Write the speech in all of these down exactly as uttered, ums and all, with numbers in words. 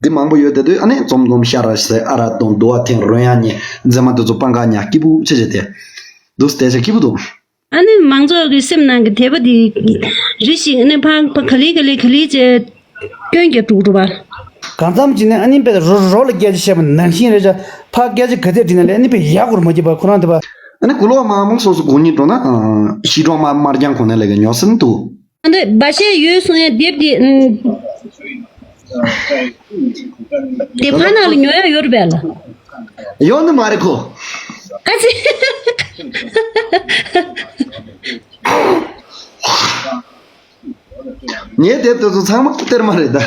འདི་མང་པོ་ཡོད་དེ་དུས་ཨ་ནི་འཛོམས་འཛོམས་ཤ་ར་ཟེར་ཨ་ར་གཏོང་དུ་བ་འཐེན་རོལ་དབྱངས་ཉན་མཛེས་མ་འདི་ཚོ་སྤང་ཁ་ཉག་སྐྱིད་པོ་ཆེ་ཆེ་དེ་འདུག་དེ་ཆ་སྐྱིད་པོ་འདུག་ཨ་ནི་མང་ཚོགས་ཀྱི་སེམས་ནང་གི་དད་པ་དེ་རེ་ཞིག་ཨ་ནི་ཕ་ཕ་ག་ལེ་ག་ལེ་ག་ལེ་བྱས་སྐྱོན་རྒྱག་འགྲོ་འགྲོ་བ། གང་འཚམ་ཅིག་ནས་ཨ་ནི་དཔེ་རོ་རོ་ལ་སྐད་ཆ་བཤད་པ་ནང་བཞིན་རེད་ཤག་ཕ་སྐད་ཆ་ག་ཚད་དྲིས་ན་ལས་ཨ་ནི་དཔེ་ཡག་པོར་མ་བརྗེད་པ་ཁོ་རང་དེ་པ། ཨ་ནི་གུ་ལོག་མ་མང་སོ་སོ་གུང་ཉིན་འགྲོ་ན་ཤི་གྲོང་མ་དམར་རྐྱང་གོང་ནས་ལས་ཀ་ཉོ་སྲིད་འདུག་ཨ་འདི་སྦ་བཤད་ཡོད་གསུང་ཡ་དེབ་དེ། དེབ་ཁང་ནང་ལ་ཉོ་ཡ་ཡོད་རེད་པས་ལ། ཡོད་ནི་མ་རེད་ཁོ། ཨ་ཙི། ངའི་དེབ་དེ་ཚོ་ཚང་མ་གཏེར་མ་རེད་ད།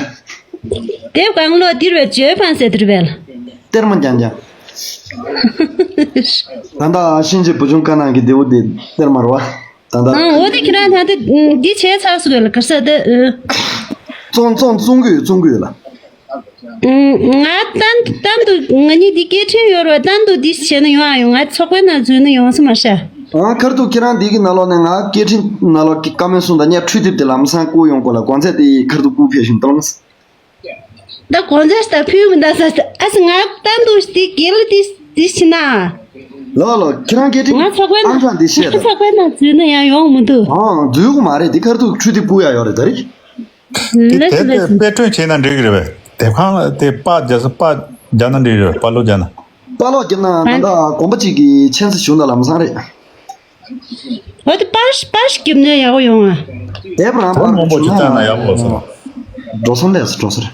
དེབ་གང་ལོ་འདིར་བའི་བརྗོད་ཕན་ཟེར་དེར་བས་ལ། གཏེར་མ་རྐྱང་རྐྱང་། ད་ལྟ་གཤིན་རྗེ་བུ་ཆུང་དཀར་ནག་གི་ལྡེའུ་དེ་གཏེར་མ་རེད་བ། ད་ལྟ། ཨང་འོ་དེ་ཁྱེད་རང་ད་ལྟ་འདི་བྱས་ཚར་སོང་ལ་ག་ས་ད། བཙོང་བཙོང་བཙོང་གི་ཡོད་བཙོང་གི་ཡོད་ལ། ང་གཏན་གཏན་དུ་ང་གཉིས་འདི་སྐད་འཕྲིན་ཡོད་རེད་བ། གཏན་དུ་འདི་བྱས་ན་ཡོང་ཨ་ཡོང་། ང་ཚོགས་པའི་ནང་འཛུལ་ན་ཡོང་ས་མ་ཤ། ཨང་ཁར་ཐུག་ཁྱེད་རང་འདི་གི་ནང་ལོགས་ནས་ང་སྐད་འཕྲིན་ནང་ལོགས་ཀྱི་བཀའ་མོལ་གསུང་དང་ཉེ་འཕྲུལ་དེབ་དེ་ལམ་སང་བསྐུར་ཡོང་དགོས་ལ་དགོང་ཚད་དེ་ཁར་ཐུག་བསྐུར་ཕེབས་ཤིང་གཏོང་། ད་གོང་ཚད་ལྟ་ཕུལ་མི་འདའ་ས་ཨ་སི་ང་གཏན་དུ་དེ་གལ་དེ་དེ་ཕྱི་ན། ལོ་ལོ་ཁྱེད་རང་སྐད་འཕྲིན་ང་ཚོགས་པའི་ཨང་ནང་གྲངས་དེ་བཤད་ང་རེད། ཚོགས་པའི་ནང་འཛུལ་ན་ཡང་ཡོང་མི་འདུག་ཨང་འཛུལ་གི་མ་རེད། དེ་ཁར་ཐུག་འཕྲུལ་དེབ་བསྐུར་ཡ་ཡོད་རེད་ད་རེད། དེ་ལེས་དེབ་དེ་ལེས། དཔེ་སྐྲུན་བྱས་ན་འགྲིག་གི་རེད་པས། དེབ་ཁང་ལ་དེ་པར་རྒྱག་ས་པར་རྒྱག་ན་འགྲིག་གི་རེད། པར་ལོག་རྒྱག་ན། པར་ལོག་རྒྱབ་ན་ད་ལྟ་དགོན་པ་གཅིག་གི་མཁྱེན་རྩིས་ཞུ་ན་ལམ་སང་རེད། འོ་དེ་པར་པར་ཞིག་རྒྱབ་ན་ཡག་པོ་ཡོང་ཨ། དེབ་རང་པར་མང་པོ་ཞིག་བཏང་ན་ཡག་པོ་སོང་། འགྲོ་སོང་ལས་སུ་འགྲོ་སོང་།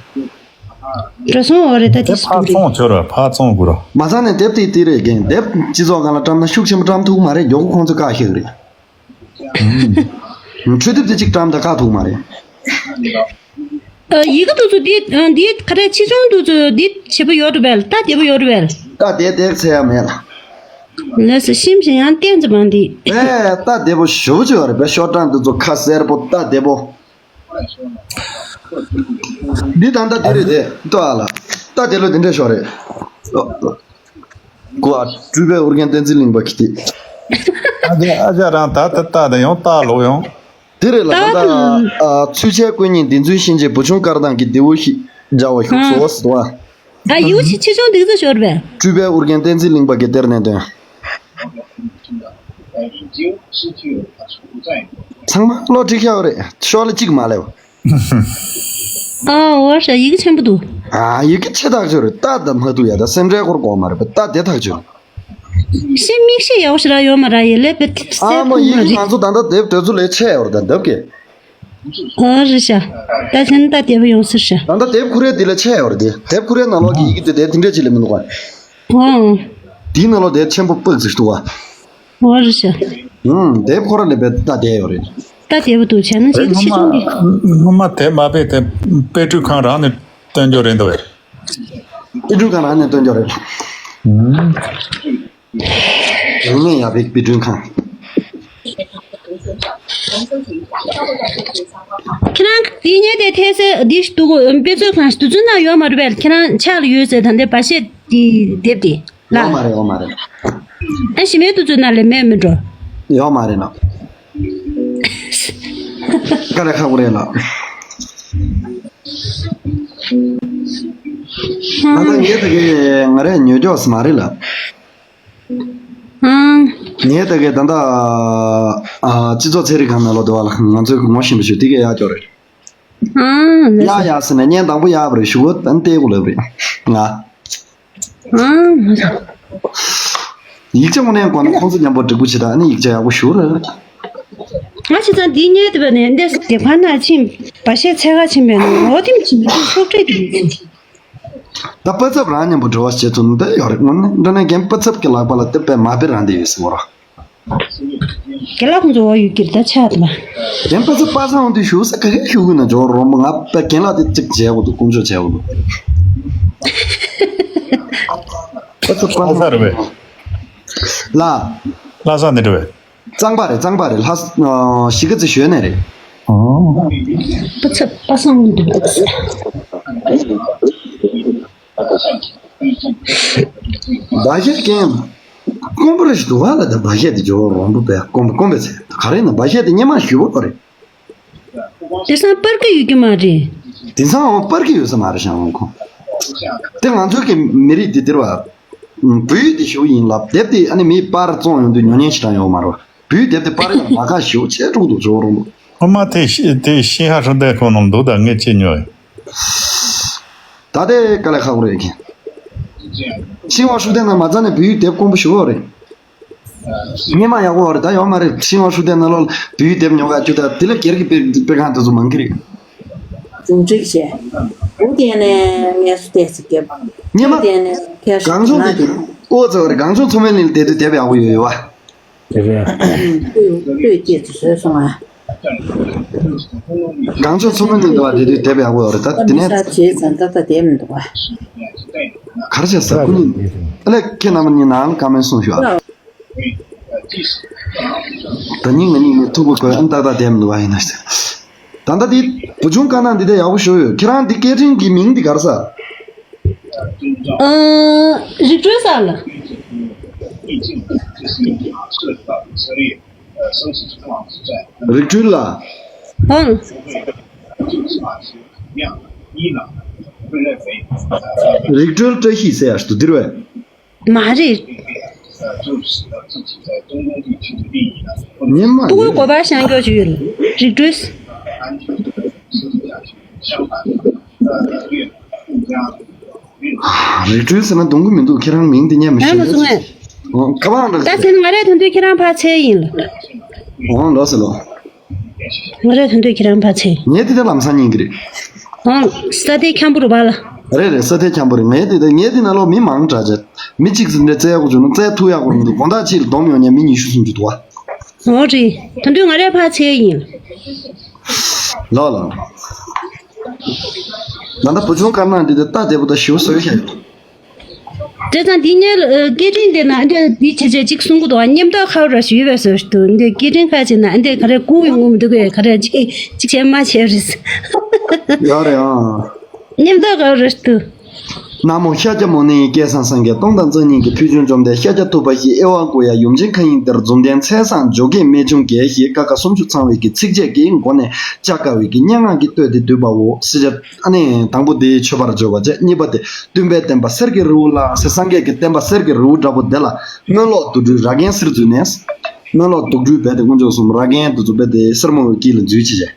འགྲོ་སོང་འོ་རེད་ད་དེ་དེ་ཕར་བཙོང་ཆོག་ར་ཕར་བཙོང་དགོས་ར། མ་ཚང་ནས་དེབ་དེ་དེ་རེད་རྒན། དེབ་སྤྱི་ཚོགས་སྒང་ལ་བཀྲམ་ན་ཤུགས་ཆེན་པོ་བཀྲམ་ཐུབ་མ་རེད། མགྱོགས་པོ་ཁོང་ཚོས་བཀག་ཤེས་གི་རེད། འཕྲུལ་དེབ་དེ་གཅིག་བཀྲམ་ད་བཀག་ཐུབ་མ་རེད། ཨ་ཡི་གེ་དེ་ཚོ་འདི་འདི་ག་རེ་ཆེ་ཆུང་དེ་ཚོ་འདི་བྱེད་པོ་ཡོད་རེད་པས། ལྟ་བདེ་པོ་ཡོད་རེད་པས། ལྟ་བདེ་བདེ་ཚད་ཡ་མེད་ལ། ལགས་སོ་ཤིམ་ཞིང་ཡང་བསྟན་ཙམ་འདི། ཨེ་ལྟ་བདེ་པོ་ཞེ་པོ་ཅིག་ཡོད་རེད་པས། ཤོག་གྲངས་དེ་ཚོ་ཁ་གསལ་པོ་ལྟ་བདེ་པོ། འདི་ད་ལྟ་འདི་རེད་དེ་ལྟོས་ཨ་ལ། ལྟ་བདེ་ལོ་འདི་འདྲ་ཤོག་རེད། ཀུ་ཨ་སྤྲུལ་པའི་ཨོ་རྒྱན་བསྟན་འཛིན་གླིང་པ་གི་དེ། ཨ་ཅག་ཨ་ཅག་རང་ད་ད་ལྟ་ད་ཡོང་ལྟ་ལོག་ཡོང་། དེ་རེད་ལ། ད་ལྟ་ཨ་ཚུལ་འཆལ་ཀུན་ཉིད་འདི་ཚུལ་ཤིན་རྗེ་བུ་ཆུང་དཀར་དང་གི་ལྡེའུ་ཞིག་འཇའ་བ་བཞུགས་སོ་ཟེར་བ། ད་ཡིའུ་ཆི་ཆེ་ཆུང་འདི་ཚོ་ཤོར་བས། སྤྲུལ་པའི་ཨོ་རྒྱན་བསྟན་འཛིན་གླིང་པ་གི་གཏེར་ནས་ཐོན། ཚང་མ་བློ་འགྲིག་ཤག་རེད། ཤོག་ལ་གཅིག་མ་ལེབ། ཨ་འོ་ཤ་ཡི་གེ་ཆེན་པོ་འདུག་ཨ་ཡི་གེ་ཆེ་ཐག་ཆོད་རེད། ལྟ་ད་མ་ཐུག་ཡ་ད་སེམས་ཁྲལ་སྐོར་དགོས་མ་རེད་པ། ལྟ་བདེ་ཐག་ཆོད། ཤི་མིག་ཤེས་ཡག་ཤི་ར་ཡོད་མ་ར་ཡི་ལེ་པེ་ཨ་མ་ཡི་གེ་ང་ཚོ་ད་ལྟ་དེབ་དེ་ཚོ་ལས་ཆེ་ཡོད་རེད་ད་འདབ་ཀྱི། ཨོ་རེད་ཤ། ད་ཆེན་ད་དེབ་ཡོང་སྲིད་ཤ། ད་ལྟ་དེབ་ཁུ་རེ་འདི་ལས་ཆེ་ཡོད་རེད་དེ། དེབ་ཁུ་རེ་ནང་ལོགས་ཀྱི་ཡི་གེ་དེ་དེ་དེ་འདྲས་ཅིག་ལས་མི་འདུག་ག་ཨོ། དེའི་ནང་ལོགས་དེ་ཆེན་པོ་སྤུག་ཙིག་འདུག་ག་ཨོ་རེད་ཤ། ཨུམ་དེབ་ཁོ་ར་ལས་པའི་ད་དེ་ཡོད་རེད། ད་དེབ་འདུག་བྱས་ན་ཆེ་ཆུང་གི། སྔོན་མ་དེབ་མ་དཔེ་དེ་དཔེ་སྐྲུན་ཁང་རང་ནས་བཏོན་རྒྱུ་རེད་འདུག་བས། དཔེ་སྐྲུན་ཁང་རང་ནས་བཏོན་རྒྱུ་རེད། ཨུམ། ཡང་ནས་ཡང་བེག་པི་ཀྲུན་ཁང་། ཁྱེད་རང་དེ་ཉེ་དེ་ཐལ་སེ་འདི་ཞིག་འདུག་དཔེ་མཛོད་ཁང་ཞིག་དུས་ཚོད་ན་ཡོད་མ་རེད་པས། ཁྱེད་རང་ཕྱག་ལ་ཡོད་ཟེར་ད་འདི་སྦ་བཤད་དེ་དེབ་དེ་ལ། ཡོད་མ་རེད་ཡོད་མ་རེད། ཨ་ཞི་མའི་དུས་ཚོད་ན་ལས་མེད་མི་འགྲོ། ཡོད་མ་རེད་ན། དཀའ་ལས་ཁག་པོ་རེད་ལ། ད་ལྟ་ངས་ད་གི་ང་རས་ཉོ་རྒྱོགས་མ་རེད་ལ། ཨང་། ངས་ད་གས་ད་ལྟ་ཨ་སྤྱི་ཚོགས་ཚན་རིག་ཁང་ནང་ལོགས་འདུག་བ་ལ་ང་ཚོས་ངོ་ཤེས་པ་ཞིག་དེ་གས་ཡག་ཅོག་རེད། ཨང་། ཡག་ཡག་ཟེར་ནས་བརྙན་དང་པོ་ཡག་པ་རེད་ཞུ་གོ་ཨ་ནི་ལྟས་གོ་ལབ་རེད་ང་། ཨང་། ཡིག་ཆ་དངོས་གནས་གོ་ན་ཁོང་ཚོ་མཉམ་པོ་འགྲིག་པོ་བྱེད་ད་ཨ་ནི་ཡིག་ཆ་ཡག་པོ་ཞུ་རེད། ང་ཆ་ཚང་འདི་ཉལ་དུ་བ་ནས་འདས་སུ་དེ་ཕར་ན་ཕྱིན་པ་ཤས་ཚད་ག་ཕྱིན་པས་ན་འོ་དེམ་ཕྱིན་པ་ཤོག་ཁྲེ་དེ་ཡིན། ད་པ་ཚབ་རང་མཉམ་པོ་འབྲེལ་བ་བྱེད་ཐུབ་ན་ད་ཡོད་རེད། དངོས་གནས་འདྲ་ནས་རྒན་པ་ཚབ་ཀྱི་ལག་པ་ལ་དེ་པས་མ་པི་རང་དེ་ཡོད་སྲིད་བོ་ར། རྒན་ལགས་ཁོང་ཚོ་འོ་ཡོད་ཀྱི་རེད་ད་ཆགས་ཐུབ་པ། རྒན་པ་ཚབ་པ་སངས་དེ་ཞུ་ས་ག་གེ་ཞུ་གི་ན་འཇོག་རོགས་མོ་ང་པ་རྒན་ལགས་དེ་གཅིག་བྱས་འོ་འདུག་དཀོན་མཆོག་བྱས་འོ་འདུག་པ་ཚབ་པ་ལྷ་ས་རེད་པས། ལ། ལྷ་ས་ནས་རེད་པས། གཙང་པ་རེད་གཙང་པ་རེད་ལྷ་ས་གཞིས་ཀ་རྩེ་ཞོལ་ནས་རེད། ཨོ། པ་ཚབ་པ་སངས་འདུག་སྦ་བཞེད་རྒན། དཀོན་པོ་རེ་ཞིག་འདུག་ག་ལ་ད་སྦ་བཞེད་དེ་ཇོ་རོང་པོ་པས་དཀོན་པོ་དཀོན་པོའི་ཚེ་ག་རེ་ཡིན་ན་སྦ་བཞེད་དེ་སྙེ་མ་ཞུ་བོ་རེད། དེང་སང་པར་གི་ཡོད་ཀྱི་མ་རེད། དེང་སང་འོང་པར་གི་ཡོད་ས་མ་རེད་ཤང་འོང་ཁོང་། དེ་ང་ཚོའི་གི་མི་རིགས་འདི་འདིར་བ། བོད་ཡིག་འདི་ཞུ་ཡིན་ལབ་དེབ་དེ་ཨ་ནི་མིའི་པར་བཙོང་ཡོང་དུས་ཉོ་ཉན་ཞིག་དྲང་ཡོང་མ་རེད་བ། བོད་ཡིག་དེབ་དེ་པར་ཡང་མ་ཁ་ཞུ་ཆེ་དྲུག་ཏུ་འཇོག་རུང་། ཨ་མ་དེ་ཤི་དེ་ཤི་ཧ་ཧྲུ་དེ་ཁོ་ནང་འདུག་ད་ངས་ཅི་ཉོ་ཡིན། ད་ལྟའི་དཀའ་ལས་ཁག་པོ་རེད་ཁྱེད། ཤིང་བ་ཧྲུ་དེ་ན་མ་རྩ་ནས་བོད་ཡིག་དེབ་དཀོན་པོ་ཞུ་བ་རེད། སྙེ་མ་ཡག་པོ་རེད་ད་ཡོད་མ་རེད། ཤིང་བ་ཧྲུ་དེ་ན་ལོ་བོད་ཡིག་དེབ་ཉོ་ག་རྒྱུ་ད་དེ་ལ་སྒེར་གྱི་དཔེ་དཔེ་ཁང་དེ་ཚོ་མང་གི་རེད། རྫུན་སྒྲིག་བྱས། འུ་དེ་ནས་ངལ་གསོ་ཏོག་ཙམ་བརྒྱབ། སྙེ་མ། འུ་དེ་ནས་ཁྱེད་གངས་ལྗོངས་དེ་ཨོ་ཙེ་བ་རེད། གངས་ལྗོངས་མཚོ་སྨན་གླིང་ལ་བསྡད་དུས་དེབ་ཡག་པོ་ཡོད་ཡོད་བ། དེ་རེད། ལྟོས་ལྟོས་སྐྱེས་ཚོ་བཟོས་སོང་ང་། གངས་ལྗོངས་མཚོ་སྨན་གླིང་འདྲ་བ་དེ་དུས་དེབ་ཡག་པོ་ཡོད་རེད་ད་དེ་ནས། ས་བྱས་ཙང་ད་ལྟ་དེབ་མི་འདུག་བ། ག་རེ་བྱས་ས་ཀུན་ཨ་ལས་ཁྱེད་རྣམ་པ་གཉིས་ནང་ཀ་མེན་གསུངས་ཤོག་ཨ། ད་ཉིན་ང་གཉིས་ནས་ཐུག་པ་དགོས་ཨ་ཏག་ཏག་དེབ་མི་འདུག་བ་ཡིན་ན་ཟེར། ད་ལྟ་འདི་བུ་ཆུང་དཀར་ནག་འདི་དེ་ཡག་པོ་ཞུ་ཡོད། ཁྱེད་རང་འདི་སྐད་འཕྲིན་གྱི་མིང་འདི་ག་རེ་ཟ། ཨ། རིག་གྲོལ་ཟེར་ལ། རིག་གྲོལ་ལ། ཨང་། རིག་གྲོལ་བཀྲ་ཤིས་ཟེར་ཡག་ཞིག་འདུག་འདིར་བས། མ་རེད། ཉི་མ་ཏུ་གུ་གོ་པ་ཤང་ཀྱོ་ཅུ་ཡོད་རིག་གྲོལ། རིག་གྲོལ་ཟེར་ན་གཏོང་གི་མི་འདུག་ཁྱེད་རང་མིང་དེ་ཉན་མི་ཤེས། ཡང་ལོ་སུ་ངས། ཨོ་ཁ་པང་རག་ད་ཟེར་ན་ང་རའི་དོན་དུ་ཁྱེད་རང་ཕར་ཚད་ཡིན་ལ། ཨོ་ལོ་ཟེར་ལོ། ང་རའི་དོན་དུ་ཁྱེད་རང་ཕར་ཚད། ངས་དེ་ལྟར་ལམ་སང་ཉན་གི་རེད། ཨོ་ས་དེ་འཁྱམ་པོ་རུ་བ་ལ། རེད་རེད་ས་དེ་འཁྱམ་པོ་རེད། ངས་དེ་ལྟར་ངས་དེ་ན་ལོ་མི་མང་དྲག་ཅེ། མི་གཅིག་ཙམ་རེ་བཙལ་དགོས་བྱུང་ན་བཙལ་ཐུབ་ཡག་པོ་མི་འདུག་དགོང་དག་ཅིག་ལ་སྡོམ་ཡོང་ཉན་མི་ཉི་ཤུ་སུམ་ཅུ་འདུག་བ། ཨོ་རེད། ད་དུང་ང་རའི་ཕར་ཚད་ཡིན། ལོ་ལོ། ད་ལྟ་བུ་ཆུང་དཀར་ནག་འདི་དེ་ལྟ་བདེ་པོ་དང་ཞིབ་བཟོས་ཤག་དེ་ཙང་འདི་ཉལ་སྐད་འཕྲིན་དེ་ན་འདི་འདི་བྱས་བྱས་ཅིག་གསུང་གི་འདུག་ཨ་མཉམ་ཐག་ཁ་ར་ཞུས་པས་ཟེར་ཞུ་འདི་སྐད་འཕྲིན་ཁ་ཅིག་ན་འདི་ག་རེ་སྐུ་ཡོང་ངོ་མི་འདུག་གས་ག་རེ་ཅིག་ཅིག་བྱས་མ་བྱས་རེད། ཡོད་རེད་ཨང་། མཉམ་ཐག་ཁ་ར་ཞུ། ན་མོ་ཤཱཀྱ་མུ་ནེ་ཡི་སྐལ་བཟང་སངས་རྒྱས་སྟོང་དང་རྩ་གཉིས་ཀྱི་ཕུལ་བྱུང་བཅོམ་ལྡན་ཤཱཀྱ་ཐུབ་པ་ཞིག་ཨེ་ཝ་ཀུ་ཡ་ཡུམ་ཆེན་མཁའ་དབྱིངས་དེར་འཛུམ་ལྡན་མཚན་བཟང་འཇོ་སྒེག་རྨད་བྱུང་རྒྱལ་ཞེས་ཀ་ཁ་སུམ་ཅུ་ཚང་བའི་གི་ཚིགས་བཅད་ཀྱི་མགོ་ནས་བཅག་དཀའ་བའི་གི་སྙན་ངག་གི་བསྟོད་དེ་བསྡུས་པའོ། ཞེས་བྱ། ཨ་ནི་དང་པོ་དེ་མཆོད་པར་བརྗོད་པ་བཅས་གཉིས་པ་དེ་སྟོན་པའི་བསྟན་པ་གསེར་གྱི་རི་བོ་ལ་ཟེར་སངས་རྒྱས་ཀྱི་བསྟན་པ་གསེར་གྱི་རི་བོ་འདྲ་པོ་དེ་ལ་སྨོན་ལོག་དུག་སྦྲུལ་ར་གན་གསེར་འཛུལ་ནས། སྨོན་ལོག་དུག་སྦྲུལ་རྦད་དེ་དཀོན་མཆོག་གསུམ་ར་གན་དེ་ཚོ་རྦད་དེ་སེར་མོ་བའི་དཀྱིལ་ལ་འཛུལ་བྱས་བྱས།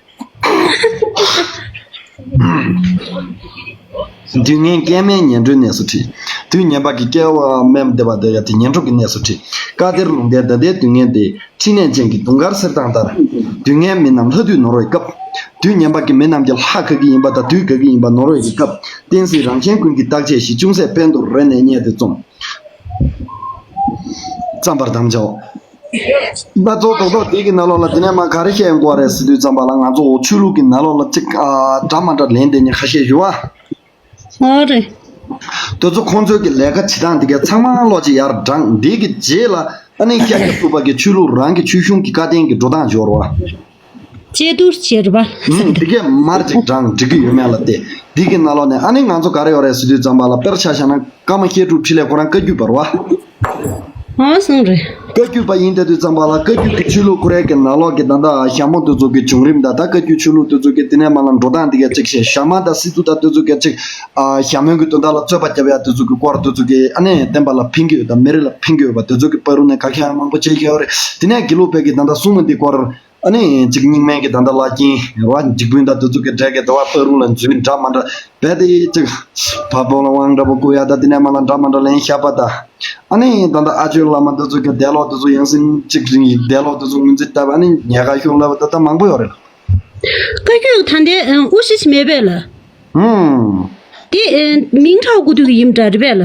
དུས་ངན་སྐལ་དམན་ངན་འགྲོའི་གནས་སུ་ཁྲིད། དུས་ངན་པ་གི་སྐལ་བ་དམན་བསྡད་པ་དེ་ཡ་དེ་ངན་འགྲོ་གི་གནས་སུ་ཁྲིད། བཀའ་གཏེར་ལུང་བསྟན་ད་ལྟའི་དུས་ངན་དེ། འཕྲིན་ལས་ཅན་གྱི་དུང་དཀར་གསེར་ཐང་ལྟར། དུས་ངན་མི་རྣམས་ལྷ་དུས་ནོར་བའི་སྐབས། དུས་ངན་པ་གི་མི་རྣམས་ཀྱི་ལྷ་ག་གི་ཡིན་པ་དང་དུས་ག་གི་ཡིན་པ་ནོར་བའི་གི་སྐབས། བསྟན་སྲིད་རང་གཞན་ཀུན་གྱི་བརྟག་དཔྱད་ཞིག་ཅུང་ཟད་ཕན་ཐོགས་རེ་ནས་རྙེད་དེ་རྩོམ། བརྩམས་པར་དམ་བཅའ། ད་གཙོ་དོག་དོག་དེ་གི་ནང་ལོགས་ལ་དེ་ནས་མ་ག་རེ་བཤད་དགོས་རེད་ཟེར་དུས་ཙམ་པ་ལ་ང་ཚོ་འོ་ཆོས་ལུགས་ཀྱི་ནང་ལོགས་ལ་གཅིག་ཨ་འདྲ་མ་འདྲ་ལན་དེ་ནི་ཁ་ཤས་ཞུ་བ། ཨོ་རེད། དེ་ཚོ་ཁོང་ཚོའི་གི་ལས་ཀ་བྱེད་སྟངས་དེ་ག་ཚང་མ་བློ་ཅིག་ཡར་དྲངས་འདི་གི་རྗེས་ལ་ཨ་ནི་ཤཱཀྱ་ཐུབ་པ་གི་ཆོས་ལུགས་རང་གི་ཆོས་གཞུང་གི་བཀའ་བསྟན་གི་འགྲོ་སྟངས་སྦྱོར་བ། དཔྱད་བསྡུར་བྱེད་རོགས་པ། ཨུམ་འདི་གས་མར་ཅིག་དྲངས་འགྲིག་གི་ཡོད་མེད་ལ་བལྟས་འདི་གི་ནང་ལོགས་ནས་ཨ་ནི་ང་ཚོ་ག་རེ་ཡོད་རེད་ཟེར་དུས་ཙམ་པ་ལ་དཔེར་ཆ་བཞག་ན་ཀརྨ་བཤད་སྒྲུབ་འཕྲིན་ལས་ཁོ་རང་བཀའ་བརྒྱུད་པ་རེད་བ། ཨང་སོང་རེད། བཀའ་བརྒྱུད་པ་ཡིན་ད་དུས་ཙམ་པ་ལ་བཀའ་བརྒྱུད་ཀྱི་ཆོས་ལུགས་ཁོ་རའི་གི་ནང་ལོགས་ཀྱི་ད་ལྟ་ཞྭ་མོ་དེ་ཚོ་གི་བྱུང་རིམ་དང་ད་བཀའ་བརྒྱུད་ཆོས་ལུགས་དེ་ཚོ་གི་དེ་ནས་མ་ལ་འགྲོ་སྟངས་དེ་ག་ཅིག་བཤད་ཞྭ་དམར་དང་སི་ཏུ་དང་དེ་ཚོ་ག་ཅིག་ཨ་ཞྭ་མོའི་གི་དོན་དག་ལ་རྩོད་པ་རྒྱབ་ཡ་དེ་ཚོ་གི་སྐོར་དེ་ཚོ་གི་ཨ་ནི་བསྟན་པ་ལ་ཕན་གི་ཡོད་དང་མི་རིགས་ལ་ཕན་གི་ཡོད་པ་དེ་ཚོ་གི་བར་རུ་ནས་ག་གེ་མང་པོ་བྱེད་ཀྱི་ཡོད་རེད། དེ་ནས་དགེ་ལུགས་པའི་གི་ད་ལྟ་གསུང་མི་འདི་སྐོར། ཨ་ནི་གཅིག་རྙིང་མའི་གི་ད་ལྟ་བླ་རྒན་རེད་བ་འཇིགས་དཔོན་དང་དེ་ཚོ་གི་གྲས་ཀྱི་ཟླ་བ་སྤ་རུ་ལ་འཛུལ་འདྲ་མ་འདྲ་བས་དེ་གཅིག་བ་སྤོ་ལ་དབང་འདྲ་པོ་བསྐུར་ཡ་ད་དེ་ནས་མ་ལ་འདྲ་མ་འདྲ་ལན་བཤད་པ་ད། ཨ་ནི་ད་ལྟ་ཨ་ཇོའི་བླ་མ་དེ་ཚོ་གི་འདས་ལོག་དེ་ཚོ་ཡང་སྲིད་གཅིག་རིང་ཡིན་འདས་ལོག་དེ་ཚོ་ངོས་འཛིན་བཏབ་ཨ་ནི་ཉལ་ཁ་ཤོར་ལབ་ད་ལྟ་མང་པོ་ཡོད་རེད། བཀའ་བརྒྱུད་ད་ལྟའི་དབུ་ཞིག་མེད་པས་ལ། ཧུམ། དེ་མིང་ཁྲའོ་སྐུ་དུས་ཡིན་འདྲ་རེད་པས་ལ།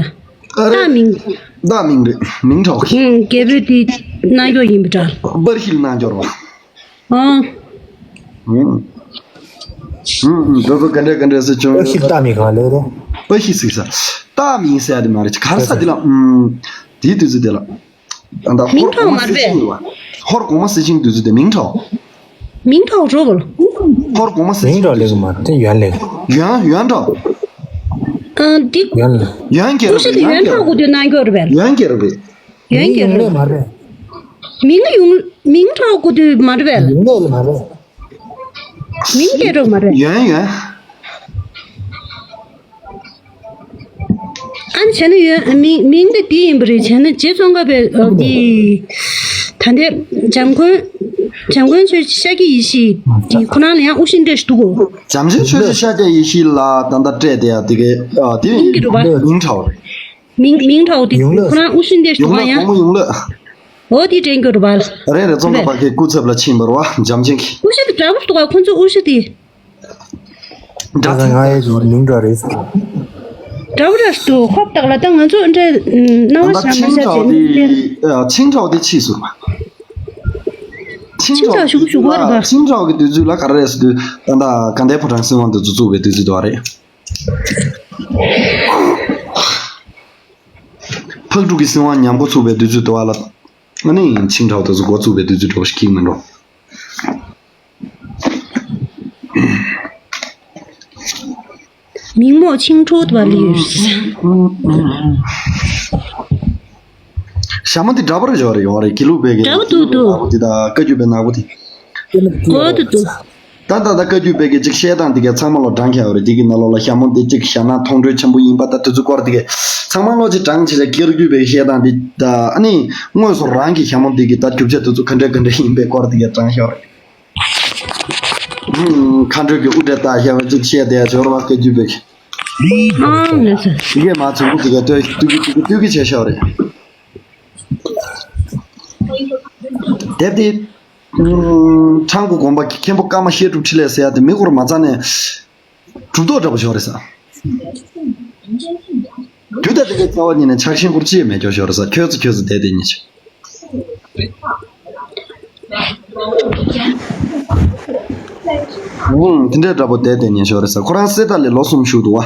ཨ་རེད། བདག་མིང་། བདག་མིང་རེད་མིང་ཁྲའོ། ཧུམ་རྒྱལ་པོས་དེ་རྣལ་འབྱོར་ཡིན་པ་འདྲ། པར་ཤིལ་རྣལ་འབྱོར་བ། ཨང་། ཧུམ། ཧུམ་ཧུམ་དེ་ཚོ་ག་འདྲ་ག་འདྲ་ཟེར་བྱུང་། པར་ཤིལ་བདག་མིང་གང་ལས་རེད། པར་ཤིལ་ཟིག་ས། བདག་མིང་ཟེར་ཡ་དེ་མ་རེད་ག་རེ་ཟ་དེ་ལ་ཧུམ། དེའི་དུས་ཚོད་དེ་ལ། ད་ལྟ་མིང་ཧོར་གོང་མ་ཁྲའོ་མ་སེ་རེད་ཆིང་ཡོད་པ། ཧོར་གོང་མ་སེ་ཆིང་དུས་ཚོད་དེ་མིང་ཁྲའོ། མིང་ཁྲའོ་ཁྲའོ་བོ། ཧོར་གོང་མ་སེ་མིང་ཆིང་ཁྲའོ་ལེགས་མ་རེད་དེ་ཡོན་ལེགས། ཡོན་ཡོན་ཁྲའོ། ཨ་འདི། ཡོན་ལེགས། ཡོན་གྱི་རུ་ཀུ་ཤི་དེ་ཡོན་ཡོན་གྱི་ཁྲའོ་རུ་གོ་དུས་གནང་རྒྱུ་རེད་པས། ཡོན་གྱི་རུ་པས། ཡོན་གྱི་རུ། ཡོན་ལེགས་མ་རེད། མིང་ཡོང་མིང་ཁྲའོ་གོ་དུས་མ་རེད་པས། ཡོན་ལེགས་མ་རེད། མིང་སྐད་རོགས་མ་རེད། ཡོན་ཡོན། བྱས་ན་ཡོད། མིང་མིང་དེ་འདི་ཡིན་པ་རེད། བྱས་ན་རྗེ་ཙོང་ཁ་པའི་འདི། ད་ལྟའི་འཇམ་མགོན། འཇམ་མགོན་ཆོས་ཀྱི་ཤཱཀྱ་ཡེ་ཤེས་འདི་ཁོ་རང་ལ་ཡང་དབུ་ཞྭ་འདྲ་ཞིག་འདུག་གོ། བྱམས་ཆེན་ཆོས་ཀྱི་ཤཱཀྱ་ཡེ་ཤེས་ལ་ད་ལྟ་སྤྲད་དེ་ཡ་དེ་གའི་ཨ་དེ་ཡིན་གྱི་རེད་པ། མིང་འདྲ་བ་རེད། མིང་མིང་འདྲ་བོ་དེ་ཡོང་ལ་ཁོ་རང་དབུ་ཞྭ་འདྲ་ཞིག་འདུག་ག་ཡང་། གོང་མ་ཡོང་ལ། འོ་དེ་དྲན་གྱི་རེད་པ། རེད་རེད། ཙོང་ཁ་པ་གི་སྐུ་ཚབ་ལ་ཕྱིན་པ་རེད་པ། འཇམ་ཆེན་གྱི། དབུ་ཞྭ་དེ་འདྲ་པོ་འདུག་ག་ཁོ་ཚོའི་དབུ་ཞྭ་དེ། འདྲ་ད་ང་ཡི་མིང་འདྲ་རེད། འདྲ་པོ་འདྲ་འདུག་ཁོ་བདག་ལ་ད་ང་ཚོ་འདྲ་སྣང་བ་ད་ཤར་མ་ཤར་ཆེ་ནས། ཆིང་ཁྲའོ་དེ་ཆིང་ཁྲའོ་དེ་ཕྱིས་སོང་བ། ཆིང་ཁྲའོ་ཞུགས་ཞུགས་པ་རེད་པ། ཆིང་ཁྲའོ་གི་དུས་ཚོད་ལ་ག་རེ་རེད་ཟེར་དུས་ད་ལྟ་དགའ་ལྡན་ཕོ་བྲང་སྲིད་དབང་དེ་ཚོ་བཙུགས་པའི་དུས་ཚོད་དུ་བ་རེད། ཕག་གྲུ་གི་སྲིད་དབང་ཉམས་མགོ་ཚུགས་པའི་དུས་ཚོད་དུ་བ་ལ། ཨ་ནི་ཆིང་ཁྲའོ་དེ་ཚོ་འགོ་བཙུགས་པའི་དུས་ཚོད་འདྲ་བོ་ཞིག་གིས་མིན་འགྲོ། མིང་མོ་ཆིང་ཁྲའོ་དུ་བ་ལི་ཡོད། ཞྭ་མོ་དེ་འདྲ་པོ་རེད་ཡོད་རེད་ཡོད་རེད། དགེ་ལུགས་པའི་གི་འདྲ་པོ་འདུག་འདུག་ནག་པོ་དེ་དང་བཀའ་བརྒྱུད་པའི་ནག་པོ་དེ། འོ་འདུག་འདུག་ད་ད་ད་བཀའ་བརྒྱུད་པའི་གི་ཅིག་བཤད་སྟངས་དེ་གའི་ཚང་མ་ལོ་བགྲང་ཁྱེར་ཡོད་རེད། དེ་གི་ནང་ལོགས་ལ་ཞྭ་མོ་དེ་ཅིག་ཞྭ་ནག་མཐོང་གྲོལ་ཆེན་པོ་ཡིན་པ་ད་དེ་ཚོ་སྐོར་དེ་གའི་ཚང་མ་ལོ་ཅིག་བགྲང་བྱས་ལ་བཀའ་བརྒྱུད་པའི་བཤད་སྟངས་དེ་ད་ཨ་ནི་དངོས་སུ་རང་གི་ཞྭ་མོ་དེ་གི་ད་རྒྱུ་ཆ་དེ་ཚོ་ག་འདྲ་ག་འདྲ་ཡིན་པའི་སྐོར་དེ་གའི་བགྲང་ཁྱེར་ཡོད་རེད། ཧུམ། མཁའ་འགྲོ་གི་དབུ་སྐྲ་བཏགས་ཞྭ་བ་ཅིག་བཤད་བསྡད་ཡ་ཅིག་ཡོད་རེད་པ། བཀའ་བརྒྱུད་པའི་གི། ཨང་ལགས་སོ། དེ་གའི་མ་བྱུང་གི་དེ་གའི་ལྟོས་ལྟོས་ཀྱི་ལྟོས་ཀྱི་བྱས་ཤག་རེད། དེབ་དེ། ཨུམ། ཁྲ་འགུ་དགོན་པ་གི་མཁན་པོ་ཀརྨ་བཤད་སྒྲུབ་འཕྲིན་ལས་ཟེར་ཡ་དེ་མི་སྐོར་མ་རྩ་ནས་གྲུབ་ཐོབ་འདྲ་པོ་ཞིག་རེད་ཟེར། རྒྱུ་དང་དེ་གའི་རྩ་བ་ཉིད་ནས་ཕྱག་ཆེན་སྐོར་ཅི་ཡང་མེད་ཀྱོག་ཞིག་རེད་ཟེར། ཁྱོད་ཚོ་ཁྱོད་ཚོ་བསྡད་དེ་ཉིད་ཆེ། ཨུམ། དེ་འདྲའི་འདྲ་པོ་བསྡད་དེ་ཉིད་ཞིག་རེད་ཟེར། ཁོ་རང་གསེར་རྟ་ལས་ལོ་གསུམ་བཞུགས་འདུག་བ།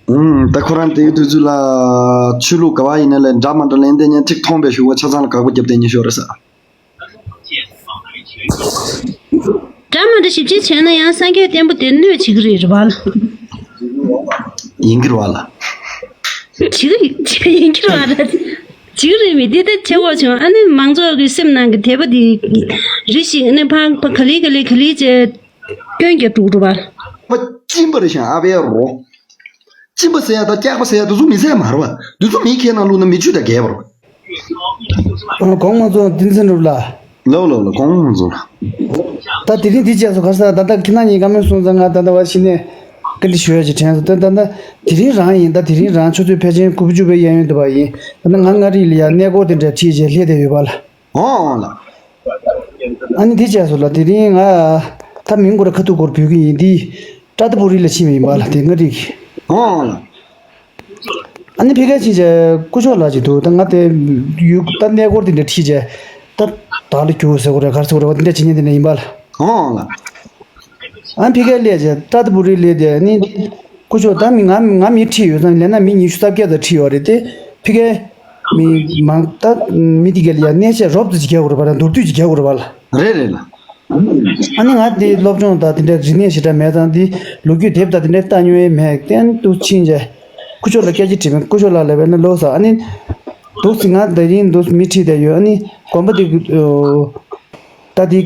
ཨུམ། ད་ཁོ་རང་དེའི་དུས་ཚོད་ལ་ཆོས་ལུགས་ག་བ་ཡིན་ན་ལས་འདྲ་མ་འདྲ་ལན་དེ་ཉན་ཅིག་མཐོང་པའི་ཞུ་བ་ཆ་ཚང་ལ་དགག་པ་བརྒྱབ་དེ་ཉིད་ཞིག་རེད་ཟེར། འདྲ་མ་འདྲ་ཞིབ་དཔྱད་བྱས་ན་ཡང་སངས་རྒྱས་བསྟན་པ་དེ་གནོད་བྱེད་ཀྱི་རེད་རེད་བ་ལ། ཡིན་གྱི་རེད་བ་ལ། བྱེད་ཀྱི་ཡིན་གྱི་རེད་བ་ལ། བྱེད་ཀྱི་རེད་མི་དེ་ལྟ་བྱེད་དགོས་བྱུང་། ཨ་ནི་མང་ཚོགས་ཀྱི་སེམས་ནང་གི་དད་པ་དེ་རེ་ཞིག་ཨ་ནི་ཕ་ཕ་ག་ལེ་ག་ལེ་ག་ལེ་བྱས་སྐྱོན་རྒྱག་འགྲོ་གི་རེད་བ། པ་གཅིན་པ་རེད་ཤག་ཨ་བའི་རོ། གཅིན་པ་ཟེར་ཡ་དང་སྐྱག་པ་ཟེར་ཡ་དེ་ཚོ་མི་ཟེར་མ་རེད་བ། དེ་ཚོ་མིའི་ཁའི་ནང་བླུགས་ན་མི་ཆུ་དང་འགལ་བ་རེད། ཨ་ལ་གོང་མ་ཚོ་བསྟན་འཛིན་གྲུབ་ལ། ལོ་ལོ་ལོ་གོང་མ་ཚོ་ལ། ད་དེ་རིང་འདི་བྱས་སོ་ག་ས་ད་ལྟ་ཁྱེད་རང་གཉིས་ཀ་མེད་སོང་ཙང་ང་ད་ལྟ་བ་ཤི་ནས་བཀའ་འདྲི་ཞུ་ཡ་ཅིག་དྲན་སོང་། ད་ད་ལྟ་དེ་རིང་རང་ཡིན། ད་དེ་རིང་རང་ཆུ་ཚོད་ཕལ་ཆེར་དགུ་པ་བཅུ་པའི་གཡས་གཡོན་དུ་བ་ཡིན། ད་ལྟ་ང་མངའ་རིས་ལ་ཡ་གནས་སྐོར་དེ་འདྲ་ཁྲིད་བྱས་སླེབས་བསྡད་ཡོད་པ་ལ། ཨོ་ཨོ་ལ། ཨ་ནི་འདི་བྱས་སོ་ལ་དེ་རིང་ང་ད་མིང་སྐོར་ཁ་ཐུག་སྐོར་འབུལ་གི་ཡིན། འདི་ཏྲ་ཏི་པུ་རི་ལ་ཕྱིན་པ་ཡིན་པ་ལ། དེ་མངའ་རིས་ཀྱི། ཨོ་ཨོ་ལ། ཨ་ནི་ཕ་གིར་ཕྱིན་བྱས་སྐུ་ཞབས་ལགས་ཅིག་འདུག་ད་ང་དེ་ཡུལ་ད་གནས་སྐོར་དེ་འདྲ་ཁྲིད་བྱས་ད་བདག་ལ་རྒྱུགས་ཟེར་དགོས་རེད། ག་རེ་ཟེར་དགོས་རེད་བ། དེ་འདྲ་བྱེད་མཁན་དེ་འདྲ་ཡིན་པ་ལ། ཨོ་ལ། ཨ་ནི་ཕ་གིར་སླེབས་བྱས་ཏྲ་ཏི་པུ་རི་སླེབས་དེ་ཨ་ནི་སྐུ་ཞབས་ད་མི་ང་ང་མི་ཁྲིད་ཡོད་ཙང་ལས་ན་མི་ཉི་ཤུ་རྩ་བརྒྱད་ཙམ་ཁྲིད་ཡོད་རེད་དེ། ཕ་གིར་མི་མང་ད་མི་དེ་ག་ལ་ཡ་གནས་བཤད་རོབ་ཙམ་ཅིག་རྒྱག་དགོས་རེད་པ། ད་མདོར་བསྡུས་ཅིག་རྒྱག་དགོས་རེད་པ་ལ། རེད་རེད་ལ། ཨ་ནི་ང་དེ་སློབ་སྦྱོང་དང་དེ་འདྲའི་རིག་གནས་ཞེ་དྲག་མེད་ཙང་། དེ་ལོ་རྒྱུས་དེབ་དང་དེ་འདྲའི་ལྟ་མྱོང་ཡས་མེད། གཏན་དུ་ཕྱིན་བྱས་སྐུ་ཞབས་ལ་སྐད་ཆ་དྲིས་པས། སྐུ་ཞབས་ལགས་ལ་བས་ན་ལོ་ཟེར། ཨ་ནི་འདུག་སེ་ང་དེ་རིང་འདུག་སེ་མི་ཁྲིད་བསྡད་ཡོད། ཨ་ནི་དགོན་པ་དེ་ད་དེ་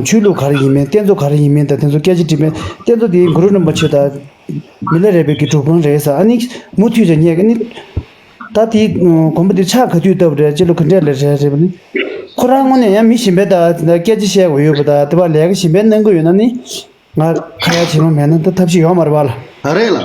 ཆོས་ལུགས་ག་རེ་ཡིན་མིན། རྟེན་གཙོ་ག་རེ་ཡིན་མིན་དང་དེ་ཚོ་སྐད་ཆ་དྲིས་པས། རྟེན་གཙོ་དེ་གུ་རུ་རིན་པོ་ཆེ་དང་མི་ལ་རས་པའི་གི་སྒྲུབ་ཁང་རེད་ཟེར། ཨ་ནི་མུ་མཐུད་བྱས་ངས་ཨ་ནི། ད་དེ་དགོན་པ་དེ་ཕྱག་ག་དུས་བཏབ་རེད། སྤྱི་ལོ་ག་འདྲས་ལ་རེད་རེད་པ་ནི། ཁོ་རང་དངོས་གནས་ཡང་མི་གཞན་པའི་ད་སྐད་ཆ་བཤད་དགོས་ཡོད་པ། ད་དེ་བ་ལས་ཀ་གཞན་པའི་གནང་གི་ཡོད་ན་ནི་ང་ཁ་ཡ་བྱེད་རུང་མེད་ན་ད་ཐབས་ཤེས་ཡོད་མ་རེད་པ་ལ། ཨ་རེད་ལ།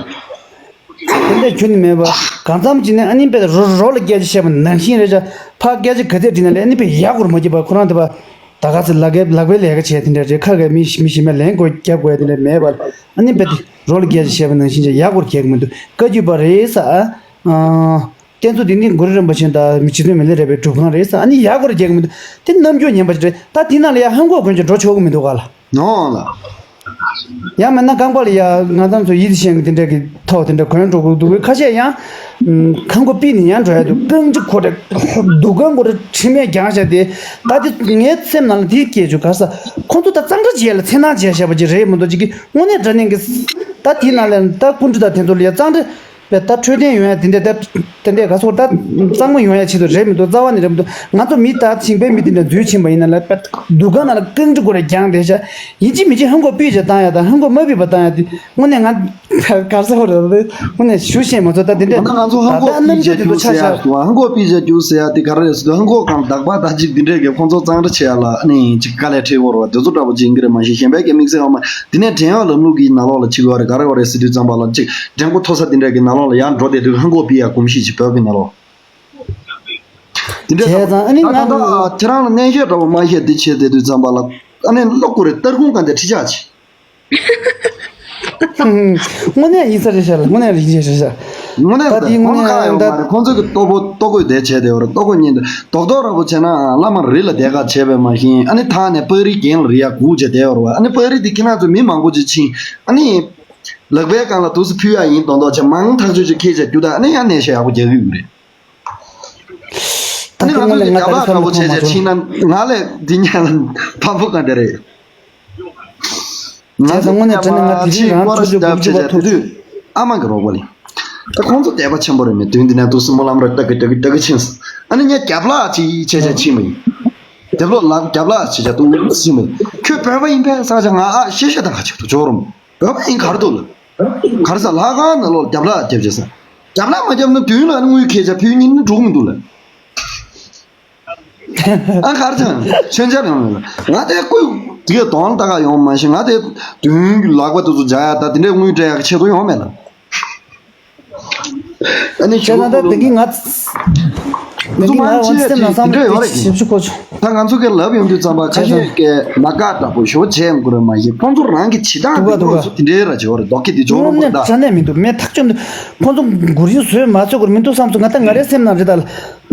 དེ་འདྲས་ཁྱོན་ནས་མེད་པ། གང་འཚམ་ཅིག་ནས་ཨ་ནི་དཔེ་རོ་རོ་ལ་སྐད་ཆ་བཤད་པ་ནང་བཞིན་རེད་ཤག་ཕ་སྐད་ཆ་ག་ཚད་དྲིས་ན་ལས་ཨ་ནི་དཔེ་ཡག་པོར་མ་བརྒྱབ་པ། ཁོ་རང་དེ་བ་ད་ག་ཚོད་ལག་པའི་ལག་པའི་ལས་ཀ་བྱས་དེ་འདྲས་རེད། ཁ་གི་མི་མི་གཞན་པས་ལན་དགོས་རྒྱབ་དགོས་དེ་འདྲས་མེད་པ། ཨ་ནི་དཔེ་དེ་རོ་ལ་སྐད་ཆ་བཤད་པ་ནང་བཞིན་ཅིག་ཡག་པོར་རྒྱག་གི་མི་འདུག་བཀའ་བརྒྱུད་པ་རེད་ཟེར། ཨ། རྟེན་གཙོ་འདི་ནི་གུ་རུ་རིན་པོ་ཆེ་དང་མི་རྗེ་བཙུན་མི་ལ་རས་པའི་སྒྲུབ་ཁང་རེད་ཟེར། ཨ་ནི་ཡག་པོར་རྒྱག་གི་མི་འདུག་དེ་རྣམ་འགྱུར་ངན་པ་ཞིག་རེད། ད་དེ་ནང་ལ་ཡ་ཧན་གོ་དགོན་ཆེན་འགྲོ་ཆོག་གི་མི་འདུག་ག་ལ། ནོ་ལ། ཡང་མིན་ན་རྐང་པ་ལ་ཡ་ང་ཚང་ཚོ་ཡིད་བཞིན་གྱི་དེ་འདྲ་གི་ཐོག་དེ་འདྲ་གོན་འགྲོ་དགོས་འདུག་ཁ་ཤས་ཡང་ཁང་པ་པི་ནས་ཡང་འགྲོ་ཡ་འདུག་རྐང་གཅིག་ཁོ་རེ་འདུག་རྐང་ཁོ་རེ་དྲི་མས་བརྒྱངས་བཞག་དེ། ད་དེ་ངའི་སེམས་ནང་ལ་དེ་སྐྱེས་བྱུང་ག་ས། ཁོང་ཚོ་ད་གཙང་སྦྲ་བྱས་ལ་འཚེར་སྣང་བྱས་བཞག་པ་ཅིག་རེད་མི་འདུག་ཅིག་གི་དངོས་གནས་དྲང་གནས་ཀྱི་ད་དེ་ནང་ལ་ད་སྐུ་མགྲོན་དང་དེ་ཚོ་ལ་ཡ་གཙང་སྦྲ། པས་ད་འཕྲོད་བསྟེན་ཡོང་ཡ་དེ་འདྲ་ད་དེ་འདྲ་ག་སོགས་ད་གཙང་མ་ཡོང་ཡ་ཆེད་དུ་རེད་མི་འདུག་རྩ་བ་ནས་རེད་མི་འདུག་ང་ཚོ་མི་ད་ཞིང་པའི་མི་དེ་འདྲ་འཛུལ་ཕྱིན་པ་ཡིན་ན་ལ་པས་འདུ་ཁང་ནང་ལ་རྐང་གྲི་སྒོ་རེ་རྒྱང་བསྡད་ཤག་ཡིན་གཅིག་མིན་གཅིག་ཧང་གོ་ཕུད་བྱས་བཏང་ཡ་ད་ཧང་གོ་མ་ཕུད་པ་བཏང་ཡ་དེ་དངོས་གནས་ང་གར་ས་ཧོ་རེད་དངོས་གནས་ཞུ་ཤེས་མ་ཚོ་ད་དེ་འདྲ་ད་ད་ང་ཚོ་ཧང་གོ་ཕུད་བྱས་རྒྱུ་ཟེར་ཡ་ཧང་གོ་ཕུད་བྱས་རྒྱུ་ཟེར་ཡ་དེ་ག་རེ་རེད་ཟེར་དུས་ཧང་གོ་གང་བདག་པ་ད་ཅིག་འདི་འདྲས་ཀྱི་ཁོང་ཚོ་གཙང་སྦྲ་བྱེད་ཡ་ལ་ཨ་ནི་ཅིག་དཀའ་ལས་འཕྲད་ཡོད་རེད་བ། དེ་ཚོ་འདྲ་པོ་ཅིག་ཡིན་གྱི་རེད། མ་གཞི་གཞན་པའི་གི་དམིགས་བསལ་ཡོད་མ་དེ་ནས་དྲན་ཡོད་ལམ་ལུགས་ཀྱི་ནང་ལོགས་ལ་ཅིག་ཡོད་རེད། ག་རེ་ཡོད་རེད་ཟེར་དུས་ཙམ་པ་ལ་ཅིག་འགྲེང་བུ་མཐོ་ས་དེ་འདྲ་གི་ནང་ལོགས་ལ་ཡར་འགྲོ་བསྡད་དུས་ཧང་གོ་ཕུད་ཡ་གོམས་གཤིས་ཅིག་བོད་ཀྱི་ནང་ལོགས། དེ་འདྲ་བྱས་ཙང་ཨ་ནི་ད་ད་ང་ད་ཁྱེད་རང་ལ་གནས་བཤད་འདྲ་པོ་མ་བཤད་དེ་བྱས་བསྡད་དུས་ཙམ་པ་ལ་ཨ་ནི་གློ་བུར་རེ་སྟར་ཁུང་གང་དེ་ཁྲི་ཆག་ཅིག་དངོས་གནས་ཡིན་ས་རེད་ཤག་དངོས་གནས་རེད་ཤག་དངོས་གནས་ད་དེ་དངོས་གནས་ཁ་ཡོད་མ་རེད། ཁོང་ཚོ་གི་ལྟོ་ཕོ་ལྟོ་གོས་དེ་བྱས་དེ་བར་ལྟོ་གོས་ཉིན་དུ་རྡོག་རྡོག་ར་པོ་བྱས་ན་བླ་མར་རི་ལ་བསྡད་ག་བྱས་པས་མ་ཤེས། ཨ་ནི་ཐང་ནས་པག་རིའི་རྒན་ལ་རི་ཡ་སྒུག་བྱས་བསྡད་བར་བ། ཨ་ནི་པག་རི་དེ་ཁྱེད་རང་ཚོ་མི་མང་པོ་ཅིག་ཕྱིན། ཨ་ནི་ལག་པའི་སྒང་ལ་དུས་སུ་ཕུལ་ཡ་ཡིན་མདོག་མདོག་བྱས་མང་ཐག་ཆོད་ཅིག་ཁྱེར་བྱས་རྒྱུ་ད་ཨ་ནི་ཡང་ནས་ཤ་ཡག་པོ་རྒྱག་གི་ཡོད་རེད། ཨ་ནི་ང་ཚོ་ལ་རྒྱབ་ལག་འདྲ་པོ་བྱས་བྱས་ཕྱིན་ན་ང་ལས་འདི་ཉག་ལ་ཕམ་པོ་ག་འདྲ་རེད། ང་ཚོ་དངོས་གནས་དྲན་ན་ང་དེ་རིང་རང་ཆོས་ཕྱོགས་དགུ་བཅུ་བ་ཐོབ་བྱས་དུས་ཨ་མ་གི་རོགས་པ་ལས། ད་ཁོང་ཚོ་དད་པ་ཆེན་པོ་རེད་མེད་དུས་འདི་ནས་འདུག་སེ་སྨོན་ལམ་རེ་ལྟ་གི་ལྟ་གི་ལྟ་གི་ཕྱིན་སོང་། ཨ་ནི་ངས་རྒྱབ་ལག་ཅིག་བྱས་བྱས་ཕྱིན་པ་ཡིན། རྒྱབ་ལོགས་ལ་རྒྱབ་ལག་ཅིག་བྱས་འདུག་ཕྱིན་པ་ཡིན། ཁྱོད་བོད་པ་ཡིན་པས་ས་ཆ་ང་ཨ་ཤེས་ཤེས་དང་ག་ཆེད་དུ་འབྱོར་རུང་། བོད་པ་ཡིན་ག་རེ་འདུག་ལ། ག་རེ་ཟ་ལྷ་ཁང་ནང་ལོགས་རྒྱབ་ལག་རྒྱབ་བྱས་ས། རྒྱབ་ལག་མ་རྒྱབ་ན་མདུན་ལ་དངུལ་ཁྱེར་བྱས་ཕུལ་སྙིང་ནི་འགྲོ་གི་མི་འདུག་ལ། ཨ་གར་ཚང་མཆོད་མཇལ་ཡོང་ལ་ང་དེ་སྐུ་དེ་གདོང་ལ་ལྟ་ག་ཡོང་མ་ཤེས། ང་དེ་དུང་ལག་པ་དེ་ཚོ་འཇག་ཡ་ད་དེ་འདྲའི་དངུལ་སྤྲད་ཡ་གི་ཆེད་དུ་ཡོང་མེད་ལ། ཨ་ནི་ཞེས་ན་ད་དེ་གི་ང་ང་ཚོ་མང་ཆེ་ཅིག་དེ་འདྲ་ཡོད་རེད་གི། ཞིབ་ཞིབ་གོ་ཆོག་ད་ང་ཚོ་གི་ལབ་ཡོང་དུས་ཙམ་པ་ཁ་ཤས་ཀྱི་ལ་ཀ་འདྲ་པོ་ཞོ་བྱས་ཡོང་གི་རེད་མ་གཞི་ཁོང་ཚོ་རང་གི་བྱེད་སྟངས་དེ་ཁོ་ཚོ་དེ་འདྲའི་ར་བྱེད་བ་རེད། རྡོག་ཁྱི་དེ་ཅོག་རོ་དངོས་གནས་ཁོ་ད་དྲན་ནས་མི་འདུག་མེད་ཐག་ཆོད་མི་འདུག་ཁོང་ཚོ་མགོ་རིལ་བཟོས་མ་བཟོས་གོ་མི་འདུག་བསམ་སོང་། ང་ད་ང་རའི་སེམས་ནང་རེད་ད་ལ།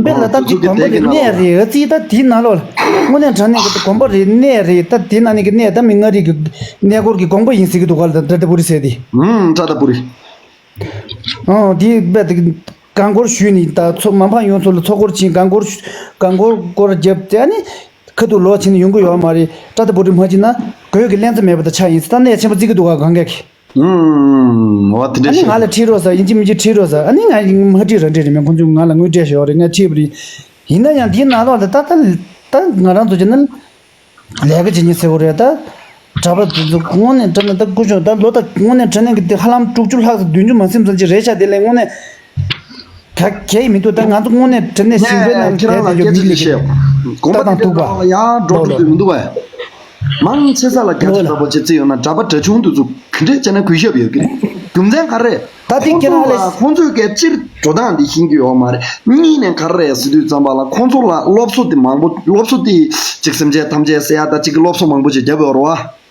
དཔེ་ལ་ད་འདི་དགོན་པ་རེད་གནས་རེད་ཨ་ཙི་ད་དེའི་ནང་ལོགས་ལ་དངོས་གནས་དྲང་གནས་ཀྱི་དགོན་པ་རེད་གནས་རེད། ད་དེ་ནང་ནས་ཀྱི་གནས་ད་མི་ལྔ་རིགས་ཀྱི་གནས་སྐོར་གྱི་དགོན་པ་ཡིན་ཟེར་གྱི་འདུག་ག་ལ་ད་ཏྲ་ཏི་པུ་རི་ཟེར་དེ། ཨུམ་ཏྲ་ཏི་པུ་རི། ཨོ་དེ་དཔེ་དེ་བཀའ་འཁོར་ཞུས་ནས་ད་ཚོ་མ་ཕམ་ཡོངས་ཚོ་ལ་ཚོགས་འཁོར་ཕྱིན། བཀའ་འཁོར་བཀའ་འཁོར་སྐོར་བརྒྱབ་དེ་ཨ་ནི་ཁ་ཐུག་ལོག་ཕྱིན་ནས་ཡོང་གི་ཡོད་མ་རེད། ཏྲ་ཏི་པུ་རི་མ་ཕྱིན་ན་གོས་ཀྱི་ལན་ཙམ་མེད་པ་ད་ཆ་ཡིན་ཟེར་ད་གནས་ཆེན་པོ་བརྩི་གི་འདུག་ག་གང་གས་ཀྱི། ཨུམ། འོ་དེ་འདྲ་ཨ་ནི་ང་ལ་ཁྲིད་རོགས་ཟེར་ཡིན་གཅིག་མིན་གཅིག་ཁྲིད་རོགས་ཟེར། ཨ་ནི་ང་མ་ཁྲིད་རང་ཁྲིད་རེད་མེད་ཁོང་ཚོས་ང་ལ་དངུལ་སྤྲད་ཞོར་རེད་ང་ཁྲིད་པ་རེད། ཡིན་ན་ཡང་འདིའི་ནང་ལོགས་ལ་ད་ལྟ་ད་ང་རང་ཚོ་བྱས་ན་ལས་ཀ་བྱེད་མཁན་ཟེར་དགོས་རེད་ད། གྲྭ་པ་དེ་ཚོ་དངོས་གནས་དྲང་གནས་ད་སྐུ་ཞབས་ད་ལོ་ད་དངོས་གནས་དྲང་གནས་ཀྱི་དེ་ཧ་ལམ་དྲུག་ཅུ་ལྷག་ཙམ་བདུན་ཅུ་མ་ཟིན་ཙམ་ཅིག་རེད་ཤག་དེ་ལས་དངོས་གནས། ད་གལ་མི་འདུག་ད་ང་ཚོ་དངོས་གནས་དྲན་ནས་ཞིང་པའི་ནང་ཁྱེད་རང་ལ་བསྡད་སྐད་ཆ་ཅིག་བཤད། དགོན་པ་དེ་ནང་ལ་ཡང་འགྲོ་ཐུབ་ཀྱི་མི་འདུག་བས། མང་ཆེ་ས་ལ་རྒྱ་ཆེ་འདྲ་པོ་ཅིག་བརྩི་ཡོད་ན་གྲྭ་པ་གྲྭ་ཆུང་དེ་ཚོ་ག་འདྲས་བྱས་ན་གུས་ཞབས་ཡོད་ཀྱི་རེད། རྒྱུ་མཚན་ག་རེ། ད་དེ་ཁོང་ཁྱེད་རང་ཚོ་ལ་ལས་ཁོང་ཚོས་སྐད་སྤྱིར་འགྲོ་སྟངས་འདི་ཤེས་ཀྱི་ཡོད་མ་རེད། གཉིས་ནས་ག་རེ་ཟེར་དུས་ཙམ་པ་ལ་ཁོང་ཚོ་ལ་སློབ་གསོ་དེ་མང་པོ་སློབ་གསོ་དེ་ཅིག་སེམས་ཅན་ཐམས་ཅད་ཟེར་ཡ་ད་ཅིག་གི་སློབ་གསོ་མང་པོ་ཅིག་བརྒྱབ་ཡོད་རེད་བ།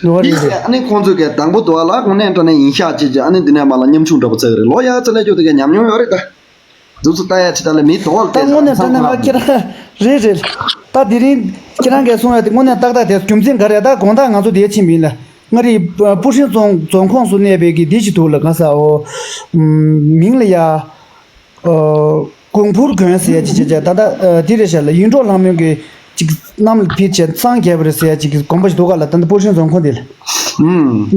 ལོ་རེ་རེ། ཨ་ནི་ཁོང་ཚོས་ཀྱི་དང་པོ་དུ་བ་ལ་དངོས་གནས་དྲང་གནས་ཡིན་ཤག་ཅེས་ཀྱི་ཨ་ནི་འདི་ནས་མ་ལ་ཉམ་ཆུང་འདྲ་པོ་བཙལ་གི་རེད། ལོ་ཡ་ཙི་ལས་ཀྱོ་དེ་ག་ཉམས་མྱོང་ཡོད་རེད་ད། འདུག་ཚོ་ལྟ་ཡ་ཅི་ལྟ་ལ་མི་དོ་བ་ལ་ད་བལྟས་དངོས་གནས་དྲང་གནས་ང་ཁྱེད་རང་རེད་རེད། ད་དེ་རིང་ཁྱེད་རང་གིས་གསུངས་ཡ་དེ་དངོས་གནས་ཏག་ཏག་དེ་རྒྱུ་མཚན་ག་རེ་ད་དགོང་དག་ང་ཚོ་དེ་ཕྱིན་པ་ཡིན་ལ། མངའ་རིས་སྤུ་ཧྲེང་རྫོང་རྫོང་ཁོངས་སུ་གནས་པའི་གི་དེ་ཞིག་འདུག་ལ་ག་ས་འོ། མིང་ལ་ཡ། ཨོ། གུང་ཕུར་དགོན་ཟེར་ཡ་ཅིག་བྱས་བྱས་ད་ལྟ་ཨ་དེ་རེད་ཤག་ལ་ཡིད་འཕྲོག་ལྷ་མོའི་གི་ཅིག་གནམ་ལ་ཕེབས་བྱས་སངས་རྒྱས་པ་རེད་ཟེར་ཡ་ཅིག་གི་དགོན་པ་ཞིག་འདུག་ག་ལ་ད་ལྟ་སྤུ་ཧྲེང་རྫོང་ཁོངས་དེ་ལ། ཨུམ།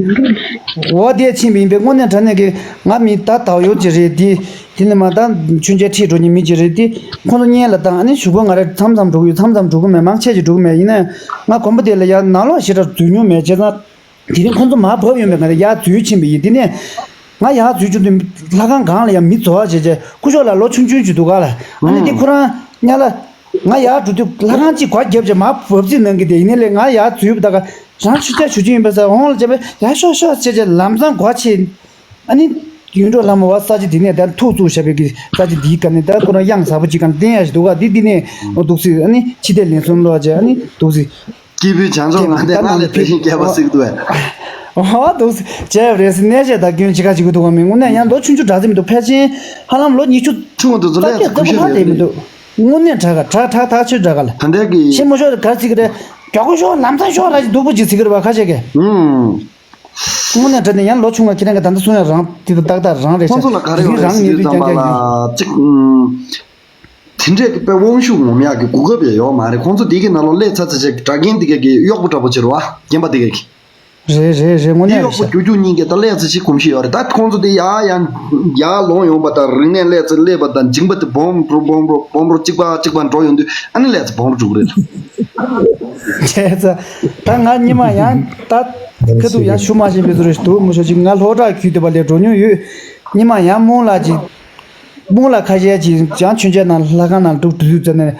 འོ་དེ་ཕྱིན་པ་ཡིན་པས་དངོས་གནས་དྲང་གནས་ཀྱི་ང་མི་ད་དག་ཡོད་ཅིག་རེད་དེ། དེ་ནས་མ་ད་མཆོད་མཇལ་ཁྲིད་འགྲོ་མཁན་མི་ཅིག་རེད་དེ། ཁོང་ཚོ་བརྙན་ལ་བཏང་ཨ་ནི་གཞུག་གུ་ང་རང་མཚམས་མཚམས་འགྲོ་གི་ཡོད། མཚམས་མཚམས་འགྲོ་གི་མེད། མང་ཆེ་ཅིག་འགྲོ་གི་མེད། ཡིན་ན་ཡང་ང་དགོན་པ་དེ་ལ་ཡར་ནང་ལོགས་ཞེ་དྲག་འཛུལ་མྱོང་མེད་བྱས་ཙང་། དེ་རིང་ཁོང་ཚོ་མར་བབས་ཡོང་པའི་ང་ཡར་འཛུལ་ཕྱིན་པ་ཡིན། དེ་ནས་ང་ཡར་འཛུལ་རྒྱུ་དེ་ལྷ་ཁང་སྒང་ལ་ཡང་མི་འཛོལ་བ་བྱས་བྱས་སྐུ་ཞབས་ལགས་ལོ་ཆུང་ཆུང་ཅིག་འདུག་ག་ལ། ཨ་ནི་དེ་ཁོ་རང་ཉ་ལ་ང་ཡར་འགྲོ་དུས་ལྷ་ཁང་གཅིག་སྒོ་བརྒྱབ་བྱས་མར་འབབ་རྩིས་གནང་གི་དེ་ཡིན་ནའི་ལས་ང་ཡར་འཛུལ་བ་ད་ག་རང་ཆུ་ཆ་ཆུ་ཆུ་ཡིན་པ་ས་འོང་ལ་བྱས་པས་ཡར་ཤོག་ཤོག་བྱས་བྱས་ལམ་སང་སྒོ་ཕྱེ། ཨ་ནི་ཡིད་འཕྲོག་ལྷ་མོ་བ་ས་ཆ་དེ་ནས་ད་ཐུག་བཙུགས་བཞག་པའི་གི་ས་ཆ་འདིའི་སྒང་ནས་ད་ཁོ་རང་གཡང་གཟར་པོ་ཅིག་སྒང་བསྟན་ཡ་ཞིག་འདུག་ག་འདི་འདི་ནས་འོ་འདུག་སྲིད། ཨ་ནི་ཕྱི་བལྟས་ལན་གསུམ་ལོག་བྱས་ཨ་ནི་འདུག་སྲིད། སྐྱེས་བུ་བྱང་ཆུབ་ངང་འདས་སྔགས་ལས་བདེ་ཞིང་རྒྱས་པ་གཟིགས་འདུག་བས། ཨོ་འདུག་བྱས་རེད་ཟེར་གནས་བཤད་དང་སྐྱོན་ཅི་ག་ཅིག་གི་འདུག་ག་མི་དངོས་གནས་ཡང་ལོ་ཆུང་ཆུང་འདྲ་ཟིག་མི་འདུག་ཕལ་ཆེར་ཧ་ལམ་ལོ་ཉི་ཤུ་ཆུང་བ་འདུག་ཚོ་ལས་ཀྱི་ལྟ་བུ་ཧ་རེད་མི་འདུག་དངོས་གནས་དྲག་ག་དྲག་དྲག་ཐག་ཆོད་དྲག་ག་ལ། ད་འདྲ་གི་ཤེས་མ་ཤོར་ག་ཟིག་རེད། མགྱོགས་པོ་ཤོག་ལམ་སང་ཤོག་ར་ཅིག་སྡུག་པོ་ཅིག་ཟིག་རེད་བ་ཁ་ཤས་ཀྱིས། ཨུམ། དངོས་གནས་དྲང་གནས་ཡང་ལོ་ཆུང་བ་ཁྱེད་རང་གི་ད་ལྟ་གསུང་ཡ་རང་དེ་དང་ཏག་ཏག་རང་རེད་ཤག་ཁོང་ཚོ་ལ་ག་རེ་ཡོད་རེད་ཟེར་དུས་ཙམ་པ་ལ་གཅིག་ཨུམ། དེ་འདྲས་ཀྱི་དཔེ་དབང་ཤུགས་ངོམ་ཡག་གི་གོ་སྐབས་ཡང་ཡོད་མ་རེད། ཁོང་ཚོ་དེ་གི་ནང་ལོགས་སླེབས་ཚར་ཚར་བྱས་དྲ་རྒན་དེ་གས་ཀྱི་གཡོག་པོ་འདྲ་པོ་བྱེད་རོགས་ཨ་རྒན་པ་དེ་གས་ཀྱི། རེད་རེད་རེད། དངོས་གནས་རེད་ཤག། འདི་གཡོག་པོ་རྒྱུག་རྒྱུག་གཉིས་ཀས་ད་ཀླད་རྩ་ཅིག་གོམས་གཤིས་ཡོད་རེད། ད་ཁོང་ཚོ་དེ་ཡར་ཡང་ཡར་ལོང་ཡོང་པ་དང་རིག་གནས་ཀླད་རྩ་སླེབས་པ་དང་མཇིང་པ་དེ་སྦོམ་འགྲོ་སྦོམ་འགྲོ་སྦོམ་འགྲོ་གཅིག་པ་གཅིག་པ་འགྲོ་ཡོང་དུས་ཨ་ནི་ཀླད་རྩ་སྦོམ་འགྲོ་འགྲོ་གི་རེད། བྱས་ཙང་ད་ང་སྔོན་མ་ཡང་ད་ཁ་ཐུག་ཡང་ཞུ་མ་ཤེས་པའི་བཟོ་འདྲ་ཞིག་འདུག་མི་ཤོ་ཅིག་ང་སློབ་གྲྭ་ཁུལ་དེ་པ་ལས་འགྲོ་མྱོང་ཡོད། སྔོན་མ་ཡང་རྨོ་ལགས་ཀྱིས་རྨོ་ལགས་ཁ་ཤས་ཀྱིས་ཡང་མཆོད་མཇལ་ནང་ལྷ་ཁང་ནང་འདུག་དུས་ཚོད་ནས།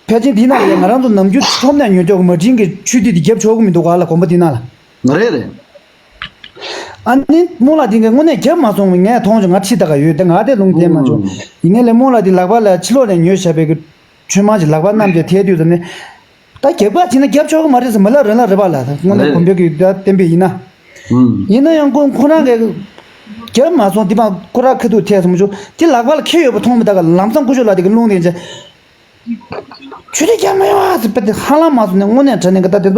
ཕལ་ཆེར་འདི་ན་ལ་ཡང་ང་རང་ཚོ་ནམ་རྒྱུན་ཁྲོམ་ནས་ཉོ་ཆོག་གི་མ་ཊིན་གྱི་ཆུ་དེ་དེ་རྒྱབ་ཆོག་གི་མི་འདུག་ག་ལ་དགོན་པ་འདི་ན་ལ། རེད་རེད། ཨ་ནི་རྨོ་ལགས་འདི་གའི་དངོས་གནས་རྒྱབ་མ་སོང་བས་ངས་མཐོང་བྱུང་། ང་ཁྲིད་ད་ག་ཡོད་དེ་ང་དེ་ལུང་བསྟན་མ་བྱུང་། ཡིན་ནའི་ལས་རྨོ་ལགས་འདི་ལག་པ་ལ་ཕྱི་ལོགས་ནས་ཉོས་བཞག་པའི་གི་མཆོད་མང་གི་ལག་པ་རྣམས་ཀྱང་ཐལ་དུས་ཙམ་ནས། ད་རྒྱབ་ཁ་ཕྱིན་ན་རྒྱབ་ཆོག་གི་མ་རེད་ཟེར་མི་ལ་རེ་ལ་རེ་བ་ལ་དངོས་གནས་རེད། གོམ་བགྲོད་ཀྱི་ད་བསྟན་པའི་ཡིན་ན། ཨུམ། ཡིན་ན་ཡང་ཁོ་ཁོ་རང་གི་རྒྱབ་མ་སོང་འདི་མ་ཁོ་རང་ཁ་ཐུག་ཐལ་སོང་བྱུང་། དེ་ལག་པ་ལ་ཁེལ་ཡོད་པ་མཐོང་མི་ད་ག་ལམ་སང་ཀུ་ཤུ་ལ་དེ་གི་རླུང་དེ་འཇལ། ཆུ་དེ་རྒྱབ་མ་ཡོང་ཨ་ཟེར་པ་དེ་ཧ་ལམ་མ་སོང་ནས་དངོས་གནས་དྲང་གནས་གི་ད་དེ་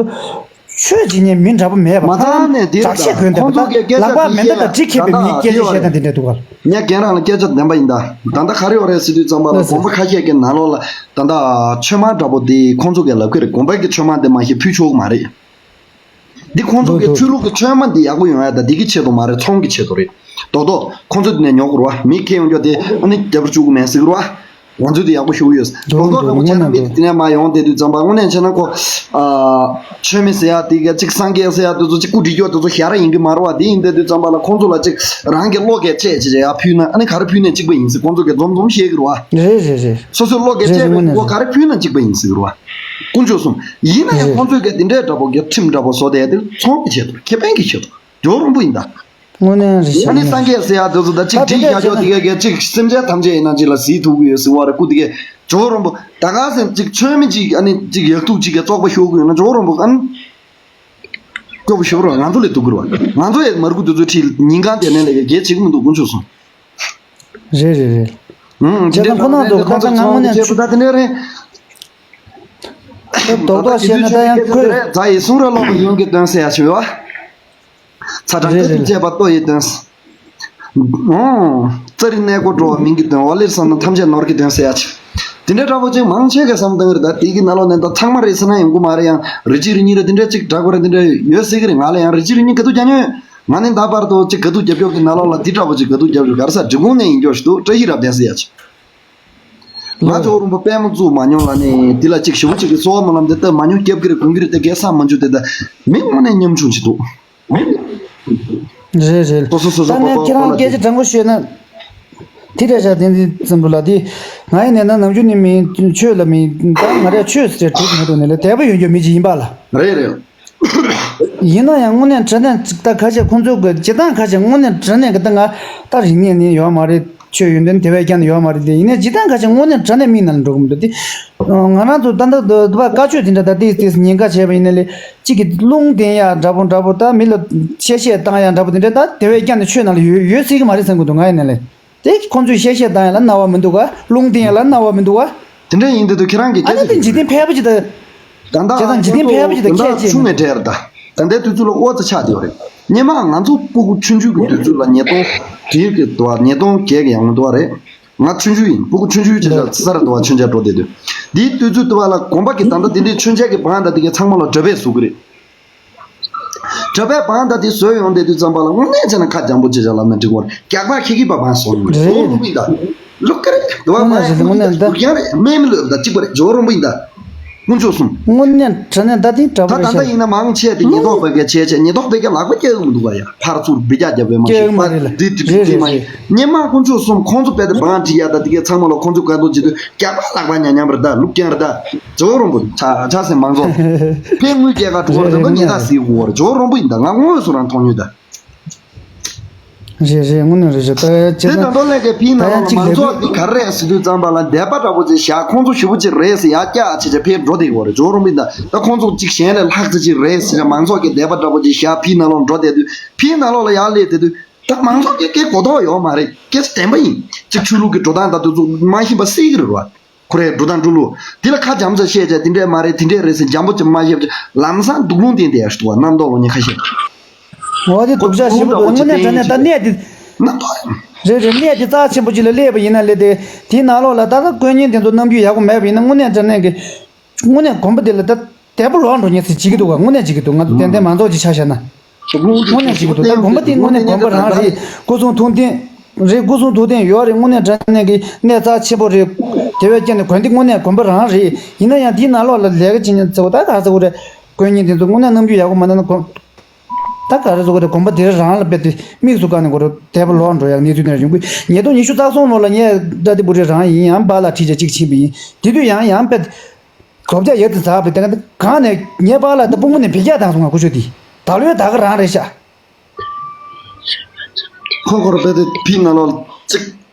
ཚོ་ཆོས་བྱེད་མཁན་མི་འདྲ་པོ་མེད་པ། མ་ད་ནས་དེ་བྲག་ཅ་ཁོན་དེ་ཁོང་ཚོ་གི་སྐད་ཆ་ལག་པ་མེ་མདའ་དང་གྲི་འཁྱེར་པའི་མི་སྐད་ཆ་བཤད་སྟངས་དེ་འདྲ་འདུག་ག་ལ། ངས་རྒན་རང་ལ་སྐད་ཆ་བདེན་པ་ཡིན་ད། ད་ལྟ་ག་རེ་ཡོད་རེད་ཟེར་དུས་ཙམ་པ་ལ་ལགས་སོ། དགོན་པ་ཁ་ཤས་ཀྱི་ནང་ལོགས་ལ་ད་ལྟ་ཆོས་མང་འདྲ་པོ་དེ་ཁོང་ཚོ་གིས་ལབ་ཀྱི་རེད། དགོན་པ་གི་ཆོས་མང་དེ་མ་གཞི་ཕུལ་ཆོག་གི་མ་རེད། འདི་ཁོང་ཚོ་གི་ལགས་སོ། ཆོས་ལུགས་ཀྱི་ཆོས་མང་འདི་ཡག་པོ་ཡོང་ཡ་ད་འདི་གི་ཆེད་དུ་མ་རེད། ཚོང་གི་ཆེད་དུ་རེད། རྡོག་རྡོག་ཁོང་ཚོ་འདི་ནས་ཉོ་དགོས་རེད་བ། མི་ཁྱེར་ཡོང་རྒྱུ་དེ་ཨ་ནི་རྒྱབ་རུ་བཅུག་གི་མེད་ཟེར་གི་རེད་བ། ང་ཚོས་དེ་ཡག་པོ་ཞུ་གི་ཡོད། རྡོག་རྡོག་འདྲ་པོ་བྱས་ན་མི་དེ་ནས་མར་ཡོང་བསྡད་དུས་ཙམ་པ་དངོས་གནས་བྱས་ན་ཁོ། ཨ། ཆོས་མེད་ཟེར་ཡ་དེ་ག་ཅིག་སངས་རྒྱས་ཟེར་ཡ་དེ་ཚོ་ཅིག་སྐུ་བགྲེས་མཆོག་དེ་ཚོ་ཞར་ཡིན་གི་མ་རེད་བ། དེ་ཡིན་བསྡད་དུས་ཙམ་པ་ལ་ཁོང་ཚོ་ལ་ཅིག་རང་གི་བློ་སྐད་བཅད་བྱས་བྱས་ཡར་ཕུལ་ན་ཨ་ནི་ག་རེ་ཕུལ་ནས་གཅིག་པ་ཡིན་ཟེར་ཁོང་ཚོ་གིས་འཛོམས་འཛོམས་བཤད་གི་རེད་བ། རེད་རེད་རེད། སོ་སོའི་བློ་སྐད་རེད་བཅད་རེད། པའི་དངོས་གནས་ཁོ་ག་རེ་ཕུལ་ན་གཅིག་པ་ཡིན་ཟེར་གི་རེད་བ། དཀོན་མཆོག་གསུམ། ཡིན་ན་ཡང་རེད། ཁོང་ཚོས་ག་དེ་འདྲའི་འདྲ་པོ་གི་ཁྲིམས་འདྲ་པོ་བཟོ་བསྡད་ཡ་དེ་ཚོང་གི་ཆེད་དུ་ཁེ་ཕན་གྱི་ཆེད་དུ་ཇོ་རོང་པོ་ཡིན་ད། དངོས་གནས་རེད་ཤག་ཨ་ནི་ནི། སངས་རྒྱས་ཟེར་ཡ་དེ་ཚོ་ད་ཅིག་ད་དེ་བྲིས་འདྲ་བྱས་བཞག་ན་ཆོག་དེ་ག་ཅིག་སེམས་ཅན་ཐམས་ཅད་ཡིན་ན་ཅིག་ལ་གཟིགས་ཐུབ་ཀྱི་ཡོད་ཟེར་བ་རེད། སྐུ་དེ་གས་ཇོ་རོང་པོ་ད་ག་སེ་ཅིག་ཆོས་མེད་ཅིག་ཨ་ནི་ཅིག་ཡག་ཐུག་ཅིག་གས་བཙོག་པ་ཤོར་གི་ཡོད་ན་ཇོ་རོང་པོ་ཨ་ནི་སྐྱོ་པོ་ཤོར་རོགས། ང་ཚོ་ལས་སྡུག་གི་རེད་བ། ང་ཚོ་ཡང་མར་ཁུ་དེ་ཚོའི་ཁྲིད་ཉིན་གང་དེ་ནས་ལས་ཀའི་གལ་ཆེ་གི་མི་འདུག་དཀོན་མཆོག་གསུམ། རེད་རེད་རེད། ཨུམ། བྱས་ཙང་ཁོ་ན་ཚོ་ཁ་སང་ང་དངོས་གནས་ཁྱེད་ཚོ་ད་དེ་ནས་རེད། རྡོག་རྡོག་བཤད་ན་ད་ཡང་ཁོས། རྫ་ཡི་གསུང་ར་ལོག་པ་ཡོང་གི་དོན་ཟེར་ཡ་ཞུ་བ། ཚ་གྲང་ཀ་ཐུག་བཅས་པ་ལྟོ་ཡི་དོན། ཨོ། རྩ་རི་གནས་སྐོར་འགྲོ་བ་མིན་གྱི་དོན། ཝ་ལིར་བསམ་ན་ཐམས་ཅད་ནོར་གྱི་དོན་ཟེར་ཡ་ཆེ། དེ་འདྲའི་འདྲ་པོ་ཅིག་མང་ཆེ་གས་བསམ་བཏང་གི་རེད། ད་དེ་གི་ནང་ལོགས་ནས་ད་ཚང་མ་རེད་ཟེར་ན་ཡོང་གི་མ་རེད། ཡང་རི་གཅིག་རི་གཉིས་རེད། དེ་འདྲ་ཅིག་འདྲ་པོ་རེད། དེ་འདྲ་ཡོད་སྲིད་གི་རེད། ང་ལ་ཡང་རི་གཅིག་རི་གཉིས་ག་དུས་རྒྱག་མྱོང་ཡོད། ང་ནི་ད་བར་དུ་ཅིག་ག་དུས་རྒྱབ་སྐྱོར་གྱི་ནང་ལོགས་ལ་འདི་འདྲ་པོ་ཅིག་ག་དུས་རྒྱབ་སྐྱོར་ག་རེ་ཟ་འབྲི་གུང་ནས་ཡིན་འགྱོག་ཞིག་འདུག་བཀྲ་ཤིས་རབ་བརྟན་ཟེར་ཡ་ཅིག་ང་ལོ། ཇོ་རོང་པོ་དཔལ་མོ་བཙུགས་མ་མྱོང་ལ་ནི་འདི་ལ་ཅིག་ཞེ་པོ་ཅིག་གི་གསོལ་བ་སྨོན་ལམ་འདི་ལྟ་མ་མྱོང་། རྒྱབ་ཀྱི་རེད་དགོངས་ཀྱི་རེད་དེ་གས་བསམ་མ་འཇུག་དེ་ད་མི་དངོས་གནས་ཉམ་ཆུང་ཅིག་འདུག་རེད་རེད། སོ་སོ་སོ་སོ་ད་ངས་ཁྱེད་རང་སྐད་ཆ་དྲང་པོ་ཤོད་ན། དེ་འདྲ་བྱ་དེ་འདི་ཙམ་པོ་ལ་དེ། ང་ཡི་ནས་ན་ནམ་རྒྱུན་ནི་མི་ཆོས་ལ་མི་ད་ང་རས་ཆོས་ཟེར་གྲུབ་མི་འདུག་ནས་ལ་དད་པ་ཡོད་རྒྱུ་མི་ཅིག་ཡིན་པ་ལ། རེད་རེད། ཡིན་ན་ཡང་དངོས་གནས་དྲང་གནས་ད་ཁ་ཤས་ཁོང་ཚོ་གི་སྤྱི་བཏང་ཁ་ཤས་དངོས་གནས་དྲང་གནས་གི་ད་ང་ད་རིག་གནས་ནི་ཡོད་མ་རེད། ཆོས་ཡོན་ཏན་དེ་བས་ཀྱང་ཡོད་མ་རེད་དེ། ཡིན་ནའི་སྤྱི་བཏང་ཁ་ཤས་དངོས་གནས་དྲང་གནས་མིག་ནང་ལ་འགྲོ་གི་མི་འདུག་དེ། ང་རང་ཚོ་ད་ལྟ་དུ་བཀའ་ཆོས་དེ་འདྲ་ད་ཏིས་ཏིས་ཉེན་ཁ་བྱས་པ་ཡིན་ན་ལས་གཅིག་གི་རླུང་བསྟན་ཡ་འདྲ་པོ་འདྲ་པོ་ད་མི་ལ་གཤེ་གཤེ་བཏང་ཡ་འདྲ་པོ་དེ་འདྲ་ད་དེ་བས་ཀྱང་ནི་ཆོས་ནང་ལ་ཡོད་ཡོད་སྲིད་གི་མ་རེད་བསམ་གི་འདུག་ང་ཡིན་ན་ལས། དེ་ཁོང་ཚོས་གཤེ་གཤེ་བཏང་ཡ་ལ་རྣ་བ་མི་འདུག་ག་རླུང་བསྟན་ཡ་ལ་རྣ་བ་མི་འདུག་ག་དེ་འདྲ་ཡིན་དུས་དུ་ཁྱེད་རང་གི་ཨ་ནི་སྐད་དེ་ཆ་འཇིག་རྟེན་ཕལ་པ་ཅིག་ད། ད་ལྟ་བྱས་ཙང་འཇིག་རྟེན་ཕལ་པ་ཅིག་ད་ད་ལྟ་ཁྱད་ཆེ། ཆུང་ནས་བྲལ་ར་ད། ད་ལྟའི་དུས་ཚོད་ལ་དབོར་རྩ་ཆགས་བསྡད་ཡོད་རེད། སྔོན་མ་ང་ཚོ་སྤུ་གུ་ཆུང་ཆུང་གི་དུས་ཚོད་ལ་ཉིས་སྟོང་བརྒྱད་ཀྱི་དུ་བ་ཉིས་སྟོང་བརྒྱད་ཀྱི་ཡར་སྔོན་དུ་བ་རེད། ང་ཆུང་ཆུང་ཡིན། སྤུ་གུ་ཆུང་ཆུང་བྱས་ཙང་ས་ར་དུ་བ་མཆོད་མཇལ་འགྲོ་བསྡད་དུས། འདིའི་དུས་ཚོད་དུ་བ་ལ་དགོན་པ་གི་ད་ལྟ་དེ་འདྲའི་མཆོད་མཇལ་གྱི་བང་ད་དེ་གའི་ཚང་མ་ལ་གྲྭ་པས་བཟོ་གི་རེད། གྲྭ་པས་བང་ད་དེ་བཟོས་ཡོང་བསྡད་དུས་ཙམ་པ་ལ་དངོས་གནས་བྱས་ན་ཁ་འཇམ་པོ་བྱས་བྱས་ལབ་ན་འགྲིག་གི་རེད། རྒྱག་པ་ཁྱི་ཁྱི་པ་བང་བཟོ་ཡོང་གི་རེད། ཇོ་རོང་པོ་ཡིན་ད། ལུག་ཀ་རེད། དུ་བ་དངོས་གནས་རེད། དངོས་གནས་ད། རྒྱང་རེད། སྨན་མི་ལོས་ད་གཅིག་པ་རེད། ཇོ་རོང་པོ་ཡིན་ད། དཀོན་མཆོག་གསུམ། དངོས་གནས་དྲང་གནས་ད་དེ་གྲྭ་པ་ད་རེད་ད་ལྟ་ཤག་ཡིན་ན་མང་ཆེ་དེ་ཉེན་རྟོག་པ་གས་བྱས་བྱས་ཉེན་རྟོག་པའི་གས་ལག་པ་སྐྱེལ་གི་མི་འདུག་ག་ཡ། ཕར་ཚུར་འབུད་རྒྱག་རྒྱབ་པའི་མ་སྐྱེལ་གི་མ་རེད་ལ། འདི་འདི་རེད་འདི་རེད་མ་ཡིན། རེད། སྔོན་མ་དཀོན་མཆོག་གསུམ་ཁོང་ཚོ་དཔེ་དེ་བང་བྲིས་ཡ་ད་དེ་གས་ཚང་མ་ལ་ཁོང་ཚོ་ག་འདུག་བྱེད་དུས་རྒྱག་པ་ལག་པ་ཉག་ཉམས་རེད་ད། ལུག་རྒྱང་རེད་ད། ཇོ་རོང་པོ་ཆ་ཆ་སེ་མང་ཚོགས་ཕན་དངུལ་སྐྱེལ་ག་འགྲོ་བ་རེད་ད། ཉེན་རྟོག་སྲིད་དགོས་རེད། ཇོ་རོང་པོ་ཡིན་ད། ང་དངོས་སུ་རང་མཐོང་ཡོད་ད། རེད་རེད། དངོས་གནས་རེད་རེད། ད་དེ་ད་ལྟ་ལས་ཀའི་ཕིའི་ནང་ལོགས་ལ་མང་ཚོགས་འདི་ག་རེ་རེད་ཟེར་དུས་ཙམ་པ་ལ་དད་པ་འདྲ་པོ་ཅིག་བཞག་ཁོང་ཚོ་ཞེ་པོ་ཅིག་རེད་ཟེར་ཡ་སྐྱག་ཅིག་ཅིག་ཕེབས་འགྲོ་བསྡད་ཡོད་རེད། ཇོ་རོང་པོ་ཡིན་ད། ད་ཁོང་ཚོ་ཅིག་གཞན་ལས་ལྷག་ཙམ་ཅིག་རེད་ཟེར་མང་ཚོགས་ཀྱི་དད་པ་འདྲ་པོ་ཅིག་བཞག་ཕིའི་ནང་ལོགས་འགྲོ་བསྡད་དུས། ཕིའི་ནང་ལོགས་ལ་ཡར་སླེབས་བསྡད་དུས་ད་མང་ཚོགས་ཀྱི་སྐད་གོ་རྟོགས་ཡོད་མ་རེད། སྐད་ཆ་བདེན་པ་ཡིན། ཅིག་ཆོས་ལུགས་ཀྱི་འགྲོ་སྟངས་དང་དེ་ཚོ་མ་ཤེས་པ་སྲིད་ཀྱི་རེད་བ། ཁོ་རའི་འགྲོ་སྟངས་འགྲོ་ལུགས་འདི་ལ་ཁ་འཇམ་ཙམ་བཤད་བྱས་དེ་འདྲས་མ་རེད་དེ་འདྲས་རེད་ཟེར་འཇམ་པོ་ཅིག་མ་བཤད་བྱས་ལམ་སང་སྡུག་རུང་བསྟན་བསྡད་ཡ་ཞིག་འདུག་བ། རྣམ་རྟོག་ལོ་ཉེ་ཁ་ཤས། འོ་དེ་སྡུག་ཅག་ཞེ་པོ་འདུག་དངོས་གནས་དྲང་གནས་ད་གནས་དེ། རྣམ་རྟོག་རེད་རེད། གནས་དེ་རྩ་ཆེན་པོ་ཅིག་ལ་སླེབས་པ་ཡིན་ན་ལས་དེ་དེའི་ནང་ལོགས་ལ་ད་ལྟ་དཀོན་གཉེར་དེ་ཚོ་རྣམ་འགྱུར་ཡག་པོ་མེད་པ་ཡིན་ན་དངོས་གནས་དྲང་གནས་ཀྱི། དངོས་གནས་དགོན་པ་དེ་ལ་ད་དད་པ་ལོག་འགྲོ་ཉེན་ཟེར་བྱེད་ཀྱི་འདུག་ག་དངོས་གནས་བྱེད་ཀྱི་འདུག་ང་ཚོ་ཏན་ཏན་མང་ཚོགས་ཀྱི་ཆ་བཞག་ན། དངོས་གནས་ཅིག་འདུག་ད་དགོན་པ་དེ་དངོས་གནས་དགོན་པ་རང་རེད། སྐུ་གསུང་ཐུགས་རྟེན་རེད། སྐུ་གསུང་ཐུགས་རྟེན་ཡོད་རེད། དངོས་གནས་དྲང་གནས་ཀྱི་གནས་རྩ་ཆེན་པོ་རེད། དེ་བས་ཀྱང་ནི་དགོན་སྡེ་དངོས་གནས་དགོན་པ་རང་རེད། ཡིན་ན་ཡང་དེའི་ནང་ལོགས་ལ་ལས་ཀ་བྱེད་མཁན་ཚོ་ད་ག་ཚོད་རེད། དཀོན་གཉེར་དེ་ཚོ་དངོས་གནས་རྣམ་འགྱུར་ཡག་པོ་མ་གནང་ན་དགོན། ད་ག་རེ་ཟེར་དགོས་རེད། དགོན་པ་དེ་རང་ལ་དཔེ་དེ་དམིགས་སུ་བཀར་ནས་དགོས་རེད། དེ་བ་ལོག་འགྲོ་ཡག་གནས་ཚུལ་དེ་འདྲ་ཡོང་གི། ཉིས་སྟོང་ཉི་ཤུ་རྩ་གསུམ་ལོ་ལ་ངས་བཀྲ་ཤིས་བུ་རེ་རང་ཡིན་ཡང་པཱ་ལགས་ཁྲིད་བྱས་གཅིག་ཕྱིན་པ་ཡིན། དེ་དུས་ཡང་ཡང་དཔེ་དགོ་བྱ་ཡོད་དེ་ཟ་བས་དེ་ག་གང་ནས་ངས་པཱ་ལགས་དེ་དཔུང་པ་ནས་འབུད་རྒྱག་བཏང་སོང་ང་ཁུ་ཆོ་དེ་ད་ལོའི་ད་ག་རང་རེད་ཤག་ཁོ་ཁོ་ར་དཔེ་དེ་ཕི་ནང་ལོགས་གཅིག་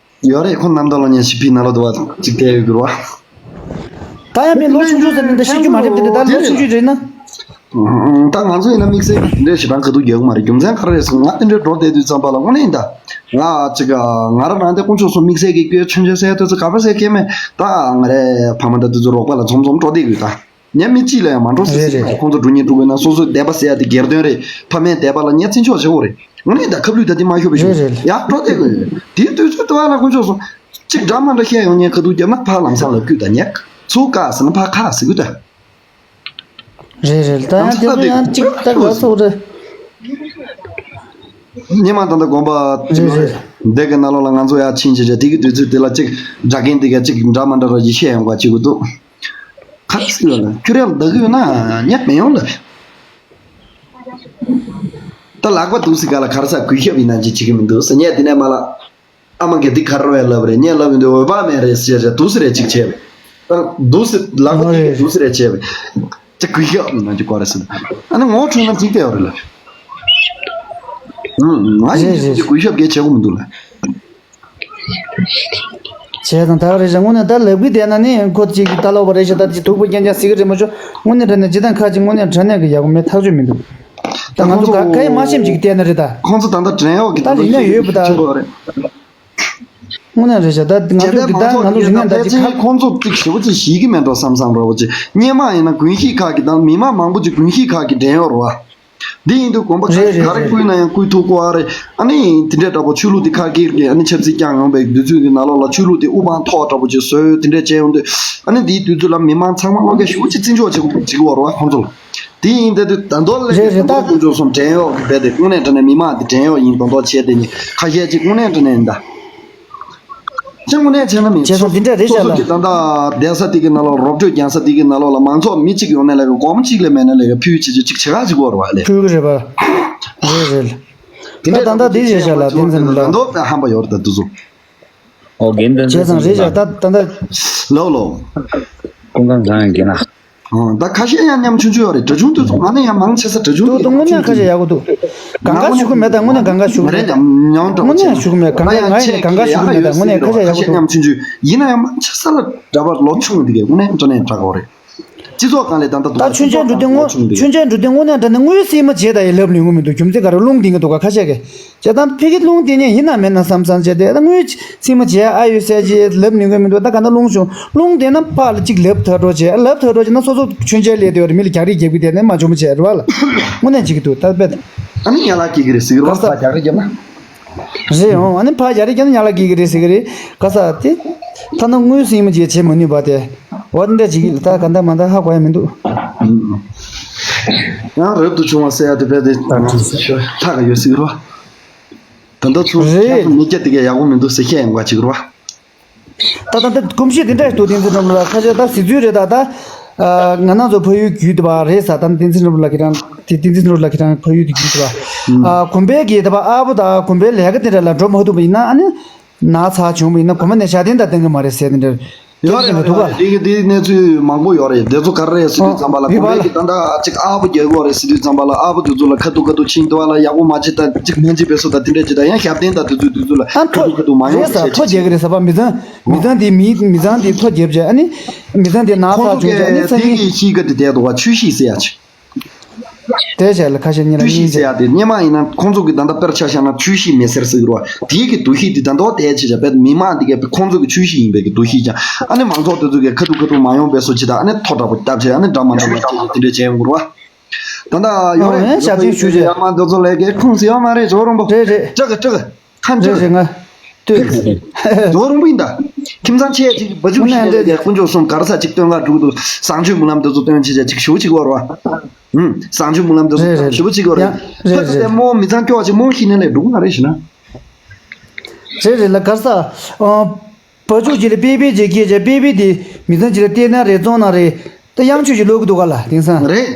ཡོད་རེད། ཁོ་རྣམ་དག་ལོ་ཉན་ཞིག་ཕི་ནང་ལོགས་དུ་བ་གཅིག་བལྟས་ཡོད་གི་རེད་བ། ད་ཡང་མི་ལོ་ཆུང་ཆུང་ཟེར་ནས་འདི་ཤེས་རྒྱུ་མ་རེད་དེ། འདི་ད་ལོ་ཆུང་ཆུང་རེད་ན། ད་ང་ཚོ་ཡིན་ན་དམིགས་བསལ་གྱི་དེ་འདྲའི་ཞེ་དྲག་ག་དུས་རྒྱག་གི་མ་རེད། རྒྱུ་མཚན་ག་རེ་རེད་ཟེར་ན་ང་དེ་འདྲའི་འགྲོ་བསྡད་དུས་ཙམ་པ་ལ་དངོས་གནས་ཡིན་ད། ང་ཅིག་ང་རང་རང་དེ་དཀོན་མཆོག་གསུམ་དམིགས་བསལ་གྱི་སྐྱོ་མཆོད་ཟེར་དུས་ཚོད་ག་པར་ཟེར་མཁན་མེད་ད། ང་རའི་ཕ་མ་འདྲ་དེ་ཚོ་རོགས་པ་ལ་འཛོམས་འཛོམས་འགྲོ་བསྡད་དགོས་ད། ཉན་མི་གཅིག་ལ་ཡང་མ་འགྲོ་ཟེར་རེད་ཟེར་རེད། ཁོང་ཚོ་འགྲོ་ཉན་འགྲོ་དགོས་ན་སོ་སོའི་དད་པ་ཟེར་ཡ་དེ་སྒེར་དོན་རེད། ཕ་མའི་དད་པ་ལ་ཉན་བརྩི་འཇོག་བྱེད་དགོས་རེད། དངོས་གནས་ད་ཁབ་ལུད་ད་དེ་མ་ཤོར་བའི་ཤོག་རེད་རེད། ཡག་འགྲོ་བསྡད་དགོས་རེད། དེའི་དུས་ཚོད་དུ་བ་ལ་དཀོན་མཆོག་གསུམ་གཅིག་འདྲ་མ་འདྲ་བཤད་ཡོང་ཉན་ཁ་ཐུག་རྒྱབ་ན་ཕ་ལམ་སང་ལབ་རྒྱུ་ད་ཉན། ཚུགས་ཀ་ཟེར་ན་ཕ་ཁ་ཟེར་རྒྱུ་ད། རེད་རེད། ད་ཡང་དེ་ཚོ་ཡང་གཅིག་ལྟ་ག་སོགས་རེད། སྙེ་མ་ད་ལྟ་དགོན་པ་རེད་རེད། འདི་གི་ནང་ལོགས་ལ་ང་ཚོ་ཡར་ཕྱིན་བྱས་བྱས་དེ་གི་དུས་ཚོད་དེ་ལ་གཅིག་སྒྲ་གིན་དེ་ག་གཅིག་འདྲ་མ་འདྲ་ར་ཡི་བཤད་ཡོང་ག་བྱེད་དགོས་འདུག་ག་རེ་ཟེར་ཡོད་ལ་ཁྱོད་རང་ལ་བདག་གི་ཡོད་ན་ཉག་མི་ཡོང་ལ། ད་ལག་པ་འདུག་སི་ག་ལ་ག་རེ་ཟ་གུས་ཞབས་ཡིན་ན་ཅི་བྱེད་ཀྱི་མི་འདུག་ཟེར་ཉག་དེ་ནས་མ་ལ། ཨ་མ་གིས་འདི་ག་རེ་བས་ལབ་རེད། ངས་ལབ་ཡོང་དུས་འོས་འབབ་མེད་རེད་ཟེར་བྱས་འདུག་སེ་རེད་ཅིག་བྱས་པས། ད་འདུག་སེ་ལག་པ་ཨོ་དེ་རེད། འདུག་སེ་རེད་བྱས་པས། ཅིག་གུས་ཞབས་ན་ཅིག་གོ་རེད་ཟེར། ཨ་ནི་ངོ་འཕྲོད་ན་འགྲིག་བསྡད་ཡོད་རེད་ལ། ང་ཡིན་རེད་ཅིག་རེད། ཅིག་གུས་ཞབས་གས་བྱེད་དགོས་མི་འདུག་ལ། བྱས་ཙང་ད་ག་རེད་ཤག་དངོས་གནས་ད་ལབ་གི་བསྡད་ན་ནི་ཁོ་ཅིག་གི་ལྟ་ལོག་པ་རེད་ཤག་ད་ཅིག་སྡུག་པོ་རྐྱང་རྐྱང་ཟེར་གི་རེད་མ་ཤོག་དངོས་གནས་དྲང་གནས་ཇི་ལྟར་ཁ་ཅིག་དངོས་གནས་དྲང་གནས་གི་ཡག་པོ་མེད་ཐག་ཆོད་མི་འདུག་ད་ང་ཚོ་ག་ག་ཡེ་མ་ཤེས་ཅིག་བལྟས་ན་རེད་ད། ཁོང་ཚོ་ད་ལྟ་བྲན་གཡོག་གི་ད་ད་ལྟ་རིག་གནས་ཡོད་པ་ད། ཆེན་པོ་རེད། དངོས་གནས་རེད་ཤག་ད་ང་ཚོ་གི་ད་ང་ཚོ་རིག་གནས་ད་ཅིག་ཁ་ཁོང་ཚོ་ཅིག་ཞེ་པོ་ཅིག་ཤེས་ཀྱི་མེད་འགྲོ་བསམ་བསམ་འདྲ་བོ་ཅིག་སྙེ་མ་ཡིན་ན་དགོན་གཞིས་ཁག་གི་ད་མི་མང་མང་པོ་ཅིག་དགོན་གཞིས་ཁག་གི་བྲན་གཡོག་རེད་བ། འདི་ཡིན་དུས་དགོན་པ་ཁག་རེད་གི་རེད་ག་རེ་རེད། བསྐུལ་ན་ཡང་བསྐུལ་ཐུབ་ཀྱི་ཨ་རེད། ཨ་ནི་དེ་འདྲའི་འདྲ་པོ་ཆོས་ལུགས་དེ་ཁག་གི་རེད། ཨ་ནི་ཆབ་སྲིད་བསྐྱངས་ཡོང་པའི་དུས་ཚོད་ཀྱི་ནང་ལོགས་ལ་ཆོས་ལུགས་དེ་དབུ་འཕང་མཐོ་དྲགས་པོ་ཅིག་བཟོས་དེ་འདྲས་བྱས་ཡོང་དུས། ཨ་ནི་འདིའི་དུས་ཚོད་ལ་མི་མང་ཚང་མ་བློ་འགེལ་ཞེ་པོ་ཅིག་བརྩི་འཇོག་བྱེད་དགོས་བྱེད་ཀྱི་ཡོད་རེད་བ་ཁོང་ཚོ་ལ། དེ་ཡིན་དེ་དུས་ད་མདོ་ལས་རེད་ཀྱི་རེད། ད་དགོན་པ་དཀོན་མཆོག་གསུམ་བྲན་གཡོག་གི་རྦད་དེ་དངོས་གནས་དྲང་གནས་མི་མང་དེ་བྲན་གཡོག་ཡིན་མདོག་མདོག་བྱས་དེ་ནི་ཁ་ཤས་ཅིག་དངོས་གནས་དྲང་གནས་ཡིན་ད། ཅང་དངོས་གནས་བྱས་ན་མིན་བྱས་སོང་། དེ་འདྲ་རེད་སོ་ཤག་སོ་ལ། གི་ད་ལྟ་བསྡད་ས་དེ་གི་ནང་ལོགས་རོབ་སྐྱོར་རྒྱག་ས་དེ་གི་ནང་ལོགས་ལ་མང་ཚོགས་མི་གཅིག་ཡོང་ནས་ལས་ཀ་སྒོར་མོ་གཅིག་ལས་མེད་ན་ལས་ཀ་ཕུལ་བྱེད་ཆེད་ཅིག་བྱེད་ག་ཅིག་བོར་བ་ལས། ཕུལ་གི་རེད་པ། རེད་རེད། དེ་ད་འདྲ་ད་ལྟ་དེ་བྱས་ཤག་ལ་བསྟན་འཛིན་ལ། ད་མདོ་ད་ཧམ་པ་ཡོད་རེད་ད་དུ་ཚོ། ཨོ་རྒན་བསྟན་བྱས་ཙང་རེད་ཤག་ད་ད་ལྟ། ལོ་ལོ། ཀུན་དགའ་གང་ཡང་རྒན་ཨ། ཨོ་ད་ཁ་ཤས་ཡང་ཉམ་ཆུང་ཆུང་ཡོད་རེད། གྲྭ་ཆུང་དུས་ཚོད་ང་ནི་ཡང་མང་ཆེ་ས་གྲྭ་ཆུང་དུ་དུ་དངོས་གནས་ཁ་ཤས་ཡག་པོ་འདུག་གང་ག་ཞུ་གི་མེད་ད་དངོས་གནས་གང་ག་ཞུ་གི་མེད། ཉམ་ཉམ་འདྲ་པོ་དངོས་གནས་ཞུ་གི་མེད་གང་ག་ང་ཡང་གང་ག་ཞུ་གི་མེད་ད་དངོས་གནས་ཁ་ཤས་ཡག་པོ་འདུག་ཉམ་ཆུང་ཆུང་ཡིན་ན་ཡང་མང་ཆེ་ས་ལ་འདྲ་པར་ལོ་ཆུང་དེ་གས་དངོས་གནས་འདྲ་ནས་འདྲ་གོ་རེད། སྤྱི་ཚོགས་སྒང་ལས་ད་ལྟ་འདུག་ད་ཆོས་མཇལ་འགྲོ་དུས་དངོས་ཆོས་མཇལ་འགྲོ་དུས་དངོས་གནས་དྲང་གནས་དངུལ་སིལ་མ་བྱེད་ད་ཡི་ལབ་ལུས་ངོ་མི་འདུག་རྒྱུ་མཚན་ག་རེ་རླུང་ལྡིང་གི་འདུག་ག་ཁ་ཤས་ཀྱིས་བྱས་ཙང་ཕ་གི་རླུང་ལྡིང་ཉེན་ཡིན་ན་མེད་ན་བསམ་བསམ་བྱས་ཏེ་ད་དངུལ་སིལ་མ་བྱས་ཨ་ཡོད་ཟེར་ཅེས་ལབ་ལུས་ངོ་མི་འདུག་ད་ག་ན་རླུང་བྱུང་རླུང་ལྡིང་ན་ཕ་ལ་གཅིག་ལབ་ཐག་གྲོ་བྱས་ལབ་ཐག་གྲོ་བྱས་ན་སོ་སོ་ཆོས་མཇལ་ལས་དེ་བར་མི་ལ་རྒྱག་རེས་རྒྱབ་གི་དེ་ནས་མ་བྱུང་བ་བྱས་རེད་བ་ལ་དངོས་གནས་བྱེད་ཀྱི་འདུག་ད་དཔེ་ཨ་ནི་ཡན་ལག་སྐྱེ་གི་རེད་ཟེར་གི་རེད་བ་ཕ་རྒྱག་རེས་རྒྱབ་ན། རེད་འོང་། ཨ་ནི་ཕར་ཡ་རེ་ཀྱང་ཡ་ལ་གི་གི་རེད་ཟེར་གི་རེད། ག་ས་དེ། ཐ་ན་དངུལ་སིལ་མ་ཅིག་བྱེད་མ་ནུས་པ་དེ། འོ་འདྲ་ཅིག་ལ་ད་ག་འདྲ་མ་འདྲ་ཧ་གོ་ཡ་མི་འདུག་ཡང་རབ་ཏུ་བྱུང་བ་ཟེར་ཡ་དེ་བས་དེ། ཐག་ག་ཡོད་ཟེར་གི་རེད་བ། ད་ལྟ་ཚུར་རེད། མི་སྐྱ་དེ་ག་ཡག་པོ་མི་འདུག་ཟེར་བཤད་ཡོང་ག་ཅིག་རེད་བ། ད་ལྟ་འདི་གོམས་གཤིས་འདི་འདྲ་ཞིག་འདུག་བསྟན་འཛིན་རིན་པོ་ཆེ་ལགས། ཁ་ཤས་ད་གཟིགས་ཚུལ་རེད་ད་ད། ང་རང་ཚོ་ཕ་ཡུལ་བརྒྱུད་དེ་བ་རེད་ཟེར། ད་བསྟན་འཛིན་རིན་པོ་ཆེ་ལགས་ཁྱེད་རང་དེ་བསྟན་འཛིན་རིན་པོ་ཆེ་ལགས་ཁྱེད་རང་ཕ་ཡུལ་དེ་བརྒྱུད་དེ་བ། དགོན་པའི་གི་དེ་བ་ཨ་བོ་དང་དགོན་པའི་ལས་ཀ་དེ་འདྲ་ལ་འགྲོ་མ་ཐུབ་པ་ཡིན་ན་ཨ་ནི། ན་ཚ་བྱུང་བ་ཡིན་ན་དགོན་པ་ནས་ཞལ་འདེབས་ད་གཏོང་གི་མ་རེད་ཟེར་དེ་འདྲ། ཡོད་རེད། འདུག་ག་ལ། དེ་གི་དེའི་གནས་ཚུལ་མང་པོ་ཡོད་རེད། དེ་ཚོ་ག་རེ་རེད་ཟེར་དུས་ཙམ་པ་ལ་དགོན་པའི་གི་ད་ལྟ་ཅིག་ཨ་བོ་རྒྱག་གི་ཡོད་རེད་ཟེར་དུས་ཙམ་པ་ལ་ཨ་བོ་དེ་ཚོ་ལ་ཁ་ཐུག་ཁ་ཐུག་ཕྱིན་དུས་ལ་ཡག་པོ་མ་བྱེད་ད་ཅིག་སྨན་བཅོས་པའི་སོ་ད་དེ་འདྲ་བྱེད་ད་ཡང་ཞབས་བརྟན་ད་དེ་ཚོ་དེ་ཚོ་ལ་ཨ་ཁ་ཐུག་ཁ་ཐུག་མ་ཡོང་རེད་ཟེར་ཐོ་རྒྱག་གི་རེད་ཟེར་བ། མི་ཚང་མི་ཚང་དེ་མི་མི་ཚང་དེ་ཐོ་རྒྱབ་བྱས་ཨ་ནི་མི་ཚང་དེ་ན་ཚ་ཁོང་ཚོ་བྱུང་བྱས་ཨ་ནི་གས་ཚ་དེ་གི་གི་གཤིས་ཀ་དེ་བསྡད་འདུག་བ། ཆོས་གཤིས་ཟེར་ཡ་ཅིག་དེ་བྱས་ལ་ཁ་ཤས་གཉིས་ལ་ཆོས་གཤིས་གཉིས་ཟེར་ཡ་དེ་སྔོན་མ་ཡིན་ན་ཁོང་ཚོ་གི་ད་ལྟ་དཔེར་ཆ་བཞག་ན་ཆོས་གཤིས་མི་སེར་ཟེར་གི་རེད་བ། དེའི་གི་འདུ་ཤེས་དེ་ད་ལྟ་བ་དེ་བྱས་བྱས་དཔེ་མི་མང་དེ་གའི་ཁོང་ཚོ་གི་ཆོས་གཤིས་ཡིན་པའི་གི་འདུ་ཤེས་ཀྱང་ཨ་ནི་མང་ཚོགས་དེ་ཚོ་གི་ཁ་ཐུག་ཁ་ཐུག་མ་ཡོང་པའི་བཟོ་བྱེད་ད་ཨ་ནི་ཐོ་འདྲ་པོ་བརྒྱབ་བྱས་ཨ་ནི་འདྲ་མ་འདྲ་མ་བྱས་བྱས་དེ་འདྲ་བྱས་ཡོང་གི་རེད་བ། ད་ལྟ་ཡོད་རེད། ཨོ་ཡང་ཞབས་ཕྱི་ཞུ་བྱས་ཡ་མ་འདི་ཚོ་ལས་ཀའི་ཁུངས་ཟེར་ཡོད་མ་རེད། ཇོ་རོང་པོ། རེད་རེད། སྐྲག་གི་སྐྲག་གི་ཁ་འཇོ། རེད་རེད། ང་ ལྟོས། རྫོགས་རུང་པོ་ཡིན་ད། ཁྱིམ་ཚང་ཆེ་ཅིག་བ་ཅུ་ཞིག་ནས་ལས་ཀྱང་དཀོན་མཆོག་གསུམ་ག་རེ་ས་ཅིག་སྟོན་ག་འགྲོ་གི་འདུག་བཟང་སྤྱོད་སྨོན་ལམ་འདི་ཚོ་སྟོན་བྱེད་ཅིག་ཞུ་ཅིག་བར་བ། ཧུམ། བཟང་སྤྱོད་སྨོན་ལམ་འདི་རེད། ཚོ་རེད། ཞུ་ཅིག་བར་ཡང་རེད། ཕ་ཚོ་རེད། དེ་མོ་མི་ཚང་སྐྱོ་བ་ཅིག་མོ་ཤི་ནས་ལས་འགྲོ་གི་མ་རེད་ཞེ་ན། རེད་རེད་ལ་གར་ས། བ་ཅུ་ཅིག་ལ་པེ་པེ་ཅིག་སྐྱེས་ཅིག་པེ་པེ་དེ་མི་ཚང་ཅིག་ལ་བལྟས་ན་རེད་བཙོང་ན་རེད། ད་དབྱངས་ཆོས་ཀྱི་ལོག་གི་འདུག་ག་ལ་དེང་སང་། རེད།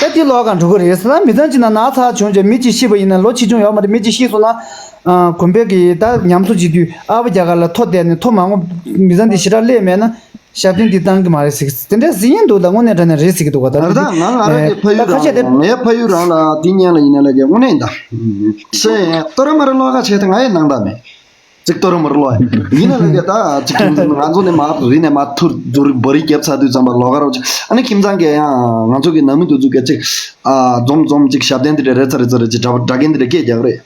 ད་དེ་ལོག་ག་འགྲོ་གི་རེད་ཟེར་ན་མི་ཚང་ཅིག་ན་ན་ཚ་བྱུང་ཅིག་མི་ཅིག་ཤི་བ་ཡིན་ན་ལོ་ཆེ་ཆུང་ཡོད་མ་རེད། མི་ཅིག་ཤི་སོང་ན། དགོན་པའི་གི་ད་ཉམས་གསོ་བྱེད་དུས་ཨ་བ་རྒྱ་གར་ལ་ཐོ་བསྡད་ནས་ཐོ་མ་ངོ་མི་ཚང་དེ་ཞེ་དྲག་སླེབས་མེད་ན་ཞབས་བརྟན་འདི་བཏང་གི་མ་རེད་ཟེར་དེ་འདྲ་ཟིན་ཡིན་འདུག་ད་དངོས་གནས་དྲང་གནས་རེད་ཟེར་གི་འདུག་ག་ད་ད་ང་ང་རང་གི་ཕ་ཡུལ་ད་ཁ་ཤས་དེ་རང་ངའི་ཕ་ཡུལ་རང་ལ་དེ་སྙན་ལ་ཡིན་ན་ལ་གི་དངོས་གནས་ད། སེ་ཏོ་ར་མ་ར་ལོག་ག་བྱས་ཏེ་ང་ཡི་ནང་ད་མེད། ཅིག་ཏོ་ར་མ་ར་ལོག་ཡིན་ན་ལ་གི་ད་ཅིག་ཁྱོད་ཚོ་ང་ཚོ་ནས་མ་རི་ནས་མ་ཐུར་ཟུར་བ་རི་རྒྱབ་ཚར་དུས་ཙམ་པ་ལོག་ག་རོགས་ཅིག་ཨ་ནི་ཁྱིམ་ཚང་གི་ཡང་ང་ཚོ་གི་ནང་མི་དུ་ཚོ་གི་ཅིག་ཨ་འཛོམས་འཛོམས་ཅིག་ཞབས་བརྟན་དེ་འདྲ་རེད་ཚ་རེད་ཚ་རེད་ཅིག་འདྲ་འདྲ་མཁན་དེ་འདྲ་སྐད་རྒྱག་རེད།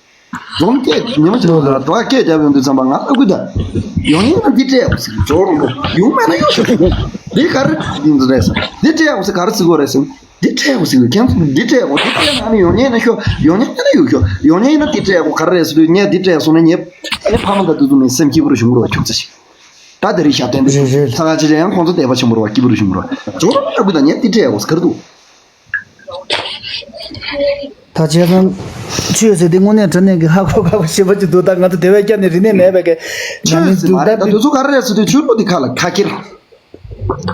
འཛོམས་སྐད་ཉི་མ་ཅིག་ལ་འགྲོ་སྐད་རྒྱབ་ཡོང་དུས་ཙམ་པ་ང་ལ་ཀུ་ད་ཡོང་ཡིན་ན་འདི་སྤྲད་ཡོང་ཟེར་འགྲོ་རུང་འགྲོ་ཡོང་མེད་ན་ཡོང་ཤོག་འདི་ག་རེ་ཡིན་རེད་ཟེར་འདི་སྤྲད་ཡོང་ཟེར་ག་རེ་ཟེར་གོ་རེད་ཟེར། འདི་སྤྲད་དགོས་ཟེར་གི་ཁྱེད་ཚོ་འདི་སྤྲད་དགོས་འདི་སྤྲད་ན་ནི་ཡོང་ཉན་ན་ཤོག་ཡོང་ཉན་ན་ཡོང་ཤོག་ཡོང་ཉན་ཡིན་ན་འདི་སྤྲད་དགོས་ག་རེ་རེད་ཟེར་དུས་ངས་འདི་སྤྲད་སོང་ན་ངས་ཨ་ནི་ཕ་མ་དང་དུ་དུ་མིན་སེམས་སྐྱིད་པོ་རུ་བྱུང་རོགས་ཁྱུག་ཙམ་ཞིག་ད་དེ་རིང་ཞབས་བརྟན་འདི་རེད་རེད། ཚ་ག་ཅི་རེད་ཡང་ཁོང་ཚོ་བསྡད་པ་ཆེན་པོ་རུ་བ་སྐྱིད་པོ་རུ་བྱུང་རོགས་ཇོ་རོ་ཡག་པོ་དང་ངས་འདི་སྤྲད་དགོས་ཟེར་ག་རེ་འདུག་ད་བྱས་ཙང་ཆོས་ཟེར་དེ་དངོས་གནས་དྲང་གནས་ཀྱི་ཧ་གོ་ཁག་པོ་ཞེ་པོ་ཅིག་འདུག་ད་ང་ཚོ་དེ་བས་བསྐྱར་ནས་རིག་གནས་མེད་པའི་གི་ཆོས་ཟེར་མ་རེད་ད་དུས་ཚོད་ག་རེ་རེད་ཟེར་དུས་ཆོས་ལུགས་འདི་ཁ་ལ་ཁ་ཁྱེར།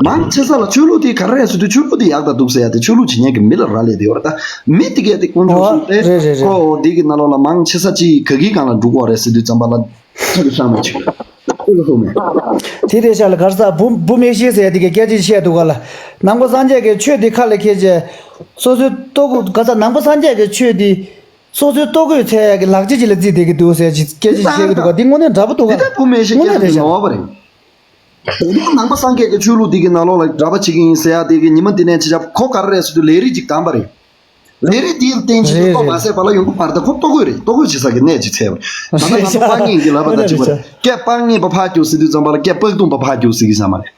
མང་ཆེ་ས་ལ་ཆོས་ལུགས་དེ་ག་རེ་རེད་ཟེར་དུས་ཆོས་ལུགས་དེ་ཡག་དང་སྡུག་ཟེར་ཡ་དེ་ཆོས་ལུགས་བྱེད་མཁན་གྱི་མི་ལ་རག་ལས་དེ་ཡོད་རེད་ད། མི་དེ་གས་དེ་དཀོན་མཆོག་གསུམ་སྟེ་ཨོ་རེད་རེད་རེད། ཁོ་འོ་དེ་གི་ནང་ལོགས་ལ་མང་ཆེ་ས་ཅིག་ག་གི་སྒང་ལ་འགྲོ་གི་ཡོད་རེད་ཟེར་དུས་ཙམ་པ་ལ་ཐུག་གི་བསམ་མ་བྱུང་། ཨོ་ལ་ཐུག་མེད། དེ་རེད་ཤག་ལ་གར་ས་བུ་བུ་མེག་ཤི་ཟེར་ཡ་དེ་གས་སྐད་ཆ་བཤད་འདུག་ག་ལ། ནང་པ་སངས་རྒྱས་ཀྱི་ཆོས་དེ་ཁ་ལ་འཁྱེར་བྱས། སོ་སོའི་ལྟོ་གོས་ག་ས་ནང་པ་སངས་རྒྱས་ཀྱི་ཆོས་དེ། སོ་སོའི་ལྟོ་གོས་འཚོལ་ཡ་གི་ལག་ཆ་ཅིག་ལ་བརྩིས་བསྡད་ཀྱི་འདུག་ཟེར་ཅིག་སྐད་ཆ་ཅིག་བཤད་ཀྱི་འདུག་ག་འདི་དངོས་གནས་འདྲ་པོ་འདུག་ག་འདི་ལྟ་བུ་མེད་ཤེས་དངོས་གནས་རེད་ཤག་ནོར་བ་རེད། དེ་ནས་ནང་པ་སངས་རྒྱས་ཀྱི་ཆོས་ལུགས་འདི་གི་ནང་ལོགས་ལ་གྲྭ་པ་བྱེད་ཀྱི་ཡིན་ཟེར་ཡ་དེ་གི་ཉི་མ་འདི་ནས་བྱེད་ཆ་ཁོ་ག་རེ་རེད་ཟེར་དུས་ལས་རིགས་ཅིག་བདམས་པ་རེད། ལས་རིགས་འདིའི་སྟེང་ཅིག་ཏུ་རྟོགས་མ་ཟད་པ་ལ་ཡོང་གི་བར་ད་ཁོ་ལྟོ་གོས་རེད། ལྟོ་གོས་བྱེད་ས་གི་གནས་ཅིག་འཚོལ་བ་རེད། ད་ལྟ་ང་ཚོ་དཔང་ངེས་ཀྱི་ལབ་པ་ད་ཅིག་པ་རེད། སྐད་དཔང་ངེས་པ་ཕར་རྒྱུག་ཟེར་དུས་ཙམ་པ་ལ་སྐད་སྤག་དུང་པ་ཕར་རྒྱུག་ཟེར་གི་ས་མ་རེད།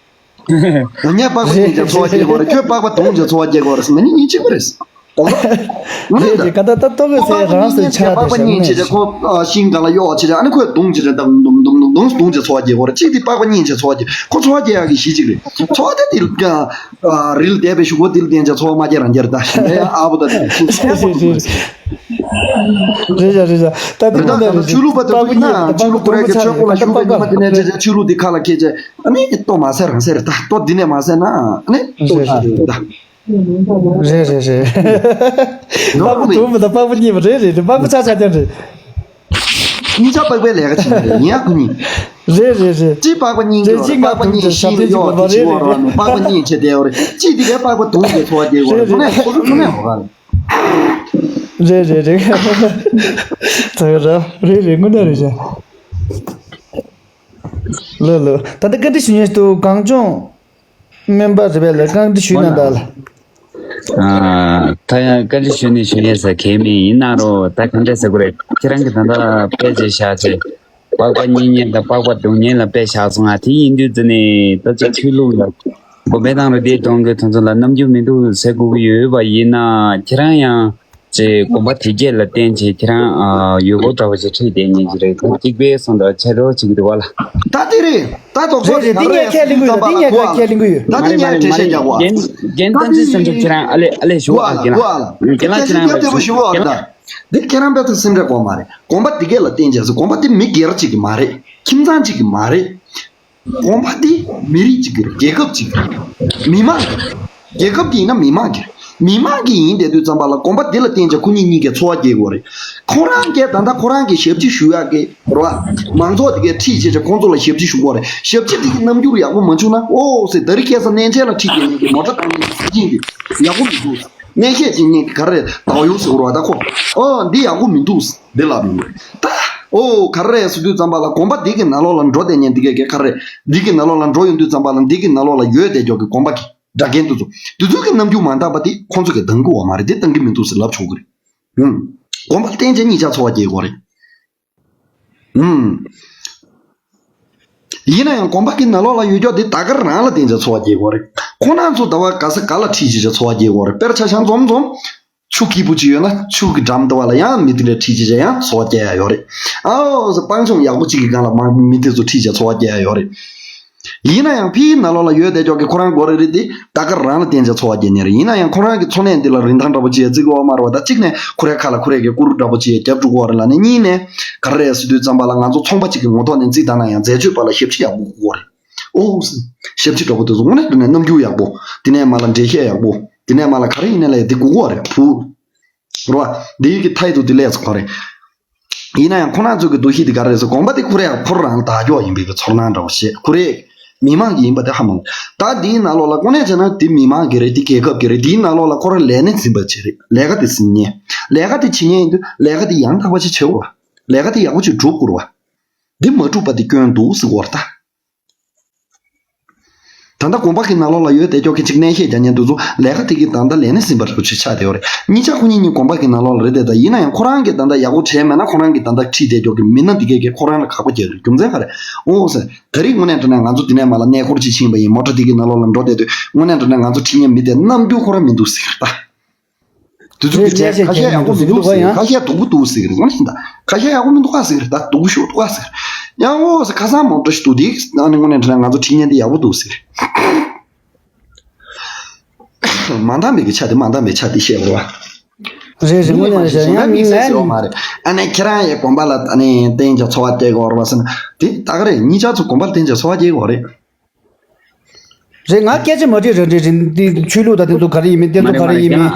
ང་ངས་པགས་པ་གཉིས་ཀྱི་འཚོ་བ་སྐྱེལ་དགོས་རེད། ཁྱོད་པགས་པ་དུང་གི་འཚོ་བ་སྐྱེལ་དགོས་རེད་ཟེར་ན་ནི་གཉིས་གཅིག་པ་རེད། རེད་རེད། ག་ད་ད་ལྟོ་གི་ཚེ་རང་སེམས་ཆགས་པགས་པ་ཏེ་གཉིས་བྱས་བྱས་ཁོ་ཤིང་སྒང་ལ་གཡོག་བྱས་བྱས་ཨ་ནི་ཁོས་དུང་བྱས་བྱས་དུང་དུང་དུང་དུང་དུང་བྱས་འཚོ་བ་སྐྱེལ་དགོས་རེད། གཅིག་དེ་པགས་པ་གཉིས་བྱས་འཚོ་བ་སྐྱེལ་ཁོ་འཚོ་བ་སྐྱེལ་ཡག་གི་གཞི་གཅིག་རེད། འཚོ་བ་དེ་དེ་རིལ་བསྡད་པའི་གཞུག་གུ་དེ་ལ་བརྟེན་བྱས་འཚོ་བ་མ་སྐྱེལ་རང་སྐྱེལ་རེད། ད་ཞིང་ལས་ཨ་བུ་ད་དེ་རེད་རེད་རེད། རེད་ཤག་རེད་ཤག་ད་དེ་རེད། ད་ད་ཆོས་ལུགས་པ་དེ་ཚོ་ཡིན་ན་ཆོས་ལུགས་ཁོ་རང་གི་ཆོས་ཁོ་ལ་ཞུགས་པའི་ཉི་མ་དེ་ནས་བྱས་བྱས་ཆོས་ལུགས་དེ་ཁ་ལ་འཁྱེར་བྱས་ཨ་ནི་ལྟོ་མ་ཟས་རང་ཟས་རེད། ད་ལྟོ་འདི་ནས་མ་ཟས་ན་ཨ་ནི་ལྟོ་ཤ་རེད་ད། རེད་རེད་རེད། པགས་པ་དུང་མི་དང་པགས་པ་གཉིས་པ་རེད་རེད་རེད། པགས་པ་ཆ་ཆ་ཅན་རེད། གཉིས་ཆ་པགས་པའི་ལས་ཀ་བྱེད་ཀྱི་རེད། ཡིན་ཡག་ཁོ་གཉིས། རེད་རེད་རེད། གཅིག་པགས་པ་གཉིས་རེད། ཀྱི་གཅིག་ང་ཕ་གཉིས་དུང་ཤིང་ཞབས་བརྟན་གཅིག་པ་གཡོག་གཅིག་རེད་བྱེད་རེད་རེད། པགས་པ་གཉིས་བྱེད་བསྡད་ཡོད་རེད། གཅིག་དེ་གའི་པགས་པ་དུང་གི་འཚོ་བ་སྐྱེལ་དགོས་རེད། ཁོ་ནས་ཁོ་ཚོ་ཁོ་ནས་ཧོ་ག་རེད། རེད་རེད་རེད། ད་ཡོད་ར་རེད་རེད། དངོས་གནས་རེད་ཤག་ལོ་ལོ། ད་ལྟ་བཀའ་འདྲི་ཞུ་མཁན་ཞིག་འདུག་གངས་ལྗོངས་སྨན་པ་རེད་པས་ལ། བཀའ་འདྲི་ཞུས་ན་འདྲ་ལ། ཨ། ད་ཡང་བཀའ་འདྲི་ཞུ་ནི་ཞུ་ཡས་ཟེར་གལ་མེད། ཡིན་ན་རོ་ད་གང་འདྲ་ཟེར་དགོས་རེད། ཁྱེད་རང་གིས་ད་ལྟ་དཔེ་ཅིག་བཞག་ཚེ། པགས་པ་གཉིས་གཉིས་དང་པགས་པ་དུང་གཉིས་ལ་དཔེ་བཞག་སོང་ང་། དེ་ཡིན་དུས་ཙི་ནས་ད་ཅིག་ཆོས་ལུགས་ལ་དགོན་པའི་ནང་རུ་བསྡད་གཏོང་གི་དེ་ཚོ་ལ་རྣམ་འགྱུར་མི་འདུག་ཟེར་དགོས་ཀྱི་ཡོད་པ་ཡིན་ན། ཁྱེད་རང་ཡང་། ཅེས་དགོན་པ་དེ་གས་ལ་བརྟེན་བྱས་ཁྱེད་རང་ཨ་ཡུལ་སྐོར་འདྲ་བོ་ཞིག་ཁྲིད་བསྡད་མཁན་ཅིག་རེད། ད་གཅིག་པའི་སོང་དང་ཆད་འགྲོ་བྱེད་ཀྱི་འདུག་བ་ལ། ད་དེ་རེད། ད་དོགས་ཟོན་རེད་རེད། འདི་ངས་ཁས་ལེན་གྱི་ཡོད། འདི་ངས་ཁས་ལེན་གྱི་ཡོད། ད་འདི་ངས་འགྲེལ་བཤད་རྒྱག་གོ། རྒན་རྒན་བསྟན་འཛིན་སེམས་ཚོགས་ཁྱེད་རང་ཨ་ལེ་ཨ་ལེ་ཞུ་ཨ་རྒན་ལགས། རྒན་ལགས་ཁྱེད་རང་ལ་ཞུ། རྒན་ལགས། འདི་ཁྱེད་རང་དཔེ་ཐུབ་སེམས་ཁྲལ་དགོས་མ་རེད། དགོན་པ་འདི་གས་ལ་བརྟེན་བྱས་སོ། དགོན་པ་འདི་མི་སྒེར་གཅིག་གི་མ་རེད། ཁྱིམ་ཚང་གཅིག་གི་མ་རེད། དགོན་པ་འདི་མི་རིགས་གཅིག་གི་རེད། རྒྱལ་ཁབ་གཅིག་གི་རེད། མི་མང་གི་རེད། རྒྱལ་ཁབ་ཀྱི་ཡིན་ན་མི་མང་གི་རེད། མི་མང་གི་ཡིན་བསྡད་དུས་ཙམ་པ་ལ་དགོན་པ་འདི་ལ་བརྟེན་བྱས་ཁོ་གཉིས་གཉིས་ཀས་འཚོ་བ་སྐྱེལ་དགོས་རེད། ཁོ་རང་གིས་ད་ལྟ་ཁོ་རང་གི་ཞབས་ཕྱི་ཞུ་ཡག་གི་རེད་བ། མང་ཚོགས་དེ་གས་ཁྲིད་བྱས་བྱས་ཁོང་ཚོ་ལ་ཞབས་ཕྱི་ཞུ་དགོས་རེད། ཞབས་ཕྱི་དེ་གི་རྣམ་འགྱུར་ཡག་པོ་མ་བྱུང་ན་ཨོ་ཟེར། ད་རེས་ཁ་སང་གནས་མཇལ་ལ་ཁྲིད་བསྡད་མཁན་གྱི་མོ་ཊ་བཏང་མཁན་གྱི་སྲིད་ཅིང་གི་ཡག་པོ་མི་འདུག་གནས་བཤད་བྱེད་མཁན་གྱི་ག་རེ་ཟླ་བ་ཡོད་ཟེར་བ་རེད་བ། ད་ཁོ་ཨོ་འདི་ཡག་པོ་མི་འདུག་འདི་ལབ་ཡོང་གི་རེད། ད་ཨོ་ག་རེ་རེད་ཟེར་དུས་ཙམ་པ་ལ་དགོན་པ་འདི་གི་ནང་ལོགས་ལ་འགྲོ་བསྡད་མཁན་འདི་གས་ག་རེ་རེད། འདི་གི་ནང་ལོགས་ལ་འགྲོ་ཡོང་དུས་ཙམ་པ་ལ་འདི་གི་ནང་ལོགས་ལ་ཡོད་བསྡད་ཀྱོག་གི་དགོན་པ་གི་སྒྲ་རྒན་དེ་ཚོ་དེ་ཚོ་གི་རྣམ་འགྱུར་མ་འདང་པ་དེ་ཁོང་ཚོ་གི་འདང་གི་ཡོད་མ་རེད། དེ་འདང་གི་མི་འདུག་ཟེར་ལབ་ཆོག་གི་རེད། ཧུམ། དགོན་པ་བརྟེན་བྱས་གཉིས་ཆ་འཚོ་བ་སྐྱེལ་དགོས་རེད། ཧུམ། ཡིན་ན་ཡང་དགོན་པ་གི་ནང་ལོགས་ལ་ཡོད་ཀྱོག་དེ་ད་ག་རང་ལ་བརྟེན་བྱས་འཚོ་བ་སྐྱེལ་དགོས་རེད། ཁོང་རྣམ་ཚོ་ཟླ་བ་ག་ས་ག་ལ་ཁྲིད་བྱས་འཚོ་བ་སྐྱེལ་དགོས་རེད། དཔེར་ཆ་བཞག་འཛོམས་འཛོམས། ཆུ་སྐྱིད་པོ་ཅིག་ཡོད་ན་ཆུ་གི་འགྲམ་དུ་བ་ལ་ཡང་མི་དེ་འདྲ་ཁྲིད་ཅིག་བྱས་ཡང་ཚོར་བ་སྐྱེ་ཡ་ཡོད་རེད། ཨའོ་ཟེར་སྤང་ལྗོངས་ཡག་པོ་ཅིག་གི་སྒང་ལ་མང་མི་དེ་ཚོ་ཁྲིད་བྱས་ཚོར་བ་སྐྱེ་ཡ་ཡོད་རེད། ཡིན་ན་ཡང་ཕིའི་ནང་ལོགས་ལ་ཡོད་བསྡད་ཀྱོག་གི་ཁོ་རང་མགོ་རེ་རེ་དེ་ད་ག་རང་ལ་བརྟེན་བྱས་འཚོ་བ་སྐྱེལ་ནི་རེད། ཡིན་ན་ཡང་ཁོ་རང་གི་འཚོ་གནས་འདི་ལ་རིན་ཐང་འདྲ་པོ་ཅིག་བརྩི་གི་ཡོད་མ་རེད་བ། ད་གཅིག་ནས་ཁོ་རའི་ཁ་ལ་ཁོ་རས་གི་ཀུ་རུ་འདྲ་པོ་ཅིག་རྒྱབ་འགྲོ་གི་ཡོད་རེད་ལབ་ནས། གཉིས་ནས་ག་རེ་རེད་ཟེར་དུས་ཙམ་པ་ལ་ང་ཚོ་ཚོང་པ་ཅིག་གི་ངོ་ཐོག་ནས་བརྩིས་བཏང་ན་ཡང་འཛད་སྤྱོད་པ་ལ་ཞབས་ཕྱི་ཡག་པོ་དགོས་ཀྱི་ཡོད་རེད། ཨོ་ཞབས་ཕྱི་འདྲ་པོ་དེ་ཚོ་དངོས་གནས་དྲང་གནས་རྣམ་འགྱུར་ཡག་པོ། དེ་ནས་མ་ལ་འགྲེལ་བཤད་ཡག་པོ། དེ་ནས་མ་ལ་ག་རེ་ཡིན་ནའི་ལས་དེ་དགོས་ཀྱི་ཡོད་རེད་བུ། རེད་བ། འདི་གི་མཐའ་ཡི་དུ་དེ་ལས་ཚོ་ག་རེད། ཡིན་ན་ཡང་ཁོ་རང་ཚོ་གི་འདུ་ཤེས་དེ་ག་རེ་རེད་ཟེར། དགོན་པ་དེ་ཁོ་རེ་ཁོ་རང་ལ་བདག་སྐྱོང་ཡིན་པའི་གི་ཚོར་སྣང་འདྲ་བོ་བྱེད། ཁོ་རེ་མི་མང་གི་ཡིན་པ་དེ་ཧ་མ་གོ། ད་འདིའི་ནང་ལོགས་ལ་དངོས་གནས་བྱས་ན་དེ་མི་མང་གི་རེད། དེ་རྒྱལ་ཁབ་ཀྱི་རེད། དེའི་ནང་ལོགས་ལ་ཁོ་རང་ལས་སྣེ་འཛིན་པ་ཅིག་རེད། ལས་ཀ་དེ་འཛིན་མཁན། ལས་ཀ་དེ་བྱེད་མཁན་ཡིན་དུས་ལས་ཀ་དེ་ཡང་དག་པ་ཅིག་བྱེད་དགོས་རེད་བ། ལས་ཀ་དེ་ཡག་པོ་ཅིག་སྒྲུབ་དགོས་རེད་བ། འདི་མ་སྒྲུབ་པ་དེ་སྐྱོན་འདུག་ཟེར་གོ་རེད་ད། ད་ལྟ་དགོན་པ་གི་ནང་ལོགས་ལ་ཡོད་བསྡད་ཀྱོག་གི་ཅིག་གནས་བཤད་རྒྱག་མཁན་དེ་ཚོ་ལས་ཀ་དེ་གི་ད་ལྟ་ལས་སྣེ་ཟིན་པ་རུ་ཆེ་ཆགས་བསྡད་ཡོད་རེད། གཉིས་ཆ་ཁོ་གཉིས་གཉིས་དགོན་པ་གི་ནང་ལོགས་ལ་རེད་དེ། ད་ཡིན་ན་ཡང་ཁོ་རང་གིས་ད་ལྟ་ཡག་པོ་བྱས་མེད་ན་ཁོ་རང་གིས་ད་ལྟ་ཁྲིད་བསྡད་ཀྱོག་གི་མི་སྣ་འདི་གས་ཀྱིས་ཁོ་རང་ལ་དགག་པ་རྒྱག་གི་རེད། རྒྱུ་མཚན་ག་རེ། འོ་ཟེར། ད་རེས་དངོས་གནས་དྲང་གནས་ང་ཚོ་འདི་ནས་མར་ལ་གནས་སྐོར་ཅིག་ཕྱིན་པ་ཡིན། མོ་ཊ་འདི་གི་ནང་ལོགས་ལ་འགྲོ་བསྡད་དུས་དངོས་གནས་དྲང་གནས་ང་ཚོ་ཁྲིད་མཁན་མི་དེ་རྣམ་འགྱུར་ཁོ་རང་མི་འདུག་ཟེར་གི་རེད་ད། དེ་ཚོ་གི་གྲས་ཁ་ཤས་ཡག་པོ་མི་འདུག་ཟེར། ཁ་ཤས་སྡུག་པོ་འདུག་ཟེར་གི་རེད། དངོས་གནས་ད་ཁ་ཤས་ཡག་པོ་མི་འདུག་ག་ཟེར་གི་རེད། ད་སྡུག་པོ་ཞེ་པོ་འདུག་ག་ཟེར་གི་རེད། ཡང་འོ་ཟེར། ཁ་སང་མང་པོ་ཞིག་འདུག་དེ་ཨ་ནི་དངོས་གནས་དྲང་གནས་ང་ཚོ་ཁྲིད་མཁན་དེ་ཡག་པོ་འདུག་ཟེར་གི་རེད། མ་འདང་བའི་གི་ཆ་དེ་མ་འདང་བའི་ཆ་དེ་བཤད་དགོས་པ། རེད་རེད། དངོས་གནས་རེད། ཡང་མི་ངས་ཟེར་བ་མ་རེད། ཨ་ནི་ཁྱེད་རང་ཡི་དགོན་པ་ལ་ཨ་ནི་བརྟེན་ཀྱང་འཚོ་བ་སྐྱེལ་དགོས་རེད་བ་ཟེར་ན་དེ་ད་ག་རེད། གཉིས་ཆ་ཚོ་དགོན་པ་ལ་བརྟེན་ཀྱང་འཚོ་བ་སྐྱེལ་དགོས་རེད། རེད། ང་སྐད་ཆ་མ་དྲིས་ར་འདྲི་རིན་འདི་ཆོས་ལུགས་དང་དེ་ཚོ་ག་རེ་ཡིན་མིན་དེ་ཚོ་ག་རེ་ཡིན་མིན།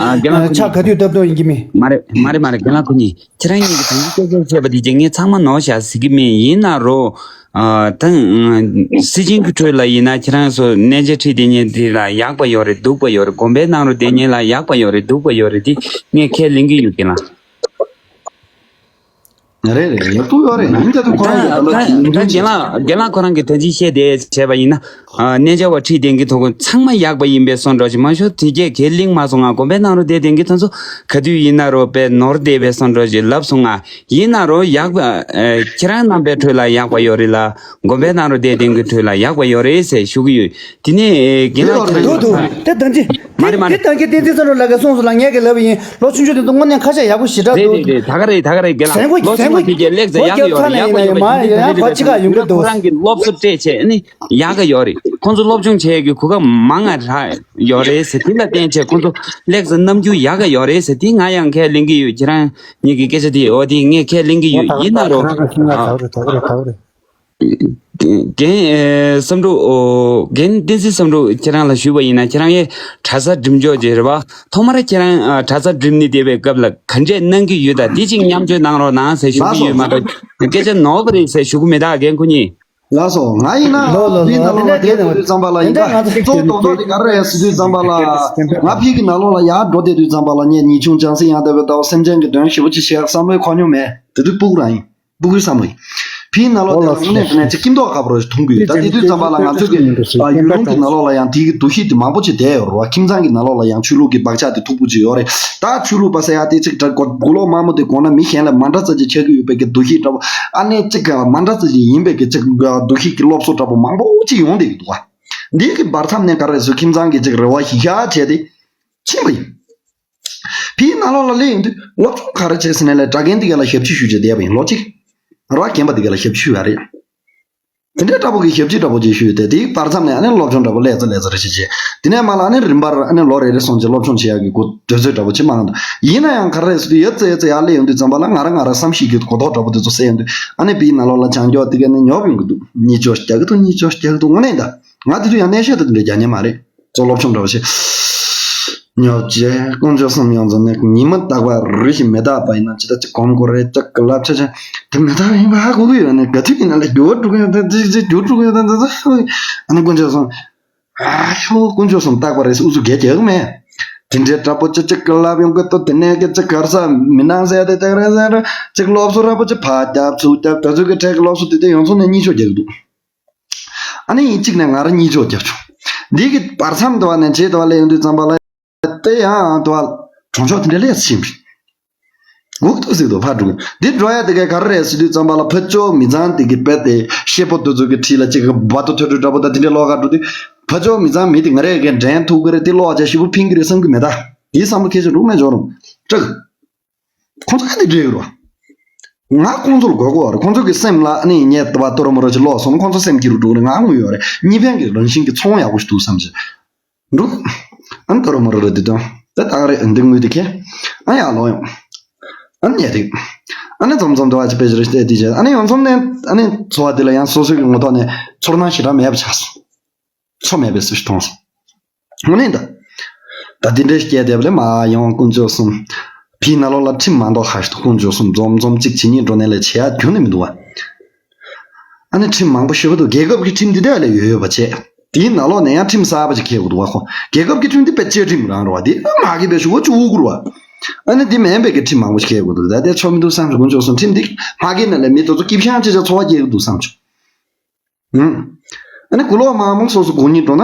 ཆ་ག་དུས་སྟབས་སྟབས་ཡིན་གྱི་མིན། མ་རེད་མ་རེད་མ་རེད། རྒན་ལགས་ཁོ་གཉིས་ཁྱེད་རང་གཉིས་ཀྱི་དོན་སྐད་ཆ་བཤད་པ་དེ་རྗེས་ངས་ཚང་མ་ནོར་བཞག་ཟེར་གྱི་མིན། ཡིན་ན་རོ། ད་སྲིད་སྤྱི་གི་ཁྲོད་ལ་ཡིན་ན་ཁྱེད་རང་ཚོ་གནས་མཇལ་ཁྲིད་དེ་ཉིད་དེ་ལ་ཡག་པ་ཡོད་རེད་སྡུག་པ་ཡོད་རེད། དགོན་པའི་ནང་རུ་དེ་ཉིད་ལ་ཡག་པ་ཡོད་རེད་སྡུག་པ་ཡོད་རེད། དེ་ངས་ཁས་ལེན་གྱི་ཡོད་རྒན་ལགས། རེད་རེད། ཡག་པོ་ཡོད་རེད། ཡིན་ད་དུ་ཁོ་རང་གི་ད་ལྟ་ད་རྒན་ལགས་རྒན་ལགས་ཁོ་རང་གི་ད་ཅི་བཤད་དེ་བྱས་པ་ཡིན་ན། གནས་མཇལ་བ་ཁྲིད་དེང་གི་ཐོག་ཚང་མ་ཡག་པ་ཡིན་པའི་སོང་འགྲོ་ཅིག་མ་ཤོ་དེ་གས་གས་གླིང་མ་སོང་ང་དགོན་པའི་ནང་རུ་བསྡད་དེང་གི་ཐོག་ཚོ་ག་དུས་ཡིན་ན་རོ་པའི་ནོར་བསྡད་པའི་སོང་འགྲོ་ཅིག་ལབ་སོང་ང་། ཡིན་ན་རོ་ཡག་པ་ཁྱེད་རང་རྣམ་པའི་ཁྲོད་ལ་ཡག་པ་ཡོད་རེད་ལ་དགོན་པའི་ནང་རུ་བསྡད་དེང་གི་ཁྲོད་ལ་ཡག་པ་ཡོད་རེད་ཟེར་ཞུ་གི་ཡོད། དེ་ནས་རྒན་ལགས་ཁྱེད་རང་དུ་དུ་དེ་ད་ཅི་མ་རེད་མ་དེ་རེད། ད་གི་བསྟན་འཛིན་བསམ་གྲུབ་ལགས་ཀྱིས་གསུངས་སོང་ལ་ངས་གི་ལབ་ཡིན། ལོ་ཆུང་ཆུང་དེ་ཚོ་དངོས་གནས་ཁ་ཤས་ཡག་པོ་ཞེ་དྲག་རེད་འདུག་རེད་རེད། ད་ག་རེད་ད་ག་རེད་རྒན་ལགས། ཟན་གོ་ལོ་ཆུང་ཆུང་དེ་གས་ལེགས་ཚེ་ཡག་གི་ཡོད་རེད། ཡག་པོ་ཡོད་རེད། ཁོ་རང་གི་སློབ་གསོ་སྤྲད་བྱས་ཨ་ནི་ཡག་གི་ཡོད་རེད། ཁོང་ཚོ་སློབ་སྦྱོང་བྱེད་ཡག་གི་གོ་སྐབས་མང་ང་རག་ཡོད་རེད་ཟེར། དེ་ལ་བརྟེན་བྱས་ཁོང་ཚོ་ལེགས་སེ་རྣམ་འགྱུར་ཡག་ག་ཡོད་རེད་ཟེར། དེ་ང་ཡང་ཁས་ལེན་གྱི་ཡོད། ཁྱེད་རང་གཉིས་ཀྱི་སྐད་ཆ་དེ་འོ་དེ་ངས་ཁས་ལེན་གྱི་ཡོད། ཡིན་ན་རོ་རྒན་བསམ་འགྲུབ་རྒན་བསྟན་འཛིན་བསམ་འགྲུབ་ཁྱེད་རང་ལ་ཞུས་པ་ཡིན་ན་ཁྱེད་རང་ཡས་གྲྭ་ས་འགྲིམ་ཆོག་ཅེས་རེད་བ། ཐོག་མར་ཁྱེད་རང་གྲྭ་ས་འགྲིམ་ནི་བསྡད་པའི་སྐབས་ལ་ག་འདྲས་གནང་གི་ཡོད་ད་དེ་གཅིག་མཉམ་སྤྱོད་གནང་རོགས་གནང་ཟེར་ཞུ་གི་ཡོད་མ་གཏོགས་སྐད་ཆ་ནོར་བ་རེད་ཟེར་ཞུ་གི་མེད་ད་རྒན་ཁོ་གཉིས། ལགས་སོ། ང་ཡིན་ན་ལོ་ལོ་འདི་ལོ་ནང་ལོགས་ལ་འདི་བསྡད་ནས་དུས་ཙམ་པ་ལ་ཡིན་ད་གཙོ་བོ་རྡོག་རྡོག་དེ་ག་རེ་རེད་ཟེར་དུས་ཙམ་པ་ལ་ང་ཕ་གི་ནང་ལོགས་ལ་ཡར་འགྲོ་བསྡད་དུས་ཙམ་པ་ལ་ངས་ཉིད་ཆུང་ཅང་སེ་ཡང་བསྡད་པའི་ལྟ་བ་སེམས་ཅན་གྱི་དོན་ཞེ་པོ་ཅིག་བྱེད་ཡག་བསམ་བློའི་འཁོར་སྙོམས་མེད། དེ་དུས་སྤུ་གུ་རང་ཡིན། སྤུ་གུའི་བསམ་བློ་ཡིན། ཕ་གི་ནང་ལོགས་དེ་ལ་དངོས་གནས་དྲང་གནས་ཅིག་སྐྱིད་མདོག་ཁ་པོ་རེ་མཐོང་གི་ཡོད། ད་དེ་དུས་ཙམ་པ་ལ་ང་ཚོ་གི་ཡུལ་ལུང་གི་ནང་ལོགས་ལ་ཡང་དེ་གི་འདུ་ཤེས་དེ་མང་པོ་ཅིག་བསྡད་ཡོད་རེད་བ། ཁྱིམ་ཚང་གི་ནང་ལོགས་ལ་ཡང་ཆོས་ལུགས་ཀྱི་བག་ཆགས་དེ་མཐུག་པོ་ཅིག་ཡོད་རེད། ད་ཆོས་ལུགས་པ་ཟེར་ཡག་དེ་ཅིག་གྲ་གོ་གོ་ལོག་དམར་མོ་དེ་དགོངས་ན་མི་གཞན་ལ་མ་འདྲ་ཙམ་ཅིག་ཆགས་ཀྱི་ཡོད་པའི་གི་འདུ་ཤེས་འདྲ་པོ། ཨ་ནི་ཅིག་ག་མ་འདྲ་ཙམ་ཅིག་ཡིན་པའི་གི་ཅིག་འདུ་ཤེས་ཀྱི་སློབ་གསོ་འདྲ་པོ་མང་པོ་ཅིག་ཡོང་བསྡད་ཀྱི་འདུག་བ། འདི་གི་བར་མཚམས་ནས་ག་རེ་ཟེར་ཁྱིམ་ཚང་གི་ཅིག་རེ་བ་ཞིག་བཞག་བྱས་ཏེ་ཕྱིན་པ་ཡིན། ཕྱིའི་ནང་ལོགས་ལ་སླེབས་ཡོང་དུས་སློབ་སྦྱོང་ག་རེ་བྱས་ཟེར་ནས་ལས་གྲྭ་རྒན་དེ་ག་ལ་ཞབས་ཕྱི་ཞུ་བྱས་བསྡད་པ་ཡིན་ལོ་གཅིག་རོགས་རྒན་པ་དེ་ག་ལ་ཞབས་ཕྱི་ཞུ་བ་རེད། དེ་འདྲའི་འདྲ་པོ་གི་ཞབས་ཕྱི་འདྲ་པོ་ཅིག་ཞུས་ཏེ་དེའི་བར་མཚམས་ནས་ཨ་ནི་སློབ་སྦྱོང་འདྲ་པོ་ལས་ཚ་ལས་ཚ་རེ་ཞིག་བྱས། དེ་ནས་མ་ལ་ཨ་ནི་རིམ་པར་ཨ་ནི་ལོ་རེ་རེ་སོང་རྗེས་སློབ་སྦྱོང་བྱེད་ཡག་གི་གོ་དུས་ཚོད་འདྲ་པོ་ཅིག་མང་འདུག་ཡིན་ན་ཡང་ག་རེ་ཟེར་དུས་ཡ་ཙེ་ཡ་ཙེ་ཡར་སླེབས་ཡོང་དུས་ཙམ་པ་ལ་ང་རང་ང་རང་བསམ་ཤེས་ཀྱི་གོ་རྟོགས་འདྲ་པོ་དེ་ཚོ་སད་ཡོང་དུས་ཨ་ནི་ཕྱིའི་ནང་ལོགས་ལ་བྱང་ཆུབ་དེ་ག་ནི་ཉོབ་ཡོང་གི་འདུག་གཉིད་ཆོག་རྒྱག་གི་འདུག་གཉིད་ཆོག་རྒྱག་གི་འདུག་དངོས་གནས་ད། ང་དེ་དུས་ཡང་གནས་བཤད་དེ་དེ་འདྲ་རྒྱག་མཁན་མ་རེད། གཙོ་སློབ་སྦྱོང་འདྲ་བོ་ཞིག་ཉོབ་རྗེས་དཀོན་མཆོག་གསུམ་ཡོངས་རྫོགས་ནས་ཉི་མ་རྟག་པར་རེ་ཞིག་མི་རྟག་པ་ཡིན་ན་ཇི་ལྟར་ཅིག་གོམ་དགོས་རེད་ཅག་གི་ལབ་ཆ་ཆ་དེ་མི་རྟག་པ་ཡིན་པ་ཧ་གོ་གི་ཡོད་ནས་ག་དུས་ཡིན་ན་ལས་འགྱུར་བ་འགྲོ་གི་ཡོད་དེ་ཅིག་ཅིག་འགྱུར་འགྲོ་གི་ཡོད་དེ་ཨ་ནི་དཀོན་མཆོག་གསུམ་ཨ་ཤོ་དཀོན་མཆོག་གསུམ་རྟག་པ་རེད་ཨུ་ཚུགས་རྒྱག་རྒྱག་གི་མེད། དེ་འདྲའི་འདྲ་པོ་ཅིག་ཅིག་གི་ལབ་ཡོང་གི་ཏོ་དེ་ནས་གི་ཅིག་གར་ས་མི་ནང་ཟེར་དེ་ཅག་རེད་ཟེར་ཅིག་སློབ་གསོ་ར་པོ་ཅིག་ཕར་རྒྱབ་ཚུར་རྒྱབ་དེ་ཚོ་གི་གྲས་ཀྱི་སློབ་གསོ་དེ་དེ་ཡོངས་རྫོགས་ནས་གཉིད་ཆོག་རྒྱག་གི་འདུག་ཨ་ནི་ཡིན་གཅིག་ནས་ང་རང་གཉིད་ཆོག་རྒྱབ་བྱུང་། འདི་གི་བར་མཚམས་དུ་བ་ནས་བྱེད་དུ་བ་ལས་ཡོང་དུས་ཙམ་པ་ལ་དེ་ཡང་དུ་བ་གྲོང་ཆོག་དེ་འདྲ་ལས་ཕྱིན་པ་འགུག་ཏུ་ཟིག་ཏུ་ཕར་འགྲོ་གི་འདི་འགྲོ་ཡ་དེ་གའི་ག་རེ་རེད་ཟེར་དུས་ཙམ་པ་ལ་ཕར་ཕྱོགས་མི་ཚང་དེ་གི་དཔེ་དེ་ཤེད་པོ་དུ་ཚོ་གི་ཁྲིད་ལ་ཅིག་གི་བ་ཏོ་ཐོས་འགྲོ་འདྲ་པོ་ད་དེ་འདྲའི་ལོག་ག་འགྲོ་དུས་ཕར་ཕྱོགས་མི་ཚང་མི་དེ་ང་རེ་གའི་འགྲན་ཐུག་གི་རེད་དེ་ལོག་བྱ་ཞིབ་པོ་ཕིང་གི་རེད་བསམ་གི་མེད་ད། དེའི་བསམ་བློ་ཁྱེད་ཚོ་རུག་ནས་འཇོག་རུང་། སྐྲག་ཁོང་ཚོ་ག་དེ་འདྲ་ཡོད་རོ། ང་ཁོང་ཚོ་ལ་དགོས་དགོས་རེད། ཁོང་ཚོ་གི་སེམས་ལ་ཨ་ནི་ངས་ལྟ་བ་ཏོ་ར་མོ་ར་ཅིག་ལོག་སོང་ན་ཁོང་ཚོ་སེམས་སྐྱིད་རུ་འགྲོ་གི་རེད། ང་དངོས་ཡོད་རེད། གཉིས་ཕན་གྱི་རང་བཞིན་གྱི་ཚོང་ཡག་པོ་ཞིག་འདུག་བསམ་ཞིག་འགྲོ། ཨ་ནི་ཏོ་ར་མོ་ར་ར་དེ་དང་དེ་ལྟ་ག་རེད། འདི་དངུལ་དེ་ཁྱེར། ཨ་ཡག་ལོག་ཡོང་། ཨ་ནི་ཉལ་ཐིག་ཨ་ནི་འཛོམས་འཛོམས་དུ་བ་ཅི་པེ་ཅི་རེ་ཤི་དེ་དེ་བྱས། ཨ་ནི་ཡང་འཛོམས་ནས་ཨ་ནི་འཚོ་བ་དེ་ལ་ཡང་སོ་སོའི་ངོ་ཐོག་ནས་ཚོར་སྣང་ཞེ་དྲག་མེད་པ་ཆགས་སོང་། ཚོ་མེད་པའི་སུ་ཞིག་མཐོང་སོང་། དངོས་གནས་ད། ད་འདི་འདྲའི་སྐྱེས་བསྡད་པ་ལས་མ་ཡོང་དཀོན་མཆོག་གསུམ། བི་ནང་ལོགས་ལ་ཁྲིམས་མ་འདོགས་ཁ་ཞིག་ཏུ་དཀོན་མཆོག་གསུམ་འཛོམས་འཛོམས་གཅིག་བྱེད་གཉིས་འགྲོ་ནས་ལས་བྱེད་ཡ་རྒྱུ་ནི་མི་འདུག་བ། ཨ་ནི་ཁྲིམས་མང་པོ་ཞེ་པོ་འདུག་རྒྱལ་ཁབ་ཀྱི་ཁྲིམས་འདི་འདྲ་ལས་ཡོད་ཡོད་པ་བྱས། དེའི་ནང་ལོགས་ནས་ཡང་ཁྲིམས་གསར་པ་ཅིག་འཁེལ་དགོས་འདུག་བ་ཁོ། རྒྱལ་ཁབ་ཀྱི་ཁྲིམས་འདི་དཔེ་བཅའ་ཁྲིམས་རང་རེད་བ། འདི་མ་འཁེལ་པའི་ཞུ་བ་ཅིག་དབུ་བསྐུར་བ། ཨ་ནི་འདི་མིན་པའི་གི་ཁྲིམས་མང་པོ་ཞིག་འཁེལ་དགོས་འདུག་ད་ལྟའི་ཚོགས་མི་འདུག་བསམ་ཞིག་དཀོན་མཆོག་གསུམ། ཁྲིམས་འདི་མ་འཁེལ་ན་ལས་མི་དེ་ཚོ་སྐྱིད་ཤང་ཅིག་ཅིག་འཚོ་བ་སྐྱེལ་གི་འདུག་བསམ་བྱུང་། ཨ་ནི་གུ་ལོག་མ་མང་སོ་སོ་གུང་ཉིན་འགྲོ་ན་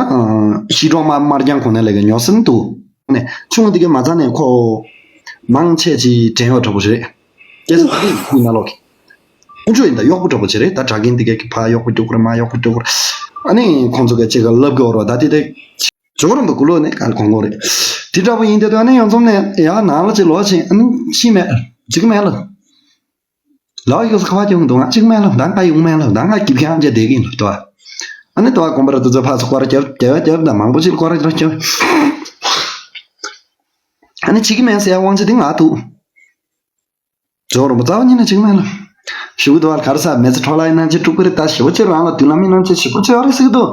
ཤི་གྲོང་མ་དམར་རྐྱང་གོང་ནས་ལས་ཀ་ཉོ་སྲིད་འདུག་ནས་ཆུང་འདི་གའི་མ་ཚ་ནས་ཁོ་མང་ཆེ་ཅིག་དྲན་ཡོད་འདྲ་པོ་ཞིག་རེད། སྐྱེ་ས་འདི་ཁུལ་ནང་ལོག་གི་དཀོན་མཆོག་ཡིན་ད་གཡོག་པོ་འདྲ་པོ་ཅིག་རེད། ད་དྲ་རྒན་འདི་གའི་གི་ཕ་གཡོག་པོ་སྐྱོ་གི་རེད། མ་གཡོག་པོ་སྐྱོ་གི་རེད། ཨ་ནི་ཁོང་ཚོ་གའི་ཅིག་ག་ལབ་གི་འོར་བ་ད་དེ་དེ་ཇོ་རོམ་པ་གུ་ལོ་ནས་ག་ལ་གོང་གོ་རེད། དེ་འདྲ་པོ་ཡིན་དེ་དུས་ཨ་ནི་ཡོང་ཚོམ་ནས་ཡ་ནང་ལ་ཅིག་ལོག་ཕྱིན། ཨ་ནི་ཤི་མེད་ཅིག་མེད་ལ། ལག་གཡུག་ས་ཁ་བ་ཀྱང་འདུག་ང་གཅིག་མེད་ལ། ད་ང་ཡོང་མེད་ལ། ད་ང་སྐྱིད་ཁྱང་བྱས་བསྡད་ཀྱིན་ལ་ལྟོས། ཨ་ནི་ལྟོས་དགོན་པ་ར་དུ་ཚོ་ཕར་ཚུར་སྐོར་ར་རྒྱབ་རྒྱབ་རྒྱབ་དང་མང་པོ་ཞིག་སྐོར་ར་རྒྱབ་རྒྱབ། ཨ་ནི་བྱེད་ཀྱི་མེད་ཟེར་ཡ་དབང་ཆ་དེ་ང་ཐུག་ཇོ་རོ་མོ་རྩ་བ་ཉིད་ནས་བྱེད་ཀྱི་མེད་ལ། ཞུ་གི་འདུག་བ། ག་རེ་ཟ་མེ་ཚེ་འཕྲོ་བརླག་ཡིན་ན་ཅི་སྤྲུག་པ་རེད། ད་ཞེ་པོ་ཅིག་རང་ལ་མདུན་ལམ་ཡིན་ན་ཅི་ཞེ་པོ་ཅིག་ཡོད་རེད་ཟེར་གི་འདུག་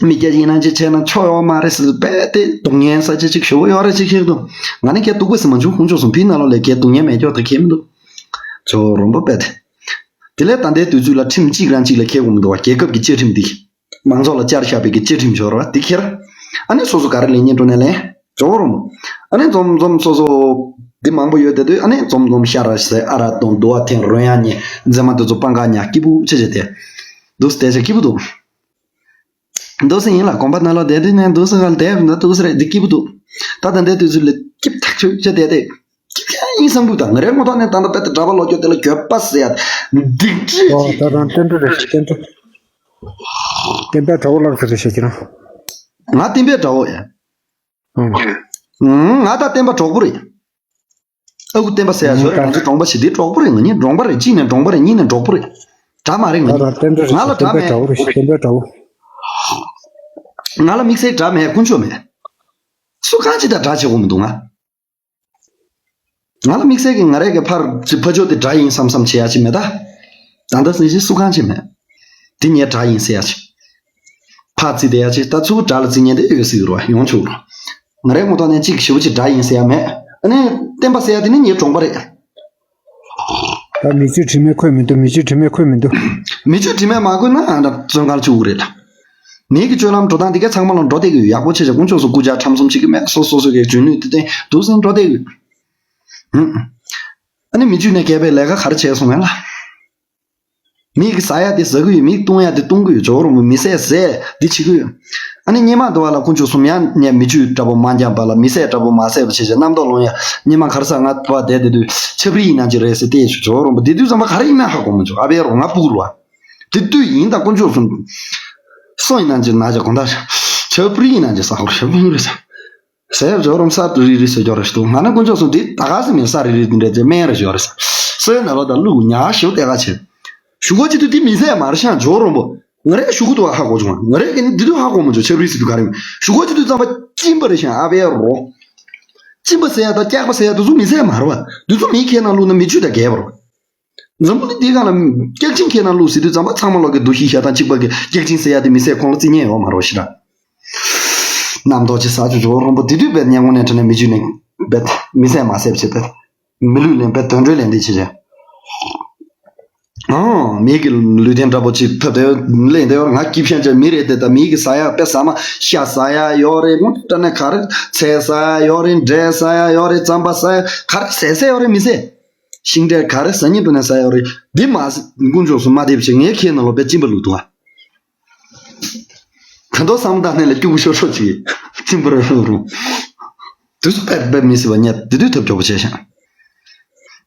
མི་སྐྱ་ཡིན་ན་ཅི་བྱས་ན་ཆོ་ཡོད་མ་རེད་ཟེར། དཔེ་དེ་སྡུག་བསྔལ་ས་ཆ་ཅིག་ཞེ་པོ་ཡོད་རེད་ཅིག་ཤེས་འདུག་ང་ནི་ཁྱེད་སྡུག་པོ་ཟེར་མ་བྱུང་། ཁོང་ཚོ་སོང་བི་ནང་ལོགས་ལས་ཁྱེད་སྡུག་བསྔལ་མེད་ཀྱོག་དེ་ཁྱེད་མི་འདུག་ཇོ་རོམ་པོ་དཔེ་དེ། དེ་ལས་ད་ལྟའི་དུས་ཚོད་ལ་ཁྲིམས་གཅིག་རང་གཅིག་ལ་ཁྱེད་དགོས་མི་འདུག་བ། རྒྱལ་ཁབ་ཀྱི་བཅའ་ཁྲིམས་འདི། མང་ཚོགས་ལ་བཅར་བཞག་པའི་གི་བཅའ་ཁྲིམས་ཤོར་བ་འདི་ཁྱེར། ཨ་ནི་སོ་སོ་ག་རེ་ལེན་ཉེན་འགྲོ་ནས་ལེན། ཇོ་རོམ་པོ། ཨ་ནི་འཛོམས་འཛོམས་སོ་སོ་འདི་མང་པོ་ཡོད་དེ་དུས་ཨ་ནི་འཛོམས་འཛོམས་ཤ་ར་ཟེ་ཨ་ར་དང་དུ་བ་ཐེན་རོལ་དབྱངས་ཉེ་མཛེས་མ་དེ་ཚོ་སྤང་ཁ་ཉག་སྐྱིད་པོ་ཆེ་ཆེ་དེ། འདུག་སྟེ་ཆེ་སྐྱིད་པོ་འདུག་འདུག་སེ་ཡིན་ལ་དགོན་པ་ནང་ལ་བསྡད་དུས་ནས་འདུག་སེ་ག་ལ་བསྡད་འདུག་སེ་རེད། འདི་སྐྱིད་པོ་འདུག་ད་ད་འདས་དུས་ཚོད་ལ་སྐྱིད་ཐག་ཆོད་ཆ་བསྡད་དེ། སྐྱིད་ཁ་ཡིན་བསམ་གི་འདུག་ད་ང་རའི་ངོ་ཐོག་ནས་ད་ལྟ་དཔེ་ད་གྲྭ་པ་ལོ་སྐྱོ་དེ་ལ་འགྱོད་པ་ཟེར་ཡ། སྡིག་སྒྲིབ་ཨོ་ཅིག་ད་རང་བསྟན་འགྲོ་རེད། བསྟན་འགྲོ། བསྟན་པའི་དགྲ་བོ་ལགས་ཟེར་རེད་བཤད་ཀྱི་རང་། ང་བསྟན་པའི་དགྲ་བོ་ཡ། ཨང་། ང་ད་བསྟན་པ་གྲོགས་པོ་རེད། ཨ་ཁུ་བསྟན་པ་ཟེར་ཡ་ཞོ་རེད། ང་ཚོ་གྲོང་པ་ཞིག་འདི་གྲོགས་པོ་རེད། ང་གཉིས་གྲོང་པ་རེད། གཅིག་ནས་གྲོང་པ་རེད། གཉིས་ནས་གྲོགས་པོ་རེད། དགྲ་མ་རེད། ང་གཉིས་ང་ལ་དགྲ་མེད། བསྟན་པའི་དགྲ་བོ་རེད། བསྟན་པའི་དགྲ་བོ། ང་ལ་དམིགས་བསལ་དགྲ་མེད། དཀོན་མཆོག་མེད། སུ་གང་ཅི་ད་དགྲ་བྱེད་དགོས་མི་འདུག་ང་། ང་ལ་དམིགས་བསལ་གྱི་ང་རས་ཀྱི་ཕར་ཕ་ཕྱོགས་དེ་དགྲ་ཡིན་བསམ་བསམ་བྱེད་ཡ་ཅིག་མེད་ད། ད་ལྟ་སྲིད་ཞི་སུ་གང་ཅི་མེད། དེ་ངའི་དགྲ་ཡིན་ཟེར་ཡ་ཅིག་ཕར་བརྩིས་བསྡད་ཡ་ཅིག་ད་ཚུར་དགྲ་ལ་བརྩི་ཉན་དེ་ཡོད་སྲིད་རོ་ཡོང་ཆོག་རོ། ང་རའི་ངོ་ཐོག་ནས་གཅིག་ཞེ་པོ་ཅིག་དགྲ་ཡིན་ཟེར་ཡ་མེད། ཨ་ནི་བསྟན་པ་ཟེར་ཡ་དེ་ནི་ངའི་གྲོང་པ་རེད། ད་མི་ཆོས་དྲི་མེད་འཁོད་མི་འདུག་མི་ཆོས་དྲི་མེད་འཁོད་མི་འདུག་མི་ཆོས་དྲི་མེད་མ་འཁོད་ན་ཨ་ད་བཙོན་ཁང་བཅུག་གི་རེད་ད། མིའི་གི་སྤྱོད་ལམ་འགྲོ་སྟངས་འདི་ག་ཚང་མ་ལ་འགྲོ་བསྡད་ཀྱི་ཡོད། ཡག་པོ་བྱས་བྱས་དཀོན་མཆོག་གསུམ་སྐུ་ཕྱྭ་ཁྲམ་གསུམ་བྱེད་ཀྱི་མེད། སོ་སོ་སོ་གི་འཇོན་ནུས་དེ་བསྟན་འདུག་སེ་འགྲོ་བསྡད་ཀྱི་ཡོད། ཨ་ནི་མི་ཆོས་ནས་གས་པའི་ལས་ཀ་ག་རེ་བྱས་སོང་ངས་ལ། མིག་གིས་ཟ་ཡ་དེ་ཟ་གི་ཡོད། མིག་གཏོང་ཡ་དེ་གཏོང་གི་ཡོད། ཇོ་རོང་པོ་མི་བསད་ཟས་འདི་བྱེད་ཀྱི་ཡོད། ཨ་ནི་སྙེ་མ་དུ་བ་ལ་དཀོན་མཆོག་གསུམ་ཡང་ནས་མི་ཆོས་འདྲ་པོ་མ་འཇམ་པ་ལ་མི་བསད་འདྲ་པོ་མ་བསད་པ་བྱེད་བྱེད་རྣམ་རྟོག་ལོང་ཡ་སྙེ་མ་ག་རེ་ཟ་ང་དུ་བ་བསྡད་དེ་དུས་ཆབ་རི་ཡིན་ན་ཅི་རེད་ཟེར་བལྟས་ཞུ། ཇོ་རོང་པོ་དེ་དུས་ཙམ་པ་ག་རེ་ཡིན་ན་ཧ་གོ་མི་འཇུག་ཨ་བའི་རོ་ང་སྤུ་གུ་རུ་བ་དེ་དུས་ཡིན་ད་དཀོན་མཆོག་གསུམ་སོ་ཡིན་ན་ཅི་ན་ཅི་གོ་ད་ཆབ་རི་ཡིན་ན་ཅི་ས་ཧོར་ཆབ་རི་རེད་ཟ། ཟས་ཇོ་རོང་ས་རི་རི་ཟེར་ཇོ་རེ་ཞུ། ང་ན་དཀོན་མཆོག་གསུམ་དེ་ད་ག་སེ་མིན་ས་རི་རི་དེ་འདྲ་ཅེ་སྨན་རེ་ཇོ་རེ་ས། སོའི་ནང་ལོགས་དང་ལུག་ཉག་ཞིག་ལྟ་ག་བྱེད། ཞུ་གོ་ཅི་དུ་དེ་མི་ཟས་མར་ཤང་ཇོ་རོང་པོ། ང་རེ་ཞུ་གུ་དུ་ཧ་གོ་བྱུང་། ང་རེ་གི་ནི་དེ་དུ་ཧ་གོ་མ་བྱུང་། ཆབ་རི་སི་དུ་ག་རེ་མིན་ཞུ་གོ་ཅི་དུ་ཙམ་པ་གཅིན་པ་རེ་ཤང་ཨ་བའི་རོ། གཅིན་པ་ཟེར་ཡ་དང་སྐྱག་པ་ཟེར་ཡ་དུ་ཚུ་མི་ཟས་མར་བ། དུ་ཚུ་མི་ཁེ་ན་ལུག་ན་མི་ཆུ་དང་རྒྱས་པ་རོ། འཛམ་བུ་གླིང་འདི་སྒང་ལ་སྐྱག་ཆིང་ཁྱེད་རང་ལུག་ཟེར་དུས་ཙམ་པ་ཚང་མ་ལོག་གི་འདུ་ཤེས་བཞག་སྟངས་གཅིག་པ་གི་སྐྱག་ཆིང་ཟེར་ཡ་དེ་མི་ཟས་ཁོང་ལ་རྩིས་ཉན་ཡོད་མ་རོ་ཞེ་དྲག་རྣམ་རྟོག་ཅི་ཟ་ཆུ་ཇོ་རོང་པོ་དེ་དུས་བེད་སྙན་ངོ་ནས་དྲན་ནས་མི་ཆུ་ནས་བེད་མི་ཟས་མ་ཟས་བྱེད་བེད་མི་ལུས་ལེན་བེད་དོན་འགྲོས་ལེན་དེ་བྱེད་བྱེད། ཨང་། མི་གི་ལུས་རྟེན་འདྲ་པོ་ཅིག་ཐབས་དེ་ལེན་དེ་ཡོད་ང་སྐྱིད་ཤང་ཅན་མི་རེད་དེ་ད་མི་གི་ཟ་ཡ་དཔེ་ཟ་མ་ཤ་ཟ་ཡ་ཡོད་རེད། དངོས་གནས་དྲང་གནས་ག་རེ་ཚལ་ཟ་ཡ་ཡོད་རེད། འབྲས་ཟ་ཡ་ཡོད་རེད། རྩམ་པ་ཟ་ཡ་ག་རེ་ཟས་ཟས་ཡོད་རེད་མི་ཟས། ཤིང་འབྲས་ག་རེ་ཟ་སྙིང་འདོད་ནས་ཟ་ཡོད་རེད། འདི་མ་ཟ་དཀོན་མཆོག་གསུམ་མ་དེབ་བྱེད་ངའི་ཁའི་ནང་ལོགས་པའི་གཅིན་པ་ལུག་འདུག་ཨ། ག་འདོག་བསམ་བཏང་ནས་ལ་སྐྱུག་པོ་ཤོར་ཤོར་ཅིག་གཅིན་པ་རུ་རུ་དུས་སུ་པད་པད་མི་སྲིད་པ་ཉལ་དེ་དུས་ཐབས་སྐྱོ་པོ་བྱས་ཤག་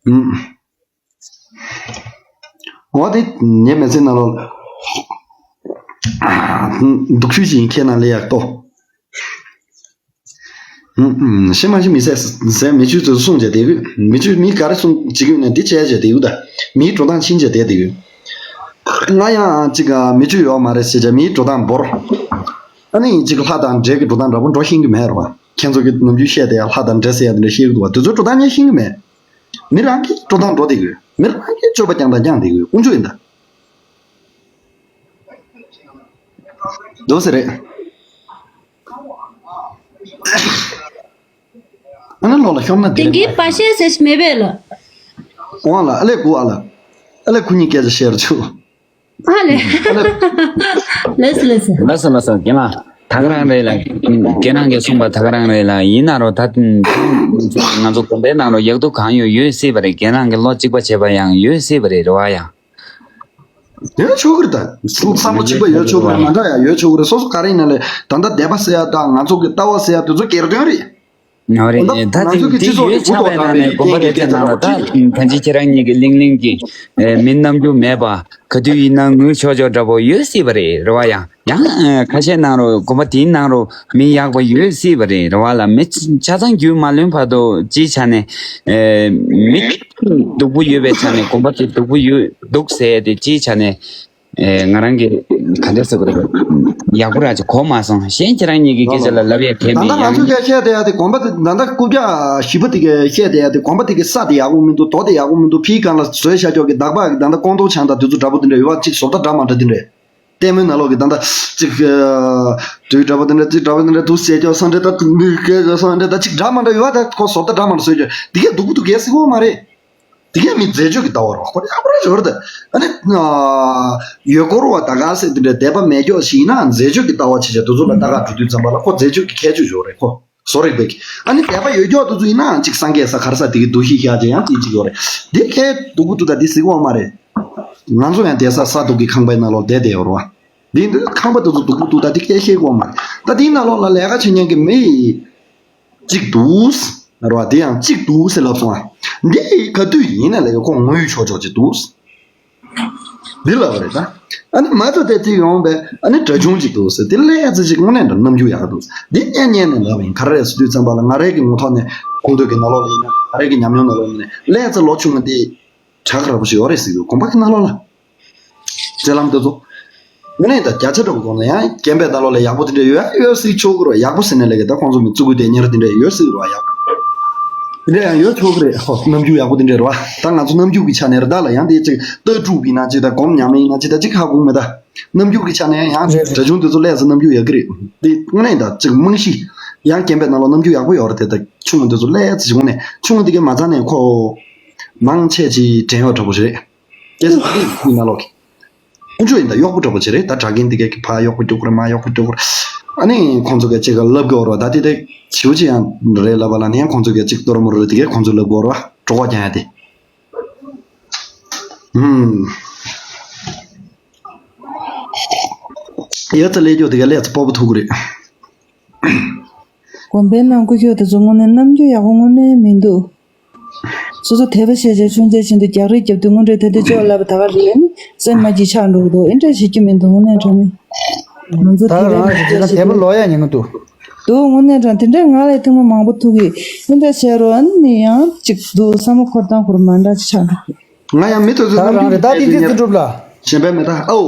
ཨུམ། འོ་དེ་ངའི་མི་ཚེ་ནང་ལོགས་སྡུག་ཤོས་ཅིག་ཡིན། ཁའི་ནང་ལས་ཡག་ཏོ། ཨུམ་ཨུམ། ཤི་མ་ཤི་མི་ཟེར་ཟེར། མི་ཆོས་ཚོས་གསུངས་བྱས་བསྡད་ཡོད། མི་ཆོས་མི་ག་རེ་གསུང་བྱེད་ཀྱི་ཡོད་ན་འདི་བྱས་བྱས་བསྡད་ཡོད་ད། མིའི་འགྲོ་སྟངས་ཕྱིན་བྱས་བསྡད་བསྡད་ཡོད། ང་ཡང་ཅིག་མི་ཆོས་ཡོད་མ་རེད་ཟེར་བྱས་མིའི་འགྲོ་སྟངས་འབོར། ཨ་ནི་ཅིག་ལྷ་དང་འདྲེ་གི་འགྲོ་སྟངས་འདྲ་པོ་འགྲོ་ཤེས་ཀྱི་མེད་རེད་བ། ཁྱེད་ཚོ་གི་ནམ་རྒྱུན་བཤད་བསྡད་ཡ་ལྷ་དང་འདྲེ་ཟེར་ཡ་དེ་འདྲ་བཤད་ཀྱི་འདུག་བ། དེ་ཚོའི་འགྲོ་སྟངས་ངས་ཤེས་ཀྱི་མེད། མི་རང་གི་འགྲོ་སྟངས་འགྲོ་བསྡད་ཀྱི་ཡོད། མི་རང་གི་སྤྱོད་པ་རྐྱང་དང་རྐྱང་བསྡད་ཀྱི་ཡོད། དཀོན་མཆོག་ཡིན་ད། འདུག་སེ་རེད། ཨ་ནི་ལོག་ལ་ཤོར་ན་དེ་དེང་གི་པ་ཤེས་ཟེར་ཞིག་མེད་པས་ལ། འོང་ལ་ཨ་ལས་གོ་ཨ་ལ། ཨ་ལས་ཁུ་གཉིས་སྐད་ཆ་བཤད་ར་ཆུ། ཨ་ལས། ཨ་ལས། ལགས་སོ་ལགས་སོ། ལགས་སོ་ལགས་སོ། རྒན་ལགས། ད་ག་རང་རེད་ལ། རྒན་རང་གིས་གསུངས་པ་ད་ག་རང་རེད་ལ། ཡིན་ན་རོ་ད། ང་ཚོ་དགོན་པའི་ནང་རོ་ཡག་སྡུག་གང་ཡོད་ཡོད་སྲིད་པ་རེད། རྒན་རང་གིས་ལོ་གཅིག་པ་བྱས་པ་ཡང་ཡོད་སྲིད་པ་རེད། རེད་བ་ཡང་། ཡོད་ཆོག་གི་རེད་ད། བསམ་བློ་གཅིག་པ་ཡོད་ཆོག་གི་རེད། མ་འདྲ་ཡ་ཡོད་ཆོག་གི་རེད། སོ་སོ་ག་རེ་ཡིན་ན་ལས་ད་ལྟ་དད་པ་ཟེར་ཡ་དང་ང་ཚོ་གི་ལྟ་བ་ཟེར་ཡ་དེ་ཚོ་གལ་དོན་རེད། ང་རེད། ད་ང་ཚོ་གི་སྤྱི་ཚོགས་ཀྱི་འགུ་ཐོག་དང་ནས་དགོན་པ་རེད་ཅེ་ན་ད་ད་ཅི་ཁྱེད་རང་གཉིས་ཀྱི་གླིང་གླིང་གི་མི་རྣམ་འགྱུར་མེད་པ་ག་དུས་ཡིན་ན་ངུ་ཆོག་ཆོག་འདྲ་པོ་ཡོད་སྲིད་པ་རེད། རེད་བ་ཡང་། ཡང་ཁ་ཤས་ནང་རུ་དགོན་པ་དེའི་ནང་རུ་མི་ཡག་པ་ཡོད་སྲིད་པ་རེད། རེད་བ་ལ། མི་ཆ་ཚང་རྒྱུས་མ་ལོན་བར་དུ་སྤྱིའི་ཆ་ནས་མི་སྡུག་པོ་ཡོད་པའི་ཆ་ནས་དགོན་པ་དེ་སྡུག་པོ་ཡོད་འདུག་ཟེར་ཏེ་སྤྱིའི་ཆ་ནས། ཨེ། ང་རང་གི་ག་འདྲ་ཟེར་དགོས་རེད། ཡག་པོ་རང་ཅིག་གོ་མ་སོང་། གཞན་ཁྱེད་རང་གཉིས་ཀྱི་སྐད་ཆ་ལ་ལབ་ཡས་དེ་ད་མེད། ལྟ་ང་ཡང་ཚོ་གས་བཤད་བསྡད་ཡ་དེ་དགོན་པ་དེ་ད་ལྟ་རྐུབ་བཀྱག་བཞི་པ་དེ་གས་བཤད་བསྡད་ཡ་དེ་དགོན་པ་དེ་གི་ས་དེ་ཡག་པོ་མི་འདུག་དོ་དེ་ཡག་པོ་མི་འདུག་ཕིའི་སྒང་ལ་བཟོས་བཞག་ཀྱོག་གི་དག་པ་གི་ད་ལྟ་ཀོང་རྡོ་བྱང་དང་དེ་ཚོ་འདྲ་པོ་དེ་འདྲ་ཡོད་པ། ཅིག་བཟོ་ལྟ་འདྲ་མ་འདྲ་དེ་འདྲ། ལྟད་མོའི་ནང་ལོགས་ཀྱི་ད་ལྟ་ཅིག་དུས་འདྲ་པོ་དེ་འདྲ་ཅིག་འདྲ་པོ་དེ་འདྲ་འདུག་ཟེར་ཀྱོག་སང་འདྲ་ད་དུ་མི་སྐད་ཀྱོག་སང་འདྲ་ད་ཅིག་འདྲ་མ་འདྲ་ཡོད་པ། ད་ཁོ་བཟོ་ལྟ་འདྲ་མ་འདྲ་བཟོས་ཀྱོག་དེ་གས་སྡུག་པོ་འདུག་གས་ཟེར་གོ་མ་རེད། དེ་གས་མི་མཛེས་དཔྱོད་ཀྱི་ལྟ་བ་རོ་ཁོ་ཡག་པོ་ར་ཞོར་དུ། ཨ་ནི། ཡོད་སྐོར་བ་ད་ག་ཟེར་དེ་འདྲའི་དད་པ་མེད་ཀྱོག་ཞིག་ཡིན་ན་མཛེས་དཔྱོད་ཀྱི་ལྟ་བ་བྱེད་བྱ་དེ་ཚོ་ལ་ལྟ་ག་འགྲོ་དུས་ཙམ་པ་ལ་ཁོ་མཛེས་དཔྱོད་ཀྱི་ཁྱད་ཆོས་ཞོར་རེད་ཁོ། བཟོ་རིག་པའི་གི། ཨ་ནི་དད་པ་ཡོད་ཀྱོག་དེ་ཚོ་ཡིན་ན་ཅིག་སངས་རྒྱས་ས་གར་ས་དེ་གི་འདུ་ཤེས་བཞག་ཅིག་ཡང་ཅིག་ཅིག་ཡོད་རེད། དེ་གས་སྡུག་པོ་འདུག་ད་དེ་ཟིག་འོ་མ་རེད། ང་ཚོ་ཡང་དེ་ས་ས་སྡུག་གི་ཁང་པའི་ནང་ལོགས་བསྡད་བསྡད་ཡོད་རེད་བ། འདི་འདི་ཁང་པ་དེ་ཚོ་སྡུག་པོ་འདུག་ད་དེ་གས་ཤེས་འོ་མ་རེད། ད་དེའི་ནང་ལོགས་ལ་ལས་ཀ་བྱེད་མཁན་གི་མི་གཅིག་འདུག་རེད་བ། དེ་ཡང་གཅིག་འདུག་ཟེར་ལབ་སོང་ཨ། འདི་ག་དུས་ཡིན་ན་ལས་ཀ་ཁོ་ངུ་ཡུ་ཆོག་ཆོག་ཅིག་འདུག་འདི་ལབ་པ་རེད་ད། ཨ་ནི་མ་ཚོ་དེ་ཚིག་ཡོང་བས་ཨ་ནི་གྲྭ་ཆུང་ཅིག་འདུག་ཟེར། དེ་ལས་ཚེ་ཅིག་དངོས་གནས་འདྲ་རྣམ་འགྱུར་ཡག་འདུག་འདི་སྙན་སྙན་ནས་ལབ་ཡིན། ག་རེ་རེད་ཟེར་དུས་ཙམ་པ་ལ་ང་རའི་གི་ངོ་ཐོག་ནས་ཁོང་ཚོ་གི་ནང་ལོགས་ལ་ཡིན་ན་ང་རའི་གི་ཉམས་མྱོང་ནང་ལོགས་ནས་ལས་ཚེ་ལོ་ཆུང་ང་འདི་དྲག་ར་པོ་ཞིག་ཡོད་རེད་ཟེར་གི་དགོན་པ་གི་ནང་ལོགས་ལ། རྩེ་ལམ་དེ་ཚོ། དངོས་གནས་ད་བརྒྱ་ཆ་འགྲོ་དགོས་ན་ཡང་རྒན་པའི་ནང་ལོགས་ལ་ཡག་པོ་དེ་འདྲ་ཡོད་ཡོད་སྲིད་ཆོག་གི་རེད། ཡག་པོ་ཟེར་ནས་ལས་ཀ་ད་ཁོང་ཚོ་མི་བཙུགས་དེ་གཉེར་དེ་འདྲ་ཡོད་སྲིད་རེད་ཡག་པོ། དེ་འདྲ་ཡང་ཡོད་ཆོག་གི་རེད། ཧོ་རྣམ་འགྱུར་ཡག་པོ་དེ་འདྲ་རེད་བ། ད་ང་ཚོ་རྣམ་འགྱུར་གྱི་ཆ་ནས་རེད་ད་ལ་ཡང་དེ་ཅིག་ལྟ་གྲུབ་ཡིན་ན་ཅིག་ད་སྒོམ་ཉམས་ཡིན་ན་ཅིག་ད་ཅིག་ཧ་གོ་མེད་ད། རྣམ་འགྱུར་གྱི་ཆ་ནས་ཡང་རེད་རེད། གྲྭ་ཆུང་དེ་ཚོ་ལས་ཚེ་རྣམ་འགྱུར་ཡག་གི་རེད། དེ་དངོས་གནས་ད་ཅིག་རྨང་གཞི། ཡང་རྒན་པའི་ནང་ལོགས་རྣམ་འགྱུར་ཡག་པོ་ཡོད་རེད་དེ། ད་ཆུང་ངུ་དེ་ཚོ་ལས་ཚེ་ཆུང་ངུ་ནས་ཆུང་ངུ་དེ་གས་མ་ཚང་ནས་ཁོ། མང་ཆེ་ཅིག་དྲན་ཡོད་འདྲ་པོ་ཞིག་རེད། སྐྱེ་ས་དེ་ཡིན་ན་ལོག་གི། དཀོན་མཆོག་ཡིན་ད་གཡོག་པོ་འདྲ་པོ་ཅིག་རེད་ད། གྲྭ་རྒན་དེ་གས་ཀྱི་ཕ་གཡོག་པོ་རྒྱུག་རེད་མ་གཡོག་པོ་རྒྱུག་རེད། ཨ་ནི་ཁོང་ཚོ་གས་ཅིག་ག་ལབ་དགོས་རེད་བ། ད་དེ་དེ་ཞིའུ་ཅི་ཡང་རེད་ལབ་པ་ལ་ནི་ཡང་ཁོང་ཚོ་གས་ཅིག་ཏོ་ར་མོ་ར་དེ་གས་ཁོང་ཚོས་ལབ་དགོས་རེད་བ། གྲོད་ཁོག་རྒྱག་ཡ་དེ། ཧུམ། ཡ་ཚ་ལས་རྒྱུ་དེ་གས་ལས་ཚ་སྤོ་པོ་ཐུག་གི་རེད། དགོན་པའི་ནང་སྐུ་ཞབས་དེ་ཚོ་དངོས་གནས་རྣམ་འགྱུར་ཡག་པོ་དངོས་གནས་མི་འདུག་སོ་སོ་དད་པ་བྱས་བྱས་ཆུང་ཙག་བཞིན་དུ་རྒྱག་རེས་རྒྱབ་དུས་དངོས་འབྲེལ་ད་ལྟ་ཅོག་ལབ་པ་ད་ག་རེད་ནི་སེམས་མ་སྐྱིད་ཆགས་འགྲོ་གི་འདུག་ཨེ་འདྲ་བྱེད་རྒྱུ་མི་འདུག་དངོས་གནས་དྲང་གནས་ང་ཚོ་ད་དད་པའི་རང་གི་དེ་ཚོ་དད་པ་ལོག་ཡ་ཉན་གི་འདུག་འདུག་དངོས་གནས་དྲང་དེ་འདྲས་ང་ལ་ཐེངས་མ་མང་པོ་ཐུག་གི་ཨེ་འདྲ་བྱས་རོགས་ཨ་ནི་ཡང་གཅིག་འདུག་བསམ་བློ་འཁོར་སྟངས་ཁོར་མ་འདྲ་ཅིག་ཆགས་འགྲོ་གི་ང་ཡང་མི་དེ་ཚོ་ད་རང་རེད་ད་དེ་དེ་ཚོ་གྲུབ་ལ་གཞན་པའི་མི་ད་ཨོ།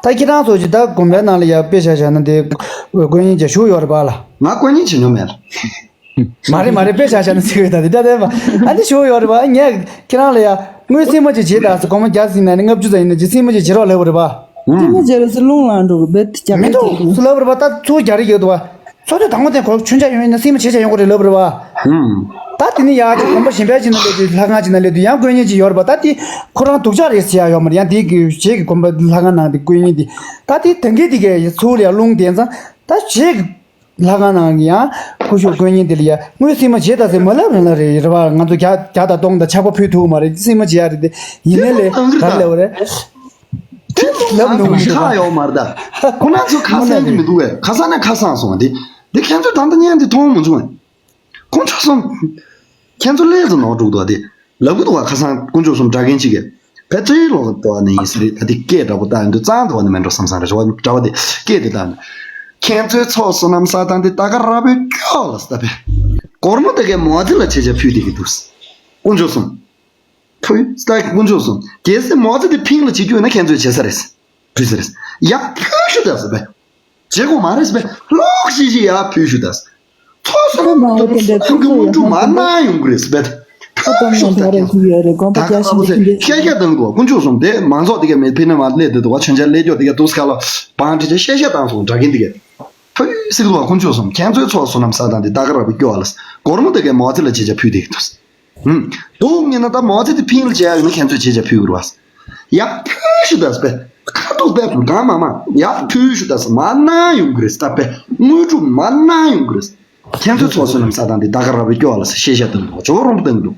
ད་ཁྱེད་རང་ཚོ་ཅིག་ད་དགོན་པའི་ནང་ལ་ཡར་དཔེ་བཞག་བཞག་ན་དེ་དཀོན་གཉེར་བྱེད་ཞུ་ཡོད་རེད་པ་ལ། ང་དཀོན་གཉེར་བྱེད་མྱོང་མེད། མ་རེད་མ་རེད་དཔེ་བཞག་བཞག་ན་ཟེར་གི་ད་དེ་ད་དེ་ཨ་འདི་ཞུ་ཡོད་རེད་པ། ངས་ཁྱེད་རང་ལ་ཡ་དངུལ་སྲིང་མོ་ཅིག་བྱེད་ད་ཟེར། སྒོར་མོ་བརྒྱ་ཟིན་ན་ནི་ལྔ་བཅུ་ཙམ་ཡིན་ན་ཅིག་སྲིང་མོ་ཅིག་བྱེད་རོགས་ལབ་པ་རེད་པ། སྲིང་མོ་བྱེད་རོགས་ཟེར་རླུང་ལངས་འགྲོ་གི་བེད་ཀྱང་མི་འདུག་སུ་ལབ་པ་རེད་པ། ད་ཚུར་རྒྱག་རེས་ཡོད་དོ་བ། ཚོགས་དུས་དང་པོ་དེ་གོ་ཆུན་ཆ་ཡོང་ཡིན་ན་སྲིང་མོ་བྱེད་བྱ་ཡོང་གི་རེད་ལབ་པ་རེད་པ། ཧུམ། ད་དེ་ནི་ཡ་ཅིག་དགོན་པ་གཞན་པའི་ཅིག་ན་སླེབས་དུས་ལྷ་ཁང་ཅིག་ན་སླེབས་དུས་ཡང་དཀོན་གཉེར་ཅིག་ཡོད་རེད་པ། ད་དེ་ཁོ་རང་སྡུག་ཅག་རེད་ཟེར་ཡ་ཡོད་མ་རེད། ཡང་དེ་གི་རྗེས་ཀྱི་དགོན་པ་ལྷ་ཁང་ནང་དེ་དཀོན་གཉེར་དེ་ད་དེ་ད་གིན་དེ་གའི་ཚུར་ལ་ཡ་རླུང་བསྡད་ཙང་ད་རྗེས་ཀྱི་ལྷ་ཁང་ནང་གི་ཡང་སྐུ་ཞབས་དཀོན་གཉེར་དེ་ལ་ཡ་དངུལ་སྲིང་མོ་བྱེད་ད་ཟེར་མ་ལབ་རེད་ལ་རེད་རེད་པ། ང་ཚོ་བརྒྱ་བརྒྱ་དང་སྟོང་དང་ཆག་པ་ཕུལ་ཐུབ་མ་རེད། སྲིང་མོ་བྱེད་ཡ་རེད་དེ་ཡིན་ནའི་ལས་ག་རེ་ལབ་རེད། དེ་ལབ་ནོར་ཁག་ཡོད་མ་རེད་ད། ཁོ་ན་ཚོ་ཁ་སང་གི་མི་འདུག་གས། ཁ་སང་ནས་ཁ་སང་སོང་བ་དེ། དེ་ཁྱེད་ཚོས་ད་ལྟ་བརྙན་དེ་མཐོང་མ་བྱུང་བས། ཁོང་ཚོ་སོང་། ཁྱེད་ཚོ་ལས་ཚོ་ནོར་འགྲོ་འདུག་དེ། ལབ་གི་འདུག་བ། ཁ་སང་དཀོན་མཆོག་གསུམ་དྲ་རྒན་གཅིག་གིས། ཕལ་ཆེར་ལོག་འདུག་བ་ནི་ཡིན་ས་རེད། ད་དེ་སྐད་འདྲ་པོ་བཏང་ཡོང་དུས་གཙང་འདུག་བ་ནི་མེད་འགྲོ་བསམ་བསམ་རེད། རེད་བ། འདྲ་བ་དེ་སྐད་དེ་བཏང་ནས། ཁྱེད་ཚོའི་ཚོགས་བསོད་ནམས་བསགས་སྟངས་དེ་ད་ག་རང་བའི་སྐྱོ་ལ་ས་བས། སྒོར་མོ་དེ་གའི་མོ་ཙི་ལ་ཆེ་ཆ་ཕུལ་བསྡད་ཀྱི་འདུག་དཀོན་མཆོག་གསུམ། ཕུལ་ས་དཀོན་མཆོག་གསུམ། གལ་སྲིད་མོ་ཙི་དེ་ཕིང་ལ་བྱེད་རྒྱུ་ཡོད་ན་ཁྱེད་ཚོས་བྱེད་ས་རེད། ཕུལ་ས་རེད། ཡ་ཕུལ་ཤོག་ད་ས་བས། བྱེད་དགོས་མ་རེད་ཟེར་བས། ལོག་ཤིག་ཤིག་ཡར་ཕུལ་ཞུ་དང་། ཚོགས་གསུམ་དུ་དུ་གསུམ་གྱི་དངོས་གྲུབ་མར་གནང་ཡོང་གི་རེད་ཟེར་བས། ཕུལ་ཞུ་དང་ཀྱང་། ད་ག་རང་ཟེར་ཤད་ཤད་བཏང་འདུག་དཀོན་མཆོག་གསུམ་དེ་མང་ཚོགས་དེ་གས་མེད་ཕི་ནས་མ་སླེབས་དེ་འདུག་བ། མཆོད་མཇལ་སླེབས་ཀྱོག་དེ་གས་འདུག་སྐབས་ལ་བང་ཁྲི་ཆེ་ཤད་ཤད་བཏང་སོང་དྲ་རྒན་དེ་གས། ཕུལ་ཟེར་འདུག་བ། དཀོན་མཆོག་གསུམ་ཁྱེད་ཚོའི་ཚོགས་བསོད་ནམས་བསགས་སྟངས་དེ་ད་ག་རང་བའི་སྐྱོ་བ་ལ། སྒོར་མོ་དེ་གས་མོ་ཙི་ལ་ཆེ་ཆ་ཕུལ་བསྡད་ཀྱི་འདུག་ཧུམ། སྡུག་བསྔལ་ན་ད་མོ་ཙི་དེ་ཕིང་ལ་བྱེད་ཡ་ཡོད་ན་ཁྱེད་ཚོས་བྱེད་བྱ་ཕུལ་དགོས་རེད་བ། ཡ་ཕུལ་ཞུ་དང་ས་བས། ཁ་ཐུག་པས་གང་མ་མ་ཡ་ཕུལ་ཞུ་དང་ས་མར་གནང་ཡོང་གི་རེད་ས་བས། དངོས་གྲུབ་མར་གནང་ཡོང་གི་རེད། ཁྱེད་ཚོའི་ཚོགས་བསོད་ནམས་བསགས་སྟངས་དེ་ད་ག་རང་བའི་སྐྱོ་བ་ལ་ས་ཤད་ཤད་བཏང་འདུག་ཇོ་བོ་རོང་པོ་བཏང་འདུག་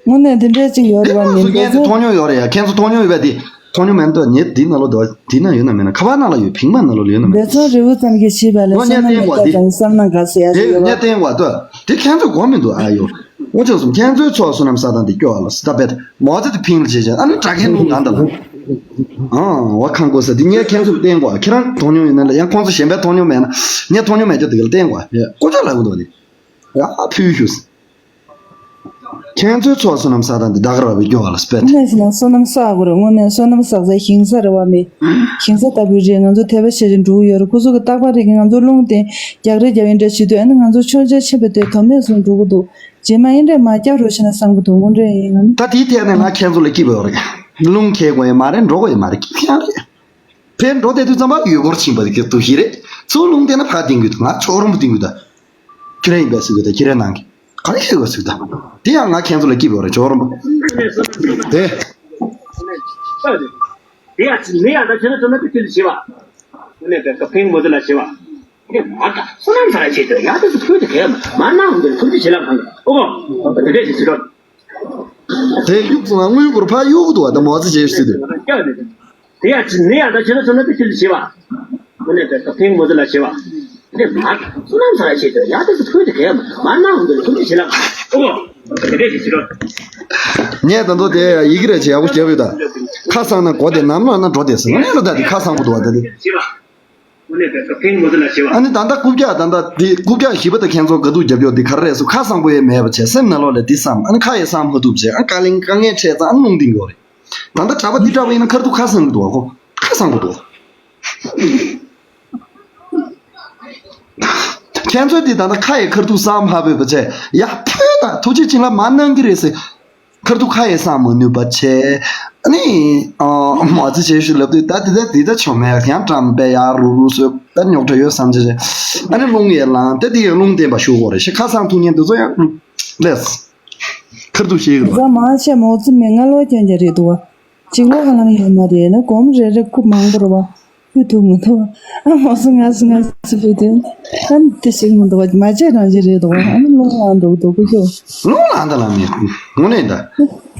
དངོས་གནས་འདི་འདྲའི་ཅིག་ཡོད་རེད་བ། དེ་ནང་སུ་ངས་དེ་མཐོང་མྱོང་ཡོད་རེད་ཡ། ཁྱེད་ཚོ་མཐོང་མྱོང་ཡོད་པས་དེ། མཐོང་མྱོང་མེད་འདུག་ངས་འདི་ནང་ལོགས་འདུག་འདི་ན་ཡོད་ན་མེད་ན། ཁ་པར་ནང་ལ་ཡོད། ཕིང་མ་ནང་ལོགས་ལ་ཡོད་ན་མེད་ན། འབད་བརྩོན་རི་བོ་ཙམ་གྱིས་བྱས་པ་ལས། ལོ་བསོད་ནམས་མེད་པ་ཙམ་གྱིས་བསམ་ན་དགའ་ཟེར་ཡ་དེ་ཞིག་ཡོད་ངས་པ། བསྟན་དགོས་འདུག་དེ་ཁྱེད་ཚོ་གོ་མི་འདུག་ཨ་ཡོ། དཀོན་མཆོག་གསུམ་ཁྱེད་ཚོའི་ཚོགས་བསོད་ནམས་བསགས་སྟངས་དེ་སྐྱོ་བ་ལ་ས་བས། མོ་ཙི་དེ་ཕིང་ལ་བྱེད་བྱ་ཨ་ནི་དྲ་རྒྱའི་ནང་ད་ལ། ཨང་བ་ཁང་གོ་ས་དེ་ངས་ཁྱེད་ཚོ་ལ་བསྟན་དགོས། ཁྱེད་རང་མཐོང་མྱོང་ཡོད་ན་ལ། ཡང་ཁོང་ཚོ་གཞན་པས་མཐོང་མྱོང་མེད་ན། ངས་མཐོང་མྱོང་མེད་ཀྱང་དེ་ག་ལ་བསྟན་དགོས། དཀོན་མཆོག་ལ་གོ་འདུག་དེ་ཡ་ཕུལ་ཞུ། ཁྱེད་ཚོའི་ཚོགས་བསོད་ནམས་བསགས་སྟངས་འདི་ད་ག་རང་བའི་སྐྱོ་བ་ལ་སྤེལ། དངོས་གནས་བསོད་ནམས་བསགས་དགོས་རེད། དངོས་གནས་བསོད་ནམས་བསགས་ས་ཞིང་ས་རེད་བ། མི་ཞིང་ས་ལྟ་བུ་རེད། ང་ཚོ་དད་པ་བྱེད་རིན་འགྲོ་གི་ཡོད་རེད། སྐུ་གཟུགས་ཀྱི་རྟག་པར་རེད་ཀྱི་ང་ཚོ་རླུང་བསྟན་རྒྱག་རེས་རྒྱག་ཡིན་འདྲ་བྱེད་དུས་ཨ་ནི་ང་ཚོ་མཆོད་མཇལ་ཆེན་པོ་དེ་དོ་མེད་སོང་འགྲོ་གི་འདུག་རྗེས་མ་ཡིན་འདྲ་མ་རྒྱག་རོགས་བྱེད་ན་བསམ་གི་འདུག་དངོས་འབྲེལ་ཡིན་ང་ནི། ད་དེའི་ཐད་ནས་ང་ཁྱེད་ཚོ་ལ་སྐྱིད་པ་ཡོད་རེད། རླུང་ཁྱེར་དགོས་ཡ་མ་རེད། འགྲོ་དགོས་ཡ་མ་རེད། སྐྱིད་ཁྱང་རེད། ཕེབས་འགྲོ་དེ་དུས་ཙམ་པ་ཡུལ་སྐོར་ཕྱིན་པ་དེ་གི་འདུ་ཤེས་རེད། ཚུར་ལུང་བསྟན་ན་ཕར་བསྟན་གི་འདུག་ང་ཆོག་རོམ་པོ་བསྟན་གི་འདུག་ཁྱེད་རང་ཡིན་པས་ཟེར་གི་འདུག་ཁྱེད་རང་ནང་གི་ག་རེ་ཤེས་དགོས་ཟེར་གི་འདུག་དེ་ཡང་ང་ཁྱེད་ཚོ་ལ་སྐྱིད་པོ་རེད། ཆོག་རོམ་པོ་དེ། དེ་ཡང་ནི་ཡང་ད་ཁྱེད་ཚོ་ན་དེ་ཁྱེད་ཚོ་བྱེད་པ། ནས་ཀ་ཕེང་མོ་དེ་ལ་བྱེད་པ། དེ་མ་ད་བསོད་ནམས་ས་ལ་བྱེད་དེ་ཡང་དེ་ཚོ་ཁོས་དེ་གས་མ་མ་གནང་འདིར་ཐུགས་རྗེ་བྱེད་ལ་གང་གི་ཨོ་གོ་དེ་འདྲས་ཞིག་ཟེར་རོ། དེ་གཡུག་སོང་ང་དངུལ་སྒོར་ཕར་གཡུག་གི་འདུག་བ། ད་མོ་ཙི་བྱེད་ཤི་དུས། དེ་ཡང་ནི་ཡང་ད་བྱེད་ན་བྱུང་ན་དེ་ཁྱེད་ཚོ་བྱེད་པ། དེ་ནས་ཀ་ཕེང་མོ་དེ་ལ་བྱེད་པ། དེ་མ་བསོད་ནམས་ས་ལ་བྱེད་དེ་ཡང་དེ་ཚོ་ཁོས་དེ་གས་མ་མ་གནང་འདིར་ཐུགས་རྗེ་བྱེད་ལ་གང་གི་ཨོ་གོ་དེ་འདྲས་ཞིག་ཟེར་རོ། ངས་ད་དུང་དེ་ཡི་གེ་རེ་བྱེད་ཡག་པོ་བརྒྱབ་ཡོད་ད། ཁ་སང་ན་གོ་དེ་ནམ་ལངས་ན་འགྲོ་དེ་ཟེར། ངས་ལ་ད་དེ་ཁ་སང་པོ་འདུག་བ་ད་དེ། ཨ་ནི་ད་ལྟ་རྐུབ་བཀྱག་ད་ལྟ་འདི་རྐུབ་བཀྱག་བཞི་པ་དང་ཁྱེད་ཚོ་དགའ་སྡུག་རྒྱབ་ཡོད་འདི་ག་རེ་རེད་ཟེར། ཁ་གསང་པོ་ཡས་མེད་པ་བྱས་སེམས་ནང་ལོགས་ལ་འདི་བསམ། ཨ་ནི་ཁ་ཡས་བསམ་མ་ཐུབ་བྱས། ཨ་ནི་དཀའ་ལས་དཀའ་ངལ་འཕྲད་ཙང་ཨ་ནི་རླུང་ལྡིང་གི་ཡོད་རེད། ད་ལྟ་གྲྭ་པ་འདི་འདྲ་བ་ཡིན་ན་ཁ་ཐུག་ཁ་གསང་གི་འདུག་བ། ཁོ་ཁ་གསང་གི་འདུག་ཁྱེད་ཚོས་འདི་ད་ལྟ་ཁ་ཡས་ཁ་ཐུག་བསམ་ཧ་བོས་པ་བྱས། ཡ་ཕུད་ད་ཐུགས་རྗེ་ཆེ་ལ་མ་གནང་གི་རེད་ཟེར། ཁར་ཐུག་ཁ་ཡེ་བསམ་མ་ནུས་པ་བྱས། ཨ་ནི། ཨ་མ་ཙི་བྱེད་ཞུ་ལབ་དུས་ད་དེ་ད་དེ་ད་ཆོ་མེད་ཡང་བཀྲམ་པས་ཡར་རུ་རུ་བཟོས་ད་རྙོག་དྲ་ཡོད་བསམ་བྱས་བྱས། ཨ་ནི་རླུང་ཡེ་ལངས་ད་དེ་ཡང་རླུང་བསྟན་པ་ཞུ་དགོས་རེད་ཤི། ཁ་སང་ཐུག་ཉན་དེ་ཚོ་ཡང་ལས། ཁར་ཐུག་ཤེས་གི་རེད། ཟ་མ་ཆེ་མོ་ཙི་མི་ང་ལོ་ཀྱང་ཀྱང་རེད་འདུག་བ། གཅིག་ལོ་ཧ་ལམ་ཡོད་མ་རེད་ན་གོམ་རེ་རེ་ཁུ་མང་པོ་རེད་བ། ཕུད་ཐུབ་མི་འདུག་ཨ་མ་སུ་ང་སུ་ང་སུ་ཕུད་དུས། ཨ་ནི་དེ་ཞིག་མི་འདུག་བ། མ་བྱས་རང་བྱས་རེད་འདུག་ཨ་ནི་རླུང་ལངས་འདུག་འདུག་ཀུ་ཤོ། རླུང་ལངས་ད་ལ་མི་དངོས་གནས་ད།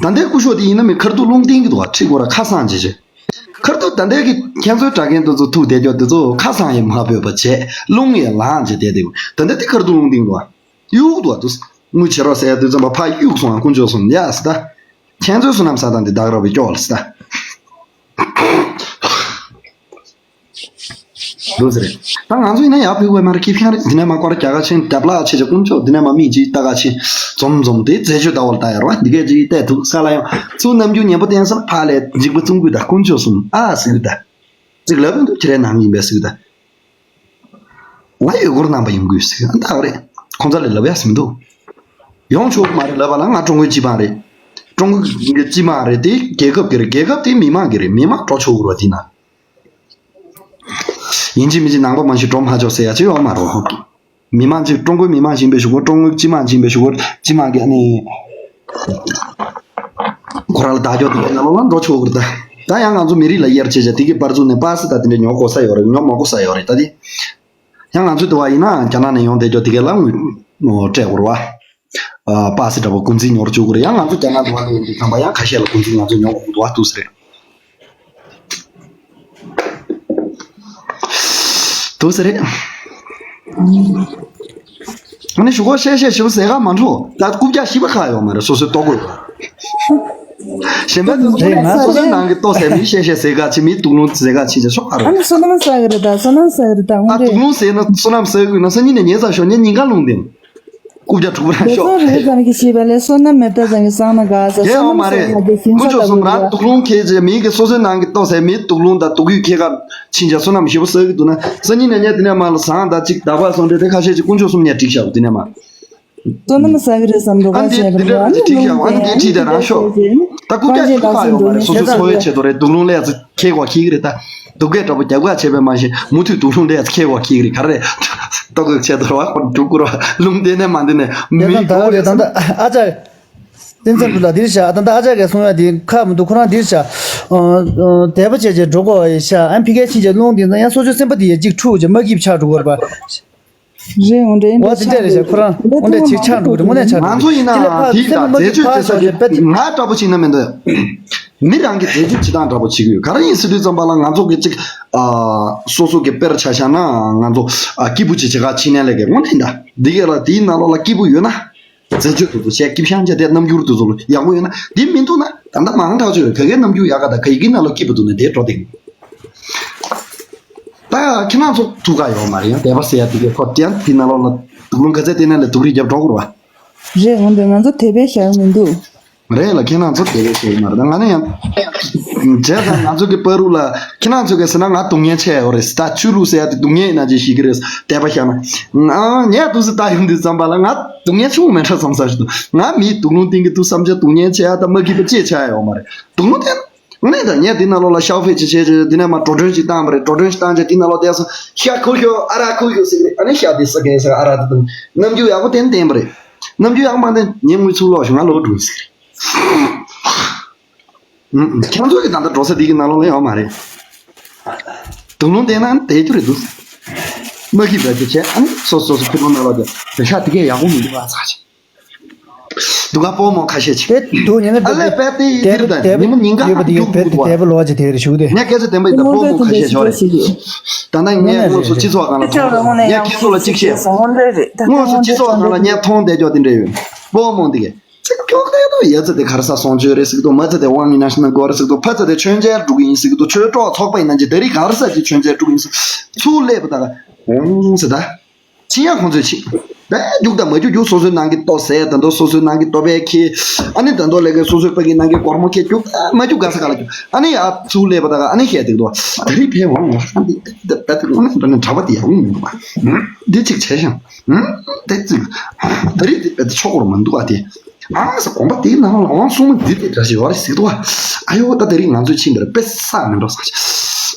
ད་ལྟའི་ཀུ་ཤོ་དེ་ཡིན་ན་མི་ཁར་ཐུག་རླུང་བསྟན་གི་འདུག་བ། ཁྲིད་དགོས་ར་ཁ་སང་བྱེད་བྱེད། ཁར་ཐུག་ད་ལྟའི་གི་ཁྱེད་ཚོའི་དྲ་རྒན་དེ་ཚོ་ཐུག་བསྡད་རྒྱུ་དེ་ཚོ་ཁ་སང་ཡི་མ་བོས་པ་བྱས་རླུང་ཡི་ལངས་བྱས་བསྡད་དེ། ད་ལྟ་དེ་ཁར་ཐུག་རླུང་བསྟན་གི་འདུག་བ། གཡུག་འདུག་བ་དུ། དངུལ་བྱེད་རོགས་ཟེར་ཡ་དུས་ཙམ་པ་ཕ་གཡུག་སོང་ང་དཀོན་མཆོག་གསུམ་ཡ་སི་ད། ཁྱེད་ཚོའི་བསོད་ནམས་བསགས་སྟངས་འདི་བདག་ར་བའི་སྐྱོ་བ་ལ་སི་ད། འདུག་ཟེར། ད་ང་ཚོ་ཡིན་ན་ཡག་ཕེབས་དགོས་མ་རེད། ཀི་ཕན་རེད། འདི་ནས་མ་སྐོར་རྒྱ་གར་ཆེན་རྒྱབ་ལ་ཆེ་ཆེ་དཀོན་མཆོག་འདི་ནས་མ་མི་གཅིག་ལྟ་ག་ཆེ། འཛོམས་འཛོམས་དེ་རྫས་ཆོས་ལྟ་བ་ལ་ལྟ་ཡར་བ་འདི་གས་ཅིག་བལྟས་ཐུག་ས་ལ་ཡང་ཚུར་རྣམ་འགྱུར་ཉན་པོ་བསྟན་སོང་ཕ་ལས་འཇིགས་པ་བཙུན་དགོས་ད་དཀོན་མཆོག་གསུམ་ཨ་ཟེར་གི་ད། ཅིག་ལབ་ཡོང་དུས་ཁྱེད་རའི་ནང་ཡིན་པས་ཟེར་གི་ད། ང་ཡུལ་སྐོར་རྣམ་པ་ཡོང་དགོས་ཟེར་ཨ་ད་ག་རེད། ཁོང་ཚ་ལས་ལབ་ཡ་ཟིན་འདུག་ཡོང་ཆོག་གི་མ་རེད་ལབ་པ་ལ་ང་ཀྲུང་གོའི་སྤྱི་དམངས་རེད། ཀྲུང་གོའི་སྤྱི་དམངས་རེད་དེ་རྒྱལ་ཁབ་ཀྱི་རེད། རྒྱལ་ཁབ་དེ་མི་དམངས་ཀྱི་རེད། མི་དམངས་འགྲོ་ཆོག་གི་རེད་དེ་ན། ཡིན་གཅིག་མིན་གཅིག་ནང་པ་མ་ཞིག་འགྲོ་མ་ཆོག་ཟེར་ཡ་ཅིག་ཡོད་མ་རེད། མི་དམངས་ཅིག་ཀྲུང་གོའི་མི་དམངས་ཡིན་པའི་ཞུ་གོ་ཀྲུང་གོའི་སྤྱི་དམངས་ཡིན་པའི་ཞུ་གོ་སྤྱི་དམངས་ཀྱི་ཨ་ནི། ཁོ་རང་ལ་བདག་སྐྱོང་དེ་གའི་ནང་ལོགས་ལ་འགྲོ་ཆོག་གི་རེད་ད། ད་ཡང་ང་ཚོ་མི་རིགས་ལ་དབྱེར་བྱེད་བྱ་དེ་གི་པར་བཙུགས་ནས་པ་སི་ད་དེ་འདྲ་ཉོ་དགོས་ས་ཡོད་རེད། ཉོ་མ་དགོས་ས་ཡོད་རེད་ད་དེ། ཡང་ང་ཚོ་དུ་བ་ཡིན་ན་རྒྱ་ནག་ནས་ཡོང་བསྡད་ཀྱོག་དེ་གའི་ལ་དངུལ་སྤྲད་དགོས་རེད་བ། པ་སི་འདྲ་པོ་གུན་ཚིག་ཉོ་རུ་བཅུག་གི་རེད། ཡང་ང་ཚོ་རྒྱ་ནག་དུ་བ་ལ་ཡོང་དུས་ཙམ་པ་ཡང་ཁ་ཤས་ལ་གུན་ཚིག་ང་ཚོ་ཉོ་དགོས་འདུག་བ་འདུག་ས་རེད། འདུག་ས་རེད། ཨ་ནི་ཞུ་གོ་བཤད་བཤད་ཞུ་ཟེར་ག་མ་འགྲོ། ད་རྐུབ་བཀྱག་ཤི་བ་ཁ་ཡོང་མ་རེད། སོ་སོའི་ལྟོ་གོས། གཞན་པ་དེ་ཚོ་རེད། ང་སོ་སོའི་ནང་གི་ལྟོ་ཟས་མི་བཤད་བཤད་ཟས་ག་ཆེ། མི་དུག་ལུང་ཟས་ག་ཆེ་ཆེ་ཤོག་ཨ་རོ། ཨ་ནི་བསོད་ནམས་བསགས་གི་རེད་ད། བསོད་ནམས་བསགས་གི་རེད་ད། ཨ་དངོས་དུག་ལུང་ཟས་ན་བསོད་ནམས་བསགས་དགོས་ན་སང་ཉིན་ནས་ཉལ་ཚར་ཤོག་ཉིན་ཉིན་ག་ལུང་དེ། རྐུབ་བཀྱག་དྲུག་པོ་རང་ཤོག་དེ་ཚོ་རེད་ཙམ་གྱིས་ཤེས་པ་ལས་བསོད་ནམས་མེད་ད་ཙམ་གྱིས་བསགས་ན་དགའ་ཟེར། ཡེ་ཡོད་མ་རེད། དཀོན་མཆོག་གསུམ་རང་དུག་ལུང་ཁྱེར་བྱས་མི་གི་སོ་སོའི་ནང་གི་ལྟོ་ཟས་མི་དུག་ལུང་དང་དུག་ཡུག་ཁྱེར་ག་ཕྱིན་བྱས་བསོད་ནམས་ཞེ་པོ་བསགས་ཀྱི་འདུག་ན་སང་ཉིན་ནས་ཉལ་དེ་ནས་མར་ལ་ཟངས་དང་གཅིག་དག་པ་སོང་འདྲ་དེ་ཁ་ཤས་ཀྱིས་དཀོན་མཆོག་གསུམ་ཉལ་འགྲིག་བཞག་དེ་ནས་མར། བསོད་ནམས་བསགས་ཀྱི་རེད་བསམ་འགྲོ་ཨ་ག་འདི་བྱས་འདི་འདྲ་རེད་པ། ཨ་ནི་ལུང་ལས་ཨ་ནི་འདི་ཁྲིད་དེ་རང་ཤོག་ད་རྐུབ་བཀྱག་ཁྱེར་ཁག་ཡོད་མ་རེད། སོ་སོའི་འཚོ་བའི་ཆེད་དུ་རེད། དུག་ལུང་ལས་ཚོ་ཁྱེར་བ་ཁྱེར་གི་རེད། ད་དུག་སྐད་འདྲ་པོ་རྒྱབ་ཁ་བྱས་པས་མ་གཞི་མུ་མཐུད་དུག་ལུང་ལས་ཚོ་ཁྱེར་བ་ཁྱེར་གི་རེད། ག་རེ་རེད། ལྟོ་གོས་ཆེད་དུ་ར་བ་འགྲོ་དགོས་ར་བ། ལུང་འདི་ནས་མ་འདི་ནས་མི་ད་ད་ག་རེད། ད་ད་ཨ་ཅག་བསྟན་འཛིན་ལ་འདིར་བཞག་ད་ད་ཨ་ཅག་གིས་གསུང་ཡ་འདི་ཁག་མི་འདུག་ཁོ་རང་འདིར་བཞག་དད་པ་བྱས་བྱས་འགྲོ་དགོས་ཡ་ཤ། ཨ་ཕི་ཀའི་ཕྱིན་བྱས་ལུང་འདི་ན་ཡང་སོ་སོའི་སེམས་པ་འདི་ཡ་གཅིག་འཁྲུག་བྱས་མ་སྐྱིད་ཆགས་འགྲོ་དགོས་རེད་པ། རེད། འོ་འདྲ་འདི་འདྲ་རེད་ཤག་ཁོ་རང་འོ་འདྲ་ཅིག་ཆགས་འགྲོ་གི་རེད། དངོས་གནས་ཆགས་འགྲོ་གི་རེད། ང་ཚོ་ཡིན་ན་དེ་ལ་ཕར་ཚུར་དེ་མ་མ་ཅིག་ཕར་ཚུར་ཞིག་དཔེ་ང་འདྲ་པོ་བྱས་ན་མི་འདོད། མི་རང་གི་བཟོ་བཅོས་བྱེད་སྟངས་འདྲ་པོ་བྱེད་ཀྱི་ཡོད། ག་རེ་ཡིན་ཟེར་དུས་ཙམ་པ་ལ་ང་ཚོ་གི་ཅིག་ཨ་སོ་སོ་གི་དཔེར་ཆ་བཞག་ན་ང་ཚོ་ཨ་སྐྱིད་པོ་ཅིག་བྱེད་ག་ཕྱིན་ནས་ལས་ཀའི་དངོས་གནས་ད་འདི་ག་ལ་དེའི་ནང་ལོགས་ལ་སྐྱིད་པོ་ཡོད་ན། རྫས་སྤྱོད་དུ་དུ་བྱས་སྐྱིད་ཤང་བྱས་ཏེ་རྣམ་འགྱུར་དུ་ཚོ་ལ་ཡག་པོ་ཡོད་ན་དེ་མི་འདུག་ན་ད་ལྟ་མང་ཐག་ཆོད་རེད། ག་གའི་རྣམ་འགྱུར་ཡག་ག་ད་ག་ཡི་གི་ནང་ལོགས་སྐྱིད་པོ་འདུག་ན་དེ་འགྲོ་དེ། ད་ཁྱེད་རང་ཚོ་ཐུག་ག་ཡོད་མ་རེད། ཡང་དད་པ་ཟེར་ཡ་དེ་གའི་ཁོ་དེ་ཡང་དེ་ནང་ལོགས་ལ་དུག་ལུང་ག་ཚད་དེ་ནང་ལ་དུག་རིགས་རྒྱབ་འགྲོ་དགོས་རེད་བ། རེད། འོན་ཏེ་ང་ཚོ་དེ་བས་ཤར་མི་འདུག་རེད་ལ་ཁྱེད་རང་ཚོ་དེ་བས་ཤར་མ་རེད། ད་ང་ནི་ཡང་བྱས་ཙང་ང་ཚོ་གི་བར་དུ་ལ་ཁྱེད་རང་ཚོ་གིས་ཟེར་ན་ང་སྡུག་བསྔལ་ཆེ་ཡོད་རེད། ད་ཆོས་ལུགས་ཟེར་ཡ་དེ་སྡུག་བསྔལ་ཡིན་ན་ཅིག་ཤེས་ཀྱི་རེད། དད་པ་བཞག་ན་ཨ་ངས་འདུག་སེ་ལྟ་ཡོང་དུས་ཙམ་པ་ལ་ང་སྡུག་བསྔལ་ཆུང་མེད་འདྲ་བསམ་ས་ཞིག་འདུག་ང་མིའི་དུག་ལུང་བསྟན་གྱི་འདུག་བསམ་བྱ་སྡུག་བསྔལ་ཆེ་ཡ་ད་མ་སྐྱིད་པ་ཅི་ཆེ་ཡ་ཡོད་མ་རེད། དུག་ལུང་བསྟན། ངས་ད་ངས་འདི་ནང་ལོགས་ལ་ཤའོ་ཧྥེ་ཅིག་བྱས་བྱས་འདི་ནས་མར་འགྲོ་གྲོན་ཅིག་བཏང་བ་རེད། འགྲོ་གྲོན་ཅིག་བཏང་བྱས་འདི་ནང་ལོགས་བསྡད་སོང་། ཤ་ཁུ་ཤོ་ཨ་ར་ཁུ་ཤོ་ཟེར་གི་རེད། ཨ་ནི་ཤ་དེ་ཟ་མཁན་ཟ་ཨ་ར་དེ་དང་རྣམ་འགྱུར་ཡག་པོ་བསྟན་བསྟན་པ་རེད། རྣམ་འགྱུར་ཡག་པོ་མ་བསྟན་ངས་དངུལ་ཚུར་ལོག་ཞུ་ང་ལོག་འགྲོ་ཟེར་གི་རེད། ཁྱེད་ཚོ་གི་ད་ལྟ་འགྲོ་ས་འདི་གི་ནང་ལོགས་ལ་ཡོད་མ་རེད། དུག་ལུང་བསྟན་ན་དེ་རྒྱུ་རེད་འདུག་མ་སྐྱིད་པ་དེ་བྱས་ཨ་ནི་སོ་སོ་སོ་ཕི་ལོ་ནང་ལོགས་དེ་ཤ་དེ་གས་ཡག་པོ་མི་འདུག་ཨ་ཚ་ཆེ། དུ་ག་པོ་མོ་ཁ་ཤས་ཆེ། དེ་དུ་ཉན་ན་ཨ་ལས་པད་དེ་ཡི་དེ་རེད་ད། ཉི་མ་ཉིན་ག་ཡོད་པ་དེ་ཡོད་པད་དེ་དེ་བ་ལོ་ཅི་དེ་རེད་ཞུ་དེ། ངས་སྐད་ཆ་བདེན་པ་ཡིན་ད། པོ་མོ་ཁ་ཤས་ཞོག་རེད། ད་ནང་ངས་དངོས་སུ་སྤྱི་ཚོགས་སྒང་ལ་དངོས་སུ་སྤྱི་ཚོགས་སྒང་ལ་ངས་ཐོང་བསྡད་ཅོག་དེ་འདྲ་ཡོད། པོ་མོ་འདི་གས་ཚིག་ཀྱོག་ཀྱོག་ཡོད་ཡ་ཚ་དེ་ག་རེ་ས་སོང་ཆོས་རེད་ཟེར་གི་འདུག་མ་ཚ་དེ་དབང་གི་ན་ཤི་ན་གོ་རེད་ཟེར་གི་འདུག་ཕ་ཚ་དེ་མཆོད་མཇལ་འགྲོ་གི་ཡིན་ཟེར་གི་འདུག་ཆོས་གྲོགས་ཚོགས་པ་ཡིན་ན་ཅི་དེ་རིགས་ག་རེ་ས་ཅི་མཆོད་མཇལ་འགྲོ་གི་ཡིན་ཟེར་ཚུར་སླེབས་པ་ད་ག་འོང་ཟེར་ད། ཕྱི་ཡང་ཁོང་ཚོས་ཕྱི། བས་རྒྱུག་དང་མ་རྒྱུག་རྒྱུག་སོ་སོའི་ནང་གི་ལྟོ་ཟས་ད་དོ་སོ་སོའི་ནང་གི་ལྟོ་བས་ཁྱེར། ཨ་ནི་ད་དོ་ལས་ཀའི་སོ་སོའི་ཕ་གི་ནང་གི་སྒོར་མོ་ཁྱེར་རྒྱུག་མ་རྒྱུག་ག་ས་ག་ལ་རྒྱུག་ཨ་ནི་ཡ་ཚུར་སླེབས་པ་ད་ག་ཨ་ནི་བཤད་དེ་འདུག་ད་རིང་ཕེབས་འོང་ངོ་ས་འདི་འདི་འདི་བས་དེ་ངོ་ནས་འདྲ་ནས་གྲྭ་པ་དེ་ཡག་མོ་མི་འདུག་པ། འདི་གཅིག་བྱས་ཤིང་། དེ་གཅིག་ད་རིང་འདི་བས་དེ་ཆོག་གོ་མི་འདུག་ཨ་དེ། ཨང་ས་དགོངས་པ་དེའི་ནང་ལ་འོང་གསུང་མི་འདི་དེ་འདྲ་ཞིག་ཡོད་རེད་ཟེར་འདུག་ཨ་ཡོ་ད་དེ་རིང་ང་ཚོའི་ཕྱིན་པར་དཔེ་བསགས་མི་འགྲོ་ས་ཆེ།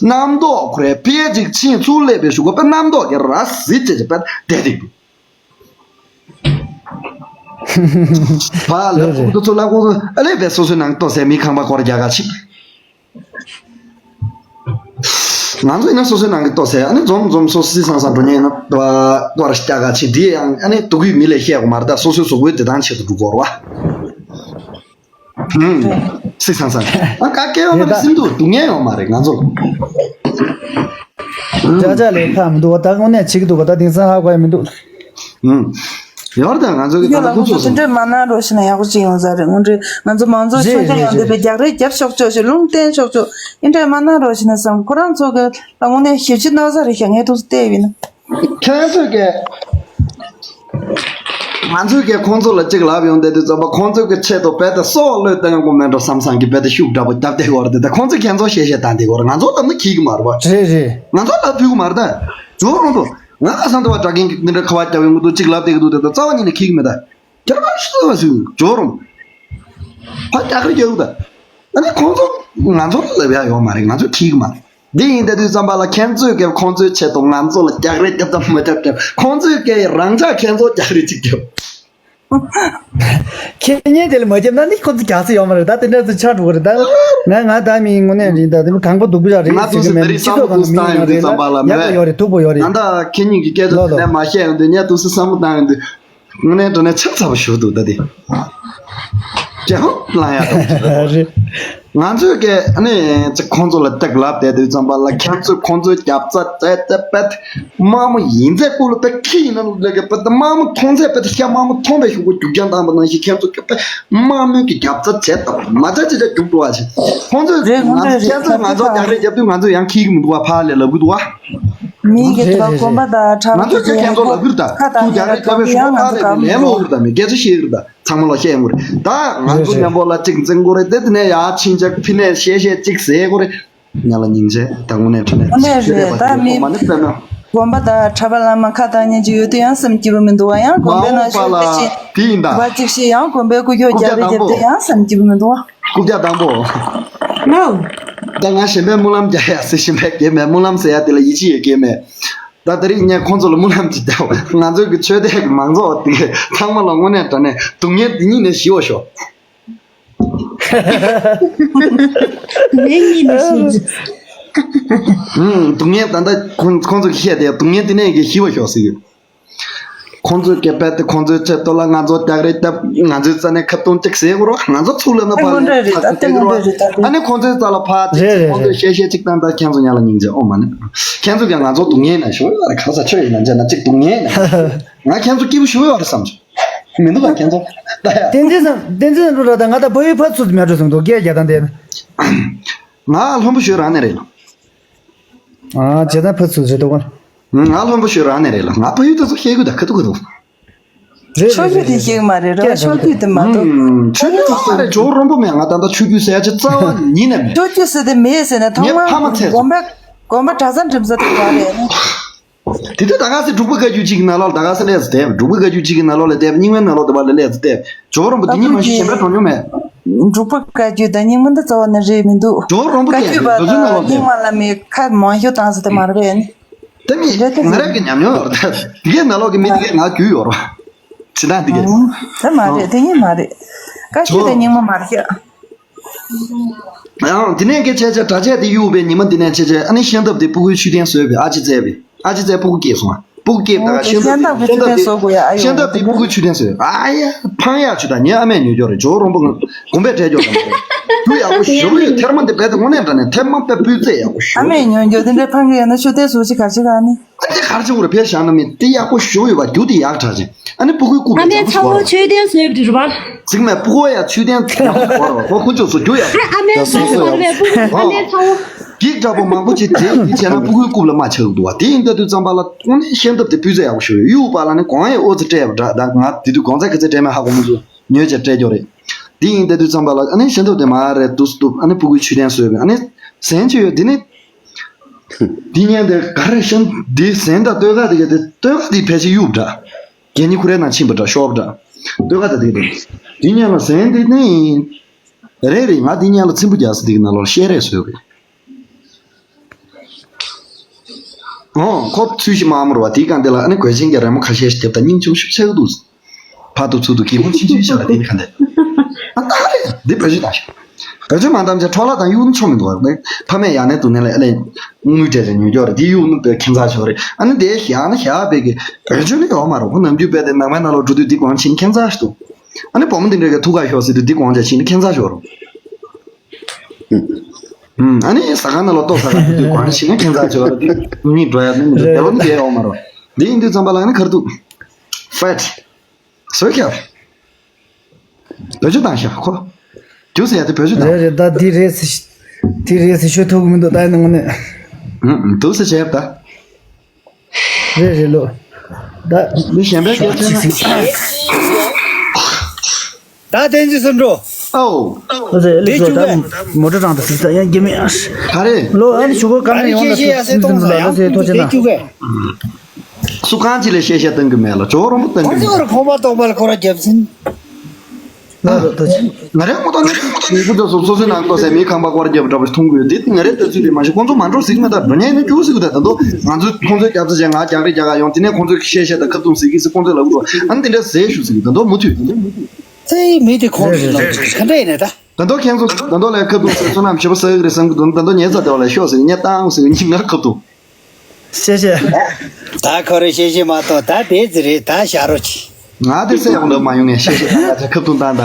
རྣམ་རྟོག་ཁོ་རེ་ཕལ་ཅིག་ཕྱིན་ཚུར་སླེབས་པའི་གཞུག་གུ་དཔེ་རྣམ་རྟོག་གི་ར་ཟི་བྱེད་ཅིག་དཔེ་བསྡད་དེ་འདུག་བ་ལ་ཁོ་ཚོ་ལ་ཁོ་ཚོ་ཨ་ལས་པའི་སོ་སོའི་ནང་ལྟོ་ཟས་མི་ཁང་པ་སྐོར་རྒྱག་ག་ཕྱིན། ང་ཚོ་ཡིན་ན་སོ་སོའི་ནང་གི་ལྟོ་ཟས་ཨ་ནི་འཛོམས་འཛོམས་སོ་སི་སང་སང་འགྲོ་ཉན་ན་ཏོ་ཏོ་ར་ཤི་ཀྱག་ག་ཕྱིན་དེ་ཡང་ཨ་ནི་དུག་གུས་མི་ལས་བཤད་དགོས་མ་རེད་ད། སོ་སོའི་གཟུགས་པོའི་བདེ་ཐང་ཆེད་དུ་འགྲོ་དགོས་རེད་བ། ཧུམ། སི་སང་སང་། ཨ་ཀ་སྐད་ཡོད་མ་རེད། སེམས་སྡུག་སྡུག་བསྔལ་ཡོད་མ་རེད་ང་ཚོ་ལ། ཅག་ཅག་ལས་ཁག་མི་འདུག་བ། ད་དངོས་གནས་བྱེད་ཀྱི་འདུག་བ། ད་དེང་སང་ཧ་གོ་ཡ་མི་འདུག་ཧུམ། ཡོད་རེད་ད། ང་ཚོ་གི་ད་ལྟ་ཁོ་ཚོ་དེ་འདྲས་མ་གནང་རོགས་ཞེ་ན་ཡག་པོ་ཅིག་ཡོང་ས་རེད། དངོས་འབྲེལ་ང་ཚོ་མང་ཚོགས་རེད་ཆོས་རེད་ཀྱང་ཡང་རེད་འདི་རེད། པའི་རྒྱག་རེས་རྒྱབ་ཤོག་ཅོག་ཞེ་ལུང་བསྟན་ཤོག་ཅོག་ཨིན་འདྲས་མ་གནང་རོགས་ཞེ་ན་བསམ། ཁོ་རང་ཚོ་གི་ལ་དངོས་གནས་ཞིབ་ཕྱི་གནང་ས་རེད་ཤག་ངས་ཐུགས་སུ་བལྟས་ཡིན། ཁྱེད་ཚོས་ཀྱི། ང་ཚོས་ཀྱི་ཁོང་ཚོ་ལ་གཅིག་ལབ་ཡོང་བསྡད་དུས་ཙམ་པ་ཁོང་ཚོས་ཀྱི་ཆེད་དུ་རྦད་དེ་སྲོག་བློས་གཏོང་དགོས་མེད་འགྲོ་བསམ་བསམ་གྱི་རྦད་དེ་ཤུགས་འདྲ་པོ་བརྒྱབ་བསྡད་ཡོད་རེད་དེ། ད་ཁོང་ཚོས་ཁྱེད་ཚོ་བཤད་བཤད་བཏང་བསྡད་ཡོད་རེད། ང་ཚོ་ལབ་ན་འགྲིག་གི་མ་རེད་པ། རེད་རེད། ང་ཚོ་ལབ་ཕོད་ཀྱི་མ་རེད་ད། ཇོ་རོང་དུ། ང་ཁ་སང་དུ་བ་དྲ་རྒན་གྱི་འདི་འདྲ་ཁ་བ་རྒྱབ་ཡོང་གི་འདུག་གཅིག་ལབ་བསྡད་ཀྱི་འདུག་དེ་ད་རྩ་བ་ཉིད་ནས་འགྲིག་གི་མེད་ད། རྒྱ་གར་ཤི་ཚ་བ་ཟིག་ཇོ་རོང་། ཕ་རྒྱ་གར་རྒྱག་གི་ད། ཨ་ནི་ཁོང་ཚོ་ང་ཚོ་ལ་ལབ་ཡ་ཡོད་མ་རེད། ང་ཚོ་འགྲིག་གི་མ་རེད། འདི་ཡིན་ད་དུས་ཙམ་པ་ལ་ཁྱེད་ཚོས་ཀྱི་ཁོང་ཚོའི་ཆེད་དུ་ང་ཚོ་ལ་རྒྱག་རེས་རྒྱབ་དང་མ་རྒྱབ་རྒྱབ། ཁོང་ཚོས་ཀྱི་རང་ཅག་ཁྱེད་ཚོ་རྒྱག་རེས་གཅིག་རྒྱབ། ཁྱེད་གཉིས་དེ་ལ་མ་རྒྱབ་ན་ནི་ཁོང་ཚོ་རྒྱག་ས་ཡོད་མ་རེད། ད་དེ་འདྲ་ཚོ་ཆགས་འགྲོ་གི་རེད་ད། ང་ང་ད་མི་དངོས་གནས་རེད་ད། དེ་མི་གང་པོ་སྡུག་པོ་ཡ་རེད་ང་ཟེར་གི་མེད། སྤྱི་ཚོགས་སྒང་ལ་མི་ཡོང་རེད་ལ་ཡག་པོ་ཡོད་རེད། སྡུག་པོ་ཡོད་རེད། ང་ད་ཁྱེད་གཉིས་ཀྱི་སྐད་ཆ་ལོ་དེ་ལོ་ནས་མ་བཤད་ཡོང་དུས་ངས་ཏུ་སི་བསམ་བློ་བཏང་ཡོང་དུས། དངོས་གནས་དྲང་གནས་ཆབ་ཚ་པོ་ཞུ་འདུག་ད་དེ། ཅེ་ཧོ་ལང་ཡ་དང་། རེད། ང་ཚོས་ཀྱི་ཨ་ནི་ཅིག་ཁོང་ཚོ་ལ་སྟེགས་ལབ་བསྡད་དུས་ཙམ་པ་ལ། ཁྱེད་ཚོས་ཁོང་ཚོའི་རྒྱབ་རྩ་བྱས་ཏེ་པད་དམར་མོ་ཡིན་ཚད་སྐུ་ལ་པད་ཁྱི་ཡིན་ན་ལ་གི་པད་དམར་མོ་མཐོང་ཚད་པད་ཤ་དམར་མོ་མཐོང་པའི་ཤུགས་པ་རྒྱུག་རྐྱང་བཏང་པ་ནང་བཞིན། ཁྱེད་ཚོ་ཀྱི་པད་དམར་མོ་གི་རྒྱབ་རྩ་བྱས་ཏེ་མ་བྱས་ཅི་བྱ་རྒྱུག་འགྲོ་བ་བྱེད། ཁོང་ཚོས་རེད། ང་ཚོ་ཁྱེད་ཚོས་ང་ཚོ་རྒྱག་རེས་རྒྱབ་དུས་ང་ཚོས་ཡང་ཁྱི་གི་མི་འདུག་བ། ཕར་ལས་ལབ་གི་འདུག་བ། མི་གི་རེད་ཐོག་རེད་གོམ་པ་རེད། དང་ཁྲ་ང་བོ་ཚོས་ཁྱེད་ཁྱེད་ཚོ་ལབ་གི་རེད་ད། ཁ་ཁྱོད་དང་རྒྱག་རེས་རྒྱབ་པའི་ཤོག་ཁ་ལས་པའི་ལན་ལོག་གི་རེད་ད། མི་སྐད་ཆ་བཤད་གི་རེད་ད། ཚང་མ་ལ་བཤད་ཡོང་གི་རེད། ད་ང་ཚོ་རེད་མཉམ་པོ་ལ་གཅིག་འཛིང་དགོས་རེད་དེ། དེ་ནས་ཡར་ཕྱིན་ཆད་ཕི་ནས་བཤད་བཤད་གཅིག་ཟེར་དགོས་རེད། ཉ་ལ་སྙིང་རྗེ་ད་དངོས་གནས་དྲི་ནས་དངོས་གནས་རེད། ད་མི་མ་ནི་དཔེ་མ། དགོན་པ་དང་གྲྭ་པ་བླ་མ་ཁ་བཏང་ཉན་གྱི་ཡོད་དུས་ཡང་སེམས་སྐྱིད་པོ་མི་འདུག་བ། ཡང་དགོན་པའི་ནང་ཤོག་དེ་བཞིན་དེ་ཡིན་ད། བ་གཅིག་བཞིན་ཡང་དགོན་པའི་སྐུ་ཁྱོག་རྐུབ་བཀྱག་རྒྱབ་དེ་དང་རྒྱབ་པོ། དུས་ཡང་སེམས་སྐྱིད་པོ་མི་འདུག་བ། རྐུབ་བཀྱག་དང་པོ། ནོ། ད་ང་གཞན་པའི་སྨོན་ལམ་རྒྱག་ཡ་ཟེར། གཞན་པའི་གེ་མེད། སྨོན་ལམ་ཟེར་ཡ་དེ་ལ་ཡིད་ཆེས་ཡོད་གེ་མེད། ད་དེ་རིང་ངས་ཁོང་ཚོ་ལ་སྨོན་ལམ་ཅིག་བཏབ། ང་ཚོའི་གི་ཆོས་སྡེ་གི་མང་ཚོགས་དེ་གས་ཚང་མ་ལ་དངོས་གནས་དྲང་གནས་སྡུག་བསྔལ་འདི་གཉིས་ནས་ཞི་བར་ཤོག། ངའི་གཉིས་ནས་ཞི་བར། ཧུམ། སྡུག་བསྔལ་ད་ལྟ་ཁོང་ཁོང་ཚོ་གི་བཤད་དེ་སྡུག་བསྔལ་འདི་ནས་གི་ཞི་བར་ཤོག་ཟེར་གི། ཁོང་ཚོའི་སྐད་པད་དེ་ཁོང་ཚོའི་ཆེད་དུ་ལ་ང་ཚོ་རྒྱག་རེས་བཏབ། ང་ཚོའི་རྩ་ནས་ཁ་བཏུང་གཅིག་ཟེར་དགོས་རོགས། ང་ཚོ་ཚུགས་ལ་ན་ཕར་ལ་ཕར་ཚུགས་ཀྱི་རོགས། ཨ་ནི་ཁོང་ཚོའི་རྩ་ལ་ཕར་གཅིག་རེད་རེད་ཁོང་ཚོས་རེད། བཤད་བཤད་གཅིག་བཏང་། ད་ཁྱེད་ཚོ་ཉ་ལ་སྙིང་རྗེ་ཨོ་མ་ནི། ཁྱེད་ཚོ་ཀྱང་ང་ཚོ་སྡུག་བསྔལ་ན་ཞུ་ཡོད་རེད། གང་ས་ཆོས་ཡིན་ན་འཇལ་ན་གཅིག་སྡུག་བསྔལ་ན། ང་ཁྱེད་ཚོ་སྐྱིད་པོ་ཞུ་ཡོད་རེད་བསམ་བྱུང་། མི་འདུག་ག་ཁྱེད་ཚོ། ད་ཡ། བསྟན་འཛིན་བསམ་བསྟན་འཛིན་བསམ་འགྲོ་ར། ད་ང་ད་བོད་ཡིག་ཕར་ཚུར་མེད་འགྲོ་བསམ་འདུག་སྐད་རྒྱག་སྟངས་དེ། ང་ལྷུན་པོ་ཞོལ་རང་ནས་རེད་ལ། ཨ་ཇེ་ད་ཕར་ཚུར་རེད་འདུག་ག་ང་ལྷུན་པོ་ཞོལ་རང་ནས་རེད་ལ། ང་ཕ་ཡུལ་དེ་ཚོ་ཤེས་དགོས་ད་ཁ་ཐུག་ཁ་ཐུག་རེད་རེད་ཆོས་རེད་བརྒྱུད་དེ་རེད། ཤེས་མ་རེད་ར། ཆོས་བརྒྱུད་དེ་མ་གཏོགས། ཆོས་བརྒྱུད་དེ་མ་རེད། ཇོ་བོ་རོང་པོ་མེད། ང་ད་ལྟ་ཆོས་བརྒྱུད་ཟེར་ཡ་ཅིག་རྩ་བ་ཉིད་ནས་མེད། ཆོས་བརྒྱུད་ཟེར་དེ་མེད་ཟེར་ན་ཐོག་མར་ངའི་ཕ་མ་ཚད་དགོན་པ་དགོན་པ་གྲྭ་ཚང་འགྲིམ་ས་དེ་ག་རེད། དེ་དུས་ད་ག་སེ་འབྲུག་པ་བཀའ་བརྒྱུད་གཅིག་གི་ནང་ལོགས་ལ་ད་ག་སེ་སླེབས་ཟེར་དེ། འབྲུག་པ་བཀའ་བརྒྱུད་གཅིག་གི་ནང་ལོགས་ལ་བསྡད། རྙིང་མའི་ནང་ལོགས་དེ་བ་ལ་སླེབས་ཟེར་དེ། ཇོ་བོ་རོང་པོ་དེ་རྙིང་མ་ཞིག་གཞན་པ་གྲོང་ཉུང་མེད། འབྲུག་པ་བཀའ་བརྒྱུད་དང་རྙིང་མ་འདི་རྩ་བ་ནས་རེད་མི་འདུག་ཇོ་བོ་རོང་པོ་བཀའ་བརྒྱུད་པ་དང་རྙིང་མ་བླ་མའི་ཁ་མང་ཤོས་བཏང་ས་དེ་མ་རེད་པས་ནི། དེ་མི་རེད་དེ་ང་རང་གི་ཉམས་མྱོང་ཡོད་རེད། དེ་གའི་ནང་ལོགས་ཀྱི་མི་དེ་གའི་ང་རྒྱུས་ཡོད་རེད། ཇི་ལྟར་འདི་གའི། དེ་མ་རེད། དེ་གཉིས་མ་རེད། བཀའ་བརྒྱུད་དང་རྙིང་མ་མ་རེད་ཤག་ཨང་། དེ་ནས་སྐད་ཆ་ཆ་གྲྭ་ཆས་དེ་གཡུག་པའི་ཉི་མ་འདི་ནས་ཆེ་ཆེ། ཨ་ནི་ཤམ་ཐབས་དེ་སྤུ་གུའི་མཆོད་རྟེན་བཟོས་པའི་ཨ་ཅེ་བཙལ་བའི་ཨ་ཅེ་བཙལ་སྤུ་གུ་སྐྱེས་སོང་ཨ། སྤུ་གུ་སྐྱེས་ད་ཤམ་ཐབས་ཤམ་ཐབས་དེ་སྤུ་གུའི་མཆོད་རྟེན་བཟོས། ཨ་ཡ་འཕང་ཡག་ཆུ་ད་ངའི་ཨ་མས་ཉོ་རྒྱུ་རེད། ཇོ་བོ་རོང་པོ་དགོན་པས་སྤྲད་རྒྱུ་རེད། རྒྱུ་ཡག་པོ་ཞེ་པོ་ཡོད། ཐེར་མ་འདི་རྦད་དེ་དངོས་གནས་དྲང་གནས་ཐེར་མ་དཔེ་སྤུས་ཚད་ཡག་པོ་ཞེ་པོ་ཨ་མས་ཉོ་རྒྱུ་དེ་འདྲའི་འཕང་གི་ཡོད་ན་མཆོད་རྟེན་བཟོ་ཅིག་ག་ཅིག་ཨ་ནི། ཨ་ནི་གར་ཅིག་འུར་ཕལ་བཞག་ན་མི་དེ་ཡག་པོ་ཞུ་ཡོད་པ། རྒྱུ་དེ་ཡག་དྲག་ཅིང་། ཨ་ནི་སྤུ་གུའི་རྐུབ་ལ་ཨ་མའི་ཚ་བོ་མཆོད་རྟེན་བཟོས་པ་རེད་པ། ཅིག་མེད་སྤུ་གུ་ཡ་མཆོད་རྟེན་ཡག་པོ་བོར་བ་ཁོ་ཁོ་ཚོ་བཟོ་རྒྱུ་ཡག་པོ། ཨ་མའི་ཚ་བོ་བོར་བས་སྤུ་གུ་ཨ་མའི་ཚ་བོ། འགྱིག་འདྲ་པོ་མང་པོ་ཅིག་དེ་དེ་བྱས་ན་སྤུ་གུའི་རྐུབ་ལ་མ་ཆགས་འདུག་བ། དེ་ཡིན་ད་དུས་ཙམ་པ་ལ་དངོས་གནས་ཤམ་ཐབས་དེ་སྤུས་ཚད་ཡག་པོ་ཞུ་ཡོད། གཡུག་པ་ལ་ནི་གོང་ཡི་ཨོ་ཙི་སྤྲད་པ་འདྲ། ད་ང་དེ་དུས་གོང་ཚད་ག་ཚད་སྤྲད་མེད་ཧ་གོ་མི་འདུག་ཉོས་བྱས་སྤྲད་རྒྱུ་རེད། དེ་ཡིན་ད་དུས་ཙམ་པ་ལ་ཨ་ནི་ཤམ་ཐབས་དེ་མ་རེད་འདུག་སེ་འདུག་ཨ་ནི་སྤུ་གུའི་མཆོད་རྟེན་བཟོས་པའི་ཨ་ནི་ཟན་ཅིག་ཡོད། དེ་ནི། འདི་ཉན་དེ་ག་རེ་ཤན་འདི་ཟན་དང་སྟོད་ཁ་དེ་ག་དེ་སྟོད་ཁ་དེ་ཕལ་ཆེར་གཡུག་འདྲ། རྒྱན་ནི་ཁུ་རའི་ནང་ཕྱིན་པ་འདྲ་ཤོབ་འདྲ། སྟོད་ཁ་དང་དེ་ག་དེ། འདི་ཉན་ལ་ཟན་དེ་ནི། རེད་རེད། ང་འདི་ཉན་ལ་ཚིམ་པོ་རྒྱག་ས་དེ་གི་ནང་ལོགས་ལ་བཤད་རེས་བཟོས་རེད། ཨོ་ཁོ་ཚུལ་ཞིག་མ་མོར་བ་དེའི་སྒང་དེ་ལ་ཨ་ནི་གོས་ཆེན་གྱི་རི་མོ་ཁ་ཤས་ཤིག་རྒྱབ་དང་སྙིང་ཆུང་ཤུགས་ཆེ་གི་འདུག་ཕར་དུ་ཚུར་དུ་གད་མོ་ཆུང་ཆུང་བྱས་པ་དེ་ནི་ག་འདྲ། ཨ་ད་རེད་འདི་བེད་སྤྱོད་བཏང་ཤག་བེད་སྤྱོད་མ་བཏང་བྱས་འཕྲོ་བརླག་བཏང་གཡུག་ནི་ཆོ་མི་འདུག་བ། ཕ་མས་ཡང་ནས་དུ་ནས་ལ་ཨ་ལས་དངུལ་སྤྲད་ཅིང་ཉོ་རྒྱུ་རེད། དེ་གཡུག་ནི་བས་ཁྱད་མཚར་ཤོར་རེད། ཨ་ནི་དེ་བཞག་ན་བཞག་པའི་གི་བེད་སྤྱོད་ནི་ཡོག་མ་རེད། ཁོ་ནམ་རྒྱུན་བས་དེ་ནང་པའི་ནང་ལོགས་འགྲོ་དུས་འདི་གོང་ཕྱིན་ཁྱད་མཚར་ཞིག་འདུག་ཨ་ནི་བུ་མོ་འདི་འདྲ་གི་ཐུགས་ཁ་ཤོར་ཟེར་དུས་འདི་གོང་ཅག་ཕྱིན་ནི་ཁྱད་མཚར་ཤོར་རེད། ཨ་ནི་ཟ་ཁང་ནང་ལ་ལྟོ་ཟ་ཁང་དུས་གང་ཞིག་ན་ཁྱད་མཚར་ཆེ་བ་རེད། གཉིད་འགྲོ་ཡ་ནི་མི་འདུག་དེ་བ་ནི་དེ་ཡོག་མ་རེད། འདི་ཡིན་དུས་ཙམ་པ་ལ་ནི་ཁར་ཐུག་ཕེད་བཟོས་ཁྱབ་བེད་སྤྱོད་བཏང་ཤག་ཁོ། རྒྱུ་ཟེར་ཡ་དེ་བེད་སྤྱོད་བཏང་། རེད་རེད། ད་འདི་རེད་ཟེར་འདི་རེད་ཟེར་ཤོད་ཐུབ་ཀྱི་མི་འདུག་ད་ཡིན་ན་དངོས་གནས། ཨུ་ཨུ་འདུག་ཟེར་བྱས་ད། རེད་རེད་ལོ། ད་མི་གཞན་པའི་སྐད་ཆ་ན། ད་བསྟན་འཛིན་བསམ་འགྲུབ། ཨོ། ཨོ་ཟེར་ལེགས་སོ། ད་མོ་ཊ་དྲངས་ད་ཟིག་ད་ཡང་རྒྱ་མི་ཨ། ག་རེ། ལོ་ཨ་ནི་ཞུ་གོ་ག་ནས་ཡོང་ན་ཟེར་སེམས་སེམས་ལ་ལ་ཟེར་ཐོ་ཅེ་ན། སུ་གང་ཅི་ལ་བཤད་བཤད་གཏང་གི་མེད་ལ་ཇོ་རོང་པོ་གཏང་གི་མེད། ཁོང་ཚོ་ཁོང་པ་གཏོང་པ་ལ་ཁོ་ར་རྒྱབ་ཟིན། ང་རང་ངོ་ཐོག་ནས་མི་བུ་དང་སོ་སོ་སོ་སོའི་ནང་ལྟོ་ཟས་མིའི་ཁང་པ་སྐོར་རྒྱབ་འདྲ་པོ་ཞིག་མཐོང་གི་ཡོད། དེ་ང་རའི་ལྟ་ཚུལ་རེད། མ་གཞི་ཁོང་ཚོ་མ་འགྲོ་ཟིག་མེད། ད་འགྲོ་ཉན་ནི་རྒྱུ་ཟིག་ད་ད་དོ་ང་ཚོས་ཁོང་ཚོའི་རྒྱབ་རྩ་བྱས་ང་རྒྱག་རེས་རྒྱག་ག་ཡོང་། དེ་ནས་ཁོང་ཚོས་བཤད་བཤད་དང་ཁ་བཏུང་ཟིག་གི་ཟིག་ཁོང་ཚོས་ལབ་འགྲོ། ཨ་ནི་དེ་འདྲ་ཟས་ཞུ་ཟིག་ད་དོ་མུ་མཐུད། ཚེ་མི་དེ་ཁོང་ཚོ་ལ་ག་འདྲ་ཡིན་ནས་ད། ད་དོ་ཁྱེད་ཚོ་ད་དོ་ལ་ཁ་བཏུང་ཟིག་བསོད་ནམས་ཞེ་པོ་ཟ་གི་རེད་བསམ་གི་འདུག་ད་དོ་ཉལ་ཚ་དེ་བ་ལ་ཤོག་ཟིག་ཉལ་བཏང་ཟིག་ཉིན་ང་ཁ་བཏུང་། ཤེས་ཤེས། ད་ཁོ་རེ་ཤེས་ཤེས་མ་གཏོགས་ད་དེ་ཙི་རེད། ད་བཞག་རོགས་གྱིས། ང་དེ་སེ་ཡོང་འདོད་མ་ཡོང་ངས་ཤེས་ཤེས་ད་ང་ཚོ་ཁ་བཏུང་བཏང་ད།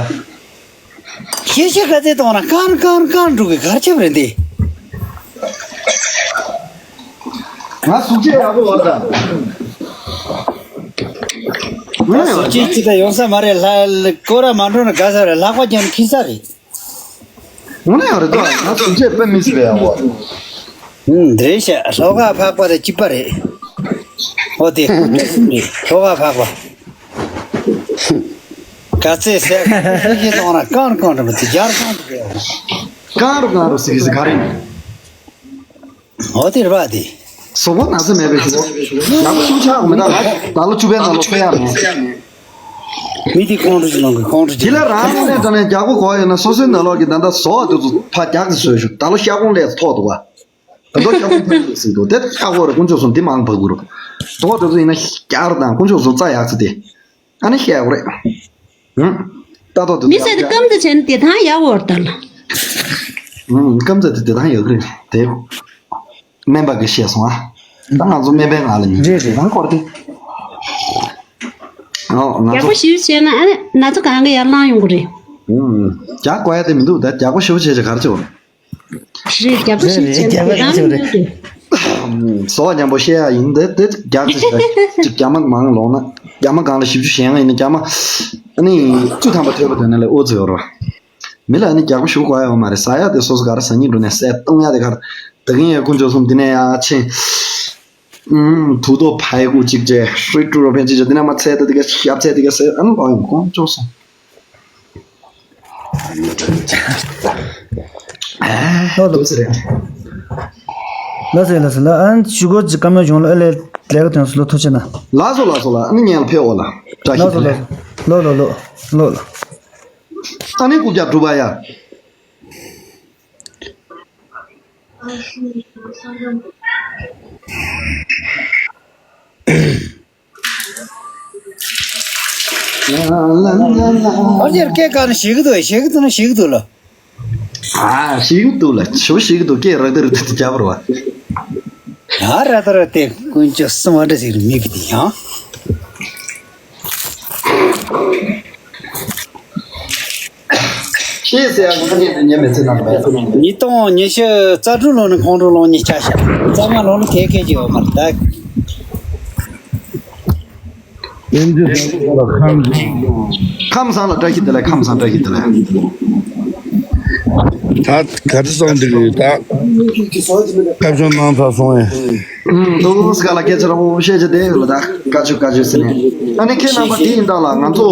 ཁྱེད་ཤི་ག་ཚད་གཏོང་ན་ཀར་ཀར་ཀར་འགྲོ་གི་གར་ཆབ་རེད་འདི། ང་གཟུགས་བྱད་ཡག་པོ་བར་དང་། ང་ཡང་གཟུགས་བྱད་ཅི་ད་ཡོང་ས་མ་རེད། ལྷ་སྐོར་ར་མ་འགྲོ་ན་དགའ་ས་རེད། ལྷག་པ་ཀྱང་ཁྱི་ས་རེད། ངོ་ནས་ཡོད་རེད་དོ། ང་ཚོ་ཚེ་དཔེ་མི་སྲིད་པའི་ཡག་པོ། ཨུམ། འདྲེ་ཤ་ལྷོ་ཁ་འཕགས་པ་དང་གཅིག་པ་རེད། ཨོ་དེ་ལྷོ་ཁ་འཕགས་པ། ག་ཚད་ཟེར་ཁྱི་གཏོང་ན་ཀང་ཀང་རེད་མ་དེ་རྒྱར་ཀང་དེ་རེད། ཀང་རུ་ཀང་རུ་ཟེར་གི་ཟེར་ག་རེད། ཨོ་དེ་རེད་པ་དེ། གཟུགས་པོ་ན་ཚ་མེད་པའི་ཞུ་བོ། ཡག་པོ་ཞུ་ཆག་མི་འདུག་ལ། ད་ལོ་བཅུ་པའི་ནང་ལོ་ཚེ་ཡག་མེད། མི་དེ་ཁོང་ཁྲོ་ཅིག་ལངས་གི། ཁོང་ཁྲོ་ཅིག་དེ་ལ་རང་ལ་ནས་དྲ་ནས་རྒྱག་པོ་གོ་ཡོད་ན་སོ་སོའི་ནང་ལོགས་ཀྱི་ད་ལྟ་བཟོ་བ་དེ་ཚོ་ཕ་རྒྱག་ཙི་བཟོས་ཞུ། ད་ལོ་ཤ་ཁོང་ལས་ཐོག་འདུག་བ། ད་ལྟ་ཤ་ཁོང་ཕ་ཡུལ་ཟིན་འདུག་དེ་ཁ་ཁོ་རེ་དཀོན་མཆོག་གསུམ་དེ་མང་བ་གུ་རུ་དོག་དེ་ཚོ་ཡིན་ན་རྒྱག་དང་དཀོན་མཆོག་གསུམ་རྩ་ཡག་ཙི་དེ་ཨ་ནི་ཤ་ཡག་རེད། ཧུམ། ད་དོག་དེ་མི་ཚོ་ཟེར་ཏེ་སྐམ་དུ་བྱས་ན་དེ་ཐང་ཡག་བོར་ད་ལ། ཧུམ། སྐམ་ཚ་དེ་དེ་ཐང་ཡག་རེད་དེ། སྨན་པ་གིས་བཤད་སོང་ཨ། ད་ང་ཚོ་སྨན་པའི་ངག་ལ་ཉན། རེད་རེད། རང་སྐོར་ཏེ། ཨོ་ང་ཡག་པོ་ཚོ་ཞིབ་བྱས་ན་ཨ་ནི་ན་ཚ་གང་གི་ཡར་ལངས་ཡོང་གི་རེད། ཨུམ། རྒྱག་དགོས་ཡ་དེ་མི་འདུག་ད་རྒྱག་པོ་ཞིབ་བྱས་ཀྱི་ག་རེ་བྱེད་འོ། རེད། རྒྱག་པོ་རེད་ཞིབ་རེད། བྱས་ན་རྒྱག་པོ་དེ་ཡག་ཆེ་རེད། བཟོ་བ་མཉམ་པོ་བཤད་ཡ་ཡིན་དེ་དེ་རྒྱག་ཅིག་བྱས་ཅིག་རྒྱ་མ་མང་ལོང་ན་རྒྱ་མ་གང་ལ་བཞི་བཅུ་ཞེ་ལྔ་ཡིན་ན་རྒྱ་མ་ཨ་ནི་བཅུ་ཐམ་པ་ཐོས་པ་དོན་ན་ལས་ཨོ་ཙི་ཡོད་རོ། མི་ལ་ནི་རྒྱག་པ་ཞུ་དགོས་ཡོད་མ་རེད། ཟ་ཡ་དེ་སོ་སོ་ག་རེ་ཟ་སྙིང་འདོད་ནས་ཟས་བཏུང་ཡ་དེ་ག་རེ། ད་གིན་ཡ་དཀོན་མཆོག་གསུམ་དེ་ནས་ཡ་ཆེ། ཨུམ། དུག་ཏོ་ཕའི་གུ་གཅིག་བྱས་ཧྲི་ཀྲུ་རོ་ཕན་ཅིག་བྱས་དེ་ནས་མ་ཚད་དེ་དེ་ག་ཞབས་ཚད་དེ་ག་ཟས་ཨ་ནི་ལོ་ཡོང་དཀོན་མཆོག་གསུམ། ཨ་ལོ་ཟེར་རེད། ལ་ཟེར་ལ་ཟེར་ལ་ཨ་ནི་ཞུ་སྒོ་ཅིག་བཀའ་མོལ་བྱུང་ལ་ཨ་ལས་ལས་ཀ་དོན་སུ་ལོ་ཐུགས་ཆེ་ན། ལ་སོ་ལ་སོ་ལ་ཨ་ནི་ཉན་ལ་ཕེབས་འོ་ལ་བཀྲ་ཤིས་ལ་སོ་བདེ་ལ་ལེགས། ལོ་ལོ་ལོ་ལོ་ལོ། ཨ་ནི་སྐུ་རྒྱབ་གྲུབ་པ་ཡ། ཨ་ཅེར་སྐད་ག་ནས་ཞིག་གི་འདུག་ཞིག་གི་འདུག་ན་ཞིག་གི་འདུག་ལ། ཨ་ཞིག་གི་འདུག་ལ་ཆུ་ཞིག་གི་འདུག་སྐད་རག་དེ་རུ་དེ་རྒྱབ་རོ། ཡ་ར་ད་ར་དེ་དཀོན་མཆོག་གསུམ་ཨ་འདྲ་ཟིག་རུ་མི་གི་དེ་ཡང་། ཤེས་ཟེར་ཡག་ཁ་ཉན་དུ་ཉན་མེད་ཚེ་ནང་པས། ཉིས་སྟོང་ཉི་ཤུ་རྩ་དྲུག་ལོ་ནས་ཁོང་ཁྲོ་ལོ་གཉིས་ཆ་ཤག་རྩ་ལྔ་ལོ་ནས་ཁེ་ཁེ་ཅིག་ཡོད་མ་རེད་ད། ཁམས་བཟང་ལ་བཀྲ་ཤིས་བདེ་ལེགས། ཁམས་བཟང་བཀྲ་ཤིས་བདེ་ལེགས། ད་ག་ཚོད་སོང་འདི་རེད་ད། སྐབས་བྱུང་གནང་ཚར་སོང་ཨེ། ཨུམ། དུ་སྐ་ལ་སྐད་ཆ་ར་བོ་བཤད་ཆ་དེ་ཡོད་ལ་ད་བཀའ་ཆོས་བཀའ་ཆོས་ཟེར་ནས་ཨ་ནི་ཁྱེད་རྣམ་པ་དེ་ཡིན་ད་ལ་ང་ཚོ།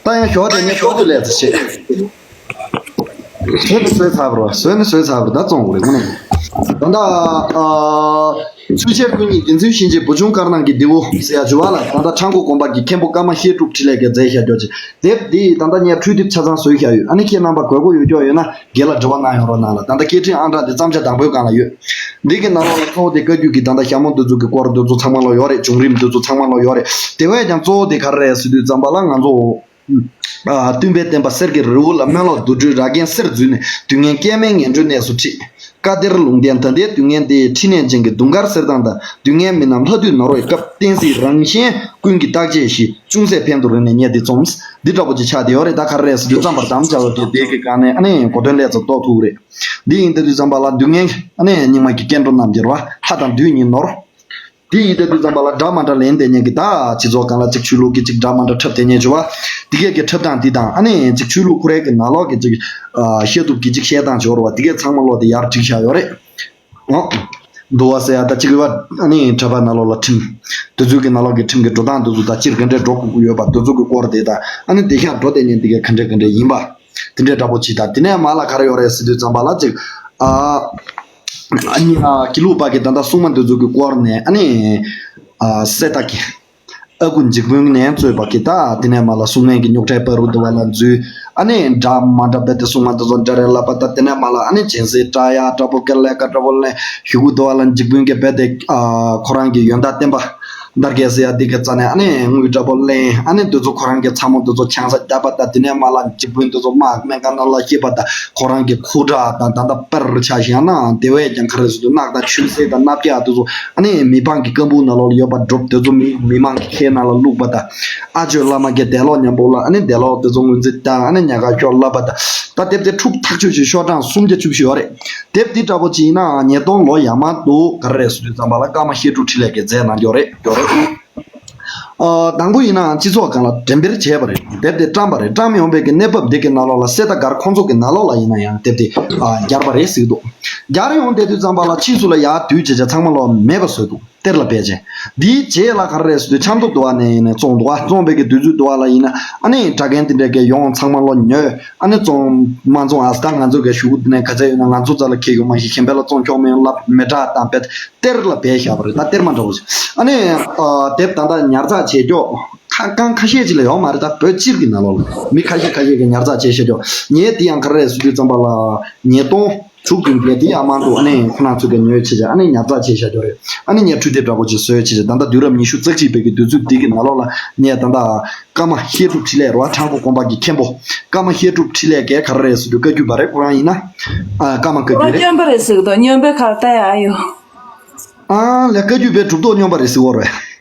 ད་ཡང་ཞོགས་དེ་ནས་ཞོགས་དུ་ལས་ཚེ་ཆེ། བཟོས་ནི་བཟོས་ཚར་བ་རེད། བཟོས་ནི་བཟོས་ཚར་བ་རེད། ད་བཙོང་དགོས་རེད་དངོས་གནས། ད་ལྟ་ཨ་ཚུལ་འཆལ་ཀུན་གཉིས་བདེན་ཚུལ་གཤིན་རྗེ་བུ་ཆུང་དཀར་ནག་གི་རྡེའུ་ཟེར་ཡ་བྱུང་བ་ལ་ད་ལྟ་ཆང་ཁོག་དགོན་པ་གི་མཁན་པོ་ཀརྨ་བཤད་སྒྲུབ་འཕྲིན་ལས་ཀྱིས་མཛད་བཞག་རྒྱུ་ཅིག་དེབ་འདི་ད་ལྟ་ངས་འཕྲུལ་དེབ་ཆ་ཚང་བཟོས་བཞག་ཡོད། ཨ་ནི་ཁྱེད་རྣམ་པ་དགོས་མཁོ་ཡོད་ཀྱོག་ཡོད་ན་རྒན་ལ་འབྲེལ་བ་གནང་ཡོང་རོགས་གནང་ལ། ད་ལྟ་སྐད་འཕྲིན་ཨང་གྲངས་འདི་བརྩམས་བྱ་དང་པོའི་སྒང་ལ་ཡོད། འདི་གི་ནང་ལོགས་ལ་གཙོ་བོ་དེ་བཀའ་བརྒྱུད་ཀྱི་ད་ལྟ་ཞྭ་མོ་འདི་ཚོ་གི་སྐོར་འདི་ཚོ་ཚང་མ་ལོག་ཡོད་རེད། བྱུང་རིམ་འདི་ཚོ་ཚང་མ་ལོག་ཡོད་རེད། དེ་བས་ཀྱང་གཙོ་བོ་དེ་ག་རེ་རེད་ཟེར་དུས་ཙམ་པ་ལ་ང་ཚོ། ཨ། སྟོན་པའི་བསྟན་པ་གསེར་གྱི་རི་བོ་ལ། སྨོན་ལམ་དུག་སྦྲུལ་ར་རྒན་གསེར་འཛུལ་ནས། སྡུག་བསྔལ་སྐྱེ་མེད་ངན་འགྲོའི་གནས་སུ་ཁྲིད། བཀའ་གཏེར་ལུང་བསྟན་དོན་ལྡན་སྡུག་བསྔལ་འདི། ཕྲིན་ལས་ཅན་གྱི་དུང་དཀར་གསེར་མདངས་དང་། སྡུག་བསྔལ་མི་རྣམས་ལྷ་དུད་ནོར་བའི་སྐབས། བསྟན་སྲིད་རང་གཞན་ཀུན་གྱི་བརྟག་དཔྱད་ཞི། ཅུང་ཟད་ཕན་དུ་རིང་ནས་རྙེད་འདི་རྩོམ། འདི་འདྲ་པོ་ཅིག་ཆགས་བསྡད་ཡོད་རེད། ད་ག་རེ་རེད་ཟེར་དུས་ཙམ་པར་དམ་བཅའ་བ་དེ་དེ་གི་སྒང་ནས་ཨ་ནི་གོ་དོན་ལས་ཚོ་རྟོགས་ཐུབ་རེད། འདི་ཡིན་ད་དུས་ཙམ་པ་ལ་སྡུག་བསྔལ་ཨ་ནི་སྙིགས་མ་གི་སྐྱེ་འགྲོ་རྣམས་ཀྱི་རེད་བ། ལྷ་དང་བདུད་གཉིས་ནོར། དེ་ཡིན་ད་དུས་ཙམ་པ་ལ་འདྲ་མ་འདྲ་ལན་འདེབས་མཁན་གྱི་ད་སྤྱི་ཚོགས་སྒང་ལ་ཅིག་ཆོས་ལུགས་ཀྱི་ཅིག་འདྲ་མ་འདྲ་འཁྲབ་བསྡད་མཁན་བྱུང་བ། དེ་གས་ཀྱི་འཁྲབ་སྟངས་འདི་དང་ཨ་ནི་ཅིག་ཆོས་ལུགས་ཁོ་རའི་གི་ནང་ལོགས་ཀྱི་ཅིག་ཨ་བཤད་སྟོབས་ཀྱི་ཅིག་བཤད་སྟངས་འབྱོར་བ་དེ་གས་ཚང་མ་ལོག་དེ་ཡར་བསྒྲིགས་བཞག་ཡོད་རེད། འོ། འདུལ་བ་ཟེར་ཡ་ད་ཅིག་ཡོད་པ་ཨ་ནི་གྲྭ་པ་ནང་ལོགས་ལ་ཁྲིམས། དེ་ཚོའི་གི་ནང་ལོགས་ཀྱི་ཁྲིམས་ཀྱི་འགྲོ་སྟངས་དེ་ཚོ་ད་སྤྱིར་ག་འདྲས་འགྲོ་དགོས་ཀྱི་ཡོད་པ་དེ་ཚོ་གི་སྐོར་དེ་དང་ཨ་ནི་དེ་ཤག་འགྲོ་བསྡད་མཁན་དེ་གས་ག་འདྲས་ག་འདྲས་ཡིན་པ། དེ་འདྲའི་འདྲ་པོ་ཅིག་དང་དེ་ནས་མ་ལ་ག་རེ་ཡོད་རེད་ཟེར་དུས་ཙམ་པ་ལ་ཅིག་ཨ། ཨ་ནི་ཨ་དགེ་ལུགས་པ་གི་ད་ལྟ་སྲུང་མ་འདི་ཚོ་གི་སྐོར་ནས་ཨ་ནི་ཨ་སྲས་དག་གི་ཨ་ཁུ་འཇིགས་དཔོན་ནས་གཙོས་པ་གི་ད་དེ་ནས་མ་ལ་སྲུང་མའི་གི་རྙོག་ཁྲའི་བར་དུ་བ་ལ་འཛུལ། ཨ་ནི་འདྲ་མ་འདྲ་བས་དེ་སྲུང་མ་འདི་ཚོ་འདྲ་རེད་ལབ་པ་ད་དེ་ནས་མ་ལ་ཨ་ནི་སྦྱིན་སྲེག་སྐྲག་ཡ་འདྲ་པོ་ཀ་ལས་ཀ་འདྲ་པོ་ལས་ཞུ་གུ་དུ་བ་ལ་འཇིགས་དཔོན་གི་བས་དེ་ཨ་ཁོ་རང་གི་ཡོན་བདག་བསྟན་པ། འདར་གས་ཟེར་ཡ་འདི་གི་རྩ་ནས་ཨ་ནི་དངུལ་འདྲ་པོ་ལེན། ཨ་ནི་འདི་ཚོ་ཁོ་རང་གི་ཚ་མོ་འདི་ཚོ་ཆང་ས་བརྒྱབ་པ་དང་། དེ་ནས་མ་ལ་འཇིགས་པོ་འདི་ཚོ་དམག་སྨན་ཁང་ནང་ལ་སྐྱེས་པ་དང་། ཁོ་རང་གི་ཁུ་ཁྲག་དང་ད་ལྟ་པར་ཆ་བཞག་ན་དེ་བས་ཀྱང་ག་རེ་ཟེར་དུས་རྣག་དང་ཆུ་སེར་དང་སྣབས་རྒྱག་འདི་ཚོ་ཨ་ནི་མི་ཕམ་གྱི་སྐམ་པོ་ནང་ལོགས་ལ་ཡོད་པ་སྒྲུབ། འདི་ཚོ་མི་མི་མང་གི་ཁའི་ནང་ལ་བླུགས་པ་དང་། ཨ་ཇོ་བླ་མ་གི་དད་ལོག་མཉམ་པོ་ལ་ཨ་ནི་དད་ལོག་འདི་ཚོ་ངོས་འཛིན་དང་། ཨ་ནི་ཉག་ག་ཤོག་ལབ་པ་དང་། ད་དེབ་དེ་འཁྲུག་ཐག་ཆོད་ཅིག་ཤོག་གྲངས་སུམ་བརྒྱ་བཅུ་བཞི་ཡོད་རེད། དེབ་འདི་འདྲ་པོ་ཅིག་ཡིན་ནའང་ཉིས་སྟོང་ལོ་ཡར་མར་དུ་ག་རེ་རེད་ཟེར་དུས་ཙམ་པ་ལ་ཀརྨ་བཤད་སྒྲུབ་འཕྲིན་ལས་ཀྱིས་མཛད་གནང་ཡོད་རེད། ཡོད་རེད། ཨ། དང་པོ་ཡིན་ནའང་སྤྱི་ཚོགས་སྒང་ལ་འགྲེམས་སྤེལ་བྱས་པ་རེད། དེབ་དེ་བཀྲམ་པ་རེད། བཀྲམ་ཡོང་བའི་གི་གནས་བབ་འདི་གི་ནང་ལོགས་ལ་གསེར་རྟ་སྒར་ཁོང་ཚོ་གི་ནང་ལོགས་ལ་ཡིན་ན་ཡང་དེབ་དེ་ཨ་སྦྱར་པ་རེད་ཟེར་གི་འདུག་སྦྱར་ཡོང་བསྡད་དུས་ཙམ་པ་ལ་ཕྱིས་སུ་ལ་ཡར་བསྡུས་བྱས་བྱས་ཚང་མ་ལོག་མེད་པ་བཟོས་འདུག་གཏེར་ལ་སྦས་བྱས། འདིའི་རྗེས་ལ་ག་རེ་རེད་ཟེར་དུས་ཆབ་མདོ་དུ་བ་ནས་ཡིན་ནས་བཙོང་འདུག་ཨ། བཙོང་བའི་གི་དུས་ཚོད་དུ་བ་ལ་ཡིན་ན་ཨ་ནི་དྲ་མཁན་དེ་འདྲས་ཀྱི་ཡོང་ཚང་མ་ལོ་ཉོས། ཨ་ནི་བཙོང་མ་བཙོང་ཨ་ད་ང་ཚོ་གི་གཞུག་གུ་དེ་ནས་ག་ཚད་ཡོད་ན་ང་ཚོ་རྩ་ལ་ཁེལ་ཡོད་མ་ཤེས། གཞན་པ་ལ་བཙོང་ཆོག་མི་ཡོང་ལབ་མེ་སྲེག་བཏང་བས་གཏེར་ལ་སྦས་བཞག་པ་རེད། ད་གཏེར་མ་འདྲ་བོ་ཞིག་ཨ་ནི་ཨ་དེབ་ད་ལྟ་ཉར་ཚགས་བྱེད་ཀྱོག་ཁ་རྐང་ཁ་ཤས་ཅིག་ལ་ཡོད་མ་རེད། ད་བོད་སྤྱིར་གྱི་ནང་ལོགས་ལ་མི་ཁ་ཤས་ཁ་ཤས་ཀྱིས་ཉར་ཚགས་བྱས་བཞག་ཀྱོག་ངས་དེ་ཡང་ག་རེ་རེད་ཟེར་དུས་ཙམ་པ་ལ་ཉིས་སྟོང་དྲུག་བདུན་བརྒྱད་དེ་ཡང་མང་དུ་ཨ་ནི་ཁོ་རང་ཚོ་གིས་ཉོས་བྱས་བྱས་ཨ་ནི་ཉར་ཚགས་བྱས་བཞག་ཀྱོག་རེད། ཨ་ནི་ངས་འཕྲུལ་དེབ་འདྲ་པོ་ཅིག་བཟོས་བྱས་བྱས་ད་ལྟ་དུས་རབས་ཉི་ཤུ་རྩ་གཅིག་པའི་གི་དུས་ཚོད་འདི་གི་ནང་ལོགས་ལ་ངས་ད་ལྟ་ཀརྨ་བཤད་སྒྲུབ་འཕྲིན་ལས་རེད་བ། ཁྲ་འགུ་དགོན་པ་གི་མཁན་པོ། ཀརྨ་བཤད་སྒྲུབ་འཕྲིན་ལས་ཀྱི་ག་རེ་རེད་ཟེར་དུས་བཀའ་བརྒྱུད་པ་རེད། ཁོ་རང་ཡིན་ན་ཨ་ཀརྨ་བཀའ་བརྒྱུད་རེད། སྨྱོན་པ་རེད་ཟེར་གི་འདུག་སྨྱོན་པའི་ཁར་ལྟ་ཡ་ཨ་ཡོ། ཨ་ལས་བཀའ་བརྒྱུད་པའི་གྲུབ་ཐོབ་སྨྱོན་པ་རེད་ཟེར་བ་རེད།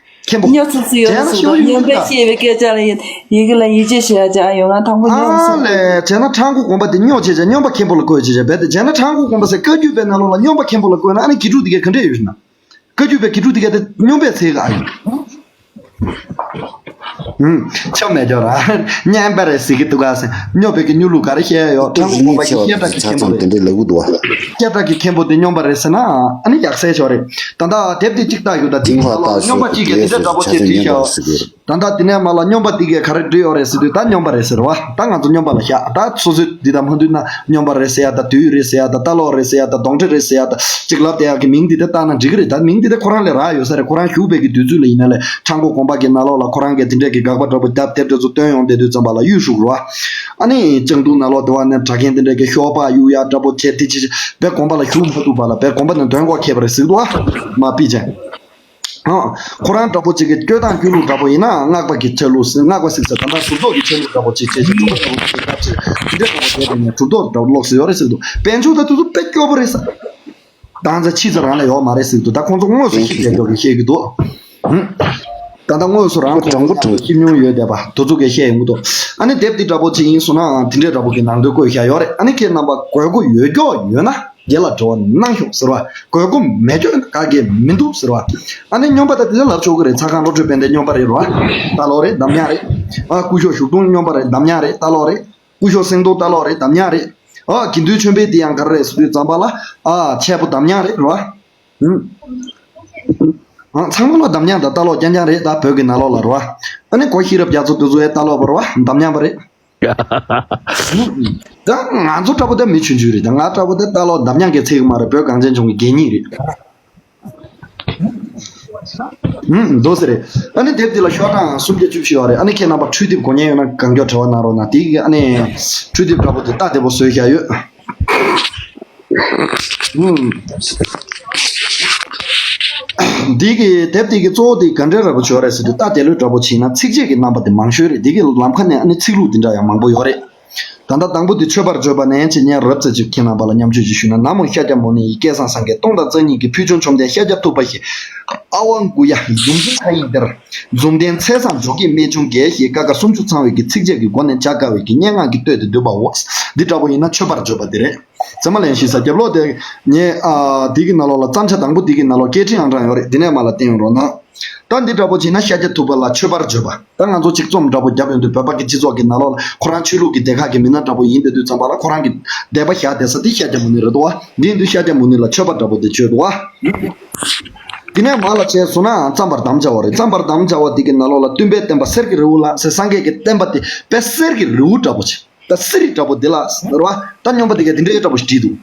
མཁན་པོ། སྨྱོ་ཚུགས་སུ་ཡོད་རེད་ཟེར་གི་འདུག་སྨྱོན་པས་བཤད་པའི་སྐད་ཆ་ལ་ཡི་གེ་ལ་ཡིད་ཆེས་བྱེད་ཡ་ཅིག་ཨ་ཡོང་ང་དང་པོ་སྨྱོ་ཨ་ཚུགས་སུ། ལས་བྱས་ན་ཁྲ་འགུ་དགོན་པ་དེ་སྨྱོ་བྱས་བྱས་སྨྱོན་པ་མཁན་པོ་ལ་བསྐོས་བྱས་བྱས་རྦད་དེ་བྱས་ན་ཁྲ་འགུ་དགོན་པ་ཟེར་བཀའ་བརྒྱུད་པའི་ནང་ལོགས་ལ་སྨྱོན་པ་མཁན་པོ་ལ་བསྐོས་ན་ཨ་ནི་དགེ་ཕྲུག་དེ་གས་ག་འདྲས་ཡོད་ཤི་ན། བཀའ་བརྒྱུད་པའི་དགེ་ཕྲུག་དེ་གས་དེ་སྨྱོན་པའི་ཚད་ག་ཨ་ཡོང་། ཧུམ། ཆོ་མེད་ཅོ་ར། སྨྱོན་པ་རེད་ཟེར་གི་འདུག་ག་ཟེར། སྨྱོན་པའི་གི་སྨྱོ་ལུགས་ག་རེ་བཤད་ཡ་ཡོད། ཁྲ་འགུ་དགོན་པ་གི་བཤད་གྲྭ་གི་མཁན་པོ་རེད། བཤད་གྲྭ་གི་མཁན་པོ་དེ་སྨྱོན་པ་རེད་ཟེར་ན་ཨ་ནི་ཡག་སེ་ཆོ་རེད། ད་ལྟ་དེབ་དེ་གཅིག་ལྟ་ཡོད། ད་དེ་གི་ནང་ལོགས་སྨྱོན་པ་གཅིག་གིས་དེ་འདྲ་འདྲ་པོ་བྱས་བྲིས་ཤག་ད་ལྟ་དེ་ནས་མ་ལ་སྨྱོན་པ་དེ་གས་ག་རེ་བྲིས་ཡོད་རེད་ཟེར་དུས་ད་སྨྱོན་པ་རེད་ཟེར་བ། ད་ང་ཚོ་སྨྱོན་པ་ལ་བཞག་ད་སོ་སོས་འདི་དང་མ་འདུས་ན་སྨྱོན་པ་རེད་ཟེར་ཡ་ད་དུས་རེད་ཟེར་ཡ་ད་ལྟ་ལོག་རེད་ཟེར་ཡ་ད་གདོན་འདྲེ་རེད་ཟེར་ཡ་ད་གཅིག་ལབ་བསྡད་ཡ་གི་མིང་འདི་དེ་བཏགས་ན་འགྲིག་གི་རེད། ད་མིང་འདི་དེ་ཁོ་རང་ལ་རག་ཡོད་ས་རེད། ཁོ་རང་བཞུགས་པའི་གི་དུས་ཚོད་ལ་ཡིན་ན་ལས་ཁྲ་འགུ་དགོན་པ་གི་ནང་ལོགས་ལ་ཁོ་རང་གི་དེ་འདྲས་ཀྱི་དགག་པ་འདྲ་པོ་རྒྱབ་དེབ་དེ་ཚོ་བཏོན་ཡོང་བསྡད་དུས་ཙམ་པ་ལ་གཡུ་ཤུག་རུ་བ། ཨ་ནི་ལྕང་དུང་ནང་ལོགས་དེ་བ་ནས་གྲྭ་རྒན་དེ་འདྲས་ཀྱི་ཤོག་སྦག་གཡུག་ཡ་འདྲ་པོ་བྱས་དེ་ཅི་ཅི་བའི་དགོན་པ་ལ་བཞུགས་མ་ཐུབ་པ་ལ་བའི་དགོན་པ་ནས་འདོན་གོ་ཁེལ་བ་རེད་ཟེར་གི་འདུག་ཨ། མ་པི་ཅན། ཨ། ཁོ་རང་འདྲ་པོ་ཅིག་གི་སྐྱོ་སྟངས་སྐྱོ་ལུགས་འདྲ་པོ་ཡིན་ན་སྔགས་པ་གི་ཆ་ལུགས་ཟེར། སྔགས་པ་ཟེར་ས་ད་ལྟ་གྲུབ་ཐོབ་ཀྱི་ཆ་ལུགས་འདྲ་པོ་ཅིག་བྱས་ཅིག་གྲུབ་པ་འདྲ་པོ་ཅིག་ལྟ་ཅིག་འདི་འདྲ་འདྲ་པོ་བྱས་ཏེ་ནས་གྲུབ་ཐོབ་འདྲ་པོ་ལོག་ཟེར་ཡོད་རེད་ཟེར་འདུག་དཔལ་མཆོག་ད་དུས་ཚོད་དཔེ་སྐྱོ་པོ་རེད་ས། དང་ཚ་ཕྱི་ཚ་རང་ལ་ཡོག་མ་རེད་ཟེར་གི་འདུག་ད་ཁོང་ཚོ་དངོས་སུ་ཤི་བསྡད་མཁན་གྱིས་བཤད་ཀྱི་འདུག་ཧུམ། ད་ལྟ་དངོས་སུ་རང་ཁོ་དྲང་པོ་དྲང་པོ་ཤི་མྱོང་ཡོད་བསྡད་པ་དེ་ཚོ་གིས་བཤད་ཡོང་གི་འདུག་ཨ་ནི་དེབ་འདི་འདྲ་པོ་ཅིག་ཡིན་སོང་ན་དེ་འདྲའི་འདྲ་པོ་གི་ནང་དོན་བཀོད་བཞག་ཡོད་རེད། ཨ་ནི་ཁྱེད་རྣམ་པ་དགོས་མཁོ་ཡོད་ཀྱོག་ཡོད་ན། རྒན་ལ་འབྲེལ་བ་གནང་ཤོག་ཟེར་བ། དགོས་མཁོ་མེད་ཀྱོག་ན་ག་གེ་མི་འདུག་ཟེར་བ། ཨ་ནི་སྨྱོན་པ་ད་དེ་ལ་ལབ་ཆོག་གི་རེད། ཚ་ཁང་བློ་གྲོས་དཔལ་ལྡན་སྨྱོན་པ་རེད་རོ། ད་ལོ་རེད་འདམ་ཉག་རེད། ཨ་སྐུ་ཞབས་ཞུགས་དུང་སྨྱོན་པ་རེད་འདམ་ཉག་རེད་ད་ལོ་རེད། སྐུ་ཞབས་སེང་སྟོང་ད་ལོ་རེད་འདམ་ཉག་རེད། ཨ་དགེ་འདུན་ཆོས་འཕེལ་དེ་ཡང་ག་རེ་རེད་ཟེར་དུས་ཙམ་པ་ལ། ཨ་ཆེ་པོ་འདམ་ཉག་རེད་རོ། ཨ་ཚང་མ་ལོ་འདམ་ཉག་དང་ད་ལོ་རྐྱང་རྐྱང་རེད། ད་བོད་ཀྱི་ནང་ལོགས་ལ་རོ། ཨ་ནི་གོ་ཤེས་རབ་རྒྱ་མཚོ་དེ་ཚོ་ཡང་ད་ལོ་བ་རོ་འདམ་ཉག་པ་རེད། ད་ང་ཚོ་འདྲ་པོ་ད་མི་ཆུང་ཆུང་རེད། ད་ང་འདྲ་པོ་ད་ད་ལོ་འདམ་ཉག་གི་ཚིག་མ་རེད། བོད་གངས་ཅན་ལྗོངས་ཀྱི་གད་སྙིགས་རེད། ཧུམ་འདུག་སེ་རེད། ཨ་ནི་དེབ་འདི་ལ་ཤོག་གྲངས་སུམ་བརྒྱ་བཅུ་བཞི་ཡོད་རེད། ཨ་ནི་ཁྱེད་རྣམ་པ་འཕྲུལ་དེབ་དགོས་མཁན་ཡོད་ན་གང་མགྱོགས་དྲི་བ་གནང་རོགས་གནང་། དེ་གི་ཨ་ནི་འཕྲུལ་དེབ་འདྲ་པོ་དེ་ལྟ་བདེ་པོ་བཟོས་བཞག་ཡོད། འདི་གི་དེབ་འདི་གི་གཙོ་བོ་དེ་ག་འདྲ་འདྲ་པོ་བྱོས་རེད་ཟེར་དུས་ལྟ་དེ་ལོས་འདྲ་པོ་བྱས་ན་ཚིགས་བཅད་ཀྱི་རྣམ་པ་དེ་མང་ཤོས་རེད། འདི་གི་ལམ་ཁ་ནས་ཨ་ནི་ཚིག་ལྷུག་འདི་འདྲ་ཡང་མང་པོ་ཡོད་རེད། ད་ལྟ་དང་པོ་དེ་མཆོད་པར་བརྗོད་པ་ནས་བྱས་ཉན་རབ་རྩེ་གཅིག་ཁྱེད་རྣམ་པ་ལ་མཉམ་སྤྱོད་ཅིག་ཞུས་ན། ན་མོ་ཤཱཀྱ་མུ་ནེ་ཡིས་བསྐལ་བཟང་སངས་རྒྱས་སྟོང་དང་རྩ་གཉིས་ཀྱི་ཕུལ་བྱུང་བཅོམ་ལྡན་ཤཱཀྱ་ཐུབ་པ་ཞེས། ཨ་ཝ་གུ་ཡ་ཡུམ་གྱི་མཁའ་དབྱིངས་དེར། འཛུམ་ལྡན་ཚེས་བཟང་འཇོ་སྒེག་རྨད་བྱུང་རྒྱལ། ཞེས་ཀ་ཁ་སུམ་ཅུ་ཚང་བའི་གི་ཚིགས་བཅད་ཀྱི་སྒོ་ནས་བྱ་དཀའ་བའི་གི་སྙན་ངག་གི་སྟོད་དེ་བསྡུས་པའོ། འདི་འདྲ་པོ་ཡིན་ན་མཆོད་པར་བརྗོད་པ་འདི་རེད། ཚད་མ་ལེན་ཞིག་ས་རྒྱབ་ལོག་དེ་ངས་ཨ་འདི་གི་ནང་ལོགས་ལ་བརྩམས་བྱ་དང་པོ་འདི་གི་ནང་ལོགས་སྐད་འཕྲིན་ཨང་གྲངས་ཡོད་རེད། འདི་ནས་མར་ལ་བསྟན་ཡོང་རོགས་གནང་། ད་འདི་འདྲ་པོ་བྱས་ན་ཤཱཀྱ་ཐུབ་པ་ལ་མཆོད་པར་བརྗོད་པ། ད་ང་ཚོ་ཅིག་རྩོམ་འདྲ་པོ་རྒྱབ་ཡོང་དུས་བོད་པ་གི་སྤྱི་ཚོགས་ཀྱི་ནང་ལོགས་ལ་ཁོ་རང་ཆོས་ལུགས་ཀྱི་སྡེ་ཁག་གི་མི་སྣ་འདྲ་པོ་ཡིན་བསྡད་དུས་ཙམ་པ་ལ་ཁོ་རང་གི་སྡེ་པ་བཞག་བསྡད་ས་དེ་ཤཱཀྱ་མུ་ནེ་རེད་འདུག་བ། འདི་ཡིན་དུས་ཤཱཀྱ་མུ་ནེ་ལ་མཆོད་པ་འདྲ་པོ་དེ་བརྗོད་འདུག་བ། དེ་ནས་མར་ལ་བྱས་སོང་ན་བརྩམ་པར་དམ་བཅའ་བ་རེད། བརྩམ་པར་དམ་བཅའ་བ་འདི་གི་ནང་ལོགས་ལ་སྟོན་པའི་བསྟན་པ་གསེར་གྱི་རི་བོ་ལ་ཟེར། སངས་རྒྱས་ཀྱི་བསྟན་པ་དེ་དཔེ་གསེར་གྱི་རི་བོ་འདྲ་པོ་ཅིག་ད་གསེར་རི་འདྲ་པོ་འདི་ལ་ཟེར་བ། ད་སྨྱོན་པ་འདི་གས་འདི་འདྲའི་འདྲ་པོ་ཞིག་བྲིས་འདུག་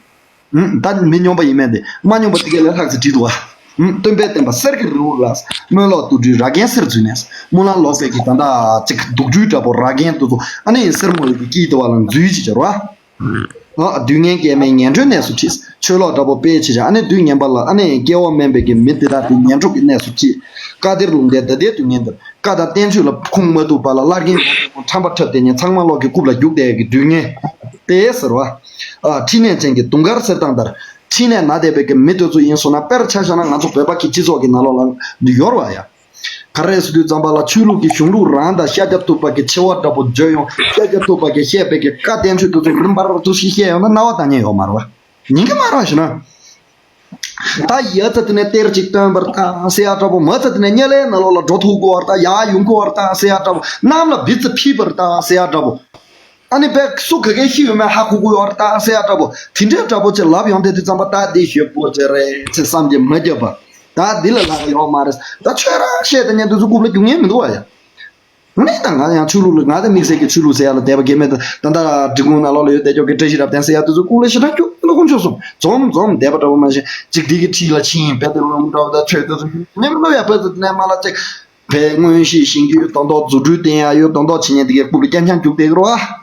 ཨུམ། ད་མི་སྨྱོན་པ་ཡིན་མིན་དེ་མ་སྨྱོན་པ་འདི་གས་ལས་ལྷག་ཙམ་བྲིས་འདུག་ཨ། ཨུམ། སྟོན་པའི་བསྟན་པ་གསེར་གྱི་རི་བོ་ལ། སྨོན་ལོག་དུག་སྦྲུལ་ར་རྒན་གསེར་བརྫུས་ནས། སྨོན་ལམ་ལོག་པའི་གི་ད་ལྟ་ཅིག་དུག་སྦྲུལ་འདྲ་པོ་ར་རྒན་དེ་ཚོ་ཨ་ནི་སེར་མོ་ཡི་གི་དཀྱིལ་དེ་བ་ལ་འཛུལ་ཅིག་བྱ་རོགས། ཨ་སྡུག་བསྔལ་སྐྱེ་མེད་ངན་འགྲོའི་གནས་སུ་ཁྲིད། ཆོས་ལོག་དྲག་པོ་སྤེལ་བྱེད་བྱ། ཨ་ནི་དུས་ངན་པ་ལ་ཨ་ནི་སྐྱེ་བ་དམན་པའི་གི་མི་དེ་དག་དེ་ངན་འགྲོ་གི་གནས་སུ་ཁྲིད། བཀའ་གཏེར་ལུང་བསྟན་ད་ལྟའི་དུས་ངན་འདིར་བཀའ་དང་བསྟན་བཅོས་ལ་ཁུངས་མ་ཐུབ་པ་ལ་བླ་རྒན་ཁྲམ་པ་འཁྲབ་བསྡད་མཁན་ཚང་མ་ལོག་གི་རྐུབ་ལ་རྒྱུག་བསྡད་ཀྱི་སྡུག་བསྔལ་དེ་ཟེར་བ། ཨ་མཁྲིས་ནད་ཅན་གྱི་དུང་དཀར་གསེར་དང་འདྲ། མཁྲིས་ནད་ན་བསྡད་པའི་གི་མི་དེ་ཚོ་ཡིན་སོང་ན། དཔེར་ཆ་བཞག་ན་ང་ཚོ་བོད་པ་གི་སྤྱི་ཚོགས་ཀྱི་ནང་ལོགས་ལ་ཡོད་རེད་བ་ཡ། ག་རེ་ཟེར་དུས་ཙམ་པ་ལ་ཆོས་ལུགས་ཀྱི་གཞུང་ལུགས་རང་དང་ཤཱཀྱ་ཐུབ་པ་གི་ཆེ་བ་འདྲ་པོ་བརྗོད་ཡོང་། ཤཱཀྱ་ཐུབ་པ་གིས་བཤད་པའི་གི་བཀའ་བསྟན་བཅོས་དེ་ཚོ་རིམ་པར་དུ་ཞིག་བཤད་ཡོང་ན་རྣ་བ་གཏད་ཉན་ཡོད་མ་རེད་བ། ཉན་གི་མ་རེད་བ་ཞུ་ན། ད་ཡ་ཚ་དེ་ནས་གཏེར་ཅིག་བཏོན་པར་ད་ཟེར་ཡ་འདྲ་པོ། མ་ཚ་དེ་ནས་དམྱལ་བའི་ནང་ལོགས་ལ་འགྲོ་ཐུབ་དགོས་པར་ད། ཡར་ཡོང་དགོས་པར་ད་ཟེར་ཡ་འདྲ་པོ། གནམ་ལ་བི་ཙི་ཕིབ་པར་ད་ཟེར་ཡ་འདྲ་པོ། ཨ་ནི་བས་སུ་ག་གེ་ཤི་ཡོད་མེད་ཧ་གོ་གི་ཡོད་རེད་ད་ཟེར་ཡ་འདྲ་པོ། དེ་འདྲའི་འདྲ་པོ་ཅིག་ལབ་ཡོང་དེ་དུས་ཙམ་པ། ད་འདི་ཞེ་པོ་ཅིག་རེད་ཅེས་བསམ་གྱིས་མ་ཁྱབ་པ། ད་འདི་ལས་ལྷག་ཡོད་མ་རེད། ད་ཁྱོད་རང་བཤད་དེ་ཉན་དུས་ཚོ་རྐུབ་ལ་རྒྱུག་ཉན་མི་འདུག་བ་ཡ། ངས་ད་ང་ཡང་ཆོས་ལུགས་ལ། ང་ད་དམིགས་བསལ་གྱི་ཆོས་ལུགས་ཟེར་ཡ་ལ་དད་པ་གང་ཡང་མེད། ད་ད་ལྟ་འབྲི་གུང་ནང་ལོགས་ལ་ཡོད་བསྡད་ཀྱོག་གི་བཀྲ་ཤིས་རབ་བརྟན་ཟེར་ཡ་དེ་ཚོ་རྐུབ་ལ་ཞེ་དྲག་རྒྱུག་ལ་དཀོན་མཆོག་གསུམ་འཛོམས་འཛོམས་བསྡད་པ་འདྲ་པོ་མ་གཞི་ཅིག་འདི་གི་འཁྲིས་ལ་ཕྱིན་ཡིན་བས། དེ་ལུང་འདྲ་པོ་ད་ཆོས་དེ་ཚོ་ཉན་མི་འདུག་ཡ། བོད་ཚོ་དེ་ནས་མ་ལ་ཅིག་བས་མངོན་ཤེས་ཤིང་རྒྱུད་དོན་དག་རྫུ་འཕྲུལ་བསྟན་ཡ་ཡོད། དོན་དག་བྱེད་མཁན་དེ་གའི་རྐུབ་ལ་རྐྱང་རྐྱང་རྒྱུག་བསྡད་ཀྱི་རེད་བ།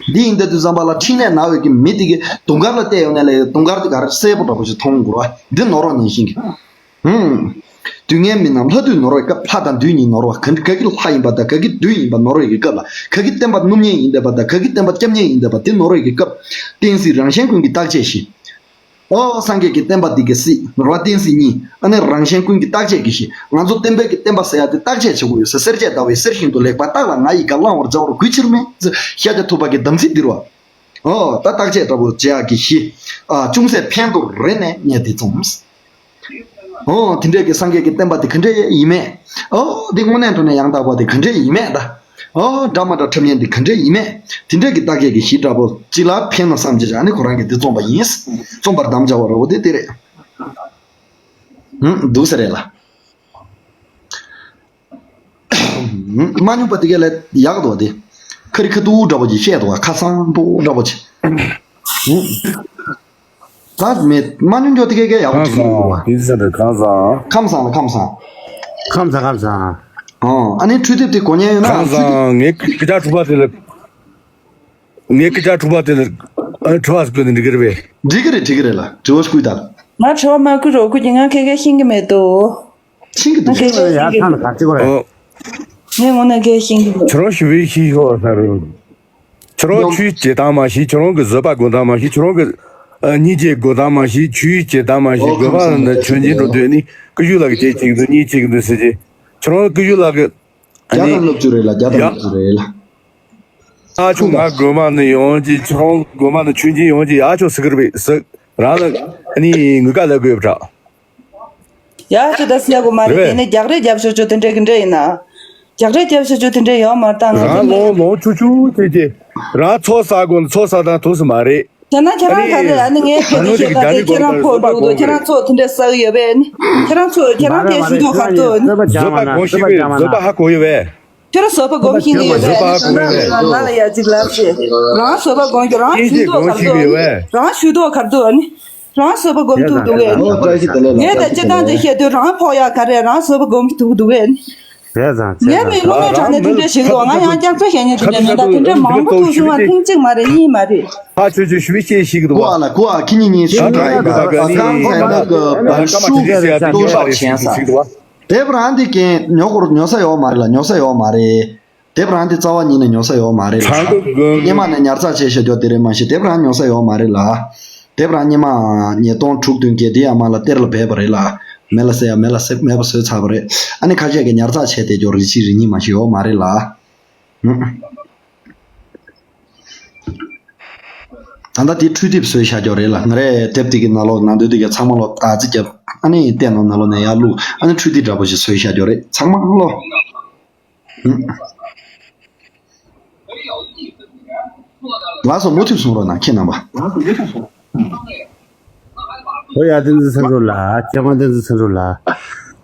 འདི་ཡིན་དུས་ཙམ་པ་ལ་མཁྲིས་ནད་ན་བའི་གི་མི་དེ་གི་དུང་དཀར་ལ་བལྟས་ཡོང་ནས་ལས་དུང་དཀར་དེ་ག་རེ་གསལ་པོ་འདྲ་པོ་ཞིག་མཐོང་དགོས་རེད་བ། འདི་ནོར་བ་ནང་བཞིན་གི། ཧུམ། དུས་ངན་མི་རྣམས་ལྷ་དུས་ནོར་བའི་སྐབས། ལྷ་དང་དུས་གཉིས་ནོར་བ། ག་ག་གི་ལྷ་ཡིན་པ་དང་ག་གི་དུས་ཡིན་པ་ནོར་བའི་གི་སྐབས་ལ། ག་གི་བསྟན་པ་བསྣུབ་མཁན་ཡིན་བསྡད་པ་དང་ག་གི་བསྟན་པ་སྐྱབས་མཁན་ཡིན་བསྡད་པ་དེ་ནོར་བའི་གི་སྐབས། བསྟན་སྲིད་རང་གཞན་ཀུན་གྱི་བརྟག་དཔྱད་བཞིན། ཨོ་སངས་རྒྱས་ཀྱི་བསྟན་པ་འདི་གི་སྲིད་ནོར་བ་བསྟན་སྲིད་གཉིས། ཨ་ནི་རང་གཞན་ཀུན་གྱི་བརྟག་དཔྱད་ཀྱི་གཞི། ང་ཚོ་བསྟན་པའི་གི་བསྟན་པ་ཟེར་ཡ་དེ་བརྟག་དཔྱད་བྱེད་དགོས་ཡོད་ཟེར། གསེར་བྱེས་ཟླ་བའི་གསེར་བཞིན་དུ། ལེགས་པར་བརྟགས་ལ་ང་ཡི་བཀའ། བླང་བར་བྱ་བར་གུས་ཕྱིར་མིན། ཤཱཀྱ་ཐུབ་པ་གི་དམ་ཚིག་འདིར་བ། ཨོ་ད་བརྟག་དཔྱད་འདྲ་པོ་བྱེད་ཡ་གི་གཞི། ཨ་ཅུང་ཟད་ཕན་ཐོགས་རེ་ནས་ངས་འདི་བཙུམས། ཨོ་དེ་འདྲས་ཀྱི་སངས་རྒྱས་ཀྱི་བསྟན་པ་དེ་ག་འདྲས་ཡིན་མེད། ཨོ་འདི་དངོས་གནས་དྲང་གནས་ཡང་དག་པ་དེ་ག་འདྲས་ཡིན་མེད་ད། ཨོ་འདྲ་མ་འདྲ་འཁྲབ་མཁན་དེ་ག་འདྲས་ཡིན་མེད། དེ་འདྲས་ཀྱི་བརྟག་དཔྱད་ཀྱི་གཞི་འདྲ་པོ་ཅི་ལ་ཕན་ན་བསམ་གྱི་རེད། ཨ་ནི་ཁོ་རང་གིས་འདི་བཙུམས་པ་ཡིན། བཙུམས་པར་དམ་བཅའ་བ་ར་བོ་དེ་དེ་རེད། ཧུམ་འདུག་ས་རེད་ལ། མ་ཉུང་པ་དེ་ག་ལས་ཡག་འདུག་བ་དེ། ཁ་རི་ཁ་ཐུག་འདྲ་པོ་ཅིག་བཤད་འདུག་བ། ཁ་སང་པོ་འདྲ་པོ་ཅིག་ད་མེད་མ་ཉུང་འགྱོ་དེ་ག་ག་ཡག་པོ་ཁམས་ཅིག་སོང་། འདུག་བ། དེ་ཚོ་ཁམས་སང་། ཁམས་སང་ལ་ཁམས་སང་། ཁམས་སང་ཁམས་སང་། ཨོ་ཨ་ནི་འཕྲུལ་དེབ་དེ་གོ་མཁན་ཡོད་ན་ཁམས་འཕྲུལ་དེབ། སང་ངའི་སྐད་ཆ་དྲུག་པ་དེ་ལ། ངའི་སྐད་ཆ་དྲུག་པ་དེ་ལ་ཨ་དྲི་བ་ཞིག་བཀོད་ན་འགྲིག་གི་རེད་པས། འགྲིག་གི་རེད། འགྲིག་གི་རེད་ལ། དྲི་བ་ཞིག་བཀོད་དང་། ང་དྲི་བ་མ་བཀོད་རོགས། ཁོ་གིས་ང་ཁ་ཁ་ཤེས་ཀྱི་མེད་དོ། ཤིང་གི་འདུག་ང་ཁ་ཁ་ཤེས་ཀྱི་མེད། ཨོ། ངས་ངོ་ནས་ཁ་ཁ་ཤེས་ཀྱི་མེད། ཁྱོད་རང་ཞུ་བའི་ཤེས་ཤོག་ཟེར། ཁྱོད་རང་ཆོས་བྱེད་སྟངས་མ་ཤེས། ཁྱོད་རང་གི་བཟོད་པ་སྒོམ་སྟངས་མ་ཤེས། ཁྱོད་རང་གི་ཨ་སྙིང་རྗེ་སྒོམ་སྟངས་མ་ཤེས། ཆོས་བྱེད་སྟངས་མ་ཤེས། ཨོ་དགོན་པ་ཁམས་སངས་ནས་མཆོད་མཇལ་འགྲོ་དུས་ནི་ཀུ་ཤུ་ལགས་ཀྱིས་ཅིག་བྱེད་ཀྱི་འདུག་གཉིས་བྱེད་ཀྱི་འདུག་ཟེར་གྱི། ཁྱོད་རང་ཀུ་ཤུ་ལགས་ཀྱིས་ཨ་རྒྱ་ནི་དང་སློབ་ཆུ་རེད་ལ། རྒྱ་དང་ཡ། སློབ་ཆུ་རེད་ལ། ཨ་ཆུ་ང་དགོན་པ་ནས་ཡོང་གི། ཁྱོད་རང་དགོན་པ་ནས་མཆོད་མཇལ་ཡོང་གི། ཨ་ཆུ་ཟེར་གི་རེད་པས་ཟེར། རང་ལ་ཨ་ནི་ངུ་ཁ་ལབ་དགོས་པ་འདྲ། ཡ་ཅི་ད་ཟེར་དགོས་མ་རེད། རེད་པས། དེ་ནས་རྒྱག་རེས་རྒྱབ་ཤོག་ཅོ། དེ་འདྲས་གི་འདྲས་ཡིན་ན། རྒྱག་རེས་རྒྱབ་ཤོག་ཅོ། དེ་འདྲས་ཡོད་མ་རེད། ད་ང་རང་ཚོ་ལོང་ལོང་ཆུ་ཆུ་བྱས་བྱས་རང་ཚོགས་བསགས་དགོས་ན་ཚོགས་བསགས་སྟངས་ཐུབ་ས་མ་རེད། བྱས་ན་ཁྱེད་རང་ག་རེ། ཨ་ནི་ངས་ཁྱེད་ཀྱི་བཤད་ཀ་དེ་ཁྱེད་རང་ཕོག་འགྲོ་གི་འདུག་ཁྱེད་རང་ཚོགས་དེ་འདྲས་བསགས་ཡོད་པས་ནི། ཁྱེད་རང་ཚོ་ཁྱེད་རང་གིས་ཞུ་ཐོག་ག་རེ་འདུག་ནི། བཟོད་པ་སྒོམ་ཤེས་པའི་བཟོད་པ་ཧ་གོ་ཡོད་པས། ཁྱོད་རང་བཟོད་པ་སྒོམ་ཤེས་ཀྱི་ཡོད་པས། ང་ལ་ཡ་གཅིག་ལབ་ཤེས། རང་བཟོད་པ་སྒོམ་རྒྱུ་རང་ཞུ་ཐོག་ག་རེ་འདུག་ནི། རང་ཞུ་ཐོག་ག་རེ་འདུག་ནི། རང་བཟོད་པ་སྒོམ་ཐུབ་འདུག་གས་ནི། ངས་ད་སྤྱིར་བཏང་དུ་བཤད་དུས་རང་ཕོག་ཡག་ག་རེ། རང་བཟོད་པ་སྒོམ་ཐུབ་འདུག་གས་ནི། ངས་མི་དངོས་གནས་དྲང་གནས་དེ་འདྲ་ཞིག་འདུག་ང་ཡང་སྐྱག་རྫུན་བཤད་མཁན་དེ་འདྲ་མིན། ད་དེ་འདྲ་མང་པོ་ཐུག་བྱུང་བ་ཐེངས་གཅིག་མ་རེད། གཉིས་མ་རེད། ཧ་ཆོས་ཆོས་ཞུ་བའི་ཤེས་ཤིག་འདུག་བ། ཁུ་ཨ་ལ་ཁུ་ཨ་ཁི་གཉིས་གཉིས་ཤུ་ཁ་ཡིན་པ་ག་ནི་ཁམས་ཚན་ནི་གི་བ་ཤུ་གི་ཤ་ཏུ་ཤ་ཆེན་ས། ཞིག་འདུག་བ། དེབ་རང་དེ་ཀྱང་ཉོ་དགོས་ཉོ་ས་ཡོད་མ་རེད་ལ། ཉོ་ས་ཡོད་མ་རེད། དེབ་རང་དེ་རྩ་བ་ཉིད་ནས་ཉོ་ས་ཡོད་མ་རེད་ལ། ཚང་གི་དགོན་སྔོན་མ་ནས་ཉར་ཚགས་བྱས་བཞག་རྒྱུ་དེ་རེད་མ་གཞི་དེབ་རང་ཉོ་ས་ཡོད་མ་རེད་ལ། དེབ་རང་སྔོན་མ་ཉིས་སྟོང་དྲུག་བདུན་བརྒྱད་དེ་ཡ་མ་ལ་གཏེར་ལ་སྦས་པ་རེད་ལ། མེད་ལ་ཟེར་ཡ་མེད་ལ་ཟེར་མེད་པ་བཟོས་ཚར་བ་རེད། ཨ་ནི་ཁ་ཤས་ཀྱིས་ཉར་ཚགས་བྱས་བསྡད་རྒྱུ་རེ་གཅིག་རེ་གཉིས་མ་གཞི་ཡོད་མ་རེད་ལ། ཨུ། ད་ལྟ་དེ་འཕྲུལ་དེབ་བཟོས་བཞག་རྒྱུ་རེད་ལ། ང་རས་དེབ་དེ་གི་ནང་ལོགས་ནང་དོན་དེ་ག་ཚང་མ་ལོག་བདག་རྩིས་བརྒྱབ། ཨ་ནི་བལྟས་ནོ་ནང་ལོགས་ནས་ཡར་བླུགས། ཨ་ནི་འཕྲུལ་དེབ་འདྲ་པོ་ཞིག་བཟོས་བཞག་རྒྱུ་རེད། ཚང་མ་ལོག་ཨུ། ལགས་སོ། མུ་མཐུད་གསུང་རོགས་གནང་ཁྱེད་རྣམ་པ། ཨོ་ཡ། བསྟན་འཛིན་ཚེ་རིང་ལགས། མཁས་དབང་བསྟན་འཛིན་ཚེ་རིང་ལགས།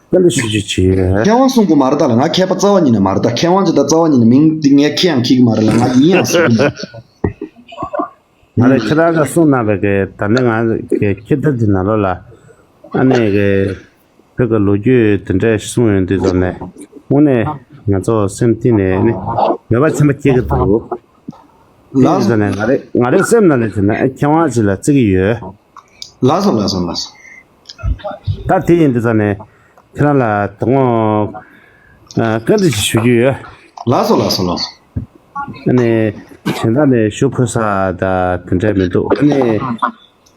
སྐད་ལ་ཞུ་རྒྱུ་བྱས། མཁས་དབང་གསུང་དགོས་མ་རེད་ད་ལ། ང་མཁས་པ་རྩ་བ་ཉིད་ནས་མ་རེད་ད། མཁས་དབང་ཅིག་ད་རྩ་བ་ཉིད་ནས་མིང་འདི་ངས་ཁྱེད་ཡང་འཁྱེར་གི་མ་རེད་ལ། ང་ཡིན་ཡང་ཟེར་གི་མ་རེད། ང་རེ་ཁྱེད་རང་ག་གསུང་གནང་བའི་གི་ད་ནི་ང་གི་ཁྱེད་ད་འདི་ནང་ལོགས་ལ་ཨ་ནི་གི་བོད་ཀྱི་ལོ་རྒྱུས་དེ་འདྲ་གསུང་ཡོང་དུས་ཙམ་ནས་དངོས་གནས་ང་ཚོ་སེམས་གཏིང་ནས་ནི་མོས་པ་ཆེན་པོ་སྐྱེ་གི་འདུག་ལགས་སོ། ནས་ང་རེ་ང་རེ་སེམས་ནང་ནས་བྱས་ན་མཁས་དབང་ཅིག་ལ་བརྩི་གི་ཡོད། ལགས་སོ་ལགས་སོ་ལགས་སོ། ད་དེ་ཡིན་དུས་ཙང་ནས་ཁྱེད་རང་ལ་དོ་དགོང་ཨ་བཀའ་འདྲི་ཞིག་ཞུ་རྒྱུ་ཡོད། ལགས་སོ་ལགས་སོ་ལགས་སོ། ཨ་ནི་གཞན་དག་ནས་ཞུ་དགོས་ས་ད་དེ་འདྲ་མི་འདུག་ཨ་ནི་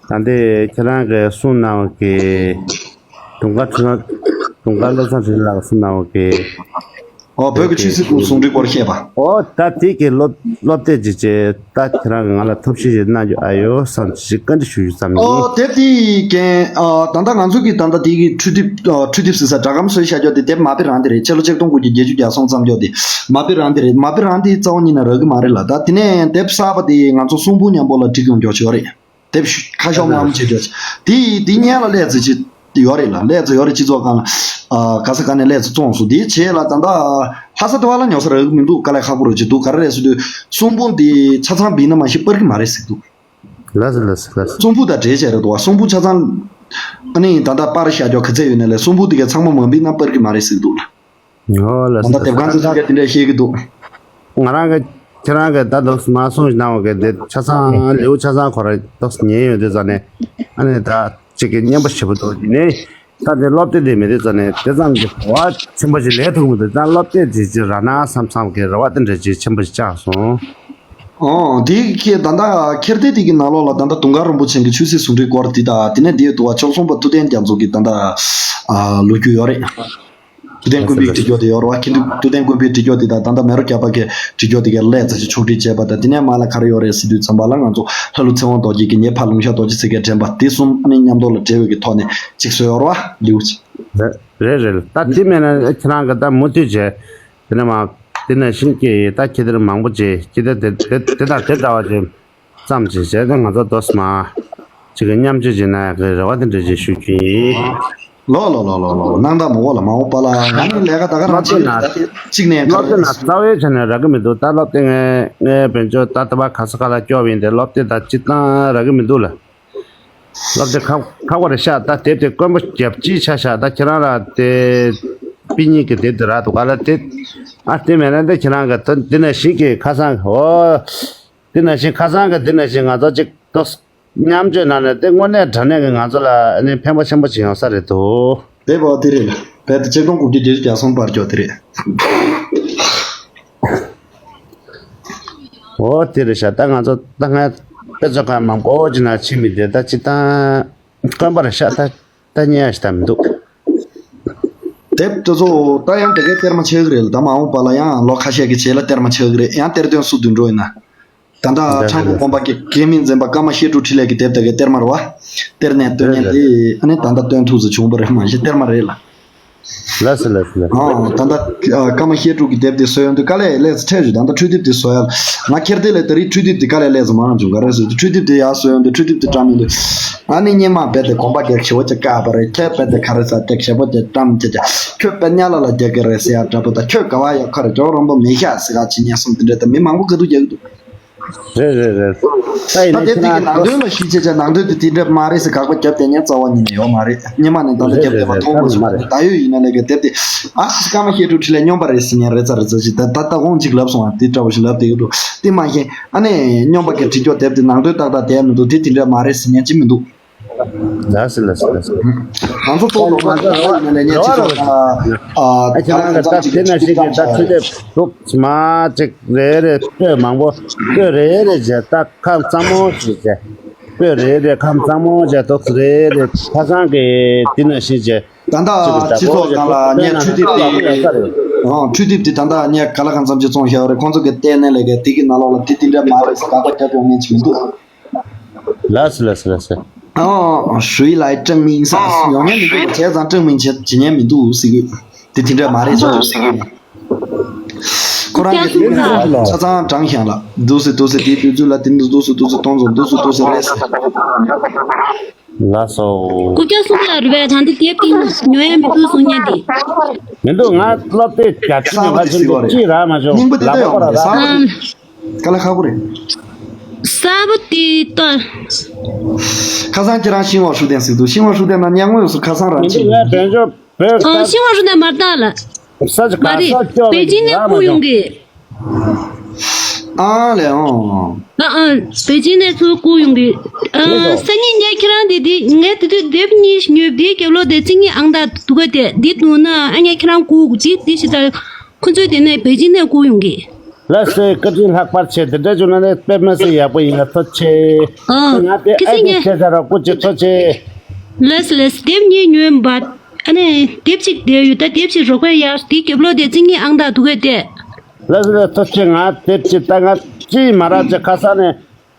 ད་ལྟའི་ཁྱེད་རང་གིས་གསུངས་གནང་བ་གི་དུང་དཀར་ཁྲི་དུང་དཀར་བློ་བཟང་ཁྲི་ལགས་གསུངས་གནང་བ་གི་ཨོ་བོད་ཀྱི་ཆོས་སྲིད་ཀྱི་ཟུང་འབྲེལ་སྐོར་བཤད་པ། ཨོ་ད་དེ་གི་སློབ་སློབ་དེབ་ཅིག་བྱས་ད་ཁྱེད་རང་གིས་ང་ལ་ཐབས་ཤེས་ཤིག་གནང་རྒྱུ་ཨ་ཡོད་བསམ་ཅིག་བཀའ་འདྲི་ཞུ་རྒྱུ་ཙམ་ཡིན། ཨོ་དེབ་དེའི་རྐྱེན་ཨ་ད་ལྟ་ང་ཚོ་གི་ད་ལྟ་དེ་གི་འཕྲུལ་དེབ་ཨ་འཕྲུལ་དེབ་ཟེར་ས་སྒྲ་སྒམ་བཟོས་བཞག་རྒྱུ་དེ་དེབ་མ་དཔེ་རང་དེ་རེད། ཕྱི་ལོ་ཆིག་སྟོང་དགུ་བརྒྱ་བརྒྱད་ཅུ་གྱ་གསུམ་བརྩམས་རྒྱུ་དེ་མ་དཔེ་རང་དེ་རེད། མ་དཔེ་རང་དེ་རྩ་བ་ཉིད་ནས་རག་གི་མ་རེད་ལ། ད་དེ་ནས་དེབ་གསར་པ་དེ་ང་ཚོ་གསུང་འབུམ་མཉམ་པོ་ལ་བྲིས་ཡོང་རྒྱུ་ཞིག་ཡོད་རེད། དེབ་ཤུ་ཁ་ཤོག་མང་པོ་བྱེད་རྒྱུ་དེ་དེ་སྔོན་ལ་སླེབས་ཚེ་ཅི་ཡོད་རེད་ལ། སླེབས་ཚེ་ཡོད་རེད། སྤྱི་ཚོགས་སྒང་ལ་ཨ་ག་ས་ག་ནས་སླེབས་ཚེ་བཙོངས་སོང་། དེ་བྱས་ལ་ད་ལྟ་ལྷ་ས་དེ་བ་ལ་ཉོ་ས་རག་གི་མི་འདུག་དཀའ་ལས་ཁག་པོ་རེད་ཅིག་འདུག་ག་རེ་རེད་ཟེར་དུས་གསུང་འབུམ་དེ་ཆ་ཚང་བིན་ན་མ་ཤི་པར་གི་མ་རེད་ཟེར་འདུག་ལགས་སོ་ལགས་སོ་ལགས་སོ། གསུང་འབུམ་དང་འབྲེལ་བྱས་རེད་འདུག་བ། གསུང་འབུམ་ཆ་ཚང་ཨ་ནི་ད་ལྟ་པར་བཞག་རྒྱུ་ག་ཚད་ཡོད་ནའི་ལས་གསུང་འབུམ་དེ་ག་ཚང་མ་མ་བིན་ན་པར་གི་མ་རེད་ཟེར་འདུག་ལ། ཨོ་ལགས་སོ། ད་ལྟ་དེབ་ཁང་ཚོ་ཚོ་ག་དེ་འདྲ་ཤེས་ཀྱི་འདུག་ང་རང་གི་ཁྱེད་རང་གི་ད་དོགས་མ་གསུངས་གནང་བ་གི་དེ་ཆ་ཚང་ལེའུ་ཆ་ཚང་ཁོ་ར་དོགས་ཉན་ཡོད་དུས་ཙང་ནས་ཨ་ནི་ད་ཅིག་གི་སྙན་པོ་ཞེ་པོ་འདུག་དེ་ནས་ད་དེ་སློབ་དེབ་དེ་མེད་དུས་ཙང་ནས་དེ་ཙམ་གྱི་གོ་བ་ཆེན་པོ་ཞིག་ལེན་ཐུབ་མི་འདུག་ད་སློབ་དེབ་དེ་ཅིག་རག་ན་བསམ་བསམ་གི་རེ་བ་དེ་འདྲ་ཅིག་ཆེན་པོ་ཞིག་བཅངས་སོང་། ཨོ་དེ་ཁྱེད་ད་ལྟ་ཁྱེར་དེ་དེ་གི་ནང་ལོགས་ལ་ད་ལྟ་དུང་དཀར་རིན་པོ་ཆེ་གི་ཆོས་སྲིད་ཟུང་འབྲེལ་སྐོར་དེ་དང་དེ་ནས་དེའི་དུ་བ་ཆོལ་གསུམ་པ་ཐུབ་བསྟན་རྒྱ་མཚོ་གི་ད་ལྟ་ལོ་རྒྱུས་ཡོད་རེད། ཐུབ་བསྟན་ཀུན་འཕེལ་བྲིས་རྒྱུ་དེ་ཡོད་རེད་བ། ཁྱེད་ཚོས་ཐུབ་བསྟན་ཀུན་འཕེལ་བྲིས་རྒྱུ་དེ་དང་ད་ལྟ་མེ་རོ་བརྒྱ་པ་གི་བྲིས་རྒྱུ་དེ་གའི་ལས་རྩ་ཆེ་ཕྱོགས་སྒྲིག་བྱས་པ་དང་། དེ་ནས་མ་ལ་ག་རེ་ཡོད་རེད་ཟེར་དུས་ཙམ་པ་ལ་ང་ཚོ་ལྷ་ཀླུ་ཚེ་དབང་རྡོ་རྗེ་གི་ཉེ་ཕག་ལུང་ཤ་རྡོ་རྗེ་ཚེ་གའི་དྲན་པ་དེ་གསུམ་ཨ་ནི་མཉམ་དུ་ལ་འབྲེལ་བའི་གི་ཐོག་ནས་ཅིག་བཟོས་ཡོད་རེད་བ། ལེའུ་ཅིག་རེད་རེད་རེད། ད་དེ་མེད་ན་ཁྱེད་རང་གི་ད་མུ་མཐུད་བྱས་དེ་ནས་མ་དེ་ནས་ཤིང་སྐྱེས་ཡིན་ད་ཁྱེད་དེར་མང་པོ་བྱས་ཁྱེད་དེ་དེ་དེ་དེ་དང་དེ་འདྲ་བ་བྱས། ཙམ་ཞིག་བྱས་ཏེ་ང་ཚོ་རྡོ་སི་མ་ཅིག་གི་མཉམ་སྤྱོད་བྱེད་ན་ཡག་གི་རེ་བ་དེ་འདྲ་ཞིག་ཞུ་རྒྱུ་ཡིན། ལོ་ལོ་ལོ་ལོ་ལོ་གནང་དང་མོ་གོ་ལ་མ་འོངས་པ་ལ་ང་ནི་ལས་ཀ་ད་ག་རང་བྱེད་ཀྱི་རེད། ད་དེ་གཅིག་ནས་སློབ་དེབ་ན་རྩ་བའི་ཆ་ནས་རག་གི་མི་འདུག་ད་སློབ་དེབ་ངས་ངས་བེད་སྤྱོད་ད་ལྟ་བ་ག་ས་ག་ལ་སྐྱོབ་ཡིན་ཏེ་སློབ་དེབ་ད་སྤྱིར་བཏང་རག་གི་མི་འདུག་ལ། སློབ་དེབ་ཁག་ཁག་པོ་རེད་ཤག་ད་དེབ་དེ་དཀོན་པོ་རྒྱབ་ཅིག་ཆ་ཤག་ད་ཁྱེད་རང་ལ་དེ་པི་ཉིད་ཀྱི་དེབ་དེ་རག་འདུག་ག་ལ་དེ་ཨ་དེ་མེད་ན་དེ་ཁྱེད་རང་གི་ད་འདི་ནས་ཞིག་གི་ཁ་སང་ཨོ། དེ་ནང་བཞིན་ཁ་སང་གི་དེ་ནང་བཞིན་ང་ཚོ་གཅིག་ཏོག་མཉམ་སྤྱོད་གནང་ནས་དེ་དངོས་གནས་དྲང་གནས་ཀྱི་ང་ཚོ་ལ་ནི་ཕན་པ་ཆེན་པོ་ཞིག་ཡོང་ས་རེད་འདུག་དེ་བ་དེ་རེད་ལ། བལ་དུ་ཆིག་སྟོང་དགུ་བརྒྱ་བརྒྱད་ཅུ་གྱ་གསུམ་པར་སྐྱོ་དེ་རེད། འོ་དེ་རེད་ཤག་ད་ང་ཚོ་ད་སྔ་དཔེ་མཛོད་ཁང་མང་པོ་ཅིག་ནང་ཕྱིན་མི་དེ་ད་ཅི་ད་དཀོན་པ་རེད་ཤག་ད་ད་ཉན་ཡ་ཞིག་ད་མི་འདུག་དེབ་དེ་ཚོ་ད་ཡང་དེ་གའི་གཏེར་མ་ཆགས་ཀྱི་རེད་ལ། ད་མ་འོངས་པ་ལ་ཡང་ལོ་ཁ་ཤས་ཀྱི་རྗེས་ལ་གཏེར་མ་ཆགས་ཀྱི་རེད། ཡང་གཏེར་སྟོན་སུ་དུ་འགྲོ་ཡིན་ན། ད་ལྟ་འདྲ་ཁྲ་འགུ་དགོན་པ་གི་དགེ་མིང་འཛིན་པ་ཀརྨ་བཤད་སྒྲུབ་འཕྲིན་ལས་ཀྱི་དེབ་དེ་གའི་གཏེར་མ་རེད་བ། གཏེར་ནས་བཏོན་མཁན་དེ་ཨ་ནི་ད་ལྟ་བཏོན་ཐུབ་ཚེ་བྱུང་བ་རེད། མ་གཞི་གཏེར་མ་རེད་ལ། ལགས་སོ་ལགས་སོ་ལགས་སོ། ཨོ་ད་ལྟ་ཀརྨ་བཤད་སྒྲུབ་ཀྱི་དེབ་དེ་བཟོ་ཡོང་དུས་དཀའ་ལས་སླེབས་ཚེ་ཁྲལ་ཞུ། ད་ལྟ་འཕྲུལ་དེབ་དེ་བཟོ་ཡ་ང་ཁྱེར་དེ་ལས་ད་རེས་འཕྲུལ་དེབ་དེ་དཀའ་ལས་སླེབས་ཚེ་མང་བྱུང་། ག་རེ་ཟེར་དུས་འཕྲུལ་དེབ་དེ་ཡར་བཟོ་ཡོང་དུས་འཕྲུལ་དེབ་དེ་བཀྲམ་ཡོང་དུས་ཨ་ནི་སྔོན་མ་རྦད་དེ་དགོན་པ་གི་ཞེ་པོ་ཅིག་བཀག་པ་རེད། ཁྱེད་རྦད་དེ་ག་རེ་ཟ་དེ་ཞེ་པོ་ཅིག་བཀྲམ་བྱས་ཀྱང་ཁྱོད་དཔེ་གཉའ་ལ་ལ་རྒྱག་གི་རེད་ཟེར་ཡ་འདྲ་པོ་དང་། ཁྱོད་ག་བ་ཡོད་ཁ་རེད་ཇོ་རོང་པོ་མི་ཤ་ཟེར་ག་ཅིག་ཉན་སོང་། དེ་འདྲ་ད་མི་མང་པོ་ག་དུས་རྒྱག་གི་འདུག་རེད་རེད་རེད། ད་ཡིན་ད་ནའི་དེབ་དེ་གི་ཁྱེད་རང་ནང་དོན་ལ་གཞི་བྱས་ཙང་ནང་དོན་དེ་དེ་འདྲ་མ་རེད་ཟེར་དགག་པ་བརྒྱབ་བསྡད་མཁན་རྩ་བ་ཉིད་ནས་ཡོད་མ་རེད། སྔོན་མ་ནས་ད་ལྟ་རེད་རྒྱབ་རེད་བསྡད་པ་རེད། མཐོང་དངོས་སུ་མ་རེད། ད་ཡོད་ཡིན་ན་ལས་ཀའི་དེབ་དེ་ཨ་སི་ཀརྨ་བཤད་སྒྲུབ་འཕྲིན་ལས་སྨྱོན་པ་རེད་ཟེར་མཁན་རེད་ཚ་རེད་ཚ་ཞིག་ད་ད་ལྟ་དགོངས་གཅིག་ལབ་སོང་བ་དེ་འདྲ་བོ་ཞིག་ལབ་བསྡད་ཀྱི་འདུག་དེ་མ་གཞི་ཨ་ནི་སྨྱོན་པ་གི་བྲིས་རྒྱུ་དེབ་དེ་ནང་དོན་ཏག་ཏག་བསྡད་མི་འདུག་དེ་དེ་འདྲ་མ་རེད་ཟེར་མཁན་ཅིག་མི་འདུག་ལགས་སོ་ལགས་སོ་ལགས་སོ། ང་ཚོ་ཚོགས་གཙོ་ང་ཚོ་ཡིན་ན་ལས་ཉེ་ཆེ་ཚོགས་ཨ་ཁྱེད་རང་གི་ད་དེ་ནང་བཞིན་གྱི་ད་ཆུ་ཚོད་དྲུག་མ་གཅིག་རེ་རེ་སྤོས་མང་པོ་སྤོས་རེ་རེ་བྱས་ད་ཁམས་གཙང་མོ་ཞིག་བྱས་སྤོས་རེ་རེ་ཁམས་གཙང་མོ་བྱས་ཏོག་ཙམ་རེ་རེ་ཁ་སང་གི་དེ་ནང་བཞིན་བྱས་ད་ལྟ་སྤྱི་ཚོགས་ནང་ལ་ངས་འཕྲུལ་དེབ་དེ་ཨང་འཕྲུལ་དེབ་དེ་ད་ལྟ་ངས་ག་ལ་གང་འཚམ་ཅིག་བཙོང་བཞག་རེད། ཁོང་ཚོ་གི་ལྟས་གནས་ལས་ཀའི་དེ་གི་ནང་ལོགས་ལ་དེ་དེ་འདྲ་མ་རེད་ཟེར་དགག་པ་རྒྱབ་ཡོང་མཁན་ཅིག་མི་འདུག་ལགས་སོ་ལགས་སོ་ལགས་སོ། ཨོ། ཞུས་ལ་ཀྲང་མིང་ས་ཡོང་མཁན་མི་འདུག་བྱས་ཙང་ཀྲང་མིང་བྱེད་བྱེད་མཁན་མི་འདུག་ཟེར་གི་དེ་དེ་འདྲ་མ་རེད་ཟེར་གི་ཁོ་རང་གི་དེ་ཆ་ཚང་དྲང་ཤང་ལ་འདུག་སེ་འདུག་སེ་དེ་དུས་ཚོད་ལ་དེ་འདུག་འདུག་སེ་འདུག་སེ་གཏོང་ཚོ་འདུག་སེ་འདུག་སེ་རེད་ཟེར། ལགས་སོ། སྐུ་སྐྱ་གསུམ་ལ་རུ་བའི་ད་འདི་དེབ་ཏིང་ཉོ་ཡ་མི་འདུག་གསུང་མཁན་དེ། མི་འདུག་ང་སློབ་དེབ་བརྒྱ་ཁྲི་ནས་ང་ཚོ་གཅིག་རག་མ་བྱུང་། སྙིང་པོ་དེ་ལག་ལྟ་པ་ཡོང་ར་མེད་རག་ས། དཀའ་ལས་ཁག་པོ་རེད། གསར་པ་དེ་ལྟ། ཁ་སང་ཁྱེད་རང་ཤིང་འོག་ཧྲུའུ་ཏན་ཟེར་འདུག་ཤིང་འོག་ཧྲུའུ་ཏན་ན་ཉལ་ངོས་སུ་ཁ་སང་རང་ཕྱིན། ང་བོད་ལྗོངས་བོད་ཨ་ཤིང་འོག་ཧྲུའུ་ཏན་མ་ལྟ་ལ། ས་ཆ་མ་ག་རེད། ས་སྐྱོ་པེ་ཅིང་ནས་ཁོ་ཡོང་གི། ཨང་ལེ་ཨང་། ཨ་ཨ། པེ་ཅིན་ནས་ཚུར་བསྐུར་ཡོང་གི། ཨ། ལགས་སོ། སང་ཉིན་ངས་ཁྱེད་རང་དེ་དེ་ངས་དེ་དུས་དེབ་གཉིས་ཉོས་དེའི་རྒྱབ་ལོགས་དེ་རྩིས་ཉིན་ཨང་དང་དུ་ག་དེ་འདི་འདུག་ན་ཨ་ངས་ཁྱེད་རང་བསྐུར་གི་ཅིག་དེ་ཞིག་ད་ཁོ་ཚོས་དེ་ནས་པེ་ཅིན་ནས་བསྐུར་ཡོང་གི། ལགས་སོ། བཀའ་དྲིན་ལྷག་པར་ཆེ། དེ་འདྲ་བྱུང་ན་ནི་དཔེ་མི་སྲིད་ཡག་པོ་ཡིན་ལ། ཐུགས་རྗེ་ཆེ། ཨ། ང་དེ་ཁྱེད་ཨ་ཚོས་ཅིག་ངས་བྱས་ཚར་རོགས་སྐུ་མཁྱེན། ཐུགས་རྗེ་ཆེ། ལགས་སོ་ལགས་སོ། དེབ་གཉིས་ཉོས་པ། ཨ་ནི་དེབ་གཅིག་དེ་ཡོད། ད་དེབ་གཅིག་རོགས་པས་ཡར་དེའི་རྒྱབ་ལོགས་དེ་རྩིས་ཉིན་ཨང་དང་དུ་ག་དེ། ལགས་སོ་ལགས། ཐུགས་རྗེ་ཆེ། ང་དེབ་ཅིག་ད་ང་ཅིག་མ་རག་ཅིག་ཁ་སང་ནས་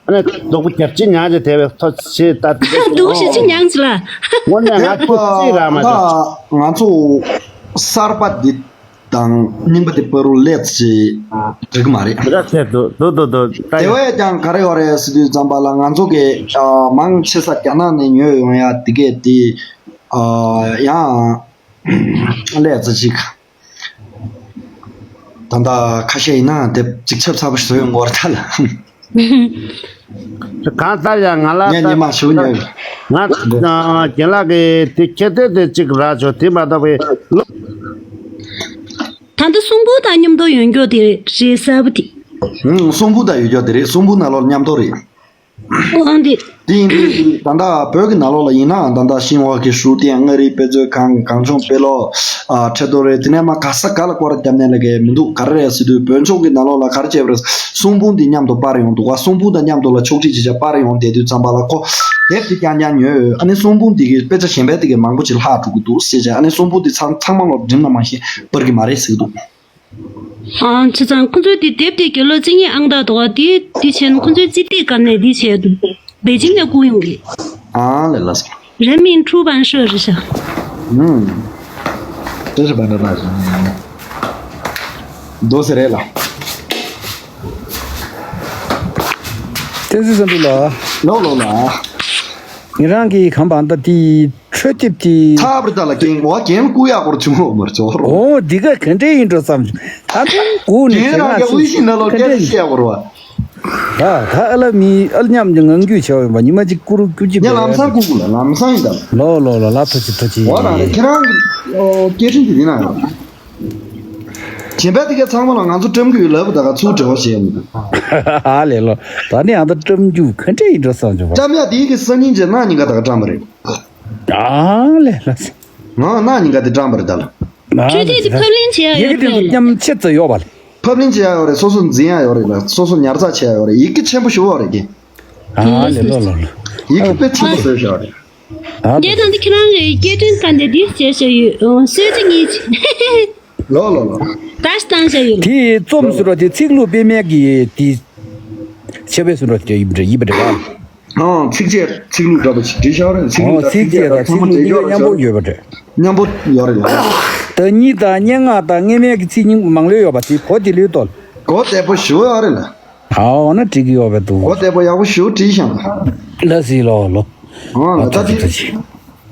ཨ་ནི་སྡུག་པོ་རྒྱབ་ཅིག་མྱངས་ཅིག་དེ་བས་ཐུགས་རྗེ་ཆེ། ད་དེ་འདུག་ཞིག་ཅིག་མྱངས་ཅིག་ལ། དངོས་གནས་ང་ཁྱོད་ཅིག་རག་མ་བྱུང་། ད་ང་ཚོ་གསར་པ་འདི་དང་རྙིང་པ་འདི་བར་དུ་སླེབས་ཅིག་འགྲིག་གི་མ་རེད། ར་ཆེ་འདུག་འདུག་འདུག་འདུག་ད་དེ་བས་ཀྱང་ག་རེ་ཡོད་རེད་ཟེར་དུས་ཙམ་པ་ལ་ང་ཚོ་གི་ཨ་མང་ཆེ་ས་རྒྱ་ནག་ནས་ཉོས་ཡོང་ཡ་དེ་གས་དེ་ཨ་ཡང་སླེབས་ཅིག་ད་ལྟ་ཁ་ཤས་ཡིན་ན་དེབ་ཅིག་ཆབ་ཚ་པོ་ཞིག་བཟོས་ཡོང་གི་རེད་ད་ལ། གང་ལྟར་ཡང་ང་ལ་ངས་ཉི་མ་ཞུ་ཉན། ང་རྒན་ལགས་ཀྱིས་དེ་ཁྱེད་ཚོས་དེ་གཅིག་རག་ཆོག་དེ་མ་གཏོགས་པའི་ད་ལྟ་གསུང་འབུམ་དང་མཉམ་དུ་ཡོད་མཁན་དེ་རེད། གསར་པ་དེ། ཨང་། གསུང་འབུམ་དང་ཡོད་མཁན་དེ་རེད། གསུང་འབུམ་ནང་ལོགས་མཉམ་དུ་རེད། ཨོ་ཨང་དེ། དེ་ཡིན་དུས་ད་ལྟ་བོད་ཀྱི་ནང་ལོགས་ལ་ཡིན་ནའང་ད་ལྟ་ཤིན་ཧྭ་གི་ཧྲུའུ་ཏེ། མངའ་རིས་དཔེ་མཛོད་ཁང་། གངས་ལྗོངས་དཔེ་ཀློག་ཨ་ཁྲི་རྡོ་རེད། དེ་ནས་མ་ག་ས་ག་ལ་སྐོར་བརྒྱབ་ནས་ལ་གས་མི་འདུག་ག་རེ་རེད་ཟེར་དུས་བོད་ལྗོངས་ཀྱི་ནང་ལོགས་ལ་ག་རེ་བྱས་པ་རེད། གསུང་འབུམ་འདི་མཉམ་དུ་སྤར་ཡོང་འདུག་ག་གསུང་འབུམ་དང་མཉམ་དུ་ལ་ཕྱོགས་སྒྲིག་བྱས་བྱས་སྤར་ཡོང་བསྡད་དུས་ཙམ་པ་ལ་ཁོ་དེབ་དེ་རྐྱང་རྐྱང་ཉོས། ཨ་ནི་གསུང་འབུམ་འདི་གི་དཔེ་ཆ་གཞན་པའི་དེ་གི་མང་པོ་ཅིག་ལྷག་འགྲོ་གི་འདུག་ཟེར་བྱས། ཨ་ནི་གསུང་འབུམ་འདི་ཚང་ཚང་མ་ལོག་འགྲིམ་ན་མ་ཤེས་སྤར་གི་མ་རེད་ཟེར་གི་འདུག་ཨང་། བྱས་ཙང་ཁོ་ཚོས་དེ་དེབ་དེ་དགེ་ལོ་བཅུ་གཉིས་ཨང་དང་དོ་བ་དེ་དེ་བྱས་ན་ཁོ་ཚོས་རྩིས་སྤྲད་བཀར་ནས་དེ་བྱས་འདུག་པེ་ཅིང་ནས་བསྐུར་ཡོང་གི། ཨང་ལེ་ལགས་སོ། 人民出版社 རེད་ཤག་ཨང་། 这是本来那是。 འདུག་ཟེར་རེད་ལ། བསྟན་འཛིན་བསམ་གྲུབ་ལགས། ལོ་ལོ་ལ། ངེད་རང་གི་གམ་པ་ད་དེ་འཕྲོད་དེབ་དེ། ཚར་བ་རེད་ད་ལ། རྒན་འོ་རྒན་བསྐུར་ཡག་སྐོར་བྱུང་བ་མར་ཚོར། འོ་འདི་ག་ག་འདྲས་ཡིན་འགྲོ་བསམ་བྱུང་། ད་ཐེངས་སྒུག་ནས་རྒན་རང་གི་དངོས་གཞི་ནང་ལོགས་སྐད་ཆ་བཤད་དགོས་རེད་བ། ད་ད་ཨ་ལ་མི་ཨ་ལ་མཉམ་གྱི་ངང་རྒྱུད་བྱས་པ་ཡིན་པ། ཉི་མ་གཅིག་བསྐུར་བསྐུར་གྱི་ངས་ལམ་སང་བསྐུར་གི་ལ། ལམ་སང་ཡིན་ད་ལ། ལོ་ལོ་ལོ་ལ། ཐུགས་རྗེ་ཆེ། ཐུགས་རྗེ་ཆེ། འོ་ན་རེད། ཁྱེད་རང་གི་སྐད་འཕྲིན་དེ་འདི་ན་ཡོད། གཞན་པ་དེ་ག་ཚང་མ་ལ་ང་ཚོ་བཀྲམ་གི་ཡོད་ལབ་ད་ག་ཚུར་འབྲེལ་བ་བྱས་མི་འདུག་ཨ་ལེ་ལོ། ད་ནི་ཨ་ད་བཀྲམ་རྒྱུ་ག་འདྲས་ཡིན་འགྲོ་བསམ་བྱུང་བ། བཀྲམ་ཡག་དེའི་གི་སང་ཉིན་རྗེས་གནངས་ཉིན་ག་ད་ག་བཀྲམ་པ་རེད། ཨ་ལེ་ལ། ང་གནངས་ཉིན་ག་དེ་བཀྲམ་པ་རེད་ད་ལ། ཨ་ཆོས་དད་དེ་ཕབ་ལེན་བྱེད་ཡག་ཡི་ཡོད་གེ་དེ་པས། མཉམ་ཆེད་དུ་ཡོད་པ་ལ། ཕབ་ལེན་བྱེད་ཡག་ཡོད་རེད། སོ་སོ་འཛིན་ཡག་ཡོད་རེད་ལ། སོ་སོ་ཉར་ཚགས་བྱེད་ཡག་ཡོད་རེད། ཡི་གེ་ཆེན་པོ་ཞིག་ཡོད་རེད་གི། ཨ་ལེ་ལོ་ལོ་ལོ། ཡི་གེ་དཔེ་ཆེན་པོ་བཟོས་བཞག་རེད། ཨ་ངས་ད་ལྟ་ཁྱེད་རང་གི་སྐད་འཕྲིན་ཁང་དེ་འདི་བྱས་བཞག་ཡོད། ཨོ་གསོལ་ཇ་གཉིས། ལོ་ལོ་ལོ། ད་ཞིག་བཏང་བཞག་ཡོད། དེ་རྩོམ་ཟེར་བ་དེ་ཚིག་ལྷུག་སྤེལ་མེད་ཀྱི་དེ་ཆེ་བའི་ཟེར་བ་དེ་ཡིན་པ་རེད། ཡིན་པ་རེད་བ། ཨང་། ཚིགས་བཅད་ཚིག་ལྷུག་འདྲ་པོ་ཞིག་བྲིས་བཞག་རེད། ཚིག་ལྷུག་ཨོ་དང་ཚིགས་བཅད་དང་ཚང་མ་ཚིག་ལྷུག་འདི་གཉིས་ཀ་མཉམ་པོ་ཡོད་པ་རེད། མཉམ་པོ་ཡོད་རེད་ལ། ད་གཉིས་དང་སྙན་ངག་དང་སྔ་མའི་གི་ཚིག་མང་ལོས་ཡོད་པ་དེ་གོ་དེ་ལོས་ཏོལ། གོ་བདེ་པོ་ཞུ་ཡོད་རེད་ལ། ཨའོ་ན་འགྲིག་གི་ཡོད་པའི་འདུག་གོ་བདེ་པོ་ཡག་པོ་ཞུ་བྲིས་ཤག་ལ་སི་ལོ་ལོ། ཨོ་ལ་ད་ཅི་ད་ཅི།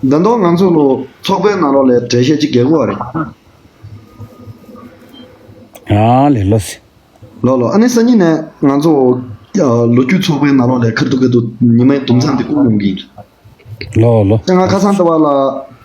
ད་དུང་ང་ཚོ་ལོ་ཚོགས་པའི་ནང་ལོགས་ལ་འགྲེལ་བཤད་ཅིག་རྒྱག་དགོས་རེད། ཨ་ལེ་ལ་སི། ལོ་ལོ། ཨ་ནི་སང་ཉིན་ནས་ང་ཚོ་ལོ་རྒྱུས་ཚོགས་པའི་ནང་ལོགས་ལ་ཁ་ཐུག་ཁ་ཐུག་ཉི་མའི་དུམ་མཚམས་དེ་བསྐུར་ཡོང་གི་ཡིན། ལོ་ལོ། ང་ཁ་སང་ལྟ་བ་ལ་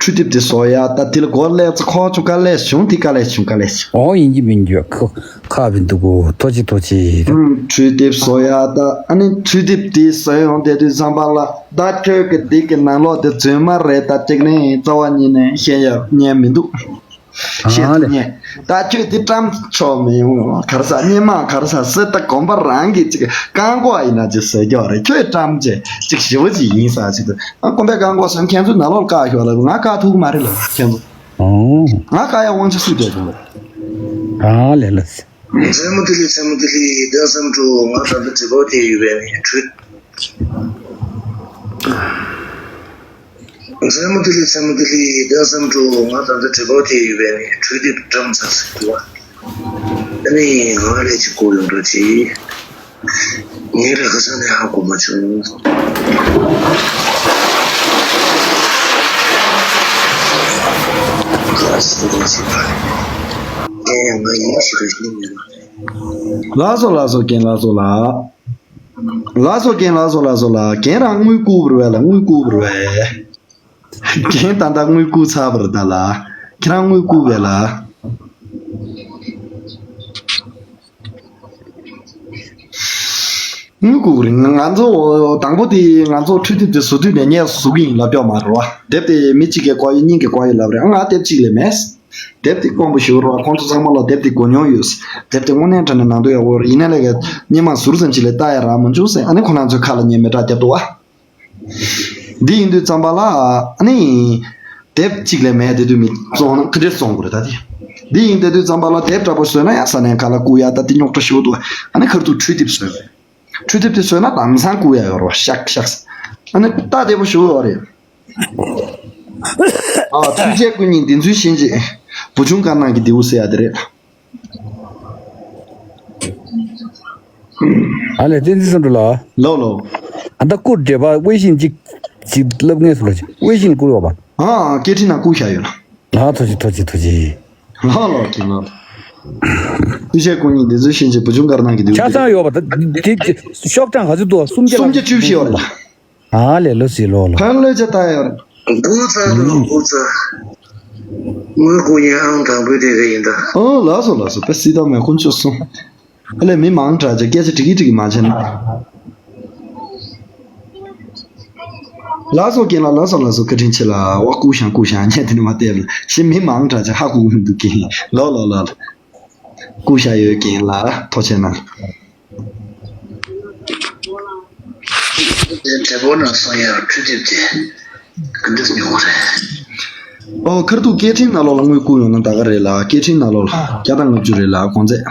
འཕྲུལ་དེབ་དེ་བཟོ་ཡ་ད་དེ་ལ་གོ་ལས་ཚ་ཁོ་ཆུ་དཀའ་ལས་བྱུང་། དེ་དཀའ་ལས་བྱུང་། དཀའ་ལས་བྱུང་། ཨོ་ཡིན་གྱི་མིན་གྱི་ཁ་ཁ་བི་འདུག་གོ། ཐོ་ཅི་ཐོ་ཅི། ཨུམ། འཕྲུལ་དེབ་བཟོ་ཡ་ད། ཨ་ནི་འཕྲུལ་དེབ་དེ་བཟོ་ཡོང་དེ་དུས་ཙམ་པ་ལ་ད་ཁྱོད་ཀྱི་དེ་གི་ནང་ལོགས་དེ་རྫུན་མ་རེད། ད་གཅིག་ནི་རྩ་བ་ཉིད་ནས་བཤད་ཡ་ཉན་མི་འདུག་ཤེས་ཨ་ཐུབ་ལེ། ཉེ། ད་ཁྱོད་དེ་བཀྲམ་ཆོག་མི་ཡོང་། ག་རེ་ཟ་སྙན་མ་ག་རེ་ཟ་ཟེར། ད་དགོན་པ་རང་གི་ཅིག་རྐང་འགོག་ཡིན་ན་ཅིག་ཟེར་རྒྱུ་རེད། ཁྱོད་བཀྲམ་ཅེ་ཅིག་ཞི་བ་ཅིག་ཡིན་ས་ཅིག་ཏུ། ཨ་དགོན་པའི་རྐང་འགོག་ཟེར་ཁྱེད་ཚོ་ནང་ལོགས་བཀག་ཤོག་ལ། ང་བཀག་ཐུབ་ཀྱི་མ་རེད་ལ་ཁྱེད་ཚོ། ཨོ། ང་བཀག་ཡ་དབང་ཆ་སུས་སྤྲད་སོང་ལ། ཨ་ལེ་ལ་སི། མཚན་མོ་དེ་ལི་མཚན་མོ་དེ་ལི་གདན་བསམ་འགྲོ། ང་ད་ལྟ་དྲི་བ་དེ་ཡོད་པའི་ནི་གྲོས། མཚན་མོ་དེ་ལི་མཚན་མོ་དེ་ལི་གདན་བསམ་འགྲོ། ང་ད་ལྟ་དྲི་བ་དེ་ཡོད་པའི་ནི་གྲོས་དེ་བཀྲམ་ཚར་ཟེར་གི་འདུག་བ། ཨ་ནི་ང་ལས་ཅིག་གོ་ཡོང་འགྲོ་ཅི། ངའི་རེ་ཁ་ས་ནས་ཧ་གོ་མ་བྱུང་། ཁ་སི་ཏི་ཅི་པ། ཨེ་ང་ཡིན་ཞིག་རེ་ཤི་མེད་ལ། ལགས་སོ་ལགས་སོ། རྒན་ལགས་སོ་ལ། ལགས་སོ་རྒན། ལགས་སོ་ལགས་སོ་ལ། རྒན་རང་དངུལ་བསྐུར་བ་རེད་བས་ལ། དངུལ་བསྐུར་བ་རེད་བས། རྒན་ད་ལྟ་དངུལ་བསྐུར་ཚར་བ་རེད་ད་ལ། ཁྱེད་རང་དངུལ་བསྐུར་བས་ལ། དངུལ་བསྐུར་གི་རེད། ང་ང་ཚོ་དང་པོ་དེ་ང་ཚོ་འཕྲུལ་དེབ་དེ་བཟོ་དུས་ནས་ངས་བཟོ་གི་ཡིན་ལབ་ཀྱོག་མ་རེད་བ། དེབ་དེ་མི་གཅིག་གིས་བཀོག་ཡོད། གཉིས་ཀྱིས་བཀོག་ཡོད་ལབ་རེད། ང་དེབ་གཅིག་ལས་མེད། དེབ་དེ་དཀོན་པོ་ཞིག་རེད་བ། ཁོང་ཚོ་ཚང་མ་ལ་དེབ་དེ་གོ་མྱོང་ཡོད། དེབ་དེ་དངོས་གནས་དྲང་གནས་ནང་དོན་ཡག་པོ་རེད། ཡིན་ན་ལས་ཀ་སྔོན་མ་ཟུར་ཙམ་ཅིག་ལས་ལྟ་ཡ་རག་མི་འཇུག་ཟེར། ཨ་ནི་ཁོ་རང་ཚོའི་ཁ་ལ་ཉན་མི་དྲག་རྒྱབ་འདུག་བ། འདི་ཡིན་དུས་ཙམ་པ་ལ་ཨ་ནི་དེབ་གཅིག་ལས་མེད། དེ་དུས་མི་བཙོང་ན་ག་འདྲས་བཙོང་དགོས་རེད། ད་དེ་འདི་ཡིན་དེ་དུས་ཙམ་པ་ལ་དེབ་འདྲ་པོ་བཟོས་ན་ཡང་ས་གནས་ཁ་ལ་བསྐུར་ཡ་ད་དེ་རྙོག་དྲ་ཞེ་པོ་འདུག་ཨ་ནི་ཁ་ཐུག་འཕྲུལ་དེབ་བཟོས་པ་རེད། འཕྲུལ་དེབ་དེ་བཟོས་ན་དེང་སང་བསྐུར་ཡ་ཡོད་རེད་བ། ཤག་ཤག་ཨ་ནི་ད་བདེ་པོ་ཞེ་པོ་ཡོད་རེད། ཨ། ཐུགས་རྗེ་སྐུ་ཉིད་འདི་ཚོའི་བཞིན་གྱི་བུ་ཆུང་དཀར་ནག་གི་རྡེའུ་ཟེར་ཡ་དེ་རེད། ཨ་ལས་བསྟན་འཛིན་བསམ་གྲུབ་ལགས། ལོ་ལོ། ཨ་ད་སྐུ་འདྲེ་པ་དབྱེ་ཞིབ་ཅིག་ཅིག་ལབ་ངེས་སུ་ལ་ཅིག་དབྱེ་ཞིབ་བསྐུར་བ་པ། ཨ་ཨ། སྐད་འཕྲིན་ནང་བསྐུར་བཞག་ཡོད་ལ། ལགས་ཐུགས་རྗེ་ཐུགས་རྗེ་ཐུགས་རྗེ། ལོ་ལོ་གི་ལོ། ཐུགས་རྗེ་སྐུ་ཉིད་འདི་ཚོའི་བཞིན་གྱི་བུ་ཆུང་དཀར་ནག་གི་རྡེའུ་ཆ་དེ་ཚང་རེད། ཡོད་པ་ད་དེ་དེ་ཤོག་གྲངས་ག་ཚོད་འདུག་སུམ་བརྒྱ་སུམ་བརྒྱ་བཅུ་བཞི་ཡོད་རེད་ལ། ཨ་ལས་ལོ་སི་ལོ་ལོ། ཕར་ལོས་བྱ་ལྟ་ཡོད་རེད། འགོ་ཚ་དང་འགོ་ཚ། དངུལ་བསྐུར་མཁན་ཨང་དང་པོའི་དེ་ག་ཡིན་ད། ཨོ་ལགས་སོ་ལགས་སོ། པེ་སི་ཏོ་མེ་ཁུན་ཆོ་སོང་། ཨ་ལས་མི་མང་དྲགས་ཀྱི་སྐད་ཆ་འགྲིག་གི་འགྲིག་གི་མ་བྱས་ན། ལགས་སོ་རྒན་ལགས། ལགས་སོ་ལགས་སོ། བཀའ་དྲིན་ཆེ་ལ། བ་བསྐུར་ཤང་བསྐུར་ཤང་ཉན་དེ་ནི་མ་བལྟས་ལ་ཞེ་མི་མང་དྲགས་ཀྱི་ཧ་གོ་གི་མི་འདུག་རྒན། ལོ་ལོ་ལོ་ལོ། བསྐུར་ཤ་ཡོད་རྒན་ལགས། ཐུགས་རྗེ་གནང་། འབྲས་བུ་ནང་སོང་ཡ་འཕྲུལ་དེབ་དེ་ག་འདྲས་ཉོ་བ་རེད། ཨོ་ཁ་ཐུག་སྐད་འཕྲིན་ནང་ལོགས་ལ་དངུལ་བསྐུར་ཡོང་ན་ད་ག་རེད་ལ། སྐད་འཕྲིན་ནང་ལོགས་ལ་བརྒྱ་དང་ལྔ་བཅུ་རེད་ལ། གོང་ཚད།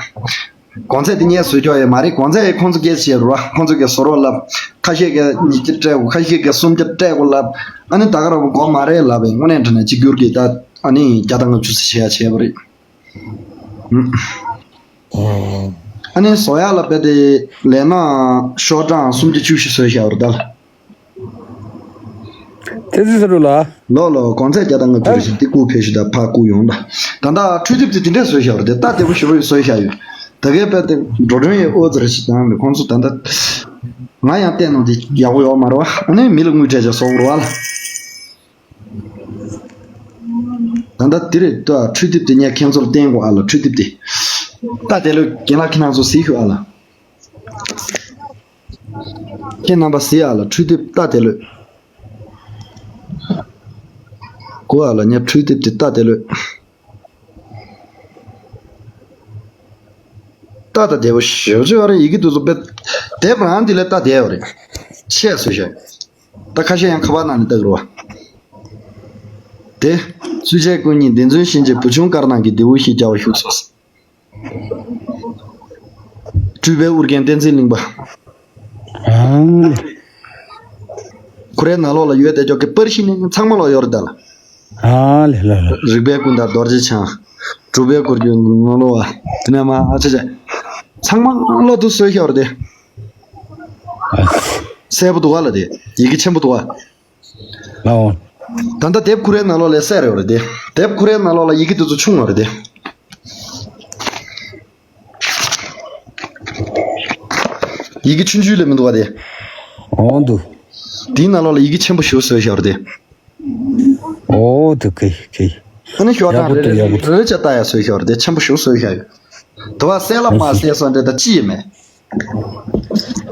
གོང་ཚད་དེ་ངས་བཟོས་ཆོག་ཡོད་མ་རེད། གོང་ཚད་ཁོང་ཚོ་སྐད་ཆ་བཤད་རོགས། ཁོང་ཚོ་གིས་བཟོ་རོགས་ལབ། ཁ་ཤས་ཀྱིས་ཉིས་བརྒྱ་སྤྲད་དགོས། ཁ་ཤས་ཀྱིས་སུམ་བརྒྱ་སྤྲད་དགོས་ལབ། ཨ་ནི་ད་ག་རང་དགོས་མ་རེད་ལབ་པས། དངོས་གནས་དྲང་གནས་གཅིག་གྱུར་གྱིས་ད་ཨ་ནི་བརྒྱ་དང་ལྔ་བཅུ་ཙམ་བྱེད་ཡ་བྱས་པ་རེད། ཨ་ནི་བཟོ་ཡག་ལ་དཔེ་དེ་ལས་ན་ཤོག་གྲངས་སུམ་བརྒྱ་བཅུ་བཞི་བཟོས་བཞག་རེད་ད། དེ་ཚོ་ཟེར་རོ་ལ། ལོ་ལོ། གོང་ཚད་བརྒྱ་དང་ལྔ་བཅུ་རེ་བཞིན་དེ་བསྐུར་ཕེབས་ཤིག་ད་ཕར་བསྐུར་ཡོང་ད། ད་ལྟ་འཕྲུལ་དེབ་དེ་དེ་འདྲས་བཟོས་བཞག་རེད་དེ། ད་དེ་པོ་ཞེ་པོ་བཟོས་བཞག་ཡོད། ད་གའི་དཔེ་དེ་འགྲོ་གྲོན་ཡི་ཨོ་ཙི་རེ་ཞིག་དང་ཁོང་ཚོ་ད་ལྟ་ང་ཡང་བལྟས་ནོ་དེ་ཡག་པོ་ཡོད་མ་རེད་བ། ཨ་ནི་མི་ལ་དངུལ་སྤྲད་བྱས་བཟོ་དགོས་རེད་བ་ལ། ད་ལྟ་དེ་རེད་ད། འཕྲུལ་དེབ་དེ་ངས་ཁྱེད་ཚོར་བསྟན་དགོས་ཨ་ལ། འཕྲུལ་དེབ་དེ། ད་དེ་ལོས་རྒན་ལགས་ཁྱེད་རང་ཚོ་གཟིགས་ཤོག་ཨ་ལ། ཁྱེད་རྣམ་པ་གཟིགས་ཨ་ལ། འཕྲུལ་དེབ་ད་དེ་ལོས། གོ་ཨ་ལ། ངས་འཕྲུལ་དེབ་དེ་ད་དེ་ལོས། ད་ད་བདེ་པོ་ཞེ་པོ་ཅིག་ཡོད་རེད། ཡི་གེ་དེ་ཚོ་དཔེ་དེབ་རང་དེ་ལས་ད་བདེ་ཡོད་རེད། ཆེས་བཟོས་ཤག་ད་ཁ་ཤས་ཡང་ཁ་པར་ནང་ནས་ལྟ་གི་རེད་བ། དེ་སུས་བྱས་ཀུན་གཉིས་བདེན་རྫུན་ཤེས་བྱེད་བུ་ཆུང་དཀར་ནག་གི་རྡེའུ་ཞིག་རྒྱག་པ་བཞུགས་སོ། སྤྲུལ་པའི་ཨོ་རྒྱན་བསྟན་འཛིན་གླིང་པ། ཨང་། ཁོ་རའི་ནང་ལོགས་ལ་ཡོད་དེ་ཅོག་གི་པར་ཤི་ནི་ཚང་མ་ལོག་ཡོད་རེད་ད་ལ། ཨ་ལེ་ལ་ལ། རིག་པའི་ཀུན་དགའ་རྡོ་རྗེ་འཆང་། གྲུབ་པའི་འཁོར་གྱི་ནང་ལོགས་བ། དེ་ནས་མ་ཨ་ཆ་ཆ། ཚང་མ་ལོག་ཏུ་སོས་ཤོར་ཏེ། གསལ་པོ་འདུག་ག་ལ་དེ། ཡི་གེ་ཆེན་པོ་འདུག་ག་ཨོ། ད་ལྟ་དེབ་ཁུ་རའི་ནང་ལོགས་ལ་གསལ་རེ་ཡོད་རེད་དེ། དེབ་ཁུ་རའི་ནང་ལོགས་ལ་ཡི་གེ་དེ་ཚོ་ཆུང་བ་རེད་དེ། ཡི་གེ་ཆུང་ཆུང་ལས་མི་འདུག་བ་དེ། འོང་འདུག་དེའི་ནང་ལོགས་ལ་ཡི་གེ་ཆེན་པོ་ཞིག་བཟོས་བཞག་རེད་དེ། འོ་དེ་གི་གི། ཨ་ནི་ཤོག་གྲངས་རེ་རེ་རེ་རེ་བྱས་ལྟ་ཡ་བཟོས་བཞག་རེད་དེ། ཆེན་པོ་ཞིག་བཟོས་བཞག་ཡོད། དུ་བ་གསལ་ལ་མ་གསལ་སོང་འདྲ་ད་ཅི་ཡི་མེད།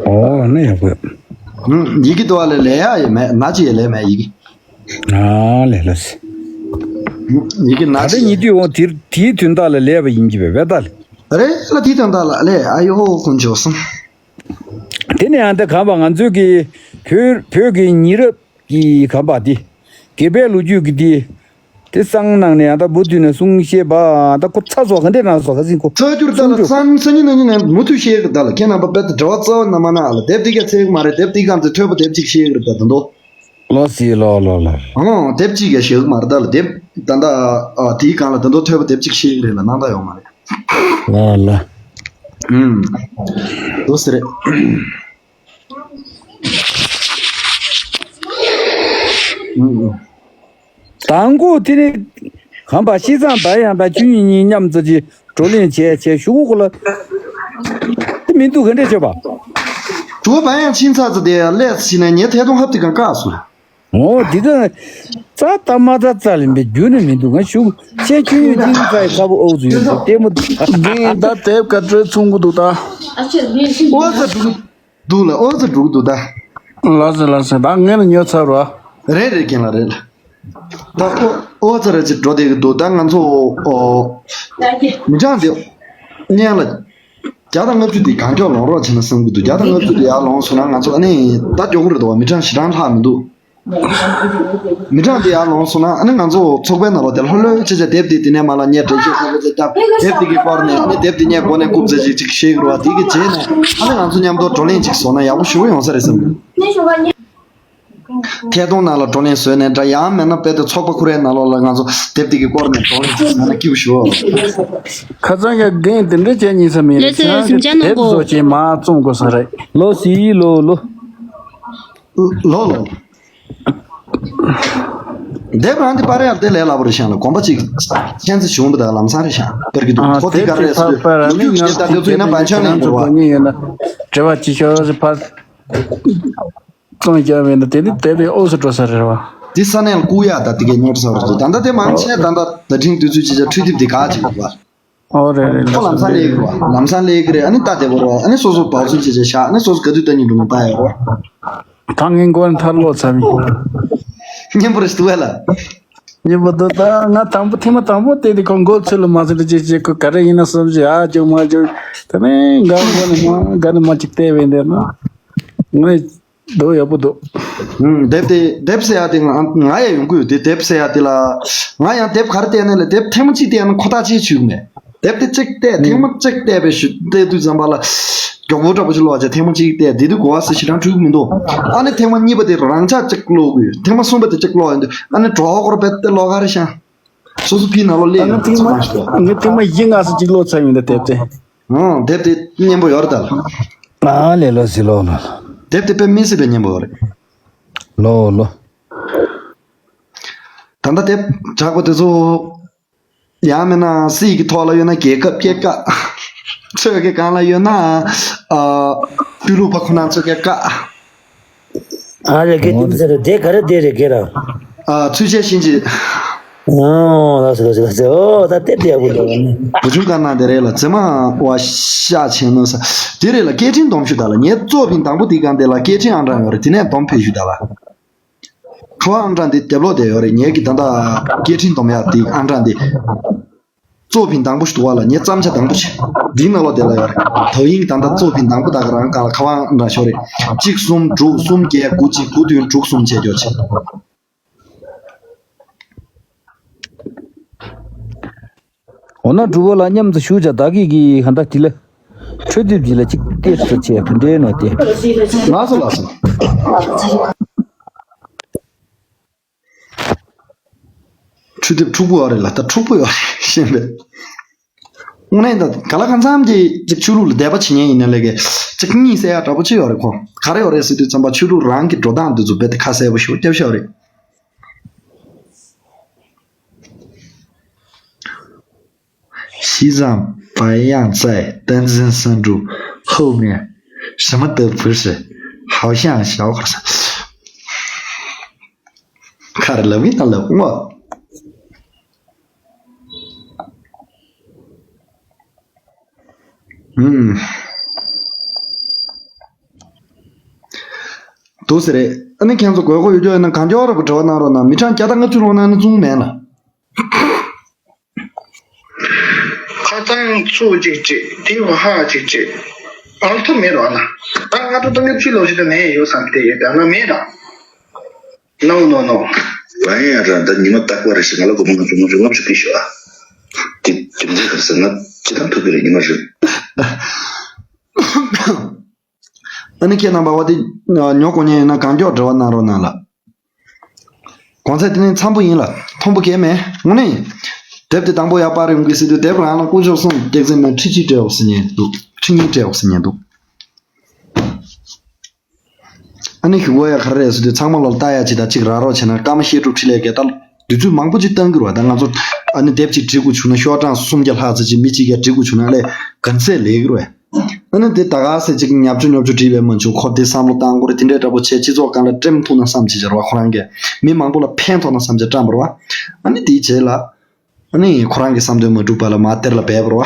ཨོ་ན་ཡག་པོ། ཡི་གེ་དུ་བ་ལས་ལས་ཡ་ཡི་མེད། ན་ཅི་ཡི་ལས་མེད་ཡི་གེ། ཨ་ལས་ལོ་སི། ཡི་གེ་ན་ད་ཅི་ལྟ་ཉིད་དུས་འོང་དེར་དེའི་དོན་དག་ལ་ལས་པ་ཡིན་གྱི་བས་བས་ད་ལས། རེད་ལ་དེའི་དོན་དག་ལ་ལས་ཨ་ཡོ་ཧོ་ཀུན་ཆོག་སོང་། དེ་ནས་ཡང་ད་གམ་པ་ང་ཚོའི་གི་བོད་བོད་ཀྱི་ཉེ་རབས་ཀྱི་གམ་པ་དེ། དགེ་བའི་ལོ་རྒྱུས་ཀྱི་དེ། དེ་གསང་ནང་ནས་ཡང་ད་བུ་དུས་ནས་གསུང་བཤད་པ་ད་ཁོ་ཚ་སོགས་ག་འདྲས་ན་སོགས་ག་ཟིན་ཁོ། ཚ་རྒྱུར་ད་ལ་གསང་སང་ཉིན་ན་ཉིན་ནས་མུ་མཐུད་བཤད་གི་ད་ལ། ཁྱེད་རྣམ་པ་དཔེ་ད་འབྲེལ་བ་རྩ་བ་ན་མ་ན་ཨ་ལ་དེབ་དེ་ག་ཚད་གི་མ་རེད། དེབ་དེ་གང་ཚེ་ཐོས་པ་དེབ་གཅིག་བཤད་གི་རེད་ད་ད་འདོ། ལོ་སི་ལོ་ལོ་ལོ། ཨོ་དེབ་གཅིག་ག་བཤད་གི་མ་རེད་ད་ལ། དེབ་ད་ད་ཨ་དེའི་གང་ལ་ད་འདོ་ཐོས་པ་དེབ་གཅིག་བཤད་གི་རེད་ལ་ནང་ད་ཡོང་མ་རེད། ལ་ལ། ཨུམ། འདུག་སེ་རེད། ཨུམ། དང་པོ་དེ་ནི་གམ་པ་ཤི་ཚང་བ་ཡང་དང་ཆུ་གཉིས་གཉིས་མཉམ་ཙི་ཅི་བགྲོ་གླེང་བྱས་བྱས་ཞུ་གོ་ལ། དེ་མི་འདུག་ག་འདྲས་བྱས་པ། གྲུ་བ་ཡང་ཕྱིན་ཚར་ཙི་དེ་ལས་ཕྱིན་ནས་ཉེ་ཐད་གཏོང་ཧབ་དེ་གང་བཀག་སོང་། འོ་འདི་ག་རྩ་ལྟ་མ་རྩ་རྩ་ལེན་པའི་རྒྱུ་ནི་མི་འདུག་ང་ཞུ་ཆེ་ཆུང་ཡོད་འདི་རྩ་ཡི་ཁ་བོ་ཨོག་ཚོ་ཡོད་འདུག་ལྟད་མོ་འདི་རྒན་ད་དེབ་ག་ཚོད་ཚོང་གི་འདུག་ད། ཨོ་ཙི་འདུག་འདུག་ལ་ཨོ་ཙི་འགྲོ་གི་འདུག་ད། ལགས་སོ་ལགས་སོ། ད་ངས་ནི་ཉོ་ཚར་བ། རེད་རེད། རྒན་ལགས་རེད་ལ། ད་ཨོ་ཨོ་ཙི་རེད་ཅིག་འགྲོ་བསྡད་ཀྱི་འདུག་ད་ང་ཚོ་ཨོ། མི་གྲངས་དེ་གཉན་ལ་བརྒྱ་དང་ལྔ་བཅུ་དེ་གང་མགྱོགས་ལོངས་རོགས་བྱས་ན་བསམ་གྱི་འདུག་བརྒྱ་དང་ལྔ་བཅུ་དེ་ཡར་ལོངས་སོང་ན་ང་ཚོ་ཨ་ནི་ད་མགྱོགས་ཀྱི་རེད་འདུག་བ། མི་གྲངས་ཞེ་གྲངས་ལྷག་མི་འདུག་མི་གྲངས་དེ་ཡར་ལོངས་སོང་ན་ཨ་ནི་ང་ཚོ་ཚོགས་པའི་ནང་ལོགས་དེ་ལྷོད་ལྷོད་བྱས་བྱས་དེབ་དེ་དེ་ནས་མར་ལ་ངས་འགྲེལ་བཤད་ཁོ་པོ་ཚོ་བརྒྱབ། དེབ་དེ་གི་སྐོར་ནས་ཨ་ནི་དེབ་དེ་ངས་མགོ་ནས་རྐུབ་ཙམ་ཅིག་ཅིག་ཤེས་ཀྱི་རེད་བ། དེ་གི་རྗེས་ནས་ཨ་ནི་ང་ཚོ་མཉམ་དུ་བགྲོ་གླེང་ཅིག་བཟོ་ན་ཡག་པོ་ཞེ་པོ་ཡོང་ས་རེད་བསམ་གྱི། ཐད་གཏོང་ནང་ལ་བགྲོ་གླེང་བཟོས་ནས་འདྲ། ཡང་མིན་ན་དཔེ་དེ་ཚོགས་པ་ཁོ་རའི་ནང་ལོགས་ལ་ང་ཚོ་དེབ་དེ་གི་སྐོར་ནས་བགྲོ་གླེང་ཅིག་བཟོས་ན་སྐྱིད་པོ་ཞེ་པོ། ཁ་སང་ཡང་རྒན་དེ་འདྲ་བྱས་ཉིན་ས་མེད། ལགས་སོ། ཁྱེད་རང་གིས་སེམས་ཅན་དེབ་ནང་གོ་བཟོ་བྱས་མར་བཙོང་དགོས་ས་རེད། ལོ་སི་ལོ་ལོ། ལོ་ལོ། དེབ་རང་དེ་པར་ཡག་དེ་ལས་སླ་པོ་རེད་ཤག་ལ། དགོན་པ་གཅིག་མཁྱེན་བརྩེ་ཞུ་འོང་བ་དང་ལམ་སང་རེད་ཤག་པར་གྱི་འདུག་ཨ་ཁོ་དེ་དེབ་ག་རེ་ཅིག་རེད་ཟེར་པར་དུས་པར་རང་ཡུ་ཉིད་ཊུབ་ཀྱི་ནང་ད་དེ་ཚོ་ཡིན་ན་བང་ཆ་ནས་ཁྱེད་རང་ཚོ་འགྲོ་བ། དགོས་མཁོ་ཡོད་ན་འབྲེལ་བ་ཅིག་ཤོག་ཟེར་ཕར་བཙོང་རྒྱག་བས་ན་དེ་ནི་དེབ་དེ་ཨོ་ཟེར་འགྲོ་ས་རེད་བ། དེ་ས་གནས་ལ་བསྐུར་ཡག་ད་དེ་གའི་ཉར་ཚར་བ་འདུག་ད་ལྟ་དེ་མང་ཆེ་ད་ལྟ་བརྡ་འཕྲིན་དུས་ཚོད་ཅིག་བྱ་འཕྲུལ་དེབ་དེ་ག་ཅིག་འདུག་བ། ཨོ་རེད་རེད། ཁོ་ལམ་སང་སླེབས་ཀྱི་རེད་བ། ལམ་སང་སླེབས་ཀྱི་རེད། ཨ་ནི་ལྟ་བདེ་པོ་རེད་བ། ཨ་ནི་སོ་སོ་བག་ཟོན་བྱས་བྱས་བཞག་ཨ་ནི་སོ་སོ་ག་དུས་ལྟ་ཉིན་འགྲོ་མི་ལྟ་ཡོད་རེད་བ། ད་ངའི་མགོ་ནས་མཐར་ལོག་ཚར་མི། སྙན་པོ་རེད་འདུག་བས་ལ། སྙན་པོ་འདུག་ད་ང་དང་པོ་ཐེངས་མ་དང་པོ་བལྟས་དུས་ཁོ་མགོ་ཚོས་ལ་མ་ཚོས་ལ་ཅེས་ཅེས་ཁོ་ག་རེ་ཡིན་ན་བསམ་བྱས་ཨ་ཅོ་མ་ཅོ། ད་ནི་འགའ་མགོ་ནས་མ་འགའ་ནས་མ་ཅིག་བལྟས་བས་འདས་ན། ངས། འདུག་ཡག་པོ་འདུག་ཨུམ། དེབ་དེ་དེབ་ཟེར་ཡག་དེ་ང་ང་ཡང་ཡོང་གི་ཡོད་དེ། དེབ་ཟེར་ཡག་དེ་ལ་ང་ཡང་དེབ་ག་རེ་བལྟས་ན་ལ་དེབ་ཐེངས་མ་གཅིག་བལྟས་ན་ཁོ་ཐག་ཆོད་ཆོད་མེད། དེབ་དེ་གཅིག་བལྟས་ཐེངས་མ་གཅིག་བལྟས་པའི་ཤུ་བལྟས་དུས་ཙམ་པ་ལ་མགྱོགས་པོ་འདྲ་པོ་ཞིག་ཀློག་བྱས། ཐེངས་མ་གཅིག་བལྟས་དེ་དུས་གོ་བ་ཟེར་ཞེ་དྲག་འཁྲུལ་གི་མི་འདུག་ཨ་ནི་ཐེངས་མ་གཉིས་པ་དེ་རང་འཇགས་གཅིག་ཀློག་དགོས། ཐེངས་མ་གསུམ་པ་དེ་གཅིག་ཀློག་ཡོང་དུས་ཨ་ནི་གྲོགས་ཧོ་ཀོར་བལྟས་ཏེ་ཀློག་ག་རེ་ཤང་། སོ་སོ་ཕིའི་ནང་ལོགས་སླེབས་ཡོང་དུས་ཚང་མ་ཞིག་ལ། ངས་ཐེངས་མ་བཞི་ལྔ་ཙམ་ཅིག་ཀློག་ཚར་ཡོང་དེ་དེབ་དེ། ཨང་། དེབ་དེ་སྙན་པོ་ཡོད་རེད་ད་ལ། ཨ་ལས་ལོ་ཟི་ལོ་ལོ། དེབ་དེ་དཔེ་མི་སྲིད་པའི་སྙན་པོ་ཡོད་རེད། ལོ་ལོ། ད་ལྟ་དེབ་དྲག་པོ་དེ་ཚོ། ཡང་མིན་ན་སྲིད་ཀྱི་ཐོག་ལ་ཡོད་ན་རྒྱལ་ཁབ་སྐྱེལ་དཀའ། ཆོས་ཀྱི་སྒང་ལ་ཡོད་ན། ཨ། པུས་ལུག་པ་ཁོ་ན་ཚོ་སྐྱེལ་དཀའ། ཨ་རེ་གེ་དེ་མི་ཟེར་རེ་དེ་ག་རེ་དེ་རེ་གེ་ར། ཨ་ཚུལ་ཤེས་གཤིན་རྗེ། ཨོ་ལགས་སོ་ལགས་སོ་ལགས་སོ། ཨོ་ད་དེ་དེ་ཡག་པོ་འདུག་ནི། བུ་ཆུང་དཀར་ནག་དེ་རེད་ལ་ཙེ་མ་བ་ཤ་ཆེན་ནོ་ས། དེ་རེད་ལ་སྐད་འཕྲིན་སྡོམ་ཞུ་ད་ལ་ངའི་གཙོ་ཕིན་དང་པོ་དེ་གང་དེ་ལ་སྐད་འཕྲིན་ཨང་གྲངས་ཡོད་རེད། དེ་ནས་སྡོམ་ཕེབས་ཞུ་ད་ལ། ཁ་བ་ཨང་གྲངས་དེ་དེབ་ལོག་དེ་ཡོད་རེད། ངའི་གི་ད་ལྟ་སྐད་འཕྲིན་སྡོམ་ཡག་དེ་ཨང་གྲངས་དེ། གཙོ་ཕིན་དང་པོ་ཞིག་འདུག་བ་ལ་ངས་བརྩམས་བྱ་དང་པོ་ཆེ། འདིའི་ནང་ལོགས་དེ་ལ་ཡོད་རེད། དོ་དབྱིངས་ད་ལྟ་གཙོ་ཕིན་དང་པོ་དག་རང་གང་ལ་ཁ་བ་འདྲ་ཤོར་རེད། གཅིག་གསུམ་དྲུག་གསུམ་བརྒྱད་དགུ་གཅིག་དགུ་བདུན་དྲུག་གསུམ་བྱས་ཀྱོག་ཆེ། འོ་ན་གྲུ་བོ་ལ་མཉམ་དུ་ཞུགས་བྱ་བདག་གིས་ཀྱིས་ཧན་ད་དི་ལ། འཕྲོད་དེབ་ཀྱི་ལ་གཅིག་སྟེར་དུ་ཆེ་བུ་འདྲེ་ནོ་སྟེ། ལགས་སོ་ལགས་སོ། འཕྲུལ་དེབ་འཁྲུག་པོ་ཡོད་རེད་ལ་ད་འཁྲུག་པོ་ཡོད་རེད་ཤེས་པས། དངོས་གནས་ད་ག་ལ་གང་འཚམ་གྱིས་ཅིག་ཆོས་ལུགས་ལ་དད་པ་བྱེད་མཁན་ཡིན་ན་ལས་ཀའི་ཅིག་གཉིད་སད་ཡག་འདྲ་པོ་ཅིག་ཡོད་རེད། ཁོ་ག་རེ་ཡོད་རེད་ཟེར་དུས་ཙམ་པ་ཆོས་ལུགས་རང་གི་འགྲོ་སྟངས་འདི་ཚོ་རྦད་དེ་ཁ་གསལ་པོ་ཞིག་སྐྱབས་ཤོག་རེད། 西藏白羊在登山山中，后面什么都不是，好像小伙子。 ཁར་ལབ་ཡིན་ན་ལབ་ངོ་། ཨུམ། འདུག་ཟེར་རེད། ཨ་ནི་ཁྱེད་ཚོ་དགོས་མཁོ་ཡོད་རྒྱུ་ཡོད་ན་གང་མགྱོགས་རེ་བ་འབྲེལ་བ་གནང་རོགས་གནང་། མི་གྲངས་བརྒྱ་དང་ལྔ་བཅུ་ལོངས་ན་ནི་བཙུན་མ་མེད་ལ། ཁ་ཚང་ཚུགས་གཅིག་བྱེད་དེ་བ་ཧ་གཅིག་བྱེད། ཨང་ཐུབ་མེད་རོགས་ན། ད་ང་ཚོ་ཏང་གི་ཕྱི་ལོགས་ཤིག་ཏུ་མེད་ཡོད་བསམ་སྟེ་ཡོད་ད་ང་མེད་ར། No, no, no. ང་ཡང་ར་ད་ཉི་མ་རྟག་པར་ཞིག་ང་ལ་སྒོར་མོ་ལྔ་བཅུ་ལྔ་བཅུ་ལྔ་བཅུ་སྐྱིད་ཤོག་ཨ། དེ་དེ་མོ་གར་ཟེར་ན་ཅི་ཐང་ཐུབ་ཀྱི་རེད་ཉི་མ་རེ། ཨ་ནི་ཁྱེད་རྣམ་པ་བ་དེ་ཉོ་དགོས་མཁན་ཡིན་ན་གང་མགྱོགས་འབྲེལ་བ་གནང་རོགས་གནང་ལ། གོང་ཚད་དེ་ནི་འཚམ་པོ་ཡིན་ལ་མཐོང་པོ་གས་མེད་དངོས་གནས་ཡིན། དེབ་དེ་དང་པོ་ཡར་པར་ཡོང་གི་ཟེར་དུས་དེབ་རང་ལ་དཀོན་མཆོག་གསུམ་སྐྱག་རྫུན་མེད་ཁྲི་གཅིག་སྤྲད་འོག་ཟེར་ཉན་འདུག་ཁྲི་གཉིས་སྤྲད་འོག་ཟེར་ཉན་འདུག་ཨ་ནི་ཞུ་གོ་ཡ་ག་རེ་རེད་ཟེར་དུས་ཚང་མ་ལོ་ལྟ་ཡ་ཅིག་དང་ཅིག་རག་རོགས་བྱས་ན་ཀརྨ་བཤད་སྒྲུབ་འཕྲིན་ལས་ཀྱི་ད་དུས་ཚོད་མང་པོ་ཅིག་བཏང་གི་རེད་བ། ད་ང་ཚོ་ཨ་ནི་དེབ་ཅིག་འབྲི་དགོས་བྱུང་ན་ཤོག་གྲངས་སུམ་བརྒྱ་ལྷག་ཙམ་ཅིག་མི་གཅིག་གིས་འབྲི་དགོས་བྱུང་ན་ལས་ག་ཚད་ལས་ཀྱི་རེད་བ། ཨ་ནི་དེ་ད་ག་ཟེ་ཅིག་ཉབ་ཆུ་ཉོབ་ཆུ་བྲིས་པའི་མ་བྱུང་ཁོ་དེ་བསམ་བློ་བཏང་དགོས་རེད། དེ་འདྲའི་འདྲ་པོ་བྱས་སྤྱི་ཚོགས་སྒང་ལ་ཀྲེམ་ཐུག་ན་བསམ་བྱེད་བྱ་ར་བ་ཁོ་རང་གིས་མི་མང་པོ་ལ་ཕན་ཐོགས་ན་བསམ་བྱས་བཀྲམ་པ་རེད་བ། ཨ་ནི་དེའི་རྗེས་ལ། ཨ་ནི་ཁོ་རང་གི་བསམ་དོན་མ་འགྲུབ་པ་ལ་མ་གཏེར་ལ་སྦས་པ་རེད་བ།